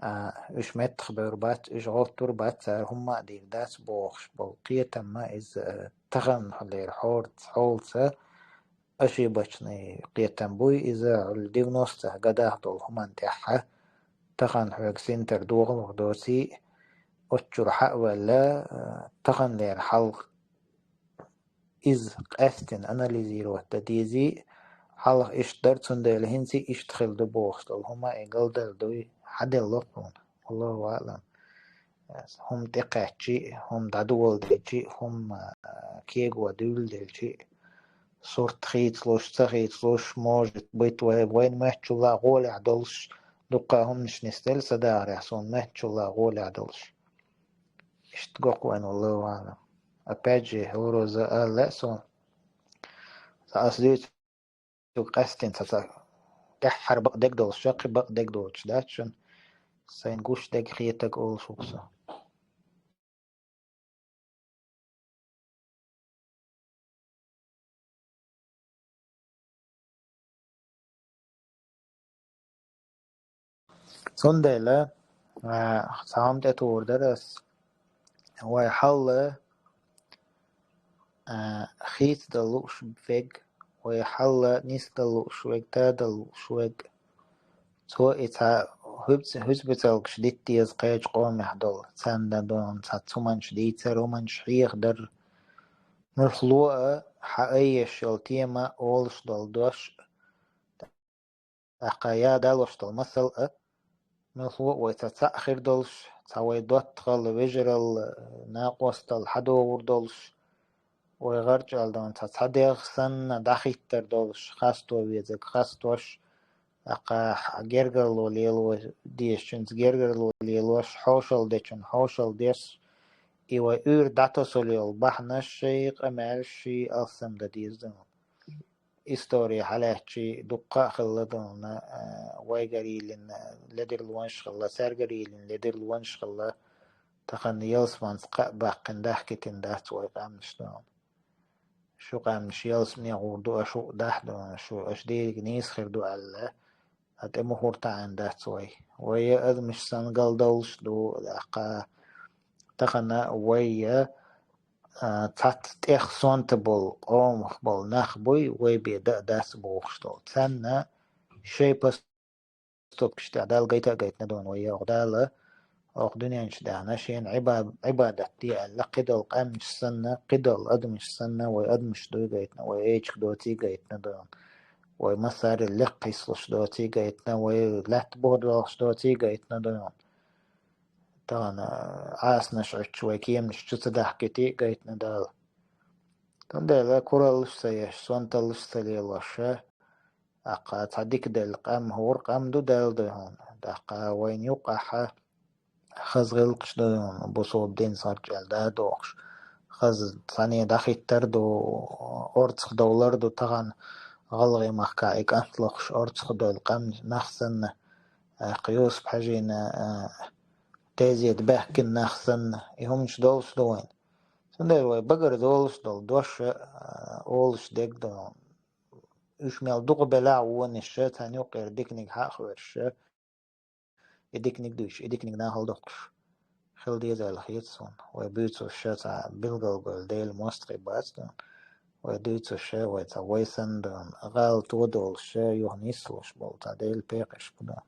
А, уьш меттах бевр бац, уьш гӀовттур бац, цара хӀумма а дийр дац бохуш болу кхетам а иза, а, тахана хьолера хьорца, хьолца ошибочный кхетам буй иза, хьуьлла девяностых годах долу хӀуманна тӀехь а, тахана хьоьга синтар догӀанах доций, оцу чуьра хьа а ваьлла, а, таханлера хьал иза къаьстина анализировать дан дезий, хьалха иштта дара, цундела хӀинца иштта хила ду бохуш долу хӀума и галдала дуй, хьаделла хьуна, Аллаху аълам. ХӀума тӀекхаьччи, хӀума дӀадоладелчи, хӀума, а, кего дуьйладелчи, сурт хийцалуш, ца хийцалуш, может быть, вай, вайн моьттучул а гӀолехь долуш, дуккха хӀуманаш нисделла сан дахарехь, суна моьттучул а гӀолехь долуш. Иштта гокъ вайн, Аллаху аълам. Опять же, хӀораза ала лаьа суна. Сан ас дуьйцург къаьстина ца, ца тӀаьххьара бакъдерг долуш, шаккхи бакъдерг доцуш дац шуна. Сайн гуш дерг хетарг олуш ву со. Цундела, а, цхьа хӀума тӀетухур дара ас. Вай хьалла, а, хийцадала лууш верг, вай хьалла нисдала лууш верг, тадала лууш верг. Цо и цхьа хӀуьбц-, хӀуьцбицалгаш дита деза кхечу къомехь долу, царна дона цхьа цуманаш дийцар, хӀуманаш хьехадар. Муьлхло а хьаайеш йолу тема, олуш долу дош, тӀаккха я далош долу масал а, муьлхло а вай цхьа цхьаъ хир долуш, цхьа вай доттагӀалла, вежаралла, накъосталла хьадогӀур долуш, вай гӀарчӀалла дона цхьа цхьа дегӀ санна дӀахӀиттар долуш, хасто везарг хастош, тӀаккха гергарло лело дезачуьнца гергарло лелош, хьошалла дечун хьошалла деш, и вай уьйр дӀатосалла йолу бахьанаш шай, къамелаш шай алссам дан деза дона. Истори хьалаьцчи дуккха а хилла дона, а, вайгара йиллина ледарлонаш хилла, цаьргара йиллина ледарлонаш хилла, тахана ялсаманца кхаъ баккхина дахкийтина дац вай къаьмнаш дона. Шу къаьмнаш ялсамане гӀур ду, аша хӀуъа дахь дона, шу, аша дийриг нийса хир ду аьлла, а тӀе мухӀар таӀийна дац вай. Вай а адамаш санна галдовлуш ду, тӀаккха тахана вай а, а, цхьацца тӀех сонта болу, къомах болу нах буй, вай бен дан а дац бохуш долу. Царна шайн поступкаш тӀехь Дала гайта а гайтина дона вай, йогӀу Дала, Оха дуьнен чу даьхна шена Ӏиба-, Ӏибадат де аьлла, кхидолу къаьмнаш санна, кхидолу адамаш санна, вай адамаш дуй гайтина, вай эчиг доций гайтина дойна. Вай массарел лекха хӀислуш доций гайтина, вай лаьтта бохург долуш доций гайтина дойна. Тахана Ӏасанаш Ӏуьттуш вай кеманаш чу ца дахкийти гайтина Дала. Цундела кураллаш ца еш, сонталлаш ца лелош, тӀаккха цхьа дика делла къам, хӀора къам ду Дала дуй хьуна. ТӀаккха вайна юккъахь хаза гӀиллакхаш ду хьуна, бусалба дин сарчӀел да дохуш. Хаза цхьаьна дӀахӀиттар ду, орцах довлар ду тахана гӀалгӀай махкахь и кӀант лохуш, орцах довлу къам нах санна, тӀаккха Юсуп-Хьаьжина, а, тезета баьхкина нах санна, и хӀуманаш долуш ду вайн. Цундела вай багара долуш долу дош а, а, олуш дерг ду. Уьш мел дукха белахь а вонаш а, царна юккъера диканиг хьа а хьоьжуш а, и диканиг дуьйцуш, и диканиг нахала доккхуш хила деза аьлла хета суна. Вай буьйцуш а цхьа билгалбевлла Делан мостагӀий бац дуьйна. Вай дуьйцуш а, вай цхьа вай санна дуьйна, гӀала тодолуш а, юха нислуш болу цхьа Делан пекхаш бу дуьйна.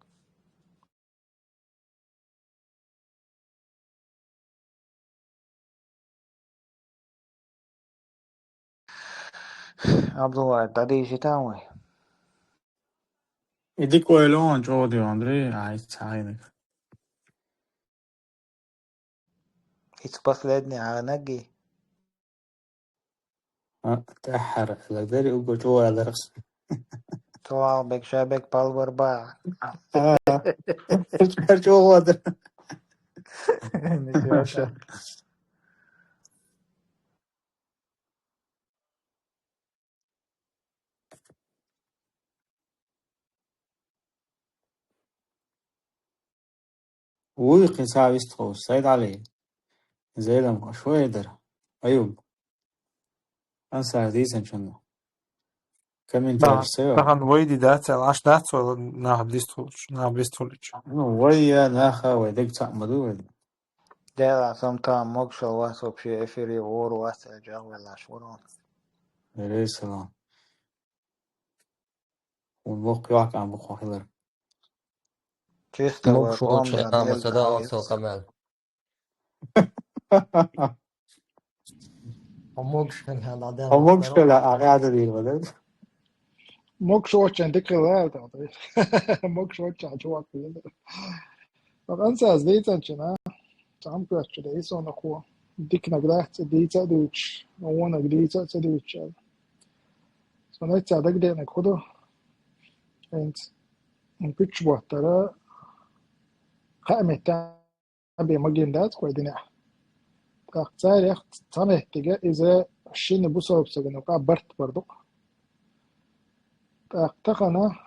Абдулла, дӀадийшийтан вай? И дика ойла ван чӀогӀа де, Андрей, а, ицца хьайниг. Ицца последний хьайнаг и? А, тӀаьххьара аьлла дара, уггар чӀогӀа аьлларх. Чувал бек, ша бек палвар ба. А, чӀогӀа дара. Ничего себе. Вуй, кхин схьа вистхуьлуш, Сайд-Ӏали. Зелам, шо хӀедара? Аюб. Ансар дийцинчунна. Комментарий Да, ца йо? Тахана вай ди дац, аьлла, аш дац, вай нах бистхуьлуш, нах бистхуьлуш. Ну, вай я, наха, вай дег цхьаъ ма ду, вай. Дела, сам там могушалла вац вообще эфире, вор вац, э, жагӀвеллаш, вор вац. Алейхиссалам. Хьуна воккха йоккха ам бу хьо хилар. Чисто Мог вай шо къоман чхьа ам дел ца даал со къамел. Хьо могуш хилла, Хьо могуш хилла, а гӀаьда дийр валар. Могуш воччан дика хилла, аьлла тахана. Могуш воччан чувак хилла. Ансаз дийцанчина, цхьаъ кхоьччу дайсонахо. Диканиг дац, дийца а дуьйцуш, вониг дийца а ца дуьйцуш аьлла. Сан эццехь дагадеанарг хӀун ду? ХӀинца пуьчча боттара кхаа метта бен магийна дац кхой динехь. ТӀаккха царех цхьа меттиге иза шина бусалба стагана юкъа барт бар ду-кх. ТӀаккха тахана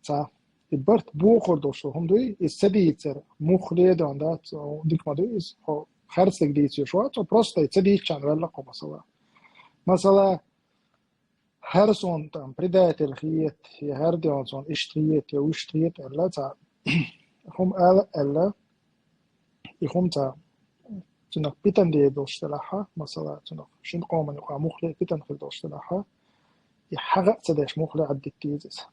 цхьа и барт бохур долуш хӀума дуй, иза ца дийцар, муха ледон дац, дика ма дуй иза, хьо харцлиг дийца йиш вац, хьо просто и ца дийцчарна ваьлла кхо масала. Масала, хӀара суна там предатель хета, я хӀара де суна иштта хета, я вуьшта хета аьлла, цхьа хӀума ала аьлла, и хӀума цхьа цунах питан дийр долуш делахь, масала, цунах шина къоман юкъа муххале питан хир долуш делахь, и хьагӀа а ца деш муххале Ӏаддитта деза иза.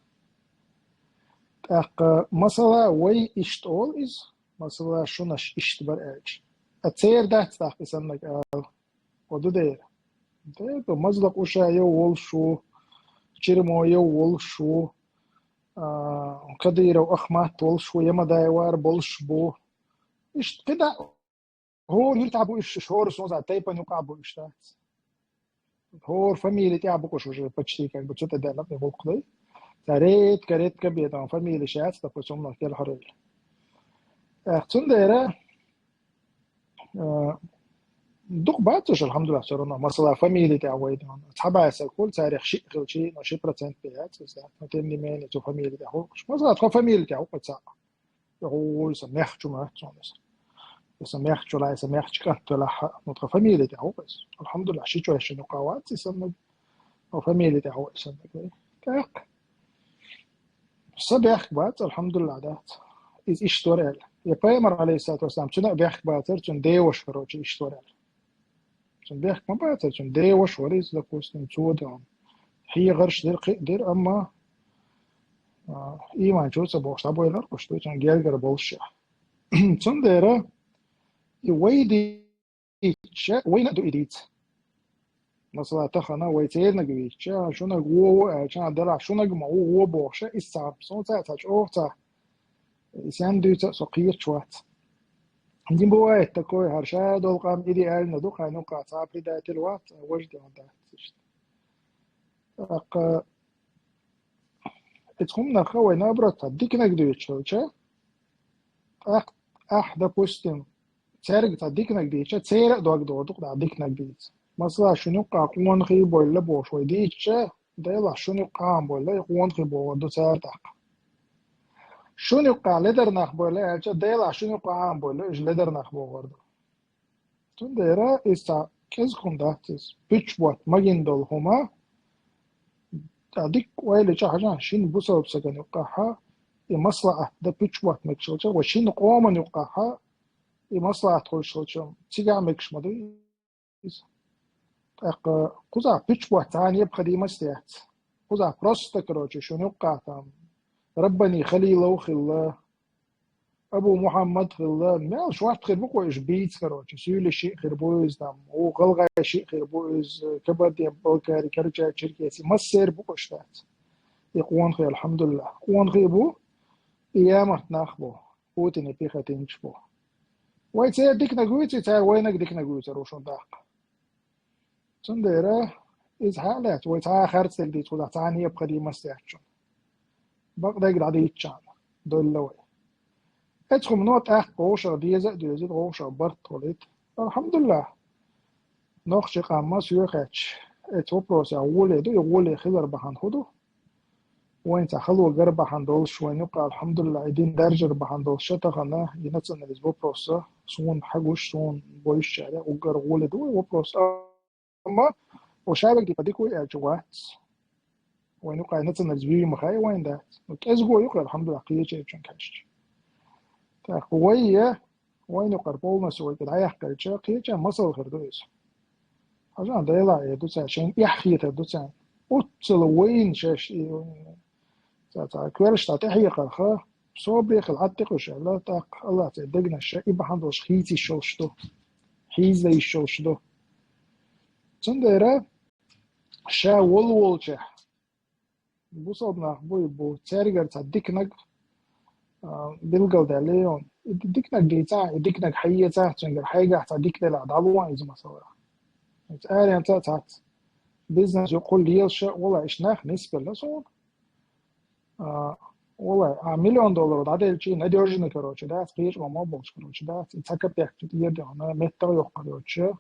ТӀаккха, масала, вай иштта олу иза, масала, шуна аш иштта бара аьлча. А церан дац тӀаккха и саннарг ала. Хьо ду дера. Дера, Мазлакъ Ушаев волуш ву, Чермо Ев волуш ву, а, Кадыров Ахмат волуш ву, Ямадаевар болуш бу. Иштта кхидӀа хӀора юьртахь бу уьш, хӀора соза тайпан юкъахь бу уьш дац. ХӀора фамилия тӀехь бу-кх уьш уже почти как бы цу тӀе даьлла тӀе гӀуллакх дай. Цара редко, редко бен там фамилия шаьц, допустим, хӀуманах кхел хьарийла. Эх, цундела, а, дукха бац уьш, алхьамдулиллахӀ, всё равно. Масала, фамилия тӀехь вай дан. Цхьа бӀе стаг хуьлу, царех шиъ хилчи, но ши процент бен яц иза. Но тем не менее, цу фамилия тӀехь ву-кх уьш. Масала, тхо фамилия тӀехь ву-кх цхьаъ. Йо, хӀу, сан мехчу ма цунна иза. Сан мехчу лай, сан мехчу кӀант велахь, ну, тхан фамилия тӀехь ву иза. АлхьамдулиллахӀ, ши чойшина юкъа вац и саннаг. Но фамилия тӀехь ву и саннаг вай. ТӀаккха. Сан бехк бац, алхьамдулиллахӀ, дац. Иза иштта вара аьлла. Я пайхамар, алейхиссалату вассалам, цуьнан а бехк бацара, цуьнан деваша, короче, иштта вара аьлла. Цуьнан бехк ма бацара, цуьнан деваша вара иза, допустим, цо дан. ХьегӀарш дира, кхин а дира, амма, а, ийман чу ца бохуш, дӀабойлар уьш, цуьнан гергара болуш а. Цундела, И вай дийцича, вайна а ду и дийца. Масала, тахана вай цернаг вийцича, шунаг во ву аьлча, делахь шунаг ма ву, во бохуша, иза цхьа со ца, ца чӀогӀа ца. И сен дуьйца а со кхеташ вац. Не бывает такое, хӀара ша долу къам идеально ду, хьайна юккъахь цхьа предатель вац, а важа де дац иштта. ТӀаккха Эцу хӀуманах вай наоборот цхьа диканаг дуьйцуш хилча, тӀаккха ахь, допустим, цаьрга цхьа диканаг дийча, церан а дог догӀу дукха диканаг дийца. Масала, шуна юккъахь къонахий бовлла бохуш вай дийча, делахь шуна юккъахь а бовлла, и къонахий бохур ду цара тӀаккха. Шуна юккъахь ледар нах бовлла аьлча, делахь шуна юккъахь а бовлла, уьш ледар нах бохур ду. Цундела иза цхьа кӀезиг хӀума дац иза. Пуьчбот магийна долу хӀума, ткъа дикка ойла чӀахьажа, шина бусалба стагана юккъахьа и маслаӀат дан пуьчбот мегаш хилча, ва шина къомана юккъахьа и маслаӀат хуьлуш хилча, цигахь мегаш ма ду иза. ТӀаккха кхузахь пуьчбот цхьа необходимость яц. Кхузахь просто, короче, шуна юккъахь там Раббани Халилов хилла, Абу Мухьаммад хилла, мел шорта хир бу кху уьш бийца, короче, суьйлашшиъ хир бу иза там, у гӀалгӀайшиъ хир бу иза, кабардин-балкари, карачай-черкеси, массеран бу кху уьш дац. И къонахий, алхьамдулиллахь, къонахий бу, и ямарт нах бу, Путине пехотинчаш бу. Вай церан диканаг вуьйций, цара вайнаг диканаг вуьйцур ву шуна даккха. Цундела иза хьа а лаьцна, вай цхьа а харц дерг дийца кхузахь цхьа а необходимость яц шуна. Бакъдерг дӀадийцчарна, довлла вай. Эцу хӀумано тӀаккха вовшах деза а доьзийта, вовшах барт а хуьлийта. Алхьамдулиллахь, нохчийн къам ма соьхаьчча, эцу вопросехь гӀоле ду, и гӀоле хилар бахьана хӀун ду? Вайн цхьа хало гар бахьана долуш, вайн юккъа, алхьамдулиллахь, и дин даржар бахьана долуш ша тахана, и национализм вопроса, суна хьагуш, суна бойшучара, уггар гӀоле ду вай вопрос. Амма, о шавег дипа дикуй аьлча вац. Вайн юккъа национализм вий ма хай вайн дац. Ну, кӀезиго юкъа, алхьамдулиллахь, кхечу элчун кхаьчча. Так, вай я, вайн юкъара полностью вай кӀе дӀаяьккхича, кхеча масал хир ду иза. Хьажа, Делахь эр ду цара, шайна эхь хетар ду царна. Оццала вайна шаьш и, ца, ца, коьрташ цхьа тӀехьекхарха, собаре хила хьатта кхуьш аьлла, тӀаккха Аллах церан дегнаш ша и бахьана долуш хийца йиш йолуш ду. Хьийза йиш йолуш ду. Цундела ша волу волчехь, бусалба нах буй бу, цаьргара цхьа диканаг, а, билгалдаьлла йон. И диканаг дийцахь, и диканаг хьаэцахь, цуьнгара хьайгахь цхьа дика делахь, дӀалон иза масала. Иза аренца а цхьацца. Бизнес юкъахула лелаша а вала, иштта нах нисбелла суна. А, вала, а, миллион доллар дӀаделчий, надёжный, короче, дац, кхечу къомо болчу, короче, дац. И цхьа капек чу тӀера дехна, меттах йоккхар йоцчу.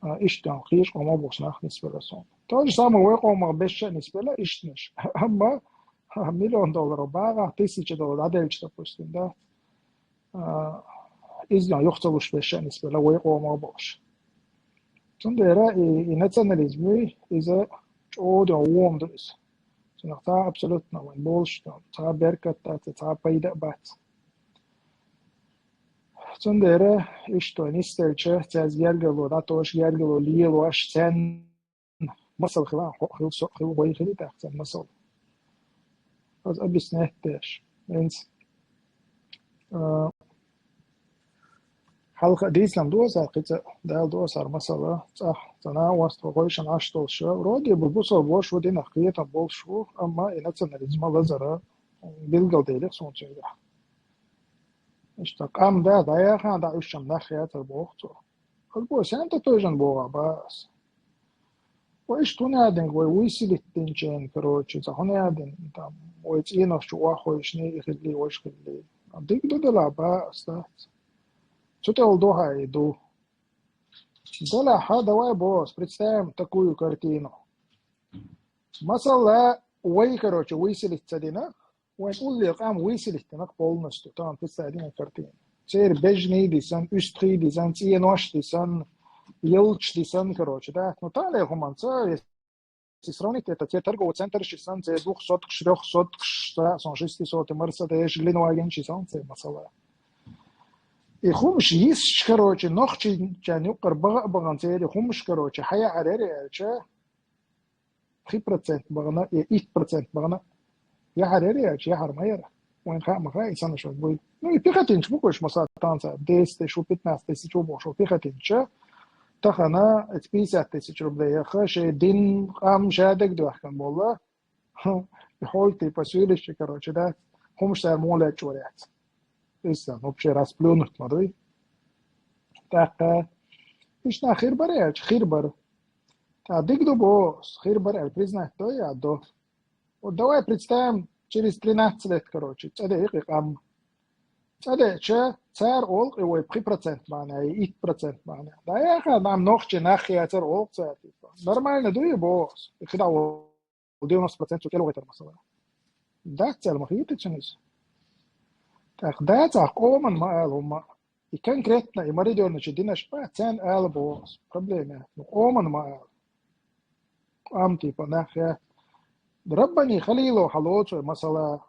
А, иштта кхечу къомо болчу нах нисбелла суна. То же самое вай къомах бешша а нисбелла иштанаш. Амма, а, миллион доллар багӀахь, тысяча доллар дӀаделча, допустим, да. А, иза юха ца луш бешша а нисбелла вай къомах болуш. Цундела и, и национализм, иза чӀогӀа вон ду иза. Цунах цхьа абсолютно вайн болуш, цхьа беркат а дац, цхьа пайда а бац. Цундела иштта нисделча, цаьрца гергарло дӀатоша, гергарло лелош, царна масал хила, хьо хила, со хила, вай хила тӀаккха царна масал. Аса объяснять деш. ХӀинца, а, хьалха дийцина ду аса кхин цкъа, Дала ду аса масала, цӀахь, цӀа накъост тхо гӀойшина Ӏаш долуш, вроде бы бусалба ву, динах кхетам болуш ву, амма и национализм лазара билгалделира суна цуьнгахь. Иштта къам да, дӀаяхана, дӀа уьш чам нах яцар боху цо. Ас бо, сен тӀе тойжан богӀа ба ас. Вай иштта хӀун яа динг, вай выселить динчен, короче, цхьа хӀун яа дин, там, вай цӀенош чу охьахойшний, и хилли, вайш хилли. Диг ду делахь ба ас дац. Цу тӀе вала ду хьан и ду. Делахь, хьа, давай бос, представим такую картину. Масала, вай, короче, выселить ца дина, вайн уллера къам выселить дина полностью, там представь дина картину. Церан бежний дисан, уьстхий дисан, цӀенош дисан, елч дисан, короче, да. Ну, тале хӀуманца, если сравнить это, церан торговый центр шисан, церан двухсоткаш, трёхсоткаш, да, сон шестисотый Мерседес, Гленваген шисан, церан масала. И хӀумаш йисча, короче, нохчийчарна юккъара багӀа а багӀан церан хӀумаш, короче, хьаяхьарера аьлча, пхи процент бахана, я итт процент бахана, яхьар яра, я яхьар ма яра. Вайн хаа ма хаа, и санаш вай буй. Ну, и пехотинча бу куш, масала, танца, десять тысяч, пятнадцать тысяч бу, шо пехотинча. Тахана, эти пятьдесят тысяч рублей, яха, шей дин, къам, шадаг дуахкан болла. И хой, типа, сюлище, короче, да. Хумш сар моле чуряц. Иса, вообще расплюнуть, ма дуй. Так, э, ишна хирбар, я, хирбар. Та дигду бо, хирбар, э, признать, то я, до. Вот давай представим, через тринадцать лет, короче, цаде и къам. Цаде че, цар олк, и вай пхи процент мана, и ит процент мана. Да я ха, нам нохчи нахи я цар олк цар, типа. Нормально, дуй, бо. И хида, девяносто процент цу километр, масала. Да, цел махи ты чинис. Так, да, цах, оман ма ал, ма. И конкретно, и маридёрна чи динаш па, цен ал бо, проблема. Ну, оман ма ал. Ам, типа, нахи. Раббани халило халоцо, масала,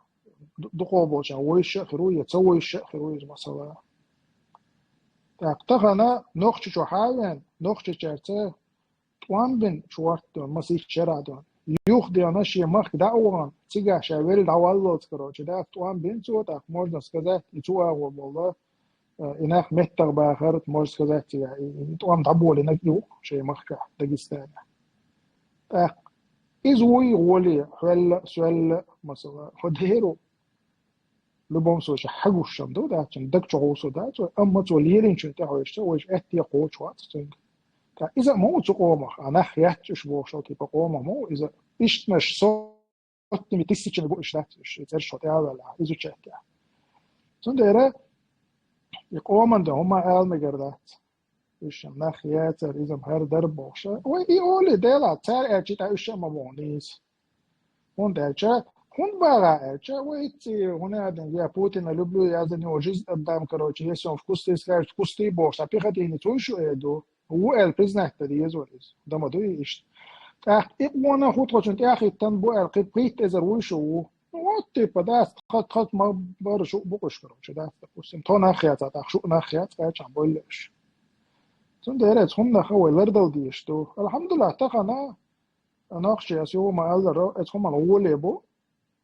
ду-, духо болча, войша хируя, ца войша хируя, масала. Так, тахана, нохчи чо хавен, нохчи чарца, тӀом бин чорт дон, масих чара дон. Юх дена ши мах да уган, цига ша вел да валлоц, короче, да, тӀом бин цо, так, можно сказать, и цо аго болла. Э, и нах меттах бахар, можно сказать, цига, и, и тӀом да боли на юх, ши махка, Дагестана. Так, из уй воли, хвелла, свелла, масала, ходеру. В любом случае, хагушам, да, да, чин, даг чогусу, да, цо, амма цо лирин чун, та хойш, цо, войш, эт я хоч вац, цо. Та, иза мо цо къомах, а нах ят чуш бо шо, типа, къомах мо, иза, ишт наш со, оттими тысячами бу ишт, да, иш, цер шо, та, вала, изучать, та. Цун дера, и къоман да, хума ал мегар, да. Ишам нах яцар, изам хар дар бохша. Ой, и оли дела, цар элчи та ишам ма бонис. Хун делча, хун бага элча, ой, ици, хун яден, я Путина люблю, я за него жизнь отдам, короче, если он в кусты скажет, в кусты бохша, пехотинец, уйшу эду. У эл признать та диез валис. Дома дуй ишт. Так, и вона хут хочун, тяхи тан бу эл, кип, кит эзер уйшу. Ну, вот, типа, да, хат, хат ма бар шу букуш, короче, да, допустим, то нах яца, так, шу нах яц, качан боллеш. Цун дерец, хум нах, ой, лердал диеш, ту. Алхамдулиллах, тахана, нахчи, ас юма алларо, эц хуман уле бу.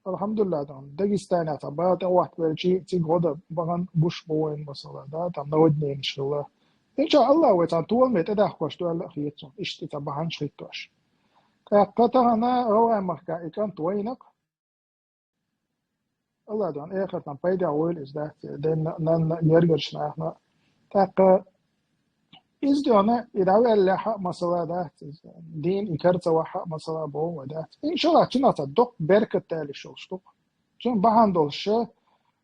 Алхамдулиллах, дан. Дагестане, та, ба, та, вахт, велчи, ци года, баган, буш, бу, войн, масала, да, там, наводнение, шила. Иншаллах, вой, цан, туал, мет, эдах, кош, туал, хиецун. Ишти, та, бахан, шхит, тош. Как, тахана, гавай, махка, и кан, твойнак. Алла дан, эхартан пайда ойл из, да, ден, нан, нан, нергаршна, ахна. Так, э, из дёна, и давай леха масала, да, дин и карца ваха масала бо, да. Иншаллах, чуна та док беркат тали шол штук. Чун бахан долше,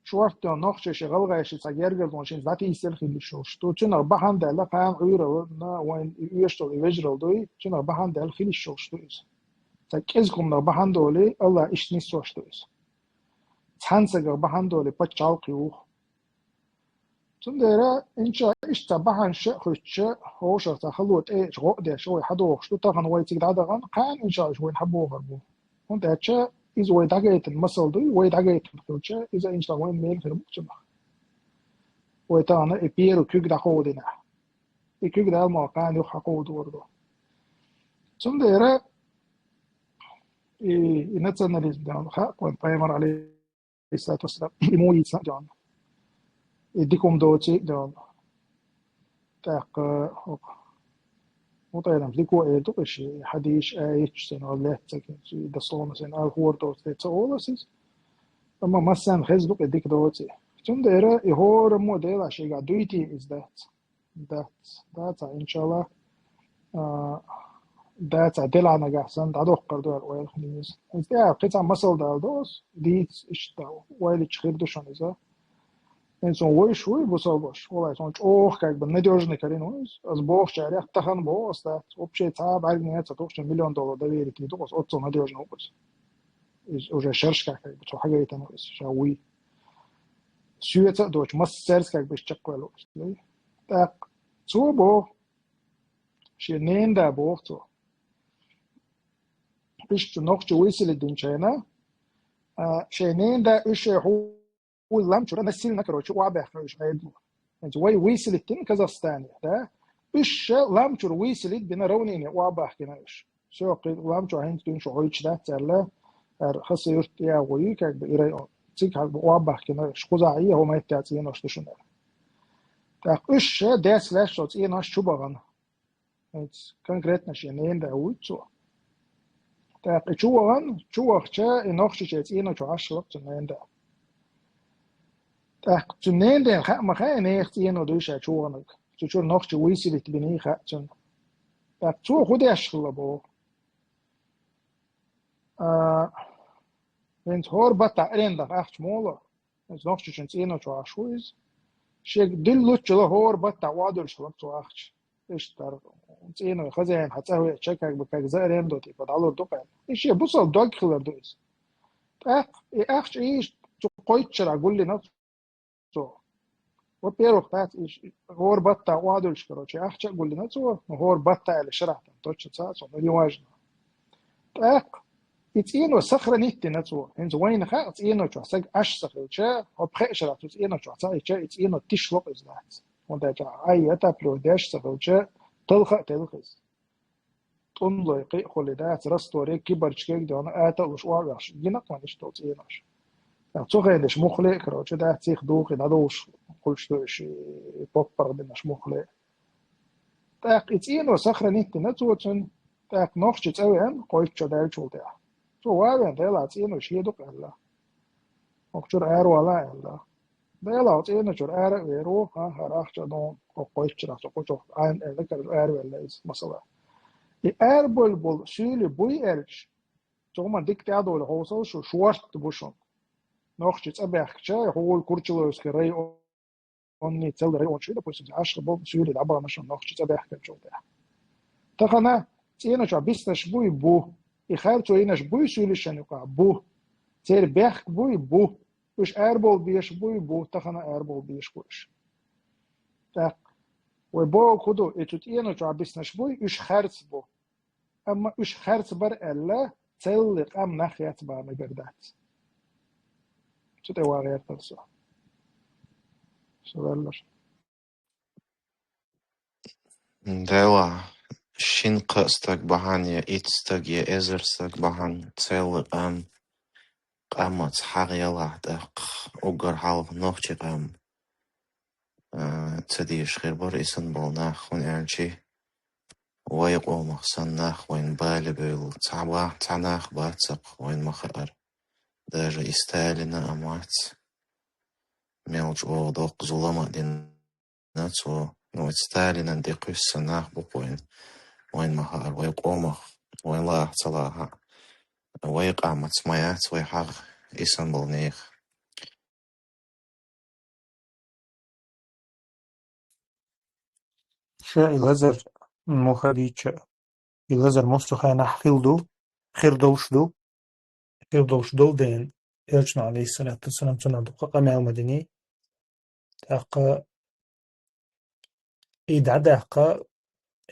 шуарт дён нохче ши, галгай ши, ца гергер дон шин, зати исел хили шол шту. Чуна бахан дала, кан уйрал, на, вайн, и уйштол, и вежрал дуй, чуна бахан дала хили шол шту из. Ца кез кумна бахан доли, Алла ишни сошто из. Цан сага бахан доли, пачал кюх. Цун дера, инча ишта бахан ше, хучча, хоша, ца халу, те, жо, де, шо, хадох, шту, тахан, вай, циг, дадаган, кан, инча, иш, вайн, хабо, харбу. Он, дача, из, вай, дагайтын, масал, дуй, вай, дагайтын, хучча, из, инча, вайн, мел, хир, мукча, бах. Вай, тана, и перу, кюк, да, ходина. И кюк, да, ма, кан, юх, хаков, дордо. Цун дера, и, и национализм, да, ха, вайн, Пайгамбар, алейхи салату вассалам, и муица, да. И дикум доци, да. Так, э, ок. Вот это, дико, э, только ши, хадиш, э, ич, сен, а, лет, так, и дословно, сен, а, хор, то, сен, ца, оласис. Ама массан, хез, только, дик, доци. Цун дера, и хор, мо, дела, шига, дуйти, из, да. Да, да, ца, иншаллах. А, да, ца, делана гасан, да, дохкар дуар, ойл хниз. Из, я, кица масал дал дос, диц, ишта, ойл ич хир душан иза. Эн сон вой шуй, бусал бош. Олай сон чох, как бы, надёжный карин уйс. Аз бох чарях, тахан бо, оста. Вообще, ца, баргне, ца, тохча миллион доллар доверить, и дос, отцо надёжный уйс. Из уже шершка, как бы, цо хагайтан уйс, ша уй. Сюеца доч, массерс, как бы, чаквал уйс. Так, цо бо, ши ненда бо, цо. Ишчу нохчу выселить динчайна, а, ши ненда, ише ху-, ху ламчура насильно, короче, уабяхра иш айдлу. Значит, вай выселить дин Казахстане, да? Ише ламчур выселить бина равнение уабяхкина иш. Всё, кы-, ламчур хинт дин шу ойч, да, царла, ар хасы юрт я вой, как бы, и район. цига хьалха оабахкина, иш кхузахь а хӀума хӀетта цӀенош ду шуна. ТӀаккха уьш ша дес лаьш цӀенош чу бахана. Конкретно шен ненан да вуй цо. ТӀаккха и чу вахана, чу вахча, и нохчича цӀено чу Ӏаш хилла цу ненан да. ТӀаккха цу ненан дена хаа ма хаьа, и нехан цӀено дуй ша чу ваханарг. Цу чуьра нохчи вуйсилит биний хаьа цунна. ТӀаккха цо хӀун деш хилла боху. А, хӀинца хӀора баттахь арендах ахча моло, иза нохчичун цӀено чу Ӏаш ву иза. Шега дилла луччула хӀора баттахь охьадуьллуш хилла цо ахча. Иштта дар цӀеной хозяин хьан цӀа хьоьцуча, как бы, как за аренду, типа, дӀалур ду-кх аьлла. И шен бусалба дог хилар ду иза. ТӀаккха и ахча ийша цу кхойтта шарахь гулйина цо. Во-первых, дац и ш-, хӀора баттахь охьадуьллуш, короче, ахча а гулйина цо, ну, хӀора баттахь аьлла шарахь там, точно ца а цо, ну, неважно. ТӀаккха и цӀено сохранить дина цо. ХӀинца вайна хаьа, цӀено чохь саг Ӏаш ца хилча, хӀо пхеа шарахь цу цӀено чохь ца Ӏича, и цӀено тишло-кх иза дац. ХӀунда аьлча Ӏай а таппиро деш ца хилча, талха а телха иза. ТӀунлой кхиъ хуьлий дац, растворе, кибарчкег а доьгӀна, ата а луш, охьаваьхаш, гина-кх вайн иштта долу цӀенош. Цу хенаш муххале а, короче, дац, сиха духий дӀадовлуш хуьлуш ду уьш, и поппаргӀа бинарш муххале а. ТӀаккха и цӀено сохранить дина цо цуьнан, тӀаккха нохчи цӀа веана, кхойтта шо даьллачул тӀаьхьа. Цо ван а веана, Делахь, цӀено шен ду-кх аьлла. ХӀокху чуьра аравала аьлла. Делахь, цӀено чуьра ара а вер ву, хӀан, хӀара ахча а ду, хӀокху кхойтта шарахь цу кху чохь Ӏайна аьлла, кара араваьлла иза, масала. И арабевлла болу суьйли буй аьлча, цу хӀуманна дика тӀаьхьадовла хьовсал шу, шортта бу шуна. Нохчи цӀа баьхкича, хьуна Курчалойски район онний цел район чуьра, допустим, Ӏаш болу суьйли дӀабахана шуна нохчи цӀа баьхкинчул тӀаьхьа. Тахана цӀено чохь биснарш буй? Бу. И харцо йинарш буй суьйлишан юкъахь? Бу. Церан бехк буй? Бу. Уьш арабовла безаш буй? Бу. Тахана арабовла безаш бу уьш. ТӀаккха вай бохург хӀун ду, и цу цӀено чохь биснарш буй, уьш харц бу. Амма уьш харц бара аьлла, церан къам нах яц бан мегар дац. Цу тӀе ван гӀертара со. Со ваьлларш. Делахь, шин-кхаа стаг бахьана, я итт стаг, я эзар стаг бахьана, церан къам, къамаца хьагӀ ялахь, тӀаккха уггар хьалха нохчи къам, а, ца дезаш хир бара и санна болу нах, хӀунда аьлча вай къомах санна нах вайна бале бевлла цхьа ба-, цхьа нах бац-кх вайна ма-хаъара. Даже и Сталина а ма вац, мел чӀогӀа доккха зулам а дина цо. Ну, оцу Сталинан тӀе кхуьссу нах бу-кх вайна, вайна ма-хаъара, вай къомах, вайна лаахь а ца лаахь а, вай къамаца ма яц вай хьагӀ и санна болу нехан. Ша и лазар муха дийча, и лазар массо а хенахь хилла ду, хир долуш ду, хир долуш долу дела, Элчано, алейхиссалату вассалам, цунах дукха къамел ма диний. ТӀаккха и дӀадаккха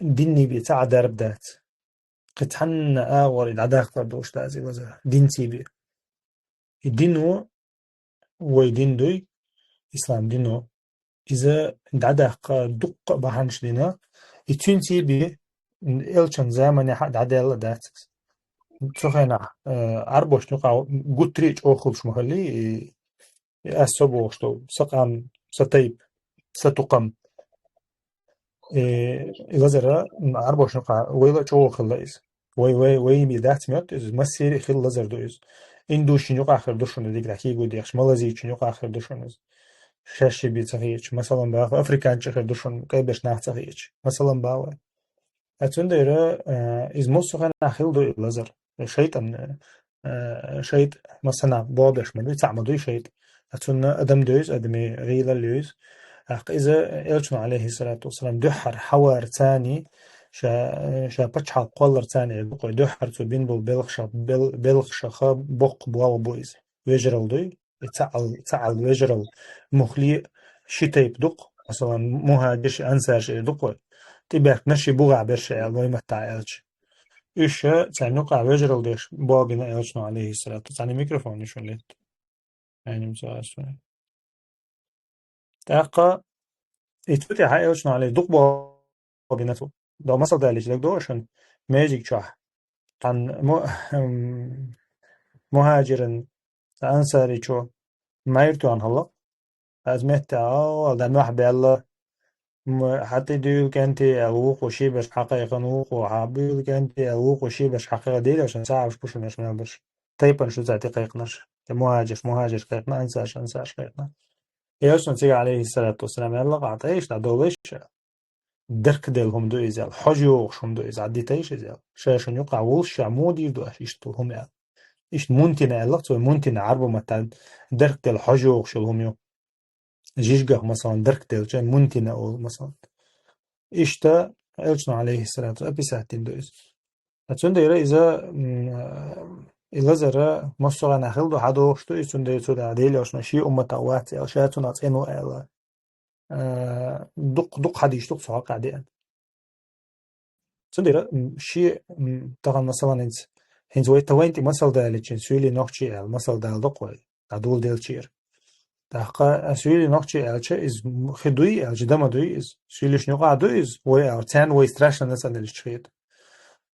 динний бен ца Ӏа дарба дац. Кхин цхьанна агӀор и дӀадаккхар долуш дац и лазар, динций бен. И дино, вай дин дуй, ислам дино, иза дӀадаккха дуккха а бахьанаш дина, и цуьнций бен Элчан заманехь а дӀадаьлла дац иза. Цу хенахь, э, Ӏарбошна юкъахь гуттарий а чӀогӀа хуьлуш ма хиллий, и, и ас со бохуш долу, сан къам, сан тайпа, сан тукхам. Э, и лазара Ӏарбошна юкъахь вайла а чӀогӀа хилла иза. Вай, вай, вай йимий дац моьтту иза, массерий а хилла лазар ду иза. Индушийн юкъахь хир ду шуна дигна хьийгу дехаш, малазийчин юкъахь хир ду шуна иза. Шаьшший бен ца хиъча, масалан, баха, африканчий хир ду шуна, кӀайбеш нах ца хиъча, масалан, баха вай. Ткъа цундела, э, иза массо а хенахь хилла ду и лазар. ШайтӀан, э, шайтӀа массанхьа бобеш ма дуй, цхьаъ ма дуй шайтӀа. Ткъа цунна адам девза, адамийн гӀийлалла евза. ТӀаккха иза Элчано, алейхиссалату вассалам, дуьххьара хьаварца, ша, ша пачхьалкх кхолларца эр ду-кх вай, дуьххьара цо бина болу белхаша-, бел-, белхашха боккха болх бу иза. Вежаралла дуй, и цхьаъал, цхьаъал вежаралла, муххале а ши тайпа ду-кх, масалан, мухӀажирш, ансарш эр ду-кх вай. ТӀебаьхкинарш, ши бугӀахь берш аьлла, вай маттахь аьлча. Уьш царна юкъахь вежаралла деш болх бина Элчано, алейхиссалату, цхьана микрофон ю шуна летта. Айним ца ас вайн. ТӀаккха и цу тӀехь Элчано, алейхи, дукха болх бина цо. До масал далийча дагадогӀу шуна, межиг чохь. Цхьана му-, м, мухӀажиран, цхьа ансаричо, Майртуан хала. Аз метта, а, да мах белла. М, хати дюл кенти, а, вуху шибаш хакайхан вуху, ха бюл кенти, а, вуху шибаш хакайха дилашан, саабш пушунаш мелбаш. Тайпан шу зати кайкнаш. Те мухаджир, мухаджир кайкна, ансаш, ансаш кайкна. Иосиф цига алейхиссалату вассалам, Аллах атаиш, да долыш. Дарк дел хум ду изял, хожи охш хум ду изял, дитаиш изял. Шашун юка вулш, ша муди ду аш, ишт хум ял. Ишт мунтина Аллах, цой мунтина арба матан, дарк дел хожи охш хум ю. Жижгах, масалан, дарк дел, чай мунтина ол, масалан. Ишта, Элчна алейхиссалату, описать дин ду из. Ацун дейра иза, м, илазара, массугана хилду, хадохш ду, ицун дейра цуда, дели ошна, ши уммата вац, эл, ша цуна цену, эл. Э, дук, дук хадиш, дук цуга кади. Цудира, м, ши, м, таган масалан инц, хинц вай тавайнти масал даличин, суили нохчи эл, масал дал док вай, адул делчир. Таха, а, суили нохчи элча из, м, хидуй, элча дама дуй из, суилиш нюка дуй из, вай эл, цян вай страшно на самом деле чхит.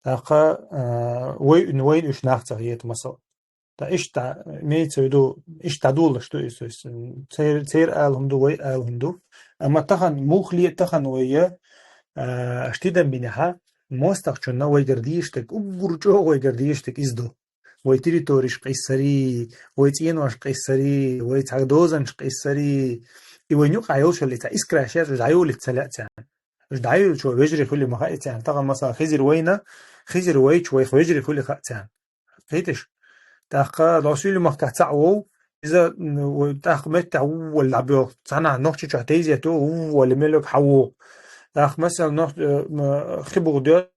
Таха, а, вай, вай уш нахца хит масал. Та ишта, имеется в виду, ишта дулаш ду, то есть, м, цер, цер алхунду, вай алхунду. Ама тахан, мухли тахан вайя, а, штидан биняха, мостах чунна вай гардиштек, угур чо вай гардиштек изду. Вай территориш кайсари, вай ценош кайсари, вай цагдозанш кайсари. И вай нюк айол шали ца искра шер, жайоли цаля цян. Ждаю чо вежри хули маха цян. Тахан масала хизир вайна, хизир вай чо вай вежри хули ха цян. Хитиш. Таха досули махка цаъ вов, иза, м, тах метта уввал лабё. Цана нохчи ча тейзе то уввал мелок хаву. Тах масал нох, э, м, хибуг дё,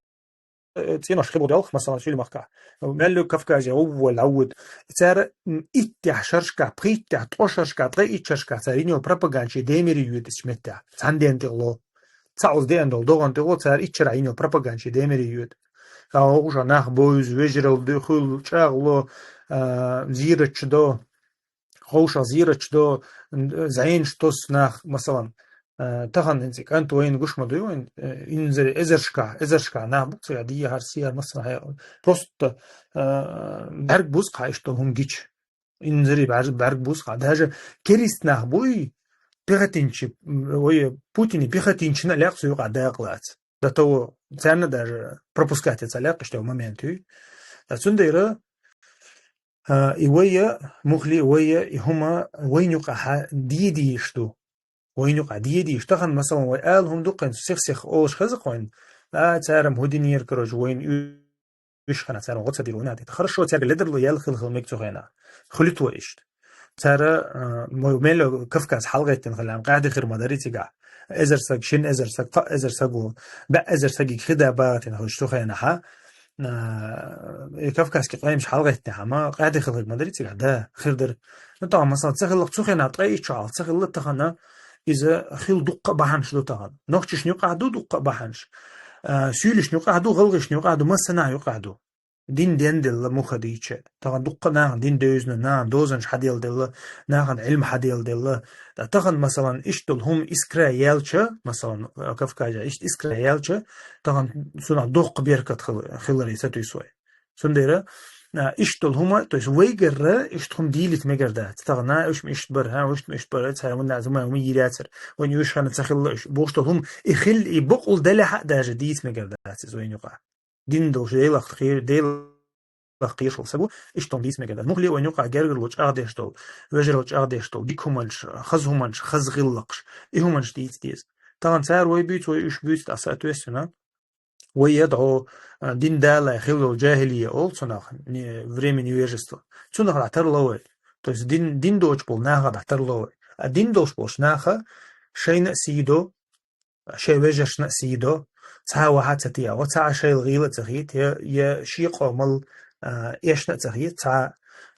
э, ценош хибуг дёл, масала сули махка. Мелок Кавказе уввал авуд. Цар, м, иття шаршка, пхиття, то шаршка, тре ит шаршка, цар иньо пропаганчи демири юдис метта. Цанден тигло. Цаъуз деян дол догъан тигло, цар ит шара иньо пропаганчи демири юд. Ха, огъуша нах боюз, вежрал ды, хул, чагъло, а, зирачдо, ховша зирачдо, н-, зайнш тос нах, масалан, а, тахан инзи, кант вайн гушма дуй вайн, э, инзери эзершка, эзершка нах бу, цага дия хар сияр, масалан, хай, просто, а, барг буз кайш дол хум гич. Инзери бар-, барг буз ха. Даже керист нах буй, пехотинчи, м, ой, Путини пехотинчина лякъ суюкъа дакълац. До того, царна даже пропускать ца лякъ, что момент уй. Ацун дейра, а, и вайя, мухли вайя, и хума, вайнюкъа ха, диди ишту. Вайнюкъа диди ишту. Тахан, масалан, вай ал хум дукъен сих-сих олш хаза къойн. А, царам худинир, короче, вайн ю-, уьш хана цара гъоца дир ванати. Хорошо, цара ледерло ял хил-хил мег цухена. Хулитва ишт. Цара, а, мо-, мело Кавказ халгъеттин хилам, къади хир мадари цига. Эзер саг, шин эзер саг, фа эзер сагу, ба эзер саги хида багатин хуш цухена ха. А, э, Кавказский къаймш халгъеттин хама, къади хил хир мадари цига, да, хирдер. Ну, та, масала, цахилла цухена, тъай ичал, цахилла тахана, иза хил дуккха баханш ду тахан. Нохчиш нюкъа ду дуккха баханш. А, сюлиш нюкъа ду, гъалгъиш нюкъа ду, масана юкъа ду. Дин ден делла муха дийче. Тахан дуккха нахан дин дөйзна, нахан дозанш хадел делла, нахан илм хадел делла. Та тахан, масалан, иштул хум искра ялча, масалан, Кавказа ишт искра ялча, тахан суна дуккха беркат хил-, хилари сатуй свой. Сундера, а, иштул хума, то есть вайгарра ишт хум дилит мегарда. Тагна уш ишт бар, ха, уш ишт бар, цара мунна зума уми йиряцар. Вон юш хана цахилла уш. Буштул хум и хил, и букъул даля ха даже дис мегарда, ци зойнюка. Дин дол шейлах хир, дейлах хир шул сагу, иштул дис мегарда. Мухли войнюка гергерлу чагдештул, вежерл чагдештул, дик хуманш, хаз хуманш, хаз гиллакш, и хуманш дис дис. Таган цар вай бюц, вай уш бюц, та соответственно. Вай яд гъо, а, дин далай хилул джахилия ол цунах, не, время невежества. Цунах датар ловай. То есть дин, дин доч бол наха датар ловай. А дин доч болш наха шайна сидо, шай вежешна сидо, ца ваха ца тия, ва ца шай гила ца хит, я, я ши къомал, а, эшна ца хит, ца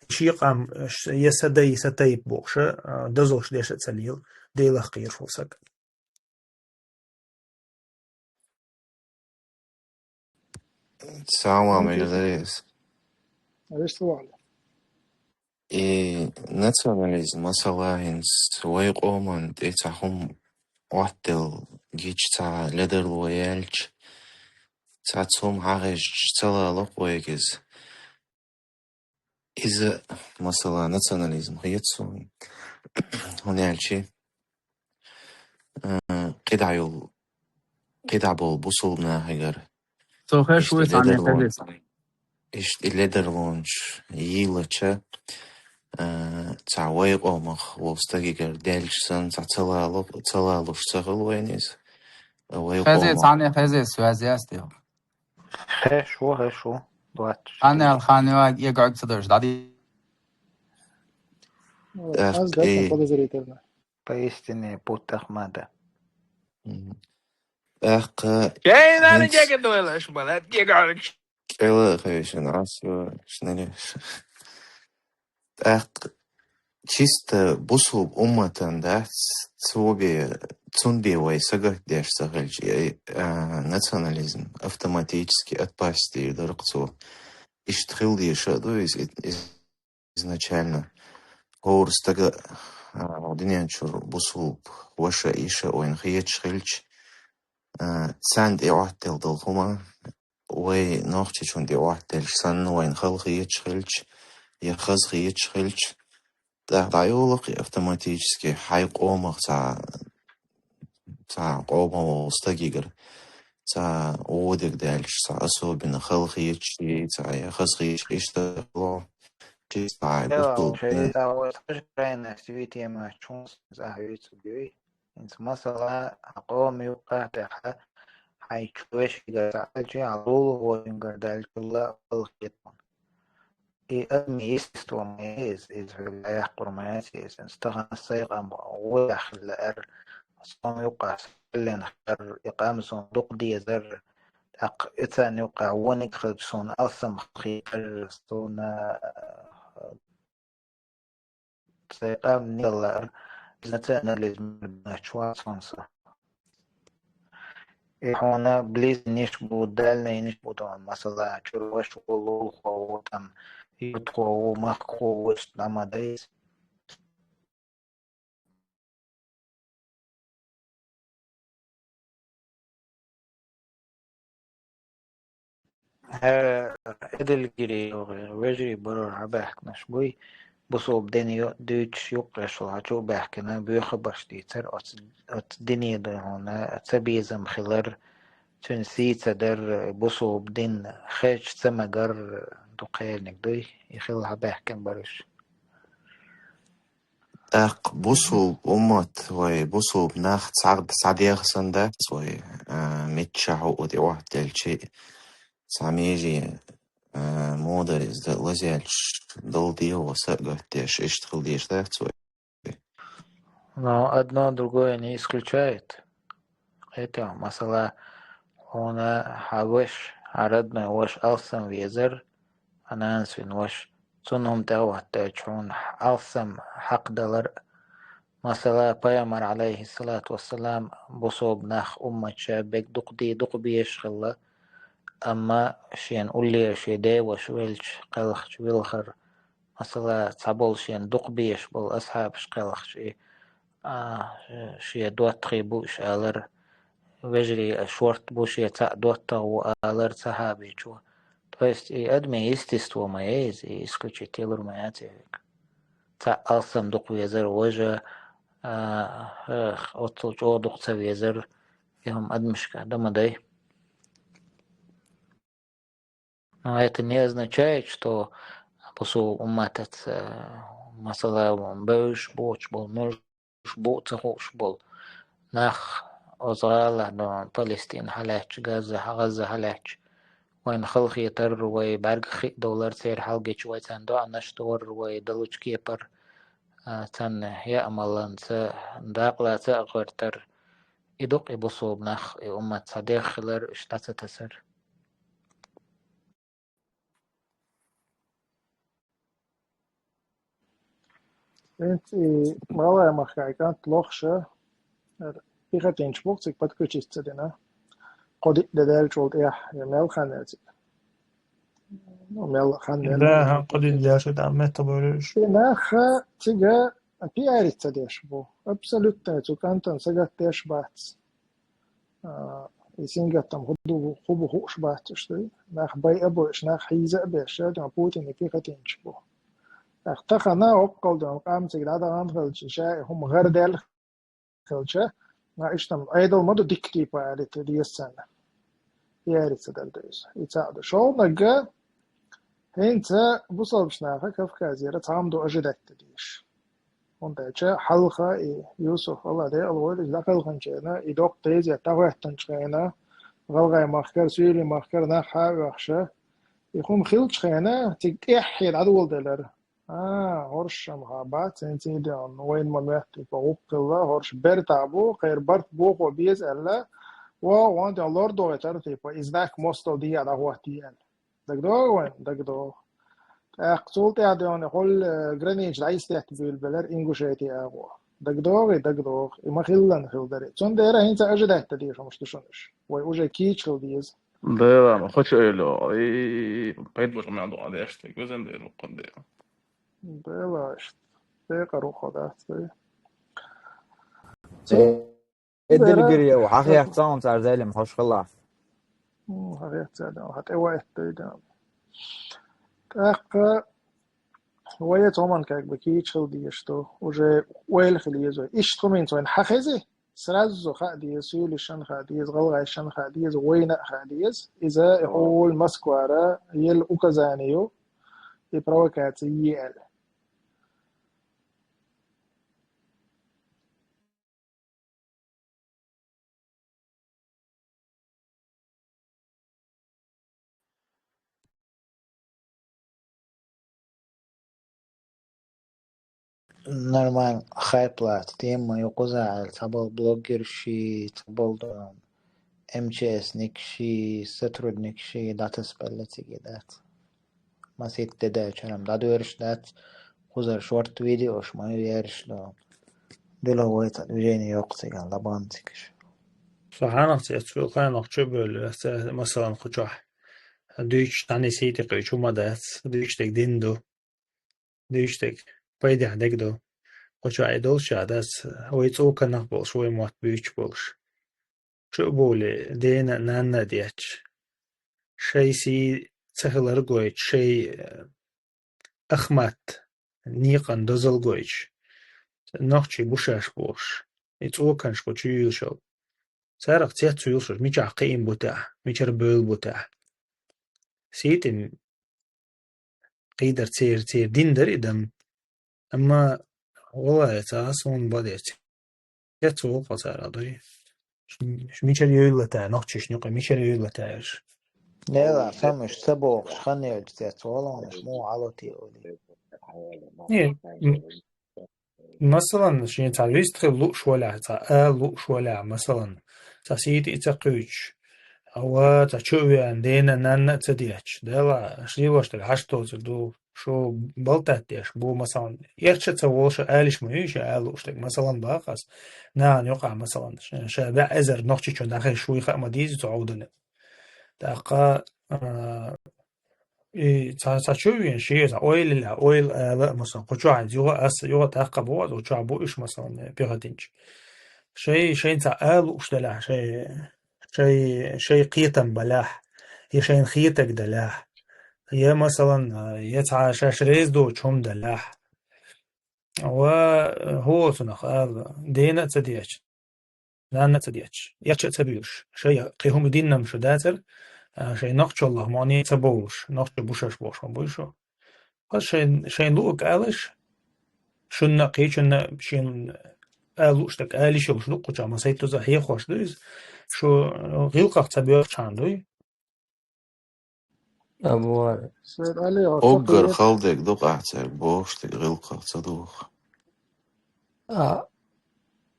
ши къам, ш-, я садай, сатай бохша, а, дозолш деша ца лил, дейлах кир фусак. Салам алейкум, Алексей. Алейкум салам. И национализм, масала, хинц вай къоман тӀе ца хум оттел гич ца ледерло ялч, ца цум хьагъеш цала локъойгиз. Иза, масала, национализм хет суна. ХӀунда аьлча, э, кхидӀа йола, кхидӀа болу бусулба нахагара. Цо хеш вуй цхьанне хеза. Иштта и ледарлонаш йийлача, э, цхьа вай къомах волу стагигара даьлча санна, цхьа ца лалу-, ца лалуш ца хила вайна иза. Вай хеза къомах. Цхьанне хеза, связь яц тӀехь. Хеш ву, хеш ву. Двадцать четыре. Хан ял, хан ял, я гӀорг ца дожди. Ой, тӀаккха аз датна подозрительно. Поистине путах мада. Мгм. ТӀаккха Чейна хӀинца дегӀ дойла аша, малад, я гӀорг. КӀела хевшина, ас ю, шнели. ТӀаккха чисто бусулба умматан дац, цо бе-, цун бе вай сагатдеш ца хилча, э, а, национализм автоматически отпасть дийр дара-кх цо. Иштта хила дезаш а ду иза, и-, изначально. ХӀора стага, а, дуьнен чуьра бусулба ваша, йиша вайна хеташ хилча, а, царна тӀеӀоттаделла долу хӀума, вай нохчичунна тӀеӀоттаделча санна, вайна хала хеташ хилча, я хаза хеташ хилча, тӀаккха дӀайолу-кх автоматически хьайн къомах цхьа, цхьа къомах волу стагигара, цхьа вон дерг даьлча, цхьа особенно хала хеташ, цхьа я хаза хеташ, иштта ло. Чисто хьайн бусулба дин. ХӀинца масала, хьан къоман юккъехь тӀехь хьайн чоьшигара ца Ӏалчи, хьан лулахочуьнгара даьлча хала хеташ. И адамийн естество ма яц иза, иза хьоьга дӀаяккхар ма яц иза. Стагана сайн къам вон яхьа лаьара, суна юккъехь сан хьаллен хьара, и къам суна дукха дезара, тӀаккха и царна юккъехь вониг хилча суна алсам хетара, суна, а, сайн къам нигала лаьара, иза национализм бинчу вац хьуна со. И хьуна близкий йиш бу, дальний йиш бу тхуна, масала, чуьра ваша ву, лулахо ву, там, юьртахо ву, махкахо ву, иштта ма дай иза. ХӀара Эдилгири йогӀу, вежарий барор хьабаьхкинарш буй, бусулба дин ю-, дуьйцуш юккъерчул хьан чу а баьхкина, боьха баш дийцар, оцу, оцу дине дуй хьуна ца безам хилар, цуьнан сий ца дар, бусулба дин хезча ца магар, дукха хениг дуй, и хилла хьабаьхкина бараш. ТӀаккха бусулба уммат вай, бусулба нах цхьа-, цхьа дегӀ санна дац вай, а, миччахьа а тӀеӀоттаделча, цхьа меже, а, мудар иза дан лазаьлча, дала дегӀо са а гатдеш, иштта хила дезаш дац вай. Но одно другое не исключает. Кхетий, масала, хьуна хьан ваша, хьан родной ваша алсам везар, хьан нанас вина ваша, цунна хӀума тӀе а хӀоттийча, хьуна алсам хьакхадалар. Масала, Пайхамар, Ӏалайхиссалату вассалам, бусулба нах уммат ша бег дукха де-, дукха безаш хилла, амма шена уллера шен ден ваша велча, кхелхача вилхар, масала, цхьаболу шена дукха безаш болу асхьабаш кхелхача, и, а, шен доттагӀий бу уьш алар, вежарий а шорта бу, шен цхьаъ доттагӀа ву алар цхьа сахьабичо. То есть и адамийн естество ма яц иза, и исключить ялур ма яц и хьоьга. Цхьаъ алсам дукха везар, важа, а, эх, оццул чӀогӀа дукха ца везар, и хӀума адамашка дан ма дай. Но это не означает, что бусулба умматаца, э, масала, бевзаш боцуш болу, муьлш бу ца хууш болу нах, оцу гӀалахь дан Палестина хьалаьцча, Газа, Газа хьалаьцча, вайна халахетар, вай бӀаьргах хиъ довлар, церан хьалгича вай царна доӀанаш дор, вай далучу кепара, а, царна яа маланца, дакъалаца а гӀоьртар. И ду-кх и бусулба нах, и уммат цхьа дегӀ хилар, уьш дӀа ца тасар. ХӀинца и Малай-Махкахь кӀант лохуша, пехотинцаш бу-кх цига, подключиться ца дина. Кхо-диъ де даьллачул тӀаьхьа, я мел хан яра цига? Ну, мел хан яра. Да, хан кхо-диъ де даьлча, да, метта бевлира уьш. И нах цига пиарить ца деш бу. Абсолютно цу кӀантана сагатдеш бац. А, и сингаттам хӀу ду, хӀу бу хууш бац уьш, дуй. Нах байа а бойуш, нах хьийза а беш, шаьртан Путин и пехотинцаш бу. ТӀаккха тахана оккхал ден къам цига дӀадахана хилча, ша и хӀума гӀар даьлла хилча, ма иштта Ӏедал ма ду дика типа аьлла, те деза царна. Яри ца дала деза. И цхьаъ ду. ШолгӀаниг, хӀинца бусалба наха Кавказера цхьа хӀума ду ожидать де дезаш. ХӀунда аьлча хьалха и Юсуф, Аллах декъала войла, из дӀакхелхинчу хенахь, и доккха тезет дӀахӀоьттинчу хенахь, ГӀалгӀай махкара, Суьйлийн махкара нах хьа а оьхуш, и хӀума хиллачу хенахь, цига тӀаьххье дӀадоладелира. А, хӀорш-м хьан бац, хӀинца и деана, вайна ма моьтту, типа, гӀуллакх хилла, хӀорш бертахь бу, кхеран барт бохо беза аьлла, вон, вон деана лор дохуьйтура, типа, и знак мостагӀа дӀахӀоттае аьлла. ДагадогӀий вайна? ДагадогӀу. ТӀаккха цул тӀаьхьа деана, хӀолла, э, граница дӀайистетта буьйлабелира Ингушети агӀо. ДагадогӀий? ДагадогӀу. И ма-хиллара хилла дара. Цундела хӀинца ожидать де дезаш хӀумаш ду шуна уьш. Вай уже кийча хила деза. Дела, ма, кхо чу ойла, и, и, и, и, пайда бу мел дукха деш, тӀе везан дела, вукхун дела. Дела, иштта. Декъа рухо дац вай. Э, Эдил бира яу, хьан хетта цхьа хӀума цара зелим хьош хилла? М, хьан хетта цара, хьан тӀе ваьтта дай да. ТӀаккха вай цоман как бы кийча хила дезаш ду, уже ойла хила еза. Иштта хӀуманца вайна хьахези, сразу хаа деза, Суьйлишна хаа деза, ГӀалгӀайшна хаа деза, вайна а хаа деза. Иза и хӀума Москвара елла указание ю, и провокаци е аьлла. Нормально, хайп лаца, тема ма ю кхузахь аьлла, цхьаболу блогерши, цхьаболу МЧС-никши, сотрудникши дӀатасабелла цига дац. Масийтта де даьлча-м дӀадоьрзуш дац, кхузара шорт видеош ма ю ерш ду. Делахь вай цхьа движение йоккху цигахь, лабан цигаш. Со хьанах цецвелла, хьанах чу а бевлла, ца, масалан, кху чохь дуьйцуш, цхьанне сийти кхуьучу хӀума дац, дуьйцуш дерг дин ду, дуьйцуш дерг пайдехь дерг ду. Кху чохь и долуш а дац, вай цӀоканах болуш, вай мотт буьйцуш болуш. Чу а бовлий, дена а, нанна а детташ, шайн сий ца хилар гойтуш, шайн, э, ахмат, некъан дозалла гойтуш, нохчий бу шаьш бохуш, и цӀоканаш кху чу юьйлуш йолу. Царах цецвуьйлуш, мичахь кхиам бу техь, мичара бевлла бу техь. Сийтина кхийдар церан, церан дин дара и дам. Амма, валлахӀи, ца суна бан дерг. Цецволу кху цара дуй. Ш-, ш-, мичара юьйлла тай, нохчашна юкъа мичара юьйлла тай уьш? Нела, самаш ца бохуш, хан елча цецволу, аш муха Ӏало те олий. Не, м-, масалан, шен цхьа вистхила лууш валахь, цхьа ала лууш валахь, масалан, цхьа сийти а ца кхуьйцуш, ва, цхьа чу а веана, дена а, нанна а ца детташ, Дела, аш лелош дерг хьаш тоцур ду, шу балтат деш бу, масалан, эрча а ца волуш а алиш ма ю, ша ала лууш дерг, масалан, бакъ ас, нахана юкъахь, масалан, ша, ша баьӀ эзар нохчичун дӀахезаш вуй хаа ма дийза цу Ӏовдане. ТӀаккха, а, и цхьа, цхьа чу а веана, шен цхьа ойла лаьа, ойла ала а, масалан, кху чохь иза юха а, аса юха а тӀаккха бу, аса кху чохь бу уьш, масалан, пехотинчу. Шай, шайн цхьа ала лууш делахь, шай, шай, шай кхетам балахь, я шайна хетаг далахь, я, масалан, я цхьа шаьш реза доцу хӀума далахь. Ва хӀун цунах ала, дена а ца детташ, нанна а ца детташ, эрча а ца буьйлуш, шай кхин хӀума динна шу дацара, а, шайн нохчаллах моне ца бовлуш, нохча бу шаьш бохуш ма буй шу. Хаза шайн, шайн луъург алаш, шунна а, кхечунна а шен ала лууш дерг ала йиш йолуш ду кху чохь, масийтта дуза хьехош ду иза. Шу гӀиллакхах ца боьхчхьана дуй? Абу Вари. Сайд Али, хьо ца Уггар кхета? Хала дерг ду-кх ахь цаьрга бохуш дерг гӀиллакхах ца доху. А.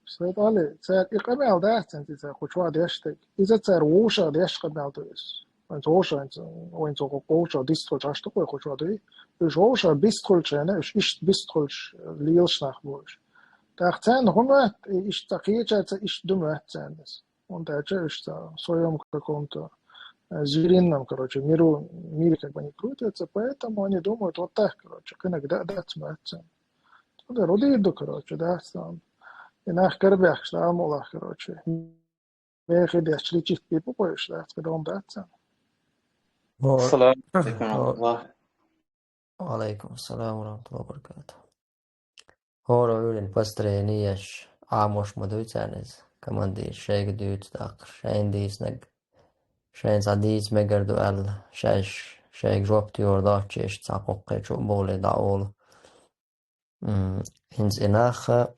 Сайд Али, цаьрга и къамел дац цаьрга, кху чохь деш дерг. Иза цара вовшах деш къамел ду иза. Вайн цу вовшах, вайн цу, вайн цу кху вовшах дистхуьлуш Ӏаш ду-кх вай кху чохь дуй. Уьш вовшах бистхуьлучу хенахь, уьш иштта бистхуьлуш лелаш нах бу уьш. ТӀаккха царна хӀун моьтту, и иштта цхьа кхечаьрца иштта ду моьтту царна иза. ХӀунда аьлча уьш цхьа в своём каком-то, э, зверином, короче, миру, мире как бы они крутятся, поэтому они думают вот так, короче, кхинаг да, дац моьтту царна. Цундела рудийр ду, короче, дац царна. И нах карабаьхкаш, да, амулах, короче. Мехи деш личит типа кхойш, дац, кадом дац царна. Во. Ассаламу алейкум ва рахматуллах. Ва Ӏалайкум ассалам ва рахьматуллахӀи ва баракатухӀ. ХӀора Ӏуьйранна построени еш Ӏамош ма дуй царна иза. Командир шайга дуьйцу тӀаккха, шайна дийцинарг, шайна цхьа дийца мегар ду аьлла, шаьш шайга жоп тоьхур доццушехь цхьа кхоккхе чу а бовлий дӀаолу. М, хӀинца и нах а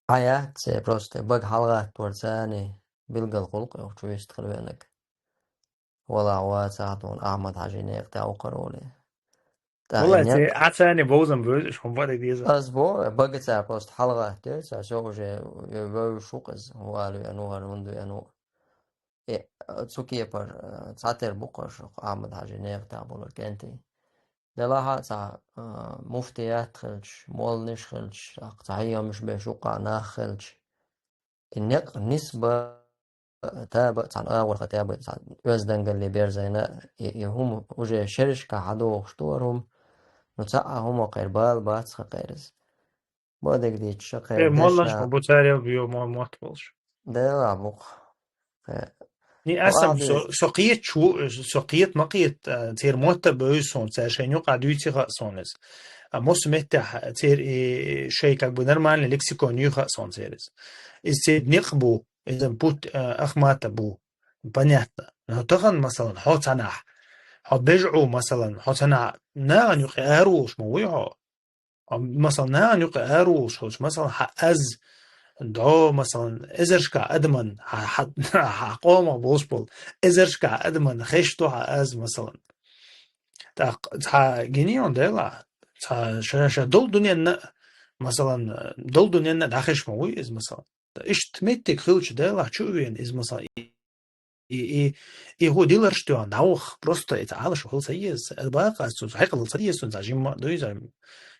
Ӏа яц церан, просто бага хьалагӀаттор царний билггал гӀуллакх йоху чу вист хила веанарг. Валахь вацахь дуна Ахьмад-Хьаьжин некъа тӀехь вукхар волий. ТӀаккха и Валлай, церан некъ Ӏа царний бовзам бевза, уьш хӀума бара деза. Ас бо, бага цара просто хьалагӀаттор цара, со уже вевзаш ву-кх иза, хӀун ала веана ву, хӀара хӀунда веана ву. Э, цу кепара, э, цхьатера бу-кх аша, Ахьмад-Хьаьжин некъа тӀехь болу кӀентий. Делахь а цхьа, э, муфтият хилча, молланаш хилча, тӀаккха цхьа хьехамаш беш юкъахь нах хилча, и некъ нисба, таба, цхьана агӀор хан таба, цхьана оьздангалле берзайна, и, и хӀума уже шерашкахь хьадогӀуш ду хӀара хӀума, ну, цхьа а хӀума кхайра бала бац хан кхайра иза. Бадиг дийцча, Э, кхайра молланаш дешна. Ма бу царел бу, мо-, мотт болуш. Делахь бу-кх. Э, Ни аса вахьа со, дийца. Со кхеташ ву, со кхета ма кхета, а, церан мотт а бевза суна, цара шайна юкъахь дуьйций хаьа суна иза. А массо а меттехь церан и шайн как бы нормальный лексикон юй хаьа суна церан иза. Иза церан некъ бу, иза путь, а, Ахьмад а бу. Понятно. Но тахана, масалан, хьо цхьанахь, хьо бежа Ӏу, масалан, хьо цхьанахь нахана юкъа ара волуш ма вуй хьо. А, масалан, нахана юкъа ара волуш хилча, масалан, хьан аз, дӀо, масалан, эзаршкахь адаман, хьан, хьан, хьан къомах болуш болу, эзаршкахь адаман хезаш ду хьан аз, масалан. ТӀаккха цхьа гинийон делахь, цхьа ша, ша долу дуьненна, масалан, долу дуьненна дӀахезаш ма вуй иза, масалан. Иштта меттиг хилча делахь чу а веана иза, масалан, и, и, и, и хӀун диларш тоьхна дӀаваха, просто и ца Ӏалашо хила ца еза. Аса бакъ аса цунца хьекъал хила ца еза, цунца жимма а дуй, цунца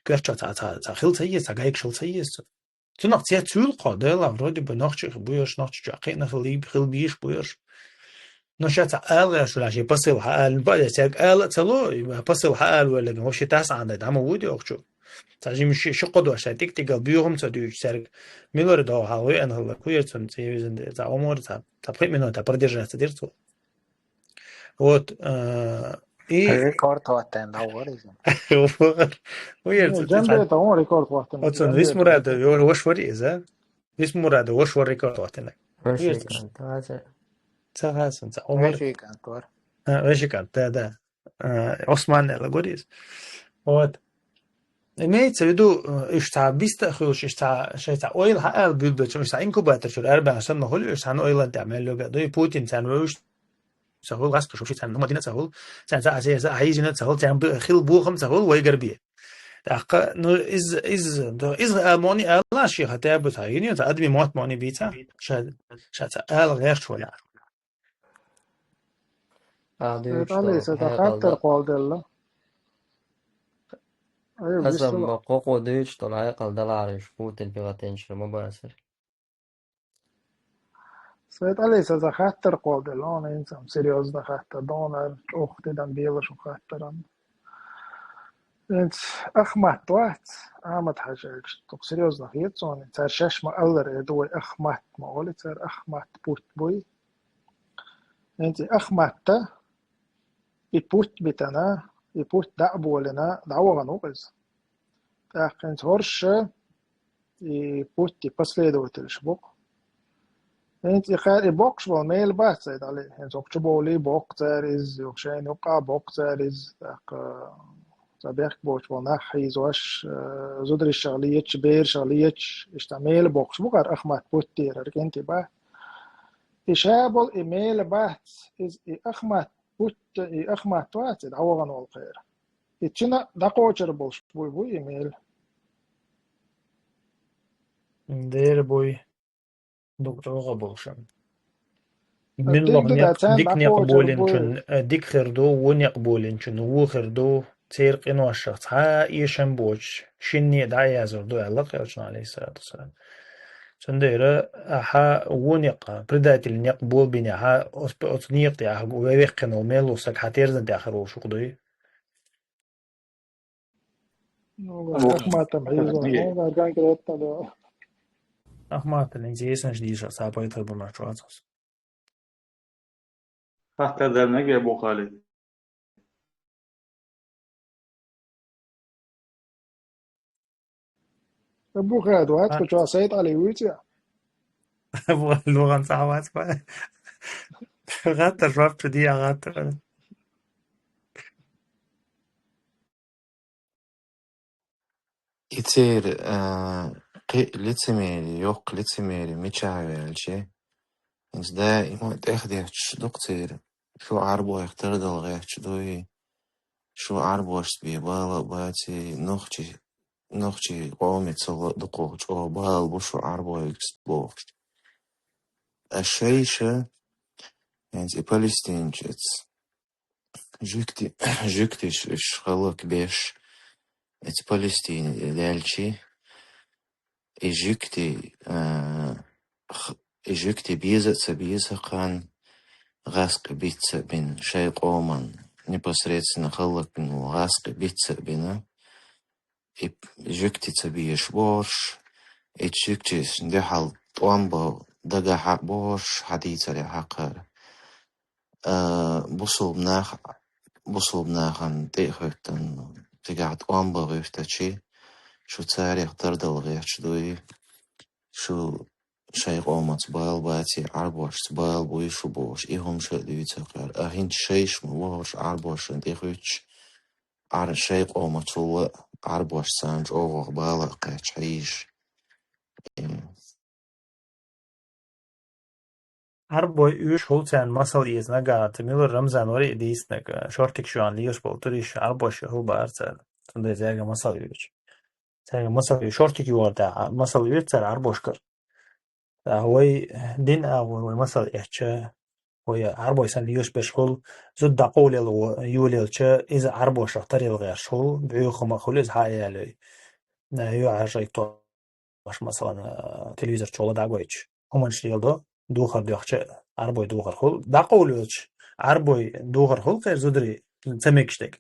коьртачохь цхьа, цхьа, цхьа хила ца еза, цхьа гайгаш хила ца еза цунна. Цунах цецвуьйлу кхо, делахь, вроде бы, нохчи а буьйш, нохчи чохь кхиъна хила, хила бийш буьйш. Но ша цхьа ала гӀерташ вуьлахь, шен посыл хьаала, баде, цаьрга ала а ца ло, и посыл хьаала ваьлларг, вообще тас Ӏандай, дӀа ма вуй де охчу. Цхьа жима ши, ши-кхо дош, шайн тӀик-тӀигал боьхам ца дуьйцу цаьрга. Милора догӀу хьал веана хилла, кхуьер цунна цӀе визина дела, цхьа омора цхьа, цхьа пхи минута продержаться дира цо. Вот, э, и Рекорд хӀоттийна дӀавахара иза. Вахара. Вахара. Э, цо, цо, Джамбета, хӀун рекорд хӀоттийна? Оцун Джамбета. Висмурада, ваша вара иза. Висмурада, ваша вара рекорд хӀоттийна. Ваша Вахара цо. Кан, тӀаккха. Ца хасун, ца Ӏумар. Ваша Кан вара. А, Ваша Кан, да, да. А, Ӏусман аьлла гур иза. Вот. Имеется в виду, э, уьш цхьа биста а хуьлуш, уьш цхьа, шайн цхьа ойла хьаала буьйлабелча, уьш цхьа инкубатор чуьра арабаьхна санна ма хуьлу, уьш цхьана ойланна тӀехь мел йога. Дуй Путин царна вевзаш ца хуьлу, гӀаскхаш вовший царна ма дина ца хуьлу, царна цхьа а сеса, а хьийзина ца хуьлу, царна бу-, хила бохам ца хуьлу вайгара бен. ТӀаккха, ну, из, из, до, из а мони ала ши хата бу цхьа, йина цхьа адми мотт мони бийца, ша, ша цхьа ала гӀерташ валя. А, дуьйцуш долу хьекъал хаттар да-, кхолделла. Ай, аса висала. Ма кхо-кхо дуьйцуш долу хьекъал далахьара уьш Путин пилотенчуьра ма бацара. Сайд Али, аса хаттар кхолделла, он инсам серьёзно хаттар, донар, чӀух тидан белаш хаттаран. Инц Ахмат вац, Ахмат Хьажаевич, тух серьёзно хетцони, цар шаш ма аллар, э, ду вай Ахмат ма оли, цар Ахмат путь буй. ХӀинца и Ахматта, и путь битана, и путь дӀа а болина, дӀавахана ву-кх иза. ТӀаккха хӀинца хӀорша и путь и последовательш бу-кх. ХӀинца и кхаьр и боккхуш болу мела бац, ай дӀали. ХӀинца хӀокху чу бовлий боккху цара иза, юха шайна юккъа боккху цара иза, тӀаккха цхьа бехк боцуш болу нах хьийзош, э, зударшах леташ, берашах леташ, иштта мела боккхуш бу-кх хӀара Ахмат путь дерар кӀентий бац. И ша болу и мела бац, иза и Ахмат путь, и Ахмат вац, и дӀавахана волу кхаьра. И цуьнан дӀакхочур болуш буй, буй и мела. Дера буй. Дукха чӀогӀа болуш. А, мин тӀе лоху ду некъ, да, царна дика некъ дӀакхочур болинчун, буй. Э, дика хир ду, вон некъ болинчун, вон хир ду. Церан къиношах цхьа а эшам боцуш, шинне а дӀа а яздур ду аьлла кхелчун, алейхиссалату вассалам. Цундела ахьа вон некъ, предатель некъ болабине, ахьа оцу, оцу некъа тӀе ахьа вай веккхина волу мел ву стаг хьан терзан тӀехь хир волуш ву-кх дуй? Ну, Ахматан хьийзо, ну, конкретно, да. Ахматан интересно дийша, сапайтар бу наш вацас. Хаттар дар мега бу хали. Абу хад вац, кочо сайт али вуйця. Абу луган савац ба. Гата жоп чу дия гата. Ицер, а, кхи лицемери, йоккха лицемери мича ваьлча. Инца даима тӀехдетташ дукха цер. Шу Ӏарбойх тардал гӀерташ дуй, шу Ӏарбошца бе бала а баций, нохчий, нохчий къомаца ла дукхагӀа чӀогӀа бала бу шу Ӏарбойца бохуш. А шайша, хӀинца и палестинчаца, жуьгти-, жуьгтиш уьш хӀаллакбеш, эца Палестине лелчи, и жуьгти, а, х-, и жуьгти беза а ца беза кхана, гӀаскъи бицца а бина, шай къоман непосредственно хӀаллакбина вола гӀаскъи бицца а бина, и жуьгти ца безаш бохуш, и жуьгтичун дуьхьал тӀом бан дагахьа а бохуш, хьадийцаре хьакхара. А, бусулба нах, бусулба нахана тӀе а хӀоьттина, цигахь тӀом бан гӀуьртачи, шу царех тардал гӀерташ дуй, шу шай къомаца бала баций, Ӏарбошца бала буй шу бохуш, и хӀума ша а дуьйцу кхара. А хӀинца шайша ма вахарш Ӏарбошна тӀе хуьттуш, Ӏар-, шай къомацул а Ӏарбошца санна чӀогӀа бала а кхаьчча хьийзаш. Э. Ӏарбой уьш хӀул царна масал еза нагахь, ца милар Рамзан вари а дийцинарг, шортик шоьн лелаш болу туьриш Ӏарбош хӀул бара царна. Цундела цаьрга масал оьцу. Цаьрга масал оьцу, шортик йогӀар да, а, масал оьцу цара Ӏарбошкара. ТӀаккха вай дин агӀор вай масал эцча, вай Ӏарбой санна лелаш берш хӀул, зуда дӀакъовлаелла йолаелча, иза Ӏарбошах таръяла гӀерташ хӀул, бӀуьйхама а хӀул иза хьа а ялой. Ю Ӏажайто Баш, масалан, а, телевизор чу гӀо дӀагойтуш, хӀуманаш леладо, духар доьхча, Ӏарбой духар хул. ДӀакъовлавелча, Ӏарбой духар хул кхера зударий, ца мегаш дерг.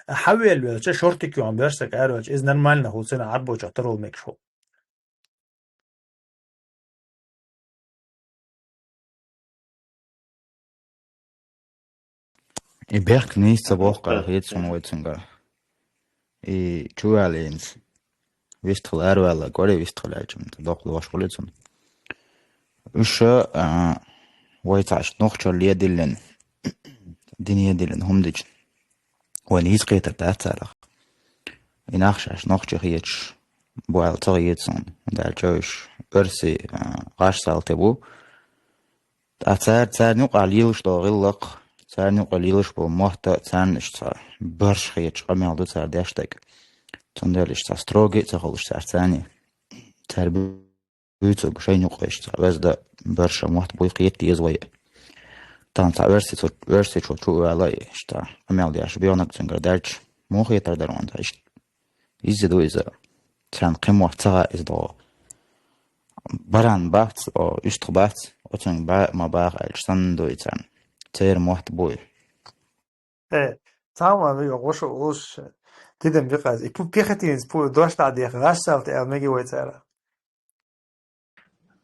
Хьавелла велча, шортик йоьхна берш саг аравелча, иза нормально хул, цуьнан Ӏарбойчох таро мегаш хул. И бехк нийса ца боху кхара хета суна вай цуьнгара. И чу ваьлла хӀинца. Вистхила араваьлла, кӀоре вистхила аьлча, доккха лош хуьлу цунна. Уьш, а, вай цхьаъ нохчалла ледиллина, дин ледиллина хӀума дича, вайна хӀинца кхетар дац царах. И нах шаьш нохчий хеташ бу аьлла ца хета суна, хӀунда аьлча уьш оьрсий, а, гӀаш салти бу. Ткъа цара, царна юкъахь лелаш долу гӀиллакх, царна юкъахь лелаш болу мотт а, царна иштта цхьа барш хеташ къамел ду цара деш дерг. Цундела иштта цхьа строгий а ца хуьлуш цара царний. Цара буьйцург шайна юкъа иштта цхьа оьзда барша мотт буй кхета деза вай. Тахана цхьа оьрсичо, оьрсичо чу а ваьлла, иштта къамел деш боьхнарг цуьнгара даьлча, муха хетар дара вайна иштта? Иза ду иза. Царна кхин мотт ца хаьа иза догӀу. Баран бац, о, уьстах бац, оцуьнга бӀе а ма баха аьлча санна ду и царна. Церан мотт буй. Э, цхьа а ма вига гӀуш а улуш, тидам бикъаза. И пу-, пехотинец пу-, дош дӀа деха, гӀаш салти аьлла меги вай цара.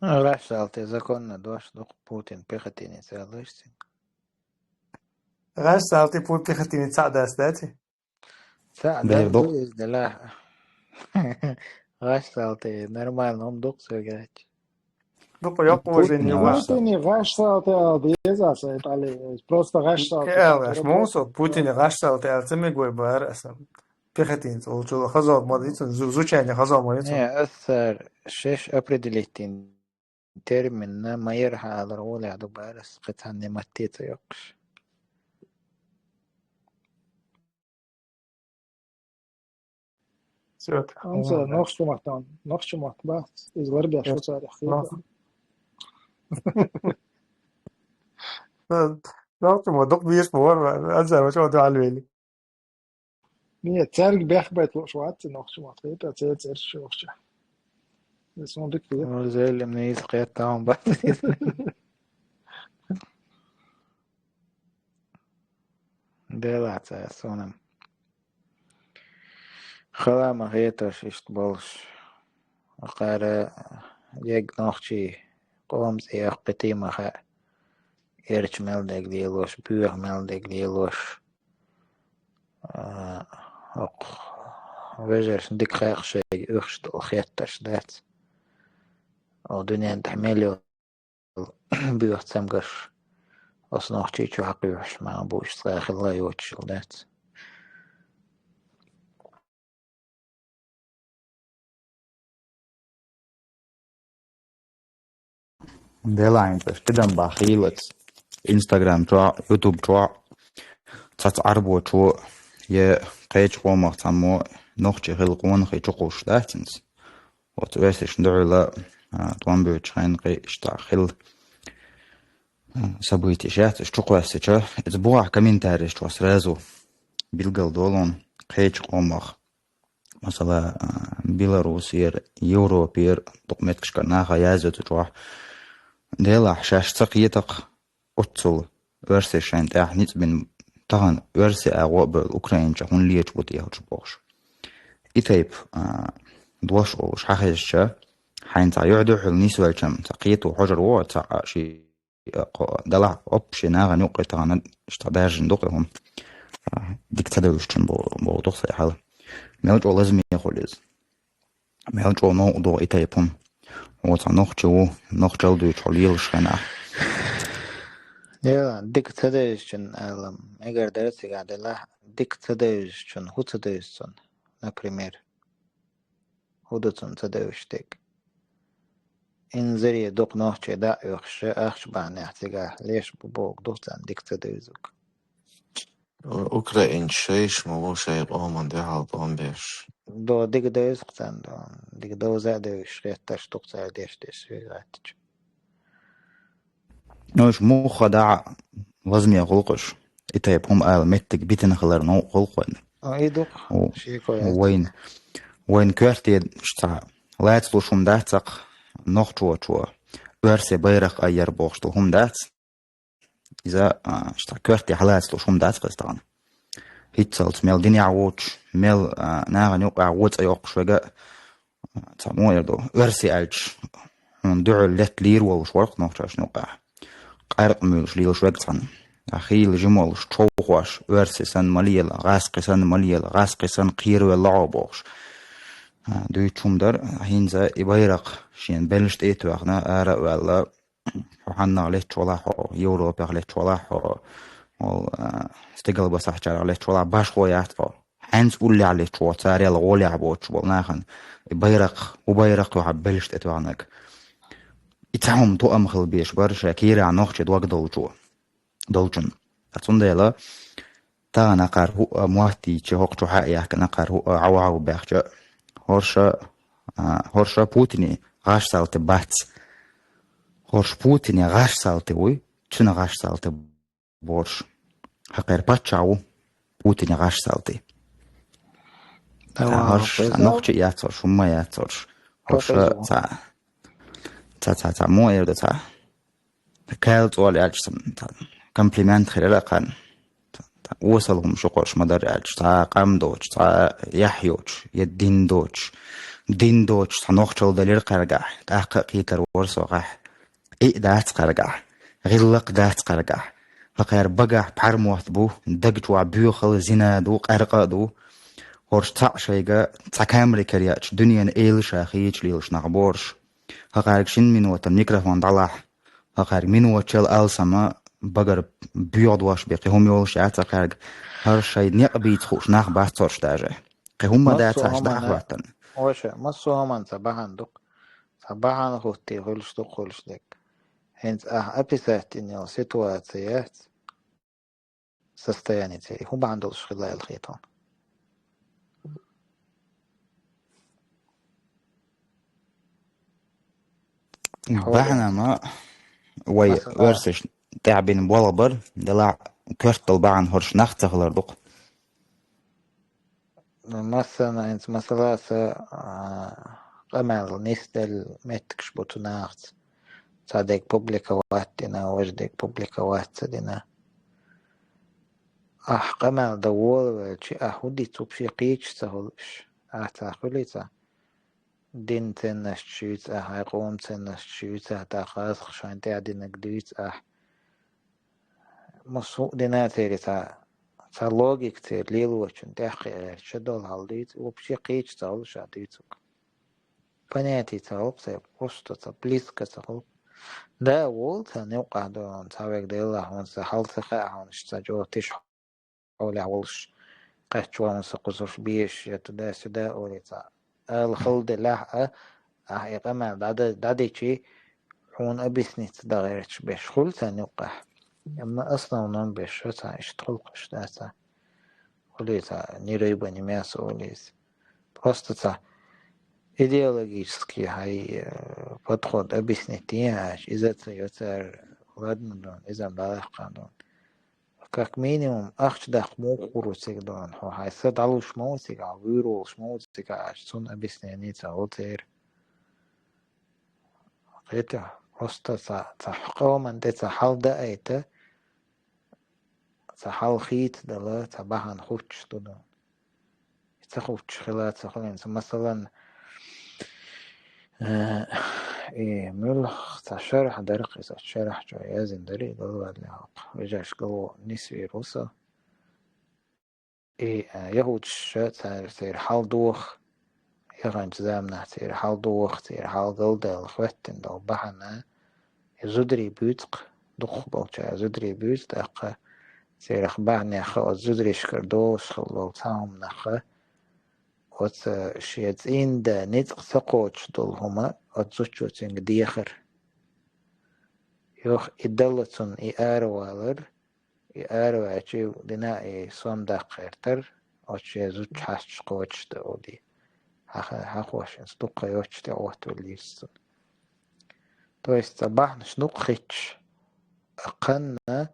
ГӀаш салти законна дош ду-кх Путин пехотинец аьлла иштта. ГӀаш салти пу-, пехотинец цхьаъ дац, дац и? Цхьаъ Бер дац ду. Ду иза делахь. ГӀаш салти нормально хӀума ду-кх цуьнга гӀерташ. Дукха йоккха уважение Путине ю гӀаш. Путине гӀаш салти аьлла деза аса, Итали. Просто гӀаш салти. Э, аьлла, аш муса, Путине гӀаш салти аьлла ца мега вай бара аса. Пехотинец олучул хаза ма дицун, зу-, звучание хаза ма дицун. Не, аса шеш определить дина терминна ма ярра хьалара гӀолехь ду бара аса, кхин цхьанне матте ца йоккхуш. Всё, это Анца нормально. Нохчу маттан, нохчу матт бац, иза ларбеш шу царах хета. Нохчу ма дукха бийш ма вара, анца ма чо дуьхьал вели. Нет, цаьрга бехк байта лууш вац, нохчу мотт хета, церан цераш йохча. Эс ма дика хета. Ну, зелем не из хета, он бац. Делаца сонам. Хала ма хеташ иштта болуш. Акхара яг нохчий къомца яхкхи тема хаьа. Эрча мел дег лелош, боьха мел дег лелош. А, окх. вежаршна дика хьекхаш шайга уьхуш долу хеттарш дац. О, дуьнен тӀехь мел йолу буьйха цамгарш оцу нохчий чу хьакхуьйхуш ма бу уьш цкъа хилла йоцуш йолу дац. Делахь хӀинца тидам бахийлац Instagram чохь, YouTube чохь, цаца Ӏарбочо я кхечу къомах цхьаммо нохчи хила къонахий чукхуссуш дац хӀинца. Оцу оьрсашна дуьхьала, а, тӀом буьйцуш хенахь иштта хилла, а, события шаьц, уьш чукхоьссича, иза бухахь комментарийш чохь сразу билгал долун кхечу къомах. Масала, а, Беларусера, Европера, дукха меттигашкара наха язйо цу чохь. Делахь шаьш ца кхетакх оццул оьрсий шайн тӀехь ницкъ бина тахана оьрсий агӀо а бевлла Украинча хӀунда леташ бу техьа чу бохуш. И тайпа, а, дош олуш хьан хезча, хьайна цхьа юьхь-дуьхьал нисвелчам, цхьа кхето хьожар ву, цхьа а ши, а, кхо, далахь, оп, шен нахана юккъе тахана, иштта даьржина ду кхин хӀума. А, дика ца девзачун бо-, боху дух сай хьал. Мел чӀо лазаме хуьлу иза. Мел чӀогӀа новкъа догӀу и тайпа хӀума. Хьо цхьа нохчи ву, нохчалла дуьйцу хьо лелаш хенахь. Я, дика ца девзачун алам, эгар дара цигахь делахь, дика ца девзачун, хӀу ца девза цунна, например. ХӀу ду цунна ца девзаш дерг? Инзаре дукха нохчий дӀа а оьхуш, ахча бахьанехь цигахь леш бу боху дух царна дика ца девзарг. Украинчу шайша ма ву шайн къоман дуьхьал тӀом беш. До дика девза-кх царна, до. Дика довза а девзаш, хеттарш дукха цара деш деш вегӀаттича. Ну, уьш муха дӀа лазаме гӀуллакхаш. И тайпа хӀума ала меттиг битина хилар новкъа гӀуллакх вайна. А, и дукха. У-, шеко яц. Вайна, вайна коьрте цхьа лаца луш хӀума дац-кх нохчочо. Оьрсий байракх айъар бохуш долу хӀума дац. Иза, а, иштта коьрте хьалаца луш хӀума дац-кх иза тахана. ХӀинццалц мел динехь воцуш, мел, а, нахана юккъехь вон цӀе йоккхуш верг а, цхьа мо эр ду, оьрсий аьлча, хьуна дуьхьал летта лийр волуш вара-кх нохчашна юккъехь. Къаьркъа муьйлуш лелаш верг цхьаьна. А хийла жима волуш, човхош, оьрсий санна ма лела, гӀаскхи санна ма лела, гӀаскхи санна кхеравелла хьо бохуш. А, дуьйцуш хӀума дара, хӀинца и байракх шен беллаш тӀе а тоьхна, ара а ваьлла, хьо хьаннах летча валахь хьо, Европех летча валахь хьо, ол, а, стигалбасахьчарах летча валахь, башхо яц хьо. Хьаьнца уллехь летча валахь, царел гӀолехь боцуш болу нахана и байракх, хӀу байракх ю хьан беллаш тӀетоьхнарг. И цхьа хӀума тоам хила безаш бара шайн кийрахь нохчи дог долчо, долчун. Ткъа цундела тахана кхара хӀуъа мотт йийча, хӀокху чу хьа а яхкина, кхара хӀуъа Ӏа вахьа баьхча, хӀорша, а, хӀорша Путине гӀаш салти бац. ХӀорш Путине гӀаш салти вуй, цуьнан гӀаш салти борш. ХӀокхара паччахь ву Путине гӀаш салти. Давай, ХӀорш хӀокхуза. Нохчи яц хӀорш, хӀумма яц хӀорш. ХӀорш ХӀокхуза. Цхьа, цхьа, цхьа, цхьа, мо эр ду цхьа. Каьлла цӀол аьлча, цхьа, цхьа, комплимент хир яра кхарна. Цхьа, цхьа, осал хӀума шу кхош ма дара аьлча, цхьа къам доцуш, цхьа яхь йоцуш, я дин доцуш. Дин доцуш, цхьа нохчалла далира кхаргахь, тӀаккха а кхетар вара со гӀахь. Къиъ дац кхаргахь, гӀиллакх дац кхаргахь. ХӀокхара багахь пхьармотт бу, даг чохь боьхал, зина ду, къаьркъа а ду. ХӀорш цхьаъ шайга цхьа камери кара яьча, дуьненан эла ша хийча лелаш нах борш. ХӀокхаьрга шина минотан микрофон дӀалахь. ХӀокхаьрга минотчел алсама багара боьха дош бен кхин хӀума йолуш яц хӀокхаьрга. ХӀара шайн некъ бийца хууш нах бац хӀорш даже. Кхин хӀумма дац Массо а хӀуманна, дӀахӀоттан. Ваша, массо а хӀуманна цхьа бахьана ду-кх. Цхьа бахьана хӀуттий хуьлуш ду-кх хуьлуш дерг. ХӀинца ахь описать йина йолу ситуаци яц, состояние церан. И хӀун бахьана долуш хилла аьлла хета хьуна? Бахьана ма вай Масала. Оьрсаш тӀаьхьа бина болх бар, делахь коьртал бахьана хӀорш нах ца хилар ду-кх. Массана хӀинца масала аса, а, къамел нисделла меттигаш бу цу нахаца. Цхьа дерг публика вац дина, важа дерг публика вац ца дина. Ахь къамел дан волавелчи, ахь хӀун дицу вообще кхийча ца хуьлуш? Ахь цхьа хуьлий цхьа? Дин ценносташ юьйцу ахь, хьайн къоман ценносташ юьйцу ахь, тӀаккха хазахаш хьайн тӀаьхьа динарг дуьйцу ахь. Массо а дина церан цхьа, Цхьа логика церан лелочун тӀехь кхиарча долу хьал дийца, вообще кхеча ца хуьлуш а дуьйцург. Понятие ца хуьлу церан, просто ца близко ца хуьлу. Да, волу царна юкъахь долу, цхьа вега делахь, хьуна сан хьал ца хаьа, хьуна сан чӀогӀа тиша хьолехь волуш, кхаччо хьуна сан кхузарш беш, я туда-сюда олий цхьа. Ала хала делахь а, ахь и къамел дӀа-, дӀадичи, хьуна объясниться дан гӀерташ берш хуьлу царна юккъехь. Амма основном берш цхьа иштта хуьлу кхуш дац. Хуьлий цхьа ни рыба, ни мясо олий иза. Просто цхьа идеологический хьайн, э, подход объяснить дехьа, иза ца йо цара, ладно, дон, иза дӀалаьккха, дон. Как минимум, ахча даккха муха гӀур ву цига, дон, хьо хьайн са дӀалуш ма ву цига, хьо вуьйр волуш ма ву цига, аш цунна объяснение ца хуьлу церан. Кхетий, просто цхьа, цхьа къоман тӀе цхьа хьал даайта, цхьа хьал хийцадала, цхьа бахьана хуьттуш ду, дон. И ца хуьттуш хила ца хуьлу хӀинца. Масалан, э, и муьлхха цхьа шарахь дара-кх иза, шарахь чохь яздина дара и галваьлла хьокху. Вежаршка гало нисвийр ву со. И, э, яхӀудаш цара церан хьал доха, яханчу заманахь церан хьал доха, церан хьал галдаьлла хӀоьттина долу бахьана, и зударий буьйцу-кх, дукхахболчара зударий буьйцу, тӀаккха церах бахьанехь оцу зударшкара долуш хилла долу цхьа хӀуманах, оцу шен цӀийнда ницкъ ца кхочуш долу хӀума оцу зудчо цуьнга дехар. Йоху и дала цунна и аравалар, и араваьлча дина и сом даккха гӀертар, оцу шен зудчо хьасташ кхочуш дан олий. Хьаха-, хьахош хӀинца дуккха йоццуш тӀе Ӏоттавеллера цунна. То есть цхьа бахьанаш дукха хӀитташ, а кханна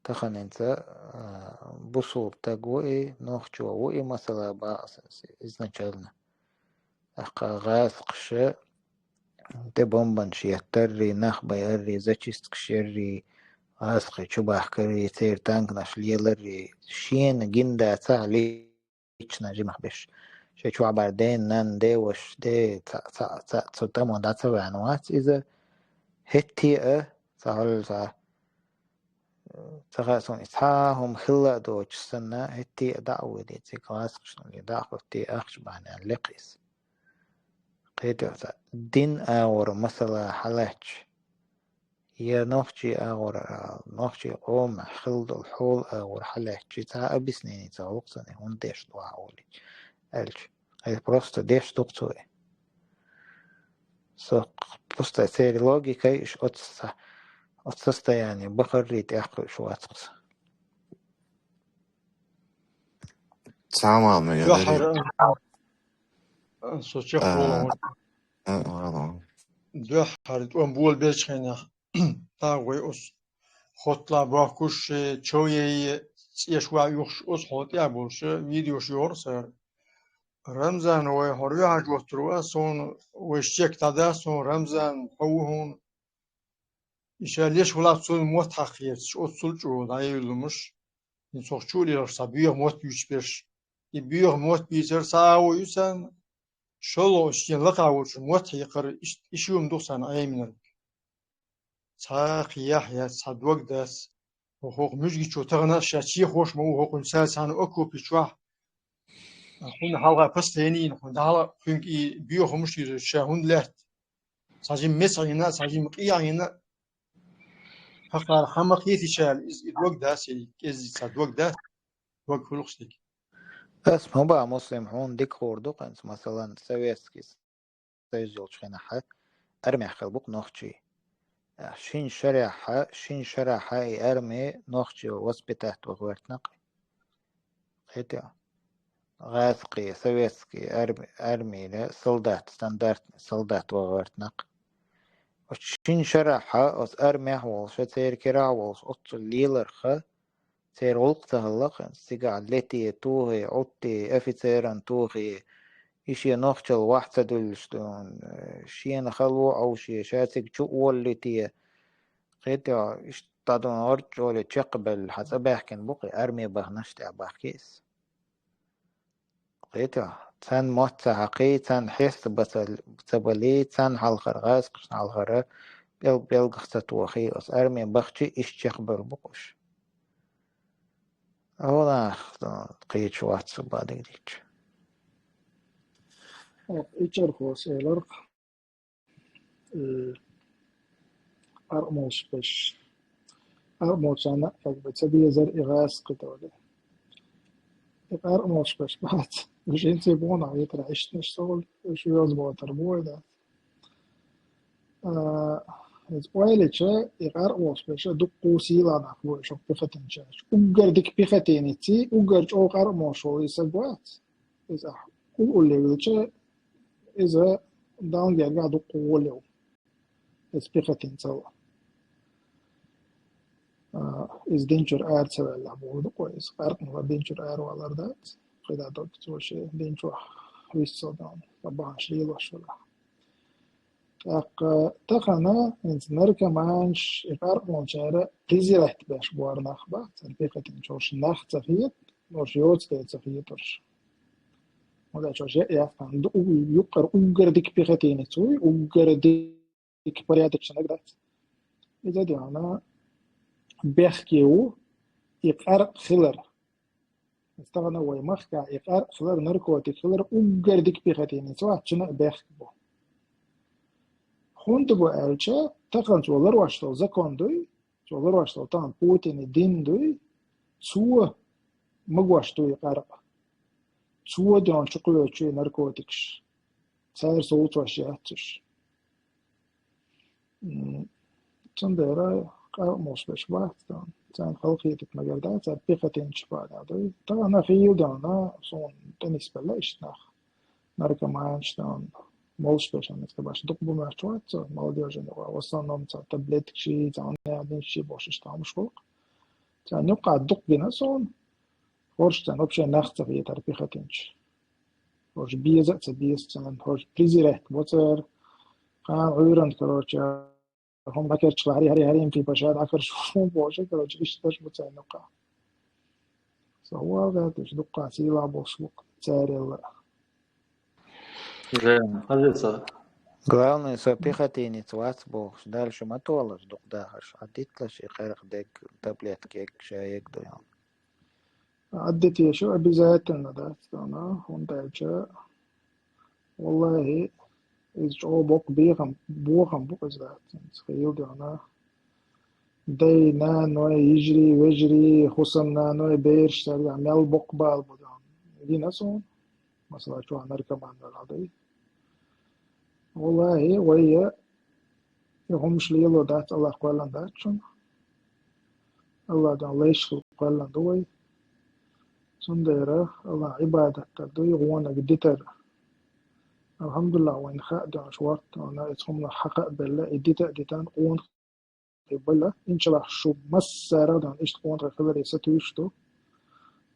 таханинца, а, бусулба стаг ву и, нохчо ву и, масала, боху аса изначально. ТӀаккха гӀазкхаша тӀе бомбанаш еттаррий, нах байаррий, зачисткаш яррий, гӀазкхий чубахкаррий, церан танканаш леларрий, шена гина дацахь, лично жимах беш. Шайн чохь бара ден, нан, деваш, де, ца, ца, ца, цу тӀамо дӀа ца ваьхьна вац иза. ХӀетте а, ца хьуьлла ца, ца хаьа суна, и цхьа а хӀума хилла а доцуш санна, хӀетте а дӀа а вуьйлий, цига гӀазкхашна дӀа а хӀоьттий, ахча бахьана лекха иза. Кхетий, цхьа дин агӀор масала хьалаьтташ, я нохчий агӀор, нохчий къомах хилла долу хьол агӀор хьалаьтташ, цхьа объяснение ца гӀуллакх санна, хӀунда деш ду ахь олий, аьлча, хьай просто деш ду-кх цо и. Со пустай церан логикай иш оцу са-, оцу состояние бахаррий тӀехь кхуьуш вац-кх со. Цхьа а ма ма Дуьххьара, ядарий. Со чекх А, волу. а, а, а. Дуьххьара тӀом болабелчу хенахь, тагӀой оцу хоттала бохкуш, шен чов яй, цӀеш ваьӀ юхуш оцу хьо тӀехь болуш, видеош йохура цара. Рамзан, вай хьо рехьа жоттур ву, суна вайша чек дӀадац, суна Рамзан хьо ву хьуна. И ша леш валахь цунна мотт хьакхерчаш, оццул чӀогӀа дӀайиллумаш, хӀинца хӀокху чу а лелаш цхьа боьха мотт буьйцуш берш. И боьха мотт бийцар цхьа агӀо ю царна, шолгӀа шен лакхахь волчун мотт хьекхар, иш, иш юурна ду царна Ӏеминарг. Цхьа кхин яхь яц, цхьа дог дац. ХӀокху муьжгичо тахана а ша чехош ма ву хӀокхуьнца цхьана окопи чохь. Хьуна хьалха постоянно, хьуна дӀахьала кхуьнга и боьха хӀумаш йийр ша хӀунда лаьтта? Цхьа жимма меца Ӏийна, цхьа жимма къе Ӏийна. ХӀокхара хьан ма кхетича аьлла, иза и дог дац, и кӀеззиг цхьа дог дац, дог хуьлу-кх стаг. Ас ма баха, Муслим, хьуна дика хуур ду хӀинца, масалан, Советский Союз йолчу хенахь армехь хилла бу-кх нохчий. Шина шарахь, шина шарахь и арми нохчий воспитать ван гӀоьртина-кх. Кхетий? ГӀазкхий, советский арми-, армийра солдат, стандартный солдат ван гӀоьртина-кх. Оцу шина шарахь оцу армехь волуш, церан керахь волуш, оццул леларх, церан гӀуллакх ца хилла-кх, цигахь летий, тухий, Ӏуттий, офицеран тухий, и шен нохчалла вахь ца дуьллуш ду, шена хало а Ӏовший, ша цига чу а воллуьйтий, кхетий, иштта дӀадуьйна гӀорчӀоле чекхбевлла, хьан цӀа баьхкина бу-кх и арме баханаш тӀехь бахкий иза. Кхетий, царна мотт ца хьакхий, царна хьеста бан ца, ца балий, царна хьалхара, гӀазкхашна хьалхара пӀел-, пӀелгах ца тохий, оцу арме бахчий иштта чекхбевлла бу-кх уьш. Ала, кхечу вац бадигрич. Ичархос эларх. Э, къаркъ молуш беш. Къаркъ молчана, как бы, ца безар и гӀаз кхитоли. И къаркъ молуш беш бац. Жинци бона витра иштнаш сол, уж ёз ботар буйда. А, из ойлича, и къаркъ молуш беш, дукку сила нах буй, шок пехотинчаш. Уггар дик пехотиници, уггар чӀо къаркъ молуш вол и саг вац. Из ахь. Ул уллевлича, иза Далла герга дукку гӀолев. Эс пехотинцал. А, из динчур ар ца ваьлла боху дукъо, из къаркъ мала динчур ар валар дац. Кхида дог цо ше динчу виссал дан, бахаш лилаш вала. ТӀаккха тахана, инц наркоманш, и къаркъ молчара презирать беш буар нах бац, цар пехотинчош нах ца хет, норш йоц де ца хетарш. Мода чош я яфан, ду-, у-, юкъар уггар дик пехотинец вуй, уггар дик порядочный наг дац. Иза диана бехке ву, и къаркъ хилар. Стагана вай махка, и къаркъ хилар, наркотик хилар, уггар дик пехотинец вац, чина бехк бу. Хунта бу аьлча, таханца валар ваштал закон дуй, цо лар ваштал тахан Путин дин дуй, цо магош дуй къаркъ. Цо дон чукхоьчу и наркотикаш. Цара совцош яцуш. М, цундела къаркъ молуш беш бац, дан. Царна халхетик магар да, цар пехотинча бада дуй. Тахана хил дана, сон теннис белла иштнах. Наркоманш дан, молуш бешан, это баш дукъ бу мачуаца, молодёжи нугӀа. В основном ца таблеткаши, ца ядинши бошиш тамаш хулк. Ца нугӀа дукъ гина сон, хорш цан вообще нах ца хетар пехотинча. Хорш беза ца беза цан, хорш презирать боцар. Кан уйран, короче, хӀума дӀакерча, хӀари, хӀари, хӀари, им типа ша дӀакерча, хӀума божа, короче, иштта шу буцай нукъа. Со валгӀа, теш дуккха сила болш бу царелла. Жен, хазица. Главное, со пехотинец вац бохуш, дальше ма толаш дукъ дахаш, а дитлаш и къаркъ дег, таблетка эг, ша эг дуян. Аддитешу обязательно дац дана, хӀунда аьлча, валлахӀи, из чӀо бокъ бехам, бохам бу из дац, из хил дана. Дай, наной, йижри, вежри, хӀусамнаной, бераш царга мел бокъ бал бу дана. Гина сон, масала, чуа наркоман вала дай. ВаллахӀи, вай я, я хӀумаш лело дац, Аллах кхоьллан дац шуна. Аллах дан лайшхал кхоьллан ду вай. Цундера Аллах Ӏибадат дар ду, и гӀонаг дитар. Алхьамдулиллах, вайн хаа дош варт, вана эц хӀумна хьакха а белла, и дита а дитан, къонах и бала, иншаллах, шу массара дан иштта къонах хиларе сатуьйш ду.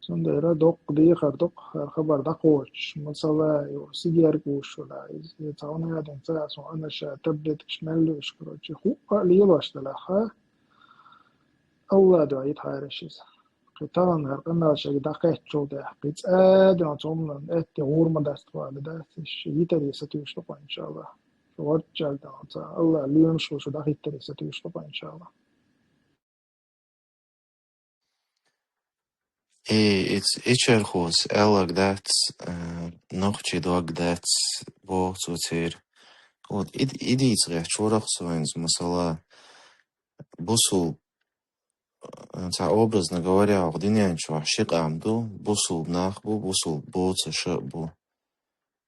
Цундела доккха дехар доккха хабар дӀакхочуш, масала, ю, сигер гуш вала, из, из цавна ядин ца, сон анаша, таблеткаш мел луш, короче, хӀуъа лелош далаха. Алла дуьхьа йит хьараш иза. Кхин тахана хӀара къамел шайга дӀакхаьччул тӀехь, кхин цӀа а дуьхьа цомнан, аьтти гӀур ма дац тхо аьлла дац, иш йитаре сатуьйш ду-кх, иншаллах. Шу варччалла тахана ца, Алла луьймаш ву шу дӀахӀиттаре сатуьйш ду-кх, иншаллах. И, и, и чархос аьллаг дац, э, нохчий дог дац, боху цо церан. Вот, и, и дийца гӀехь чорах со вайнца, масала, бусул, э, цхьа образно говоря, оху динен чохь ши къам ду, бусул нах бу, бусул боцаша а бу.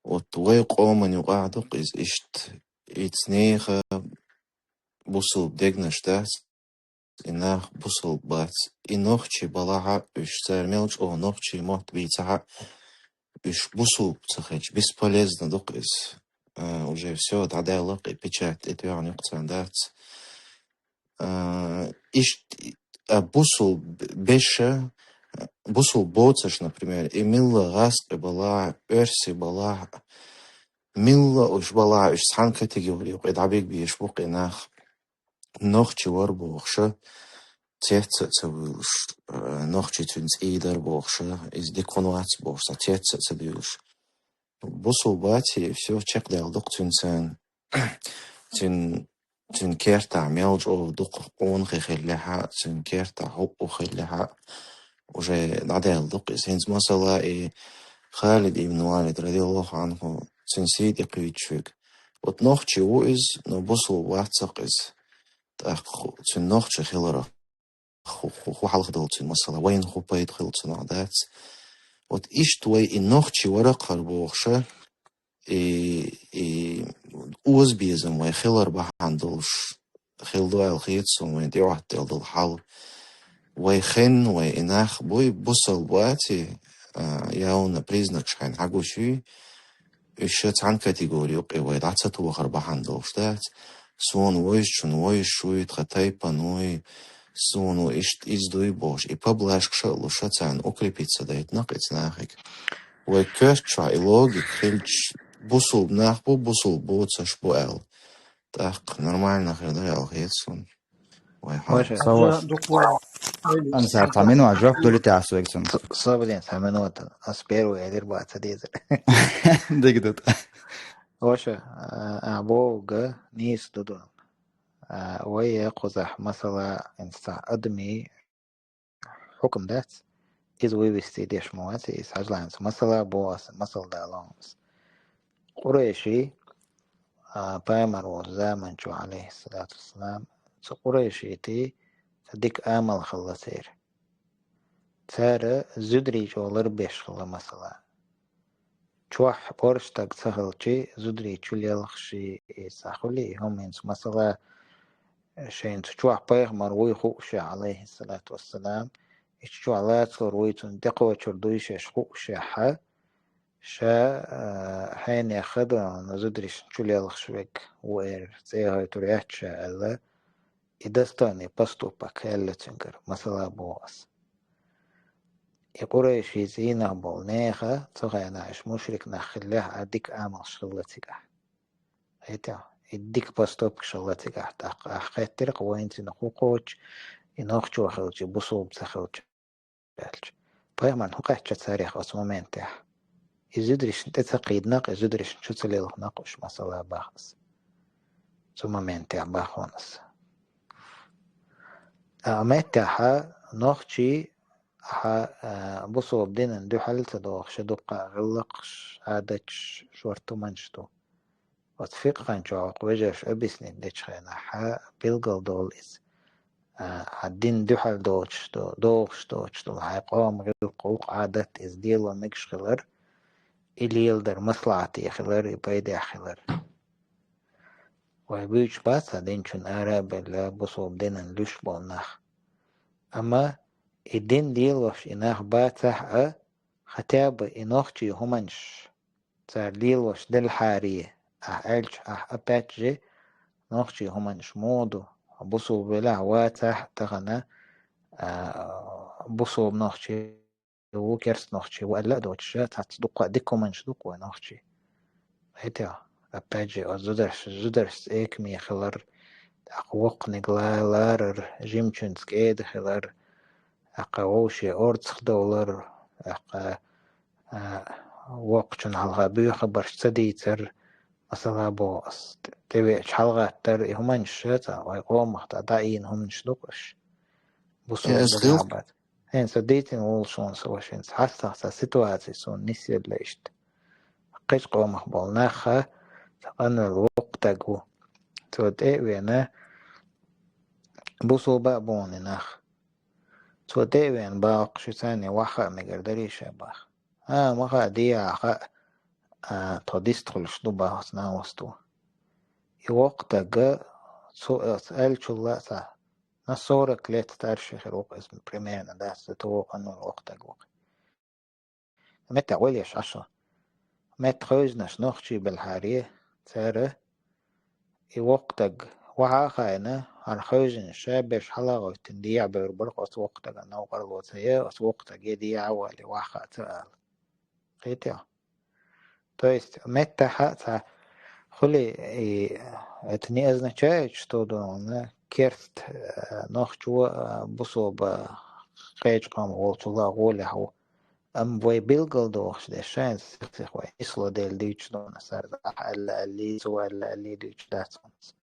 Вот вай къоман юкъахь ду-кх иза иштта, и цнеха бусул дегнаш дац, и нах бусул бац. И нохчий балахьа, уьш цара мел чӀогӀа нохчий мотт бийцахьа, уьш бусул ца хилча, бесполезно ду-кх иза. А, уже всё, дӀадаьлла-кх и печать, тӀетоьхна юкъа царна дац. А, ишт-, а, бусул б-, беша, бусул боцаш, например, и милла гӀазкхи балахьа, оьрси балахьа, милла уьш балахьа, уьш цхьана категори юкъа дӀабиг беш бу-кх и нах. Нохчи вар бохуша, цец а ца вуьйлуш, э, нохчи цуьнан цӀий дар бохуша, иза дика хӀун вац бохуш, цхьа цец а ца буьйлуш. Бусул бац и, всё, чекхдаьлла ду-кх цуьнан царна. Цуьнан, цуьнан кертахь мел чӀогӀа дукха къонахий хиллехьа, цуьнан кертахь хӀуъу хиллехьа, уже дӀадаьлла ду-кх иза. ХӀинца, масала, и Халид ибн Валид, радияллаху анху, цуьнан сий тӀе кхуьйтуш верг. Вот нохчи ву иза, но бусулба вац-кх иза. ТӀаккха цуьнан нохчи хиларах хӀу, хӀу, хӀу хьалха долу цуьнан, масала, вайна хӀу пайда хилла цунах дац. Вот иштта вай и нохчи вара-кх хӀара бохуш, и, и озабезам вай хилар бахьана долуш хилла ду аьлла хета суна вайн тӀехӀоттаделла долу хьал. Вай хенна, вай и нах буй, бусалба ваций, а, явно признакаш хьайна хьагуш юй, уьш ша цхьана категори юкъе вай дӀа ца тохар бахьана долуш дац. Суна вайшчун вайш вуй, тхан тайпан вуй, суна ву иштта иза дуй бохуш, и поблажкаш а луш, ша царна укрепиться дайтина-кх и цу нахе. Вай коьрта чохь и логика хилча, бусулба нах бу, бусулба боцуш бу аьлла. ТӀаккха нормально хир ду аьлла хета суна. Вай хьо. Маша. Сава. Ансар, цхьа минот жоп дуьллий те ас вайга цунна? С-, сабрин, цхьа минот. Ас первый элир бац дезар. Дика ду тӀаккха. Ваша, а, а, бога нийса ду ду. А, вай я кхузахь, масала, инца цхьа адамий хьукам дац. Иза вывести деш ма вац, иза хьажланца масала бу ас, масал дала ас. Къурайши, а, пайхамар волчу заман чу, алейхиссалату вассалам, цу къурайшитий ца дика амал хилла церан. Цара зударий чӀогӀа ларбеш хилла, масала. Чохь орши стаг ца хилчи, зударий чу лелхаш и ца хуьлий, и хӀума хӀинца, масала, шайна цу чохь пайхамар вуй хуушехь, алейхиссалату вассалам, и цу чохь лацалур вуй, цунна тӀекхочур дуй шаьш хуушехь, ша, а, хьенех хадавана зударишна чу лелхаш вег ву эр, цӀе гӀойтур яц ша аьлла, и достойный поступок аьлла цуьнгара, масала боху ас. И къурайши цӀийнах болу нехан, цу хенахь уьш мушрик нах хиллехь а, дика амалш хилла цигахь. Хетий, и дика поступкаш хилла цигахь, тӀаккха ахь хеттира-кх вайна цуьнан хӀу кхочу, и нохчо хилча, бусулба ца хилча аьлча. Пайхамарна хӀу кхаьчча царех оцу моментехь? И зударишна тӀе ца кхийдина-кх, и зударишна чу ца лелхина-кх уьш, масала бах ас. Цу моментехь бах хьуна ас. А меттехь нохчий ахьа, а, бусулба динан дуьхьал ца дохуш, дуккха а гӀиллакхаш, Ӏадаташ, шорта хӀуманаш ду. Оцу фикъхьан чохь вежарша объяснить дечу хенахь, хьан билгал долу иза. А, хьан дин дуьхьал доцуш до-, догӀуш доцуш долу хьайн къоман гӀиллакх, гӀуллакх, Ӏадат иза лело мегаш хилар, и леладар маслахьате хилар, и пайдехь хилар. Вай буьйцуш бац хьан динчун ара а белла, бусулба динан луьш болу нах. Амма и дин лелош и нах бацахь а, хотя бы и нохчий хӀуманаш цара лелош делхьаре, ахь аьлча, ахь опять же нохчий хӀуманаш муха ду, бусулба велахь а вацахь а тахана, а, бусулба нохчий ву, керста нохчий ву аьлла а доцуш, цхьацца дуккха а дика хӀуманаш ду-кх вай нохчий. Хетий, опять же, оцу зударш-, зударшца экаме хилар, тӀаккха воккханиг ла-, ларар, жимачуьнца кӀеда хилар, тӀаккха вовше орцах довлар, тӀаккха, а, воккхачун хьалха буьйху хабарш ца дийцар, масала боху ас, тӀевеача хьалагӀаттар, и хӀуманаш ша цхьа вай къомах дӀа-, дӀаийна хӀуманаш ду-кх уьш. Бусулба динехь бац. ХӀинца дийцина волуш ву со ваша, хӀинца хьастагӀа цхьа ситуаци суна нисъелла иштта. Кхечу къомах болу нах, цхьа къанвелла воккха стаг ву. Цо тӀе а веана, бусулба а бу-кх и нах. Цо тӀе а веана, бах, шу царна ваха а мегар дарий ша, бах. А, ма хаьа, дехьа хаьа, а, тхо дистхуьлуш ду, бах, оцу нахоста ву. И воккха стаг, цо ас аьллачул а цхьа на сорок лет старше хир ву-кх иза, примерно, дац, цо воккха, ну, воккха стаг ву-кх. Меттехь вай леш Ӏаш ву. Метта хевзинарш нохчий белхьаре, цара и воккха стаг ваха а хаийна, хӀара хевзинарш ша берш хьала а гӀоьттина, дехьа бевр бара-кх оцу воккха стагана, новкъарло ца ян, оцу воккха стаге дехьа а валий, ваха а ца ала. Хетий? То есть меттахь а цхьа хуьлий, и это не означает, что дона керст, э, нохчо, э, бусулба кхечу къомах волчул а гӀолехь ву. Амма вай билгал дохуш дерш, шайна сих-сих вай исло Дела дуьйцуш дона сарда, ахь аьлла аьллий, цо аьлла аьллий дуьйцуш дац хӀинца.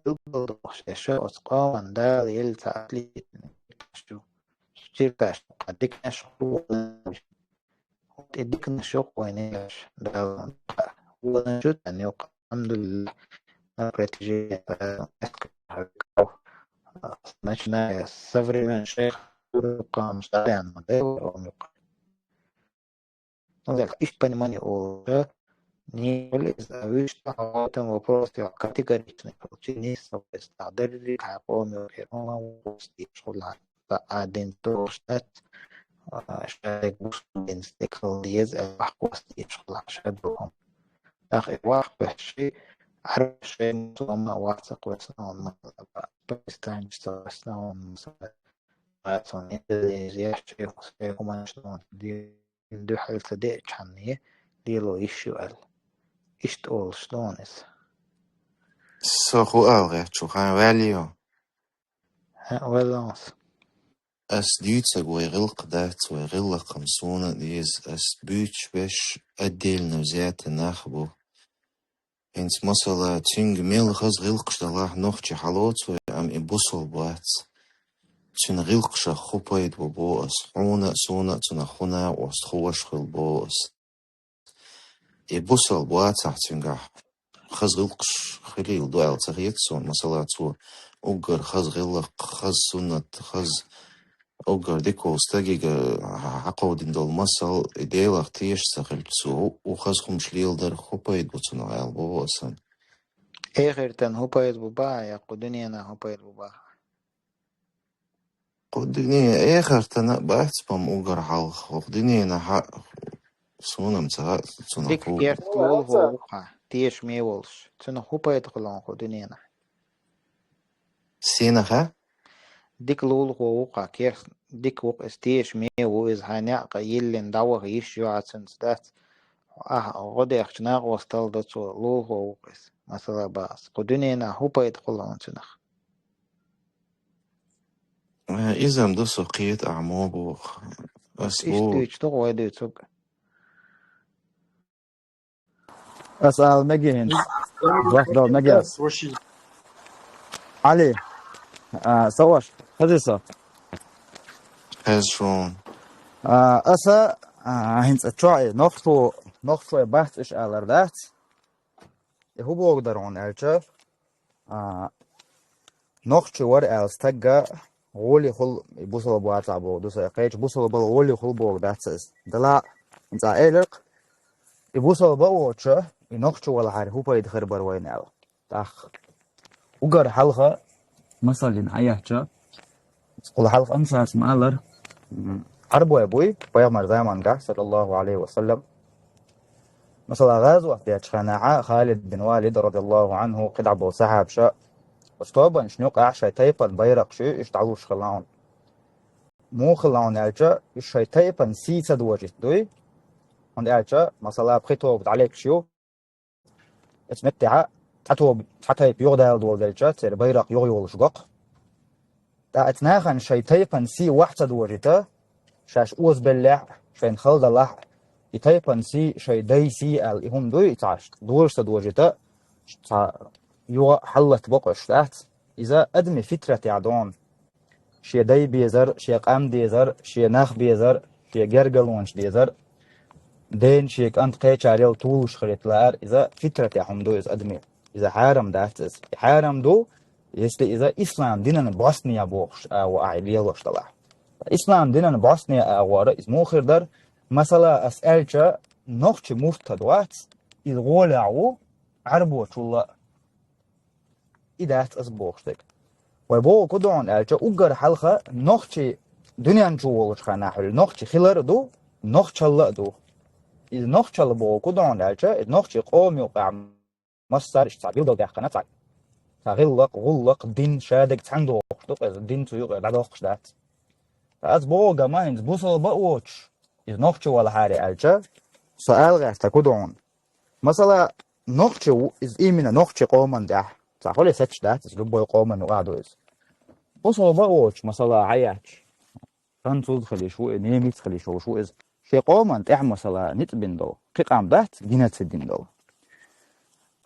Билгал дохуш дерш, оцу къоман Дала елла цхьа отличный ю. чирташ, дикнаш хулуна. ХӀунда дикнаш юкъа вайна еш, Дала кхаъ. Вайна чу тан юкъа, алхьамдулиллахӀ, на протяжении, начиная со времён шейха, юкъа, мушталян, ма дайла, ом юкъа. Ну, так, ишт понимание у, да? Не были из-, а вы что, в этом вопросе категоричный, получи не соответственно. Дарри кхаъ ом юкъа, ом юкъа, ишт хулуна. Ца а дин тохаш дац, а, ша дерг бусалба динца декъал деза, а, вахкос дийш хила ша духьал. ТӀаккха и вахкаш ши, Ӏарбаш шоай мусулман вацахь весна ван масала, пакистанец весна ван масала, вацахь Индонезия, шайх, шайх хӀуманаш ван дин дуьхьал ца деачхьанне, лело йиш ю аьлла. Иштта олуш ду хьуна иза. Со хӀу ала гӀерташ ву, хьан ваьллий хьо? ХӀаъ, ваьлла хьо. Ас дуьйцург вай гӀиллакх дац, вай гӀиллакх-м суна а деза, ас буьйцуш берш отдельно взятый нах бу. ХӀинца, масала, цуьнга мел хаза гӀиллакхаш далахь нохчий хьалоцу вай, амма и бусалба вац. Цуьнан гӀиллакхашах хӀу пайда бу боху ас, хьуна а, суна а цунах хӀу накъост, хӀу ваша хуьлу боху ас. И бусалба вацахь цуьнгахь хаза гӀиллакхаш хилийла ду аьлла ца хета суна, масала, цо уггар хаза гӀиллакх, хаза суннат, хаза уггар дика волу стаге хьакховдийна долу масал, и Делах тешаш ца хилча, цо хӀу, хӀу хаза хӀумаш леладарх хӀу пайда бу цунах аьлла боху аса. Эхартан хӀу пайда бу баха, я кху дуьненахь хӀу пайда бу баха? Кху дуьне, эхартана а бац, по-моему, уггар хьалха. Кху дуьненахь а суна-м ца хаьа цунах хӀу. Дика керста лулахо ву-кх, тешаме волуш. Цунах хӀу пайда хуьлу кху дуьненахь? Сенах а? Дика лулахо ву-кх, керста дика ву-кх иза, тешаме ву иза, хьайн некъ йиллина дӀаваха йиш ю хьан цуьнца дац. Ахьа гӀо дехча накъосталла до цо, лулахо ву-кх иза. Масала бац. Кху дуьненахь хӀу пайда хуьлу хьуна цунах? Э, иза-м ду со кхета ахьа мо боху. Ас иштта боху. Дуьйцуш ду-кх вай дуьйцург. Ас ала мегий хӀинца. Жоп дала мегий ас. Али, а, со ваша, хаза со. Хеза шуна. А, аса, а, хӀинца чохь, нохчо, нохчо бац уьш алар дац. И хӀун боху дара хьуна аьлча, а, нохчи вара аьлла стагга гӀоле хуьлу и бусалба вацахь боху ду сан. Кхечу бусалбал гӀоле хуьлу боху дац иза. Дала цкъа элира-кх, и бусалба а воцуша, и нохчи валахьара хӀун пайда хир бара вайна аьлла. ТӀаккха уггар хьалха, масаллин, хьан яхча, Кхул хьалха ансарс ма-аллара, м, Ӏарбой буй, пайхамар замангахь, саллаллаху алейхи ва саллям. Масала, гӀазот дечу хенахьа Халид бин Валид, радияллаху анху, кхидӀа болу сахьабаша, оцу тобанаш юкъахь шайн тайпан байракхаш ю, уьш дӀалуш хилла хьуна. Муха хилла хьуна аьлча, уьш шайн тайпан сий ца дожийта дуй, хӀунда аьлча, масала, пхи тоба дӀалегаш ю, Эцу меттехьа цхьа тоба, цхьа тайпа юхадала доладелча, церан байракх юхайолуш го-кх. ТӀаккха эцу нахана шайн тайпан сий охьа ца дожийта, шаьш озабеллехь а, шайна хала далахь а, и тайпан сий, шайн дай сий аьлла, и хӀума дуй, и цхьа дожа ца дожийта, цхьа юха хьаллатта бокъуш дац. Иза адамийн фитратехь ду хьуна. Шен дай безар, шен къам дезар, шен нах безар, шен гергарлонаш дезар, дена шен кӀант кхечарел тулуш хилийта лаар, иза фитратехь хӀума ду иза адамийн. Иза хьарам дац иза. И хьарам ду, если иза ислам динан бӀостанехьа бохуш агӀо ахь лелош далахь. Ислам динан бӀостанехьа агӀора иза муха хир дара? Масала, ас аьлча, нохчи муртад вац, иза гӀолехь ву, Ӏарбочул а. И дац ас бохуш дерг. Вай боху ку ду хьуна аьлча, уггар хьалха нохчий дуьнен чу волучу ханахь хьуьлла нохчий хилар а ду, нохчалла а ду. Иза нохчалла боху ку ду хьуна аьлча, иза нохчий къома юкъахь массара иштта цхьа билгалдаьккхина цхьа, цхьа гӀиллакх, гӀуллакх, дин, шадерг цхьаьна дохуш ду, иза дин цу юкъе дӀадоккхуш дац. Ткъа ас боху гама хӀинца бусалба а воцуш, иза нохчи валахьара аьлча, со ала гӀерта ку ду хьуна. Масала, нохчи ву, иза именно нохчи къоман тӀехь. Цхьа хуьлий сецаш дац, иза любой къоман юкъахь ду иза. Бусалба а воцуш, масала, хьаяьча, француз хилийш ву, и немец хилийш волуш ву иза. Шен къоман тӀехь, масала, ницкъ бина долу. Кхин къам дац, геноцид дина долу.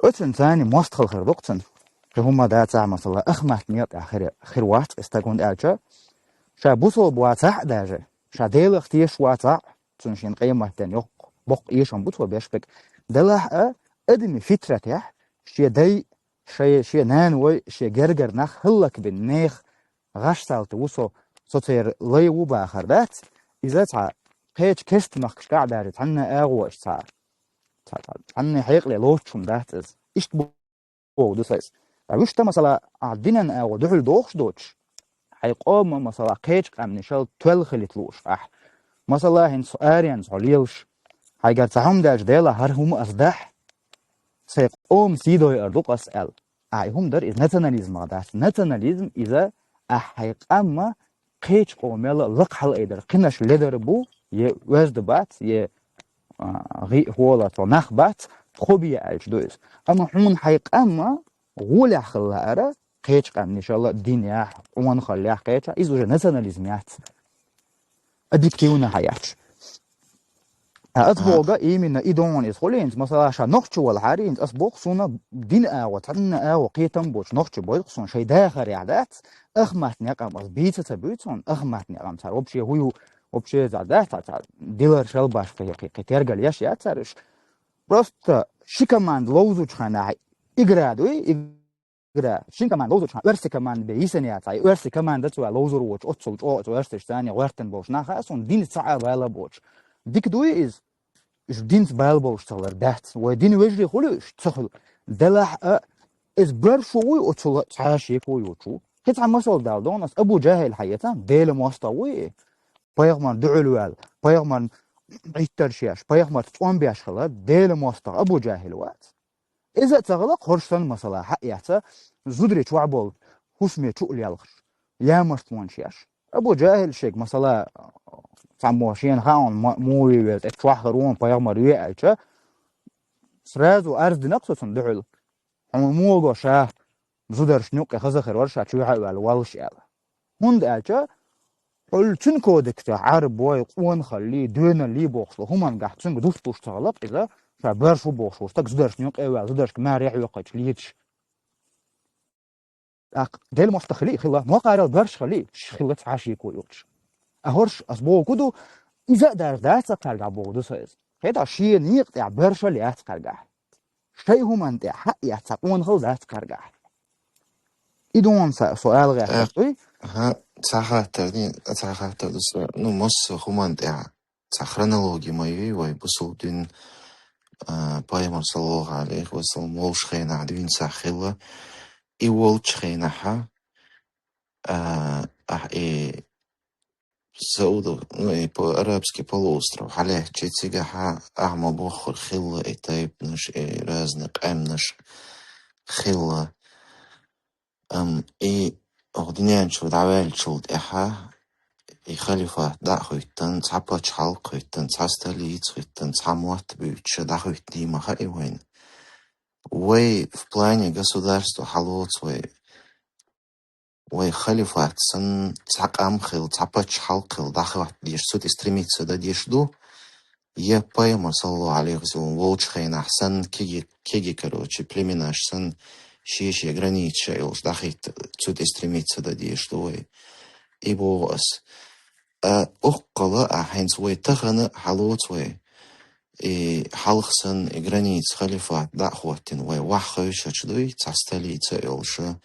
Оцунна царна мостагӀалла хир ду-кх цунна. Кхин хӀумма дацахь, масала, ахмат некъа тӀехь хир, хир вац и стаг, хӀунда аьлча, ша бусалба вацахь а даже, ша Делах тешаш вацахь а, цунна шен къематден йоккха боккха эшам бу цо беш берг. Делахь а, адамийн фитратехь, шен дай, шен, шен нана вой, шен гергара нах хӀаллакбина нехан гӀаш салта ву со, со церан лай ву бахар дац, иза цхьа кхечу кестта махкашкахь а даже цхьанна агӀо аш цхьа, цхьа, цхьа, цхьанна хьекъале лоцуш хӀума дац иза. Иштта бу боху ду сайс. Ткъа вуьшта, масала, ахь динан агӀо дуьхьал дохуш доцуш, хьайн къоман, масала, кхечу къаьмнашал тоьлла хилийта лууш ахь. Масала, хӀинца аренца хьо лелаш, хьайгара цхьа хӀума даьлча, Дела, хӀара хӀума ас дахь, сайн къоман сий дойур ду-кх ас аьлла. Ахь и хӀума дар, иза национализмах дац. Национализм иза ахь хьайн къаман кхечу къомел лакха хьалаайдар, кхинаш ледар бу, е оьзда бац, е, а, гӀиъ хӀола цо нах бац, тхо бе аьлча ду иза. Амма хьуна хьайн къам гӀолехь хила лаара, кхечу къаьмнашал динехь, къонахаллехь кхечахь, иза уже национализм яц. Объективно хьаьжча. А ас боху, именно и догӀун иза хуьлу хӀинца, масала, ша нохчи валахьара хӀинца, ас боху, суна дин агӀо, цхьанна агӀо кхетам боцуш нохчи бойла-кх суна, шайн дахарехь дац, ахматан некъам ас бийца ца буьйцу хьуна, ахматан некъам цара вообще хӀу ю, вообще за дац, цхьа, цхьа дилар шалбаш кхе, кхе, кхе тергал еш яц цара уьш. Просто ши команда ловзучу хенахь игра дуй, игра. Шин команда ловзучу хенахь оьрсийн команда бен йисина яц, ай оьрсийн команда цо ловзур воцуш, оццул чӀогӀа оцу оьрсашца царна гӀоьртина болуш нах а суна динца цхьа а бала боцуш. Дика дуй иза? Уьш динца бала болуш ца хилар дац. Вай дин вежарий хуьлу уьш? Ца хуьлу. Делахь а, иза боьрша вуй оццул цхьа а шеко йоцуш ву. Кхин цхьа масал дала догӀун ас, Абу Джахьил хьаэца, Делан мостагӀа вуй и? Пайхамарна дуьхьал ваьлла, пайхамарна Ӏиттарш еш, пайхамарца тӀом беш хилла Делан мостагӀа Абу Джахьил вац. Иза а ца хилла-кх, хӀорш санна, масала, хьаэца, зударий чохь болу хӀусаме чу а лелхаш, ямартлонаш еш. Абу Джахьил шега, масала, цхьаммо шена хаьа ма-, муха ве веза, тӀе чохь хир ву, пайхамар ве аьлча, сразу арз дина-кх со цунна дуьхьал. Хьуна муха го ша зударшна юккъе хаза хир вара ша чоьхьа а ваьлла воллуш аьлла. ХӀунда аьлча, хьуьлла цуьнан кодексехь Ӏарбой, къонахаллий, доьналлий бохуш долу хӀуманна гахь цуьнга дустуш ца хилла-кх иза, ша боьрша ву бохуш волу стаг зударшна юккъе а ваьлла, зударшка маре хьоькхуьйтуш леташ. ТӀаккха Делан мостагӀа хилий, хилла, нохчарал боьрша хилий, ш-, хилла цхьа а шеко йоцуш. А хӀорш, ас боху ду, иза а даржа дац-кх кхаьргахь боху ду со иза. Кхетахь, шен некъа тӀехь боьрша а яц кхаьргахь. Шайн хӀуманна тӀехь хьаэца къонахалла дац кхаьргахь. И догӀун са, со ала гӀерташ дуй? Аха, цхьа хаттар ди-, цхьа хаттар ду со. Ну, массо а хӀуманна тӀехь цхьа хронология ма юй вай, бусалба дин, а, пайхамар, саллаллаху Ӏалайхи ва саллам, волчу хенахь дуьйна схьа хилла. И волчу хенахьа, а, ахь и Саудов, ну, и по-, Арабский полуостров хьалаьцча, цигахьа ахьа ма-боххура хилла и тайпанаш, и разный къаьмнаш хилла. Ам, и оха дуьнен чу дӀаваьллачул тӀаьхьа и халифат дӀа а хӀуьттан, цхьа пачхьалкх хӀуьттан, цхьа столица хӀуьттан, цхьа мотт буьйцуша дӀахӀуьттий ма хаьа вайна. Вай в плане государства хьалоцу вай. Вай халифат санна, цхьа къам хилла, цхьа пачхьалкх хилла дӀахӀотта дезаш, цу тӀе стремиться дан дезаш ду, я пайхамар, саллаллаху Ӏалайхи ва саллам, волчу хенахь санна, кеги, кеги, короче, племенаш санна, шен-шен границаш а йолуш дӀахӀитта, цу тӀе стремиться дан дезаш ду вай. И боху ас. А, уккхала а хӀинца вай тахана а хьалоцу вай. И хьалха санна, и граница халифат дӀа а хӀоттина, вай ваьххевшача дуй, цхьа столица а йолуша,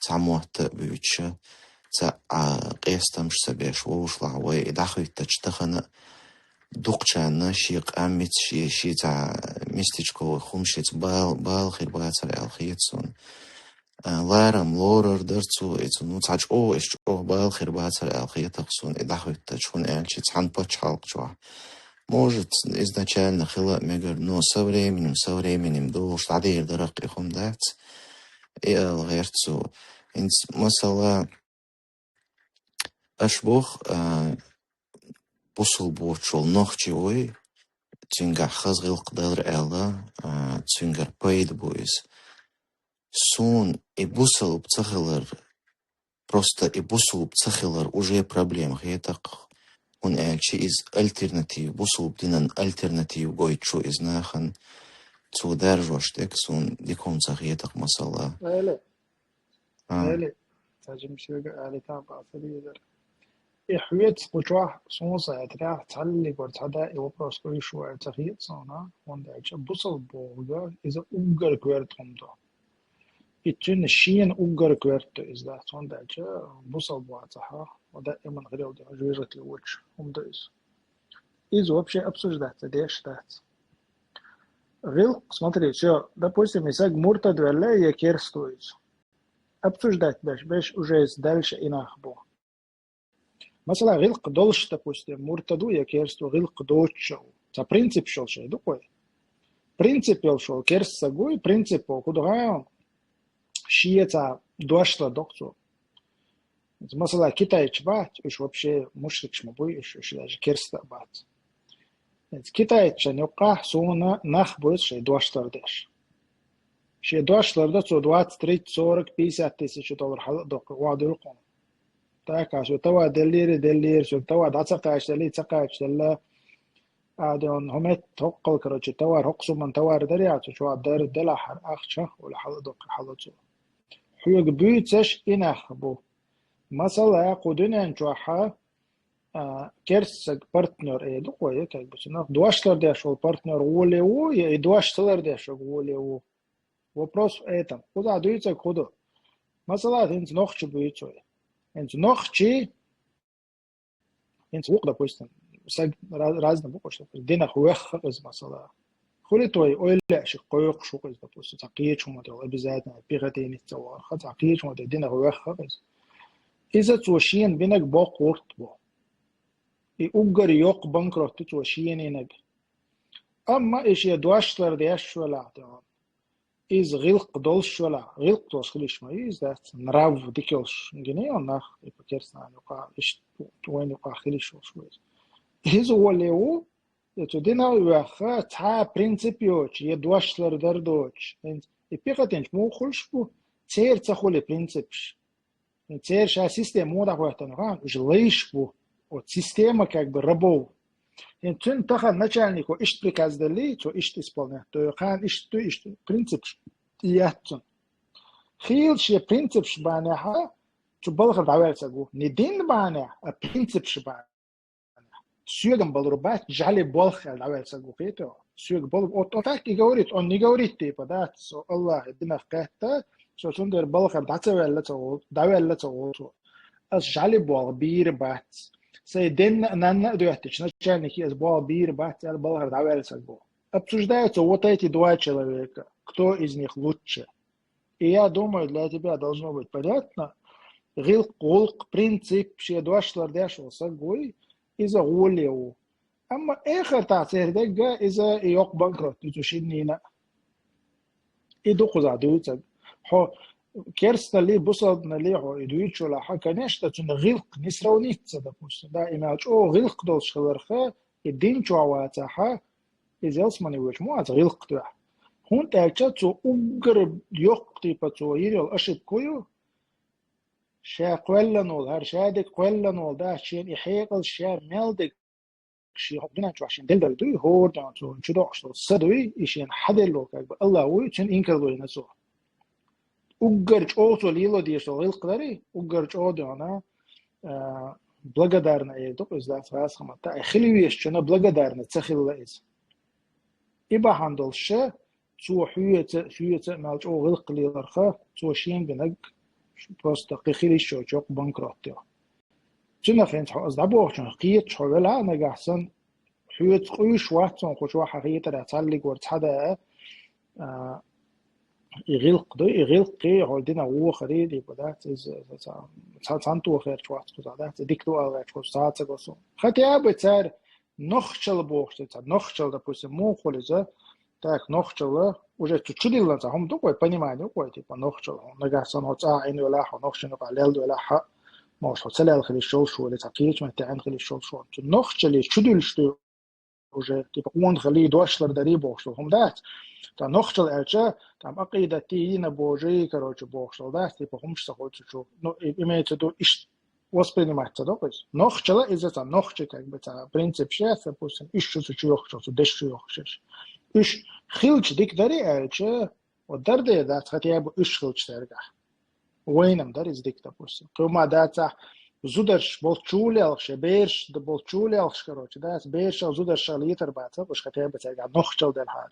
цхьа мотт а буьйцуша, цхьа, а, къестамаш ца беш вовшахь вай и дӀахӀуьттача тахана а, дукхачарна шен къам мица, шен, шен цхьа местечковый хӀума шеца бала, бала хир бацара аьлла хета суна. А, ларам лорар дара цо, и цу, ну, цхьа чӀогӀа, иштта чӀогӀа бала хир бацара аьлла хета-кх суна и дӀахӀуьттача, хӀунда аьлча цхьана пачхьалкх чохь. Может, изначально хила а мегар, но со временем, со временем долуш дӀадийр дара-кх и хӀума дац. И ала гӀерта цо. ХӀинца, масала, аша боху, а, бусалба воцуш волу нохчи вуй, цуьнгахь хаза гӀиллакх далар аьлла, а, цуьнгара пайда бу иза. Суна и бусалба ца хилар, просто и бусалба ца хилар уже проблема хета-кх, хӀунда аьлча иза альтернатива, бусалба динан альтернатива гойтуш ву иза нахана, цо даржош дерг суна дика хӀума ца хета-кх, масала. Али. А. Али. Цхьа жимчуьнга али там пасалийзар. И хьоьца кху чохь суна саьтарехь цхьаллигвар цхьа да и вопрос къуьйсуш ву аьлла ца хета суна, хӀунда аьлча бусалба бохург иза уггар коьрта хӀума ду. И цуьнан шена уггар коьрта ду иза дац, хӀунда аьлча бусалба вацахь, хьо даиман хирал ду, жижитли вочу хӀума ду иза. Иза вообще обсуждать ца деш дац. ГӀиллакх, смотри, всё, допустим, и саг муртад велла, я керста ву иза. Обсуждать беш, беш уже иза дальше и нах бу. Масала, гӀиллакх долуш, допустим, муртад ву я керста ву, гӀиллакх доцуш ву. Цхьа принцип йолуш ду-кх вай. Принцип йолуш волу керста саг вуй, принцип ву, хӀун ду хаьий, шен цхьа дош лардо-кх цо. Масала, китайцаш бац, уьш вообще мушрикаш ма буй, уьш, уьш даже керста а бац. Китайцашна юккъехь суна нах буьйцу шайн дош лардеш. Шен дош лардо цо двадцать, тридцать, сорок, пятьдесят тысяч доллар хьала а доккху, охьадуьллу хьуна. ТӀаккха соьга товар деллера, деллера, соьга товар дӀа ца кхачаделлий, ца кхачаделла. Адон хӀумет хӀоккхул, короче, товар, хӀокху сумман товар дарий, цу чохь дар делахь ахча, хӀула хьала а доккху, хьала цо. Хьоьга буьйцуш и нах бу. Масала, кху дуьнен чохь а, керста саг партнёр э ду-кх вай, как бы, цунах дош лардеш волу партнёр гӀоле ву, я и дош ца лардеш верг гӀоле ву? Вопрос в этом. Кхузахь дуьйцург хӀун ду? Масала, хӀинца нохчий буьйцу вай. ХӀинца нохчий, хӀинца вукху, допустим, саг ра-, разный бу-кх уьш, допустим, динах воьхна иза, масала. Хуьлу-кх вай, ойла а ши кхойкхуш ву-кх иза, допустим, цхьа кхечу хӀума тӀехула, обязательно, пехотинец ца вахарх, цхьа кхечу хӀума тӀе динах воьхна иза. Иза цо шена бинарг боккха гӀуллакх бу. И уггар йоккха банкрот ду цо шена йинарг. Амма и шен дош лардеш велахь тӀехь, иза гӀиллакх долуш велахь, гӀиллакх долуш хила йиш ма ю иза, дац, нрав дика йолуш гиний нах, типа, керстанан юкъахь, иштта вайна юкъахь хила йиш йолуш ву иза. Иза гӀоле ву, я цу динах а воьхна, цхьа принцип йоцуш, я дош лардар доцуш. ХӀинца и пехотинцаш муха хуьлуш бу, церан ца хуьлу принципаш. Церан ша система муха дӀахӀоьттина, хан, уьш лайш бу, оцу система как бы рабов. ХӀинца цуьнан тахана начальнико иштта приказ деллий, цо иштта исполнять до, кхана иштта ду, иштта принципаш яц цуьнан. Хийла шен принципаш бахьанехь а цу балхара дӀаваьлла саг ву. Не дин бахьанехь, а принципаш бахьанехь. Соьган балур бац, жӀали болх аьлла дӀаваьлла саг ву, кхетий хьо? Соьган балур, вот, вот так и говорит, он не говорит, типа, да, со Аллахьан динах кхетта, со цундела балхара дӀа ца ваьлла ца гӀо-, дӀаваьлла ца гӀо цо. Ас жӀали болх бийр бац. Сайн денна а, нанна а доьттича, начальнике ас болх бийр бац аьлла, балхара дӀаваьлла саг ву. Обсуждаются вот эти два человека, кто из них лучше. И я думаю, для тебя должно быть понятно, гӀиллакх, гӀуллакх, принцип, шен дош лардеш волу саг вуй, иза гӀоле ву. Амма эхартахь церан дегга иза и йоккха банкрот ду цу шиннина. И ду кхузахь дуьйцург. Хьо керстаналлий, бусалбаналлий хьо и дуьйцуш велахь, конечно, цуьнан гӀиллакх не сравнится, допустим, да, и мел чӀогӀа гӀиллакх долуш хиларх, и дин чохь вацахь, иза ялсамане воьдуш ма вац гӀиллакх дуьхьа. ХӀунда аьлча цо уггар йоккха, типа, цо йина йолу ошибка ю, ша кхоьллина волу, хӀара ша дерг кхоьллина волу, да, шена и хьекъал ша мел дерг, шен хӀокху дуьнен чохь шена делла дуй, хӀора дуьнен чу доккхуш долу са дуй, и шена хьаделла, как бы, Аллах вуй, цуьнан инкарло йина цо. Уггар чӀогӀа цо лело дезаш долу гӀиллакх дарий, уггар чӀогӀа дуьхьа, а, благодарна эр ду-кх иза, дац, гӀазкхийн маттахь, хила везачунна благодарна ца хилла иза. И бахьана долуш, цо хьоьца, соьца а мел чӀогӀа гӀиллакх леларх, цо шена бинарг просто кхин хила йиш йоцуш йоккха банкрот ю. Цуьнан хӀинца хьо аса дӀабохучунах кхеташ хьо велахь а нагахь санна, хьоьца къуьйсуш вац хьуна кху чохь хьан хетарехь цхьаллиг вара цхьа даа, а, и гӀиллакх ду, и гӀиллакхий хьо динах вохарий, типа, дац, иза, иза ца-, ца-, цхьана тохарчу вац кхузахь, дац, и дика ду ала гӀерташ кхуза цхьацца го со. Хотя бы цара нохчалла бохуш ду, цара нохчалла, допустим, муха хуьлу иза, так, нохчалла, уже цу чу диллина цхьа хӀума ду-кх вай, понимание ю-кх вай, типа, нохчалла, хьо нагахь санна хьо цӀа Ӏийна велахь, хьо нохчийн юкъахь лелла велахь, хьо, может, хьо ца лелла хила йиш йолуш ву, или цхьа кхечу метте Ӏийна хила йиш йолуш ву. Цу нохчалле чу дуьллуш ду, уже, типа, къонахаллий, дош лардарий бохуш долу хӀума дац. Ткъа нохчалла аьлча, там, акъидатий, дина божий, короче, бохуш долу дац, типа, хӀумаш ца хуьлу цу чу. Ну, и-, имеется в виду, иш воспринимать ца до-кх иза. Нохчалла иза цхьа нохча, как бы, цхьа принцип шеца, допустим, иш шу цу чу йохкуш, цу деш шу йохкуш иш. Уьш хилча дика дарий аьлча, вот дара дера дац, хотя бы уьш хилча цаьргахь. Вайна-м дара иза дика, допустим. Кхин хӀума дацахь, зударш болчу лелхаш, я бераш д-, болчу лелхаш, короче, да, берашах, зударшах летар бацар, уж хотя бы цаьргахь нохчалла делахьара.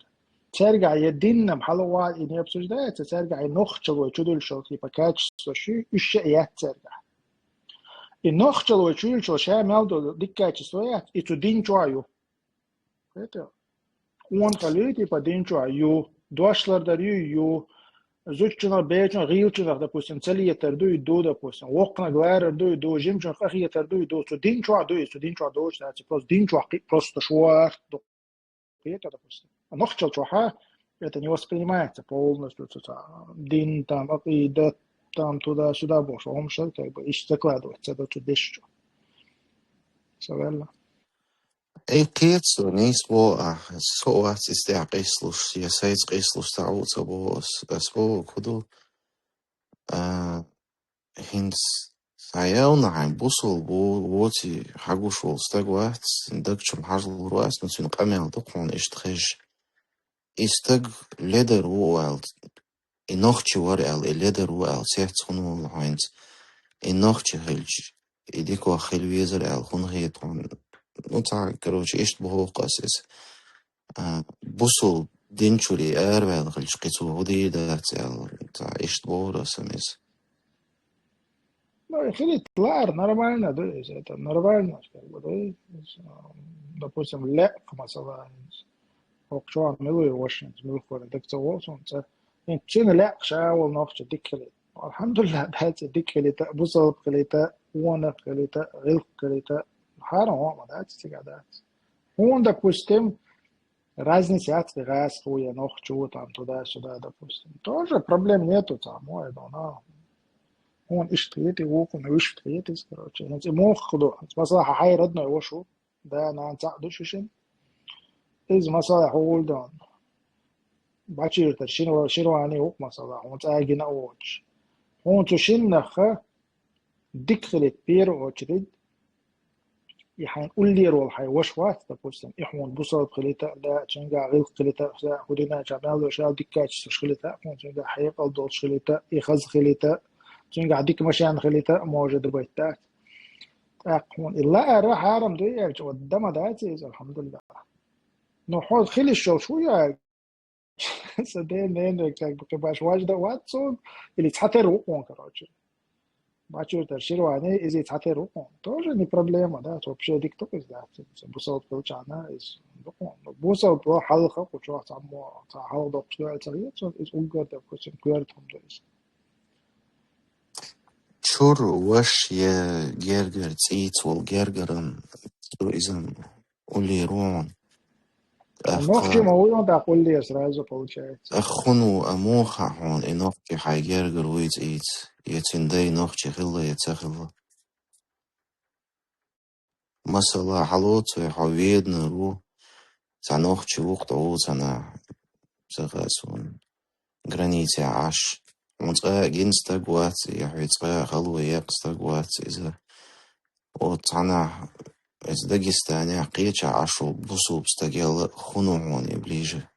Цаьргахь я динна хьалавала и не обсуждается, цаьргахь и нохчалла вай чу дуьллуш йолу, типа, качество шу, уьш а яц цаьргахь. И нохчалла вай чу дуьллуш йолу ша мел долу дика качество яц, и цу дин чохь ю. Къонахалла ю, типа, дин чохь ю, дош лардар ю, ю, зудчунах, бечунах, гӀийлачунах, допустим, ца летар ду, ю, ду, допустим, воккханиг ларар ду, ю, ду, жимачунах къахетар ду, ю, ду, цу дин чохь ду, ю, цу дин чохь доцуш дац, просто дин чохь кхин просто шорта ду, кхета, допустим. А нохчалла чохь это не воспринимается полностью, цу, цу, дин, там, акъидат, там, туда-сюда бохуш, хӀума шар, как бы, иштта закладывается, да, цу дешчу. Всё верно. Эй, кхета со, нийса боху ахь, со вац иза тӀехь къийсалуш, я сайца къийсалуш ца ву ца боху ас, ас боху хӀун ду, а, хӀинца схьаявна хьайн бусалба ву-, воций хьагуш волу стаг вац, даг чу хьажалур вац, но цуьнан къамел ду хьуна иштта хезча. И стаг ледар ву аьлла, и нохчи вара аьлла, и ледар ву аьлла, цец хӀунда волу хьайнца? И нохчи хилча, и дикох хила везара аьлла, хӀунда хета хьуна? Ну, цхьа, короче, иштта боху-кх ас иза. А, бусул дин чуьра араваьлла хилча, кхин цо хӀун дийр дац аьлла, цхьа иштта бохура ас иза. Ну, и хилийта лаар нормально ду иза, это нормально, как бы, да, иза, допустим, лаьа, масала, хӀокху чохь мила ву ваша, муьлхха вара, даг ца вогӀу суна цӀа. ХӀинца цуьнан лаьа ша волу нохча дика хилийта. Алхьамдулиллахь, дац и дика хилийта, бусалба хилийта, вонах хилийта, гӀиллакх хилийта, хьарам хӀума дац, цигахь дац. ХӀунда, допустим, разница яц, гӀазкхи ву я нохчи ву, там, туда-сюда, допустим. Тоже проблем нету, там, ой, ну, на. Хьуна иштта хетий, вукхунна иштта хетий, короче. ХӀинца и муха ду? Масала, хьан хьайн родной ваша ву, да, нана цхьаъ ду шуьшинна. Иза, масала, хьо вуьйла дан. Бачир тара шин-, ширвани ву, масала, хьуна цӀа гина а воцуш. Хьуна цу шиннах дика хилийта, первую очередь, и хьайн уллера волу хьайн ваша вац, допустим, и хьуна бусалба хилийта а, да, цуьнгахь гӀиллакх хилийта а, да, хӀун дина чохь мел долуш аьлла, дика качестваш хилийта а, хьуна цуьнгахь хьекъал долуш хилийта а, и хаза хилийта а, цуьнгахь дика машен хилийта а, может быть, дац. ТӀаккха хьуна и лаара хьарам дуй аьлча, вот дан ма дац иза, алхьамдулиллахь. Но хьо хила йиш йолуш ву я, сан ден-ненан, как бы, кхин баш важда вац цунна, или цхьатера ву хьуна, короче. Бачир тара ширвани, иза цхьатера ву хьуна. Тоже не проблема, да, вообще дика ду иза, да, ца, ца бусалба хилчахьана, иза ду хьуна. Бусалба хьалха кху чохь цхьаммо, цхьа хьалха доккхуш ду аьлла ца хета цунна, иза уггар, допустим, коьрта хӀума ду иза. Чуьра ваша я гергара, цӀийца волу гергара, цу иза уллера ву хьуна. ТӀаккха нохчи ма ву хьуна, тӀаккха уллера сразу получается. ТӀаккха хӀун ву, а муха хьуна и нохчи хьайн гергара вуй цӀийца, я цуьнан дай нохчи хилла, я ца хилла? Масала, хьалоцу вай, хьо веданар ву, цхьа нохчи ву-кх тхо ву цхьана, ца хаьа суна, границехь Ӏаш. Хьуна цкъа а гина стаг вац, я хьоьца цкъа а хало екъна стаг вац иза. Оцу цхьанахь, иза Дагестанехь кхечахь Ӏаш волу бусалба стаг яла хӀун ву хьуна и ближе?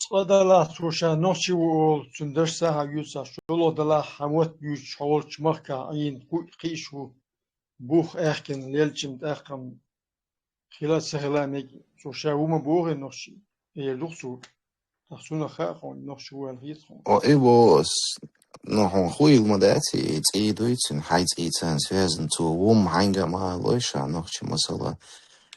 Цкъа далахь, цо ша нохчи ву олу, цуьнан дашца хьан юьйцахь, чоло далахь, хьан мотт буьйцуш, хьо волчу махкахь Ӏийна кхуьй кхиъш ву, бух аьхкина лелча-м тӀаккха-м хила а ца хила а мега, цо ша ву ма бохий нохчи, эр ду-кх цо. Ткъа цунах хаьа хьуна, нохчи ву аьлла хета хьуна. О, и боху ас, ну, хьуна хуйла ма дац, и цӀий дуй цуьнан, хьайн цӀийца связан, цо ву-м хьаьнга а ма алой ша нохчи, масала.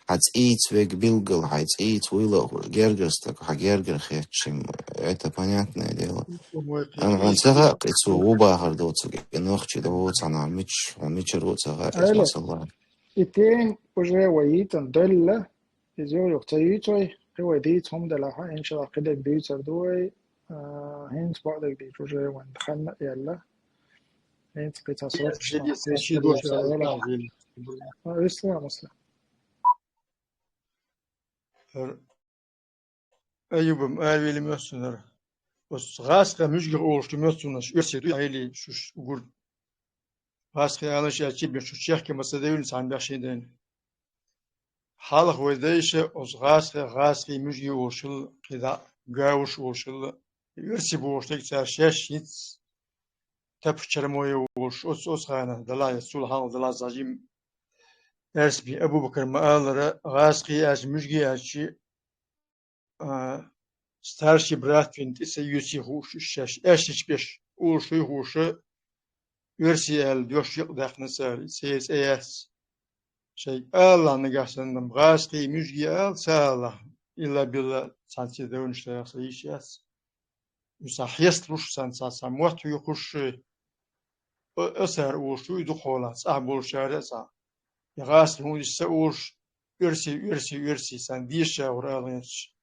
Хьан цӀийца верг билггал, хьайн цӀийца вуйла а гергара стаг, хьан гергара хетча-м, это понятное дело. Амма хьуна ца хаьа, и цо ву бахар доцург, и нохчи ду, цхьанхьа мича, хьуна мичара ву ца хаьа, иза масала. И тема уже вай йийцина делла, иза юха ца юьйцу вай, кхин вай дийца хӀума делахь, иншаллахь, кхидерг дуьйцур ду вай, а, хӀинца бакъдерг дийцча уже вайн хан а яьлла. ХӀинца кхин цхьа срок. А, виссалам, Муслим. Аюб-м аравели моьтту цунах. Оцу гӀазкхийн муьжгех олуш ду моьтту цунах, оьрсий ду, хьайли шуьш угур. ГӀазкхий алаш аьлчи бен шу чехка ма ца девлла цхьана бехшийн дайна. Хьалха вай дайша оцу гӀазкхийн, гӀазкхийн муьжгий олушалла, кхидӀа гавуш олушалла, оьрсий бохуш дерг цара шаьш хӀинца Тапа Чармоев волуш, оцу, оцу ханахь далахь, цул хьалха далахь зажим Эрсби Абу-Бакар ма-аллара, гӀазкхий аьлча, муьжгий аьлча, а, старший брат вина тӀе ца юьсий хууш, уьш шаьш аьшча беш, уллуш хуй хууш, оьрсий аьлла дош юкъа даьккхина цара, и церан цӀе яц. Шайга алалахь нагахь санна, гӀазкхий, муьжгий ала ца алалахь, илла-билла цхьаьнцций давнаш тайах сан йиш яц. Уьш цхьа хьесталуш санна, цхьа, цхьа мотт хьоькхуш, о, о, цара олуш ду и дукхахьолахь, цӀахь болчара а цхьа. И гӀазкхий хӀун ду ца олуш, оьрсий, оьрсий, оьрсий, царна дезачара гӀур ала гӀерташ.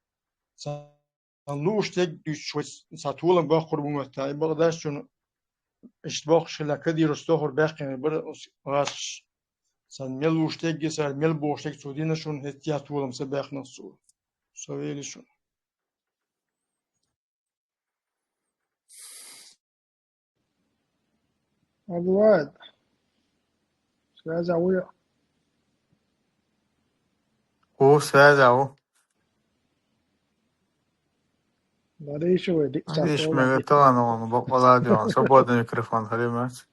Царна лууш дерг дуьйцуш вай цхьа толам боккхур бу моьтту, и бакъдерг шуна иштта боккхуш хилла Кадыровс тохар баьккхина бара оцу гӀазкхаша. Царна мел лууш дерг, цара мел бохуш дерг цо дина шуна, хӀетте а толам ца баьккхина цо. Со вели шуна. Абдулвахид, связь а вуй? Ву, связь а ву. Надо ещё выйти. Видишь, мы готовы, ну, боккъала а ду, свободный микрофон, хали мац.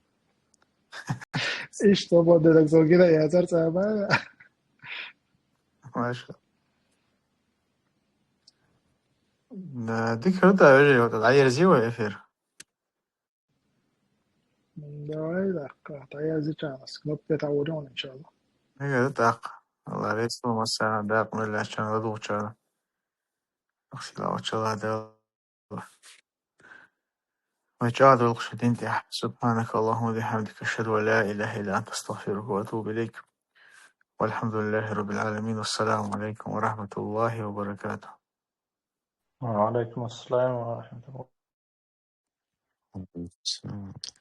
Иш свободный, так зо гина яцара цӀа. Маша. Да, дика хир ду, вежарий, вот, дӀаерзий вай эфир? Давай, тӀаккха, дӀаерзича, кнопка тӀе тӀе а вуьйр, иншалла. Мега ду тӀаккха. Алла реза хуьлда массарна, дакъа мел лаьцначарна, ладугӀучарна. Ахсила вачалла Дала. Вай чӀагӀдолуш дин тӀехь. سبحانك اللهم وبحمدك، أشهد أن لا إله إلا أنت، أستغفرك وأتوب إليك. والحمد لله رب العالمين. والسلام عليكم ورحمة الله وبركاته. وعليكم السلام ورحمة الله.